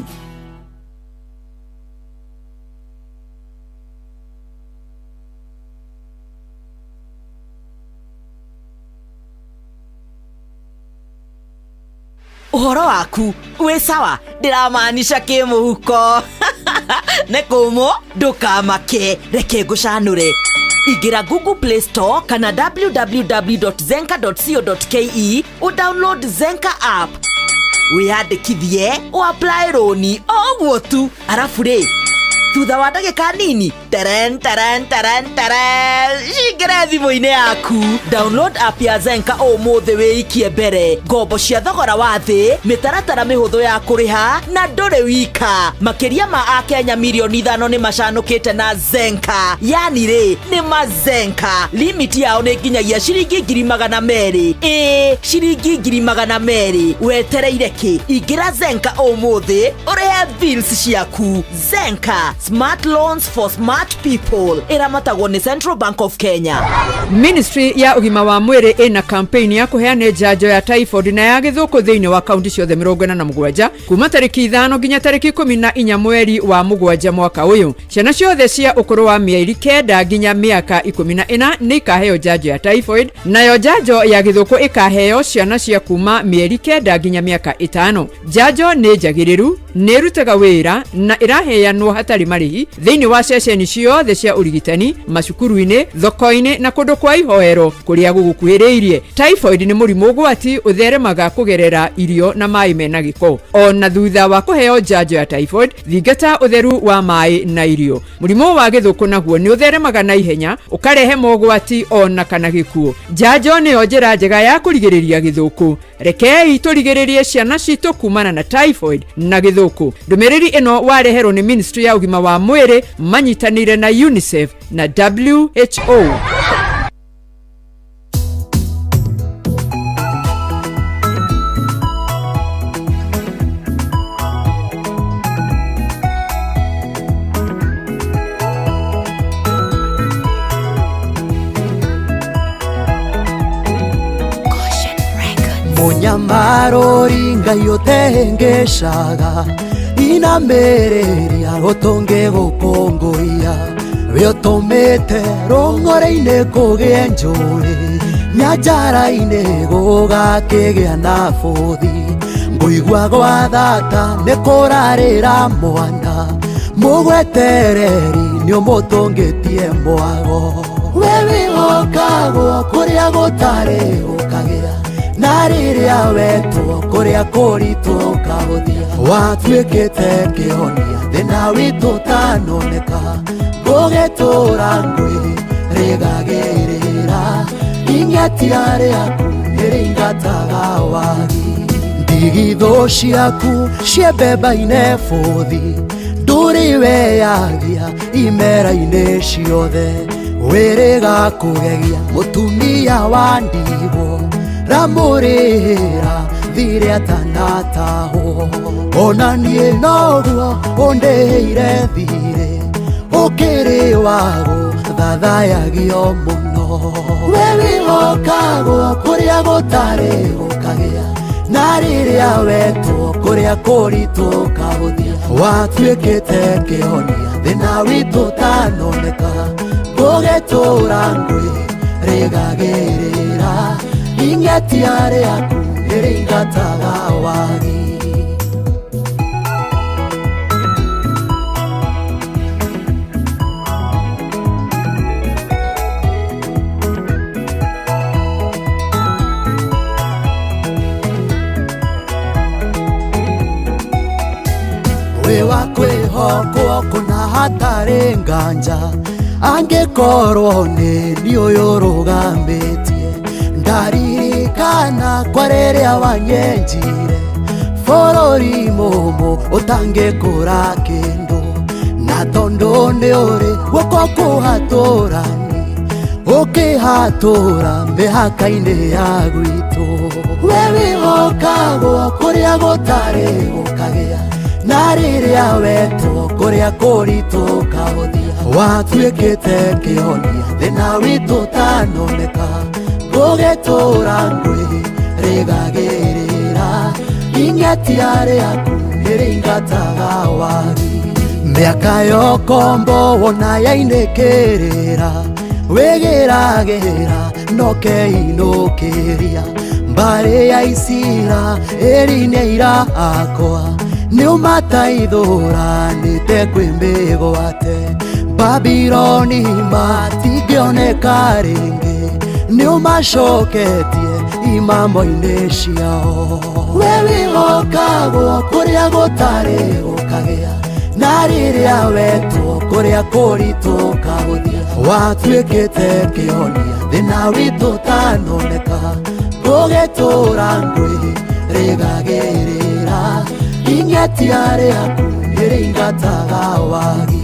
Ũhoro waku wĩ sawa, ndĩramaanisha kĩmũhuko. Nĩ kũmũ, ndũkamake, reke ngũcanũre. Ingĩra Google Play Store kana www.zenka.co.ke ũdownload Zenka app, wĩyandĩkithie, ũapply rũni o ũguo tu. Arabu rĩ, thutha wa ndagĩka nini, teren teren teren teren, cingĩre thimũ-inĩ yaku. Download app ya Zenka ũmũthĩ, wĩikie mbere ngombo cia thogora wa thĩ, mĩtaratara mĩhũthũ ya kũrĩha, na ndũrĩ wika. Makĩria ma akenya mirioni 5 nĩ macanũkĩte na Zenka. Yani rĩ, nĩ mazenka. Limit yao nĩ nginyagia ciringi 200,000. Ĩĩ, ciringi 200,000. Wetereire kĩ? Ingĩra Zenka ũmũthĩ ũrĩhe bills ciaku. Zenka, smart loans for smart people. Ĩramatagwo nĩ Central Bank of Kenya. Ministry ya ũgima wa mwĩrĩ ĩna campaign ya kũheana njanjo ya typhoid na ya gĩthũkũ thĩinĩ wa kaunti ciothe 47, kuma tarĩki 5 nginya tarĩki 14 mweri wa mũgwanja mwaka ũyũ. Ciana ciothe cia ũkũrũ wa mĩeri 9 nginya mĩaka 14 nĩ ikaheo njanjo ya typhoid, nayo njanjo ya gĩthũkũ ĩkaheo ciana cia kuma mĩeri 9 nginya mĩaka 5. Njanjo nĩ njagĩrĩru, nĩ ĩrutaga wĩra na ĩraheanwo hatarĩ marĩhi thĩinĩ wa ceceni ciothe cia ũrigitani, macukuru-inĩ, thoko-inĩ na kũndũ kwa ihoero kũrĩa gũgũkuhĩrĩirie. Typhoid nĩ mũrimũ ũgwati ũtheremaga kũgerera irio na maĩ mena gĩko. Ona thutha wa kũheo njanjo ya typhoid, thingata ũtheru wa maĩ na irio. Mũrimũ wa gĩthũkũ naguo nĩ ũtheremaga na ihenya, ũkarehe mogwati ona kana gĩkuũ. Njanjo nĩyo njĩra njega ya kũrigĩrĩria gĩthũkũ. Rekei tũrigĩrĩrie ciana citũ kumana na typhoid na gĩthũkũ. Ndũmĩrĩri ĩno wareherwo nĩ Ministry ya ũgima wa mwĩrĩ manyitanĩire na UNICEF na WHO. Mũnyamarũri Ngai ũtengeshaga, inamĩrĩria ũtũngĩgũkũngũiya, we ũtũmĩte rũng'ore-inĩ kũgĩe njũĩ, nyanjara-inĩ gũgakĩgĩa na bũthi. Ngũigua gwa thata nĩ kũrarĩra mwana, mũgwetereri nĩ ũmũtũngĩtie mwago. We wĩhokagwo kũrĩa gũtarĩ gũkagĩa, na rĩrĩa wetwo kũrĩa kũritũ ũkahũthia. Watuĩkĩte kĩhonia thĩna witũ ũtanoneka, ngũgĩtũra ngwĩ rĩgagĩrĩra, ing'etia rĩaku nĩrĩingataga wagi. Ndigithũ ciaku ciembemba-inĩ bũthi, ndũrĩ weyagia imera-inĩ ciothe, wĩrĩga kũgegia mũtumia wa ndigwo, ramũrĩhĩra thirĩ atanatahwo. Ona niĩ noguo ũndĩhĩire thirĩ, ũkĩrĩ wago thathayagio mũno. We wĩhokagwo kũrĩa gũtarĩ gũkagĩa, na rĩrĩa wetwo kũrĩa kũritũ ũkahũthia. Watuĩkĩte kĩhonia thĩna witũ ũtanoneka, ngũgĩtũra ngwĩ rĩgagĩrĩra, ing'etia rĩaku nĩrĩingataga wagi. Wĩ wa kwĩhokwo kũna hatarĩ nganja, angĩkorwo nĩ niĩ ũyũ ũrũgamĩtie, ndaririkana kwa rĩrĩa wanyenjire bũrũri mũmũ ũtangĩkũra kĩndũ, na tondũ nĩ ũrĩ guoko kũhatũrani, ũkĩhatũra mĩhaka-inĩ ya gwitũ. We wĩhokagwo kũrĩa gũtarĩ gũkagĩa, na rĩrĩa wetwo kũrĩa kũritũ ũkahũthia. Watuĩkĩte kĩhonia thĩna witũ ũtanoneka, ngũgĩtũra ngwĩ rĩgagĩrĩra, ing'etia rĩaku nĩrĩingataga wagi. Mĩaka yokombo wona yainĩkĩrĩra, wĩgĩragĩra nokeinũkĩria, mbarĩ ya Isira ĩri nĩ ira akwa, nĩ ũmataithũranĩte kwĩ mĩgwate. Babiloni matingĩoneka rĩngĩ nĩ ũmacoketie imamo-inĩ ciao we wĩhokagwo kũrĩa gũtarĩ gũkagĩa na rĩrĩa wetwo kũrĩa kũritũ ũkahũthia watuĩkĩte kĩhonia thĩna witũ ũtanoneka gũgĩtũra ngwĩ rĩgagĩrĩra ing'etia rĩaku nĩrĩingataga wagi.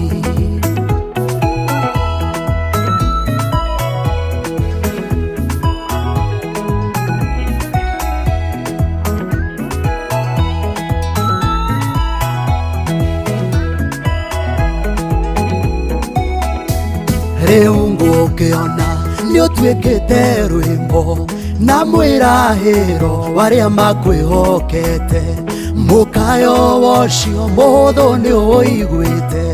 Rĩu ngũkĩona nĩũtuĩkĩte rwĩmbo na mwĩrahĩro warĩa makwĩhokete mũkayo wocio mũhũthũ nĩũiguĩte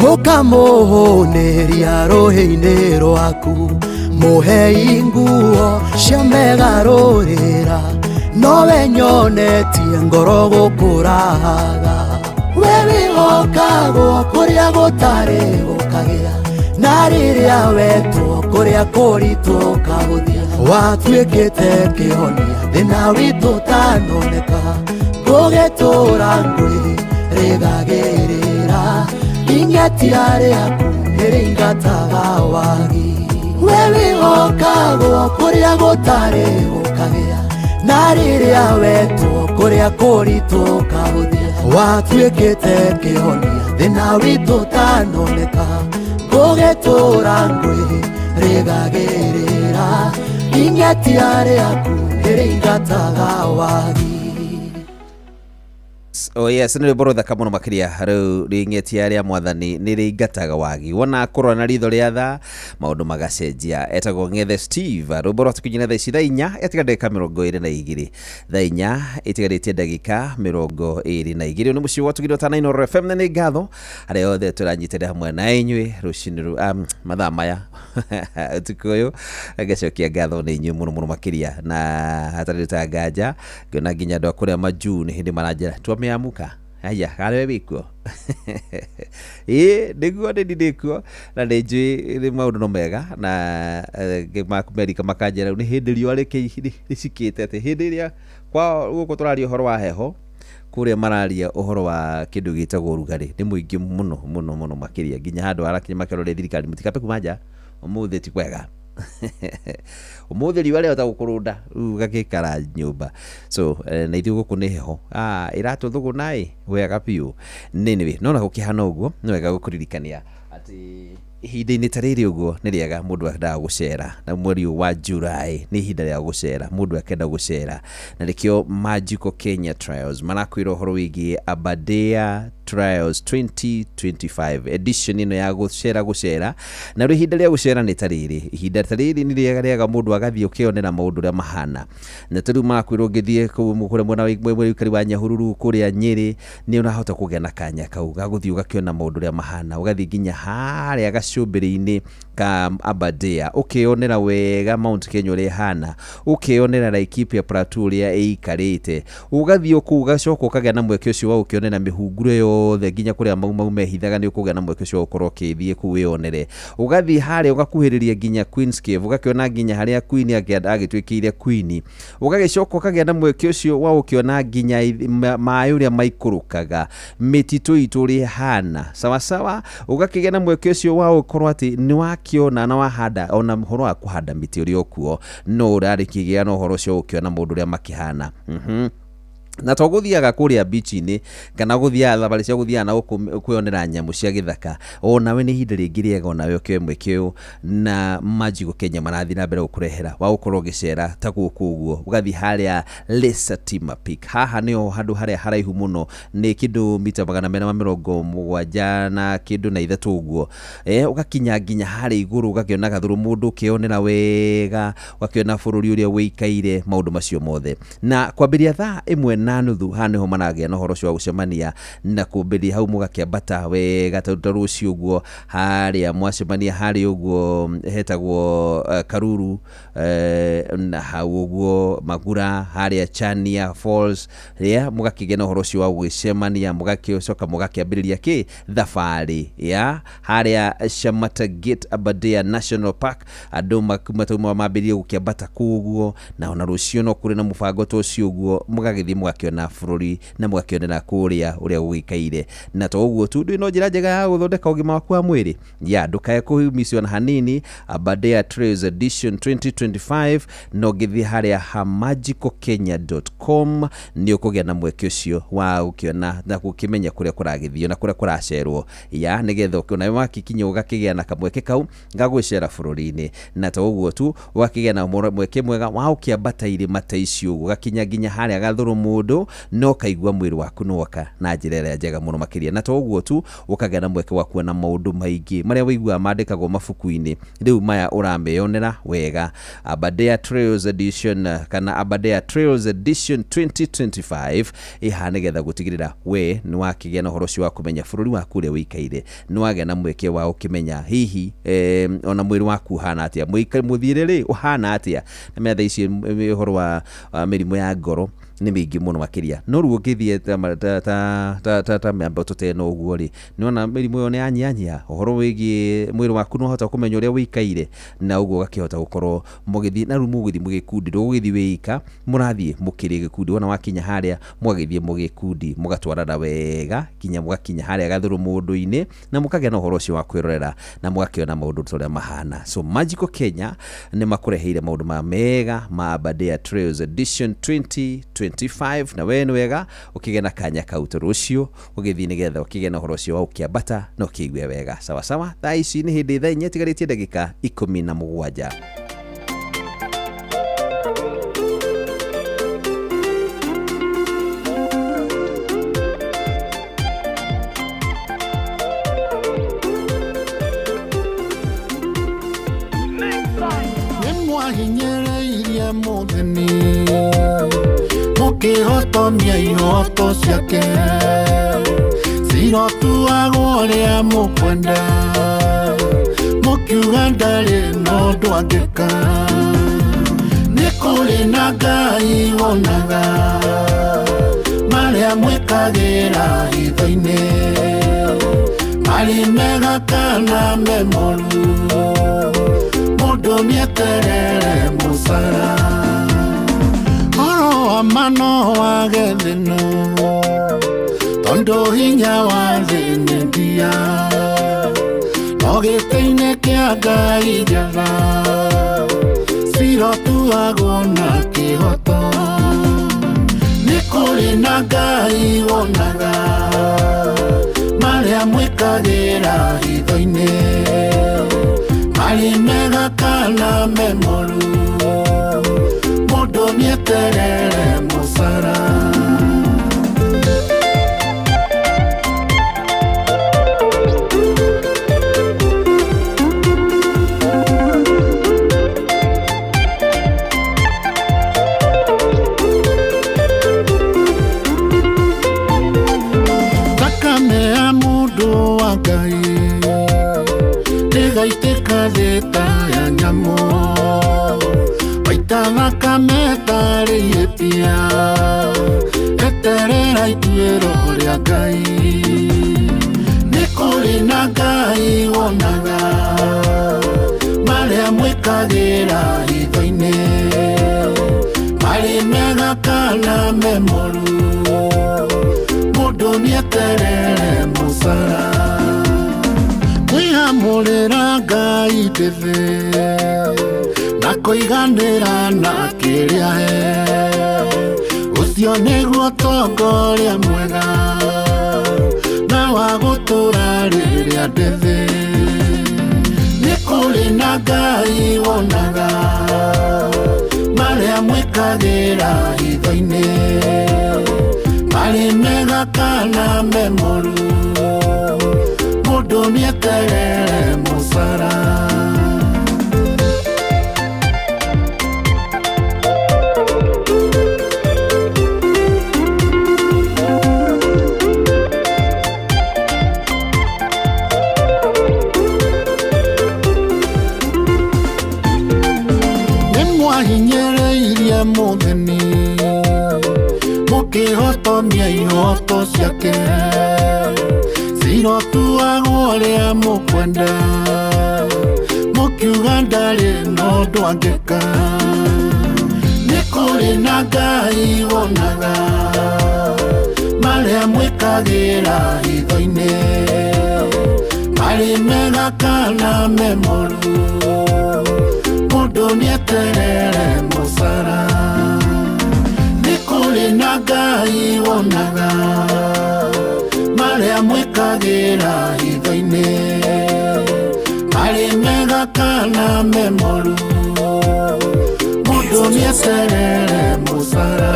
ũkamũhũnĩria rũhĩ-inĩ rwaku mũhei nguo cia megarũrĩra nowe nyonetie ngoro gũkũrahaga we wĩhokagwo kũrĩa gũtarĩ gũkagĩa na rĩrĩa wetwo kũrĩa kũritũ ũkahũthia watuĩkĩte kĩhonia thĩna witũ ũtanoneka gũgĩtũra ngwĩ rĩgagĩrĩra ing'etia rĩaku nĩrĩingataga wagi we wĩhokagwo kũrĩa gũtarĩ gũkagĩa na rĩrĩa wetwo kũrĩa kũritũ ũkahũthia watuĩkĩte kĩhonia thĩna witũ ũtanoneka gũgĩtũra ngwĩ rĩgagĩrĩra ing'etia rĩaku nĩrĩingataga wagi. Oh yes, nĩ rwĩmbo rũthaka mũno makĩria rĩu rĩng'etia rĩa mwathani nĩ rĩingataga wagi wona kũrora na ritho rĩa tha maũndũ magacenjia. Etagwo Ng'ethe Steve, rwĩmbo rwa tũkinyĩra thaa ici thaa 4 ĩtiga ndagĩka 22, thaa 4 ĩtigarĩtie ndagĩka 22. Nĩ mũciĩ wa tũgirwo ta 9 FM na nĩ ngatho arĩa othe tũranyitĩrĩra hamwe na inyuĩ rũcinĩ mathaa maya ũtukũ ũyũ ngacokia ngatho nĩ inyuĩ mũno mũno makĩria na hatarĩ ta nganja ngĩona nginya andũ a kũrĩa majuu nĩ hĩndĩ maranjĩra twameamuka aya karĩ wĩkuo ĩĩ nĩguo nĩ ndĩkuo na nĩ njũĩ nĩ maũndũ no mega na Amerika makanjĩra rĩu nĩ hĩndĩ riũa rĩcikĩte atĩ hĩndĩ ĩrĩa kwao gũkũ tũraria ũhoro wa heho kũrĩa mararia ũhoro wa kĩndũ gĩtagwo ũrugarĩ nĩ mũingĩ mũno mũno mũno makĩria nginya handũ harakinya makerore thirikari mũtikape kuma nja ũmũthĩ ti kwega ũmũthĩ riũa rĩahota gũkũrũnda rĩu ũgagĩikara nyũmba so na ithuĩ gũkũ nĩ heho ĩratũthũgũna ĩ wega biũ. Anyway, no na gũkĩhana ũguo nĩ wega gũkũririkania atĩ ihinda-inĩ ta rĩrĩ ũguo nĩ rĩega mũndũ endaga gũcera na mweri ũyũ wa July nĩ ihinda rĩa gũcera mũndũ akenda gũcera na nĩkĩo Magical Kenya Trials marakwĩra ũhoro wĩgiĩ Aberdare Trials 2025 edition ĩno ya gũcera na rĩu ihinda rĩa gũcera nĩ ta rĩrĩ ihinda ta rĩrĩ nĩ rĩega rĩega mũndũ agathiĩ ũkĩonera maũndũ ũrĩa mahana na ta rĩu marakwĩra ũngĩthiĩ kũu kũrĩa mwena wa ũikari wa Nyahururu kũrĩa Nyĩrĩ nĩ ũrahota kũgĩa na kanya kau ga gũthiĩ ũgakĩona maũndũ ũrĩa mahana ũgathiĩ nginya harĩa gacũmbĩrĩ-inĩ ka Aberdare ũkĩonera wega Mount Kenya ũrĩa ĩhana ũkĩonera Laikipia Plateau ũrĩa ĩikarĩte ũgathiĩ kũu ũgacoka ũkagĩa na mweke ũcio wa gũkĩonera mĩhunguro yothe nginya kũrĩa Mau Mau mehithaga nĩ ũkũgĩa na mweke ũcio wa gũkorwo ũkĩthiĩ kũu wĩyonere ũgathiĩ harĩa ũgakuhĩrĩria nginya Queen's Cave ũgakĩona nginya harĩa Queen agĩtuĩkĩire Queen ũgagĩcoka ũkagĩa na mweke ũcio wa gũkĩona nginya maĩ ũrĩa maikũrũkaga mĩtitũ itũ ũrĩa ĩhana sawasawa ũgakĩgĩa na mweke ũcio wa gũkorwo atĩ nĩ wakĩona na wahanda ona ũhoro wa kũhanda mĩtĩ ũrĩa ũkuo no ũrarĩkĩgĩa na ũhoro ũcio ũkĩona maũndũ ũrĩa makĩhana. Na to gũthiaga kũrĩa beach-inĩ kana gũthiaga thabarĩ cia gũthiaga na gũkũ kwĩyonera nyamũ cia gĩthaka onawe nĩ ihinda rĩngĩ rĩega onawe ũkĩoe mweke ũyũ na Magical Kenya marathiĩ na mbere gũkũrehera wa gũkorwo ũgĩcera ta gũkũ ũguo ũgathiĩ harĩa Lesatima Peak haha nĩho handũ harĩa haraihu mũno nĩ kĩndũ mita 473 na kĩndũ na ithatũ ũguo ũgakinya nginya harĩa igũrũ ũgakĩona gathũrũ mũndũ ũkĩonera wega ũgakĩona bũrũri ũrĩa wĩikaire maũndũ macio mothe na kwambĩrĩria thaa 1 na nuthu haha nĩho maragĩa na ũhoro ũcio wa gũcemania na kũmbĩria hau mũgakĩambata wega tondũ ta rũciũ ũguo harĩa mwacemania harĩa ũguo hetagwo Karuru na hau ũguo Magura harĩa Chania Falls ya mũgakĩgĩa na ũhoro ũcio wa gũgĩcemania mũgakĩcoka mũgakĩambĩrĩria kĩ thabarĩ ya harĩa Shamata Gate Aberdare National Park andũ matauma mambĩrĩrie gũkĩambata kũu ũguo na ona rũciũ no kũrĩ na mũbango ta ũcio ũguo mũgagĩthiĩ mũgakĩona bũrũri na mũgakĩonera kũrĩa ũrĩa gũgĩikaire na to ũguo tu ndũĩ no njĩra njega ya gũthondeka ũgima waku wa mwĩrĩ ya ndũkae kũhumicio na hanini. Aberdare Trails Edition 2025 no ngĩthiĩ harĩa ha magicalkenya.com nĩ ũkũgĩa na mweke ũcio wa gũkĩona na gũkĩmenya kũrĩa kũragĩthio na kũrĩa kũracerwo ya nĩgetha ũkĩona wakikinya ũgakĩgĩa na kamweke kau ga gwĩcera bũrũri-inĩ na to ũguo tu ũgakĩgĩa na mweke mwega wa ũkĩambata irĩma ta icio ũguo ũgakinya nginya harĩa gathũrũ mũndũ no kaigua mwĩrĩ waku nĩwoka na njĩra ĩrĩa njega mũno makĩria na to ũguo tu ũkagĩa na mweke wa kuona maũndũ maingĩ marĩa wĩiguaga mandĩkagwo mabuku-inĩ rĩu maya ũrameyonera wega. Aberdare Trails Edition kana Aberdare Trails Edition 2025 ĩha nĩgetha gũtigĩrĩra we nĩ wakĩgĩa na ũhoro ũcio wa kũmenya bũrũri waku ũrĩa wĩikaire nĩ wagĩa na mweke wa ũkĩmenya hihi ona mwĩrĩ waku ũhana atĩa mũthiĩre rĩ ũhana atĩa na metha ici ũhoro wa mĩrimũ ya ngoro nĩ mĩingĩ mũno makĩria no rĩu ũngĩthiĩ ta mĩambato ta ĩno ũguo rĩ nĩwona mĩrimũ ĩyo nĩ yanyihanyiha ũhoro wĩgiĩ mwĩrĩ waku nĩwahota kũmenya ũrĩa wĩikaire na ũguo ũgakĩhota gũkorwo mũgĩthiĩ na rĩu mũgũthiĩ mũgĩkundi ndũgũgĩthiĩ wĩika mũrathiĩ mũkĩrĩ gĩkundi wona wakinya harĩa mũgagĩthiĩ mũgĩkundi mũgatwarana wega nginya mũgakinya harĩa gathũrũ mũndũ-inĩ na mũkagĩa na ũhoro ũcio wa kwĩrorera na mũgakĩona maũndũ ta ũrĩa mahana. So Magical Kenya nĩ makũreheire maũndũ ma mega ma Aberdare Trails Edition 2025 na we nĩ wega ũkĩgĩa na kanya kau tondũ ũcio ũgĩthiĩ nĩgetha ũkĩgĩa na ũhoro ũcio wa ũkĩambata na ũkĩigue wega sawa sawa. Thaa ici nĩ hĩndĩ thaa 4 itigarĩtie ndagĩka 17. Nĩmwahinyĩrĩirie mũthĩni mũkĩhotomia ihoto ciake cirotuagwo ũrĩa mũkwenda mũkiuga ndarĩ na ũndũ angĩka nĩ kũrĩ na Ngai wonaga marĩa mwĩkagĩra hitho-inĩ marĩ mega kana me moru mũndũ nĩeterere mũcara ũhoro wa ma no wage thĩno tondũ hinya wa thĩ nĩ ndia no gĩtĩ-inĩ kĩa Ngai njatha cirotuagwo na kĩhoto nĩ kũrĩ na Ngai wonaga marĩa mwĩkagĩra hitho-inĩ marĩ mega kana me moru mũndũ nĩeterere mũcara. Thakame ya mũndũ wa Ngai ndĩgaitĩka thĩ ta ya nyamũ waita thakame tarĩ ihĩtia eterera ituĩro rĩa Ngai nĩ kũrĩ na Ngai wonaga marĩa mwĩkagĩra hitho-inĩ marĩ mega kana me moru mũndũ nĩeterere mũcara kwĩhamũrĩra Ngai ndĩthĩ na kũiganĩra na kĩrĩa he ũcio nĩguo ũtongoria mwega na wa gũtũra rĩrĩa ndĩthĩ nĩ kũrĩ na Ngai wonaga marĩa mwĩkagĩra hitho-inĩ marĩ mega kana me moru mũndũ nĩeterere mũcara. Mwahinyĩrĩirie mũthĩni mũkĩhotomia ihoto ciake cirotuagwo ũrĩa mũkwenda mũkiuga ndarĩ na ũndũ angĩka nĩ kũrĩ na Ngai wonaga marĩa mwĩkagĩra hitho-inĩ marĩ mega kana me moru mũndũ nĩeterere mũcara nĩ kũrĩ na Ngai wonaga marĩa mwĩkagĩra hitho-inĩ marĩ mega kana me moru mũndũ nĩeterere mũcara.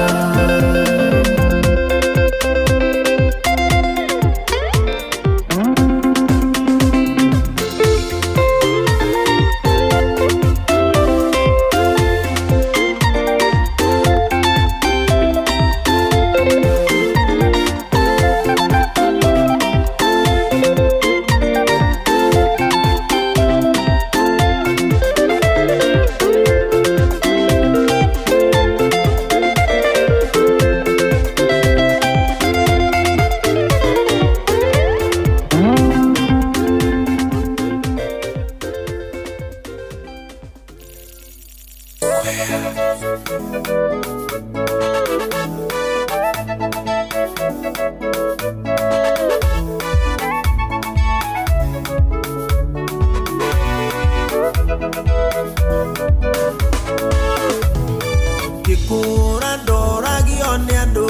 Ngĩkũra ndoragio nĩ andũ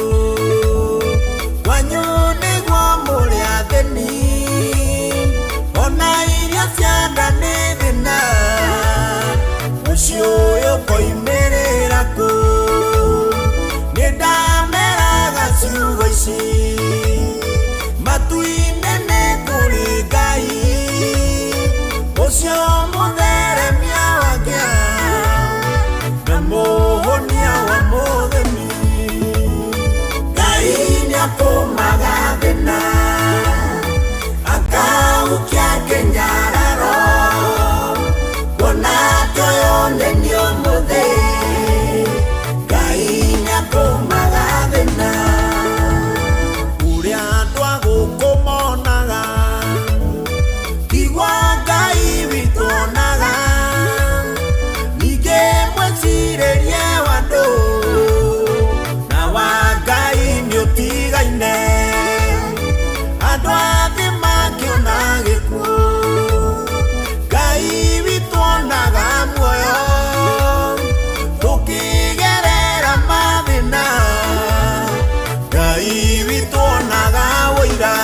kwanyu nĩguo mũrĩ athĩni ona irio cia nda nĩ thĩna mũciĩ ũyũ ũkoimĩrĩra kũ nĩ ndameraga ciugo ici matu-inĩ nĩ kũrĩ Ngai ũcio mũtheremia wa ngĩa na mũhũnia wa mũthĩni Ngai nĩatũmaga thĩna akahukia kĩnyararo kuona atĩ ũyũ nĩ niĩ ũmũthĩ Ngai nĩatũmaga thĩna ũrĩa andũ a gũkũ monaga tigwa Ngai witũ onaga ningĩ mwĩcirĩrie wa andũ na wa Ngai nĩũtigaine andũ a thĩ makĩona gĩkuũ Ngai witũ onaga muoyo tũkĩgerera mathĩna Ngai witũ onaga ũira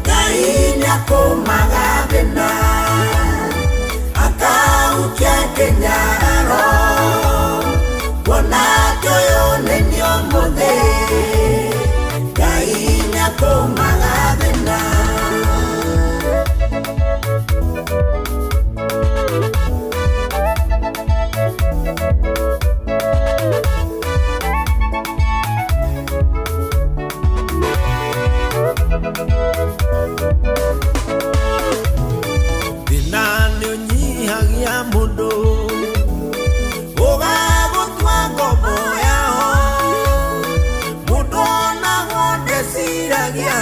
Ngai nĩakũmaga thĩna akahukia kĩnyararo kuona atĩ ũyũ nĩ niĩ ũmũthĩ Ngai nĩakũmaga thĩna. Thĩna nĩũnyihagia mũndũ ũgagũtua ngombo yao mũndũ onagwo ndeciragia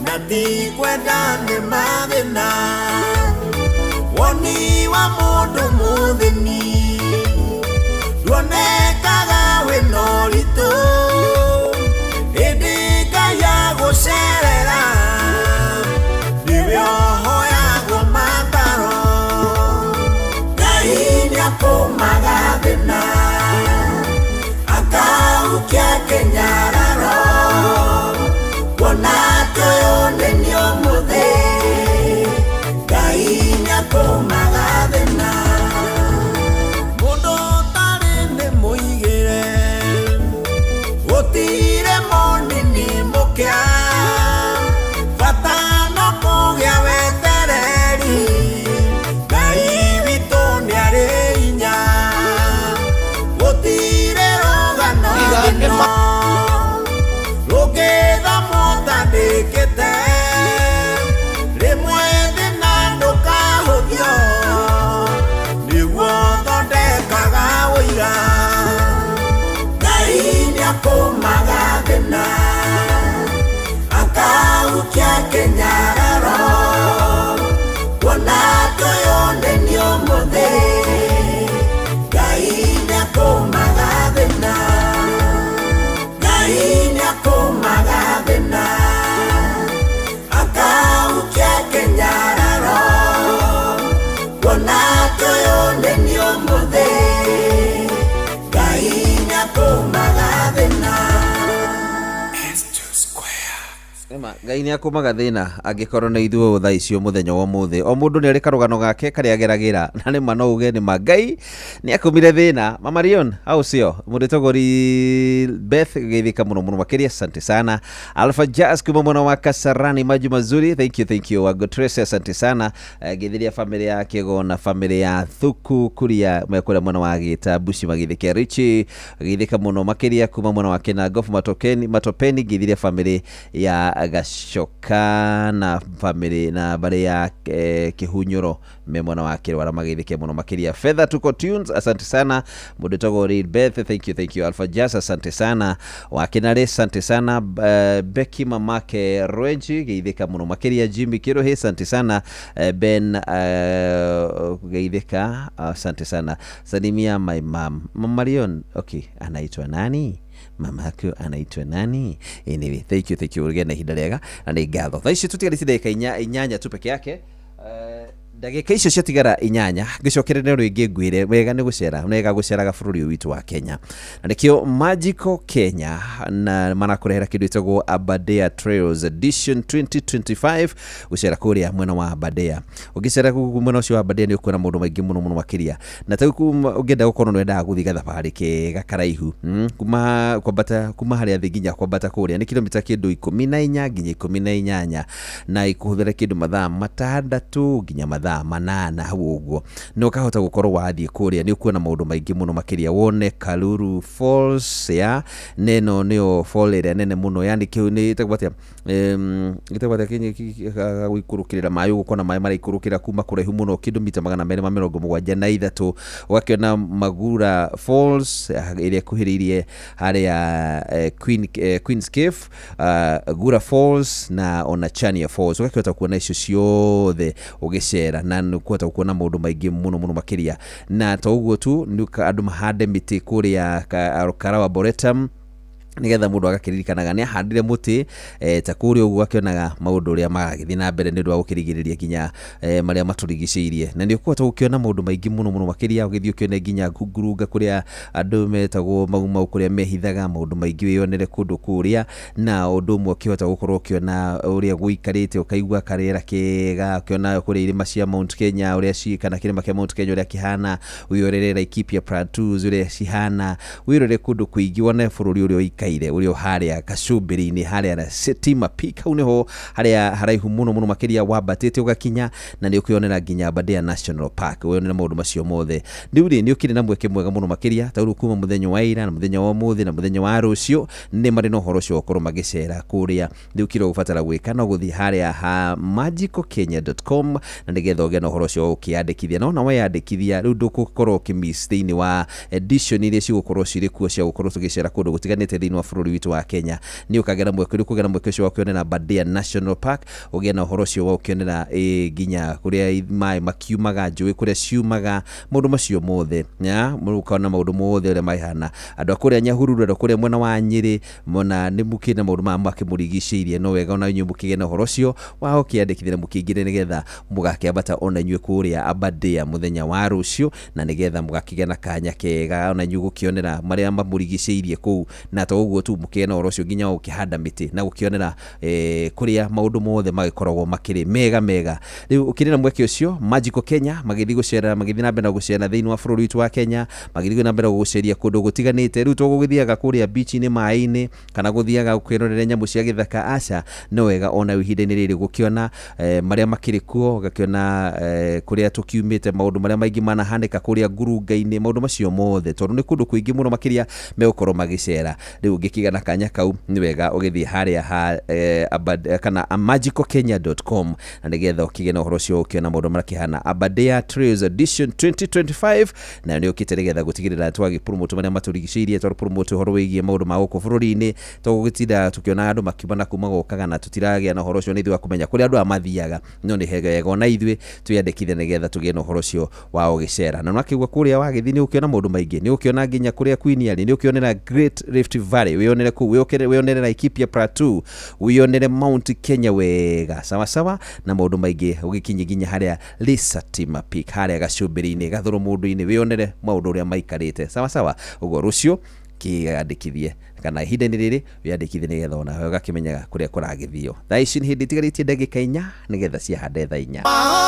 na ti kwenda nĩ mathĩna woni wa mũndũ mũthĩni nduonekaga wĩna ũritũ ĩndĩ Ngai agũcerera nĩwe ũhoyagwo mataro Ngai nĩakũmaga thĩna akahukia kĩnyararo kuona atĩ ũyũ nĩ niĩ ũmũthĩ Ngai nĩakũmaga thĩna mũndũ ũtarĩ nĩ mũigĩre gũtirĩ monini mũkĩa bata no kũgĩa wetereri Ngai witũ nĩarĩ hinya gũtirĩ rũgano rũngĩthamwo ũtandĩkĩte. Ngai nĩ akũmaga thĩna angĩkorwo nĩ ithuĩ thaa icio mũthenya wa ũmũthĩ. O mũndũ nĩ arĩ karũgano gake karĩa ageragĩra, na nĩ ma no uge nĩ ma Ngai nĩ akũmire thĩna. Mama Rion, au sio? Mũrĩtogori Beth geithĩka mũno mũno makĩria, asante sana. Alpha Jazz kuma mwena wa Kasarani, maji mazuri, thank you, thank you. Wago Tracy, asante sana. Geithiria family ya Kĩgo na family ya Thuku kuria mekũrĩa mwena wa Gĩta Bushi magĩthĩkia. Richi geithĩka mũno makĩria kuma mwena wa Kĩnangobu Matokeni Matopeni, geithiria family ya Gacoka na family na mbarĩ ya Kĩhunyũro me mwena wa Kĩrwara magĩthĩkia mũno makĩria. Fedha tuko tunes, asante sana. Mũndũ wĩtagwo Reed Beth, thank you, thank you. Alpha Jazz, asante sana. Wakinare, asante sana. Becky mamake Rwenji geithĩka mũno makĩria. Jimmy Kĩrũhĩ, asante sana. Ben geithĩka, asante sana. Salimia my mom. Mama Marion, okay, anaitwa nani? Mama yako anaitwa nani? Anyway, thank you, thank you. Ũgĩe na ihinda rĩega na nĩ ngatho. Thaa ici tũtigarĩtie ndagĩka 8 tu peke yake. Ndagĩka icio ciatigara 8 ngĩcokerere rĩngĩ ngwĩre wega nĩ gũcera, wega gũceraga bũrũri ũyũ witũ wa Kenya, na nĩkĩo Magical Kenya na marakũrehera kĩndũ gĩtagwo Aberdare Trails Edition 2025, gũcera kũrĩa mwena wa Aberdare. Ũngĩcera kũu mwena ũcio wa Aberdare nĩ ũkuona maũndũ maingĩ mũno mũno makĩria, na ta rĩu ũngĩenda gũkorwo nĩ wendaga gũthiĩ gathabarĩ kega karaihu, kuma kwambata kuma harĩa thĩ nginya kwambata kũrĩa nĩ kilomita kĩndũ 14 nginya 18, na ikũhũthĩra kĩndũ mathaa 6 nginya mathaa 8 hau ũguo, na ũkahota gũkorwo wathiĩ kũrĩa nĩ ũkuona maũndũ maingĩ mũno makĩria. Wone Karuru Falls ya neno nĩyo fall ĩrĩa nene mũno, yani kĩu nĩ ĩtagwo atĩa, ĩtagwo atĩa gũikũrũkĩrĩra maĩ, ũgũkona maĩ maraikũrũkĩra kuma kũraihu mũno kĩndũ mita 273. Ũgakĩona Magura Falls ĩrĩa ĩkuhĩrĩirie harĩa Queen's Cave, Gura Falls na ona Chania Falls. Ũgakĩhota kuona icio ciothe ũgĩcera, na nĩ ũkũhota kuona maũndũ maingĩ mũno mũno makĩria. Na to ũguo tu, nĩ andũ mahande mĩtĩ kũrĩa Karawa Arboretum, nĩgetha mũndũ agakĩririkanaga nĩ ahandire mũtĩ ta kũrĩa ũguo, akĩonaga maũndũ ũrĩa maragĩthiĩ na mbere nĩ ũndũ wa gũkĩrigĩrĩria nginya marĩa matũrigicĩirie. Na nĩ ũkũhota gũkĩona maũndũ maingĩ mũno mũno makĩria, ũgĩthiĩ ũkĩone nginya ngurunga kũrĩa andũ metagwo mau mau kũrĩa mehithaga, maũndũ maingĩ wĩyonere kũndũ kũrĩa. Na ũndũ ũmwe ũkĩhota gũkorwo ũkĩona ũrĩa gũikarĩte, ũkaigua karĩera kega, ũkĩona kũrĩa irĩma cia Mount Kenya ũrĩa ci, kana kĩrĩma kĩa Mount Kenya ũrĩa kĩhana, wĩyonere Laikipia Plateaus ũrĩa cihana, wĩrore kũndũ kũingĩ, wone bũrũri ũrĩa ũikaire ũrĩa harĩa kacumbĩrĩ-inĩ harĩa na Stima Peak, hau nĩho harĩa haraihu mũno mũno makĩria wambatĩte ũgakinya, na nĩ ũkwĩonera nginya Aberdare National Park, wĩyonere maũndũ macio mothe. Rĩu rĩ, nĩ ũkĩrĩ na mweke mwega mũno makĩria, ta rĩu kuma mũthenya wa ira na mũthenya wa ũmũthĩ na mũthenya wa rũciũ nĩ marĩ na ũhoro ũcio wa gũkorwo magĩcera kũrĩa. Rĩu kĩrĩa ũgũbatara gwĩka no gũthiĩ harĩa ha magicalkenya.com na nĩgetha ũgĩe na ũhoro ũcio ũkĩyandĩkithia, na ona weyandĩkithia rĩu ndũgũkorwo ũkĩmiss thĩinĩ wa edition iria cigũkorwo cirĩ kuo cia gũkorwo tũgĩcera kũndũ gũtiganĩte thĩinĩ wa bũrũri witũ wa Kenya. Nĩ ũkagĩa na mweke, rĩu kũgĩa na mweke ũcio wa kwĩonera Aberdare National Park, ũgĩe na ũhoro ũcio wa gũkĩonera nginya kũrĩa maĩ makiumaga, njũĩ kũrĩa ciumaga, maũndũ macio mothe, ũkona maũndũ mothe ũrĩa mahana. Andũ a kũrĩa Nyahururu, andũ a kũrĩa mwena wa Nyĩrĩ, mona nĩ mũkĩrĩ na maũndũ maya makĩmũrigicĩirie, no wega ona inyuĩ mũkĩgĩe na ũhoro ũcio wa gũkĩandĩkithia na mũkĩingĩre nĩgetha mũgakĩambata ona inyuĩ kũrĩa Aberdare mũthenya wa rũciũ, na nĩgetha mũgakĩgĩa na kanya kega ona inyuĩ gũkĩonera marĩa mamũrigicĩirie kũu. Na to ũguo tu, mũkĩgĩa na ũhoro ũcio nginya wa gũkĩhanda mĩtĩ na gũkĩonera kũrĩa maũndũ mothe magĩkoragwo makĩrĩ mega mega. Rĩu ũkĩrĩ na mweke ũcio, Magical Kenya magĩthiĩ gũcera, magĩthiĩ na mbere na gũcera thĩinĩ wa bũrũri witũ wa Kenya, magĩthiĩ na mbere gũceria kũndũ gũtiganĩte. Rĩu to gũgĩthiaga kũrĩa beach-inĩ maĩ-inĩ kana gũthiaga kwĩrorera nyamũ cia gĩthaka, aca, no wega ona ihinda-inĩ rĩrĩ gũkĩona marĩa makĩrĩ kuo, ũgakĩona kũrĩa tũkiumĩte, maũndũ marĩa maingĩ manahanĩka kũrĩa ngurunga-inĩ, maũndũ macio mothe, tondũ nĩ kũndũ kũingĩ mũno makĩria megũkorwo magĩcera. Rĩu ũngĩkĩgĩa na kanya kau nĩ wega ũgĩthiĩ harĩa ha kana magicalkenya.com na nĩgetha ũkĩgĩe na ũhoro ũcio ũkĩona maũndũ marĩa makĩhana. Aberdare Trails Edition 2025 nayo nĩ ũkĩte nĩgetha gũtigĩrĩra twagĩpromote marĩa matũrigicĩirie, twapromote ũhoro wĩgiĩ maũndũ ma gũkũ bũrũri-inĩ, tũgũgĩtinda tũkĩona andũ makiuma na kuma gokaga na tũtiragĩa na ũhoro ũcio nĩ ithuĩ wa kũmenya kũrĩa andũ aya mathiaga, no nĩ wega ona ithuĩ twĩyandĩkithie nĩgetha tũgĩe na ũhoro ũcio wa gũgĩcera. Na nĩwakĩigua kũrĩa wagĩthiĩ nĩ ũkĩona maũndũ maingĩ, nĩ ũkĩona nginya kũrĩa Queen arĩ, nĩ ũkĩonera Great Rift Valley, wĩyonere kũu, wĩyonere Laikipia Plateau, wĩyonere Mount Kenya wega sawa sawa, na maũndũ maingĩ ũgĩkinye nginya harĩa Lisatima Peak, harĩa gacumbĩrĩ-inĩ gathũrũ mũndũ-inĩ, wĩyonere maũndũ ũrĩa maikarĩte sawa sawa. Ũguo rũciũ Ũkĩyandĩkithie kana ihinda-inĩ rĩrĩ wĩyandĩkithie nĩgetha onawe ũgakĩmenyaga kũrĩa kũragĩthio. Thaa ici nĩ hĩndĩ itigarĩtie ndagĩka 4 nĩgetha ciahande thaa 4.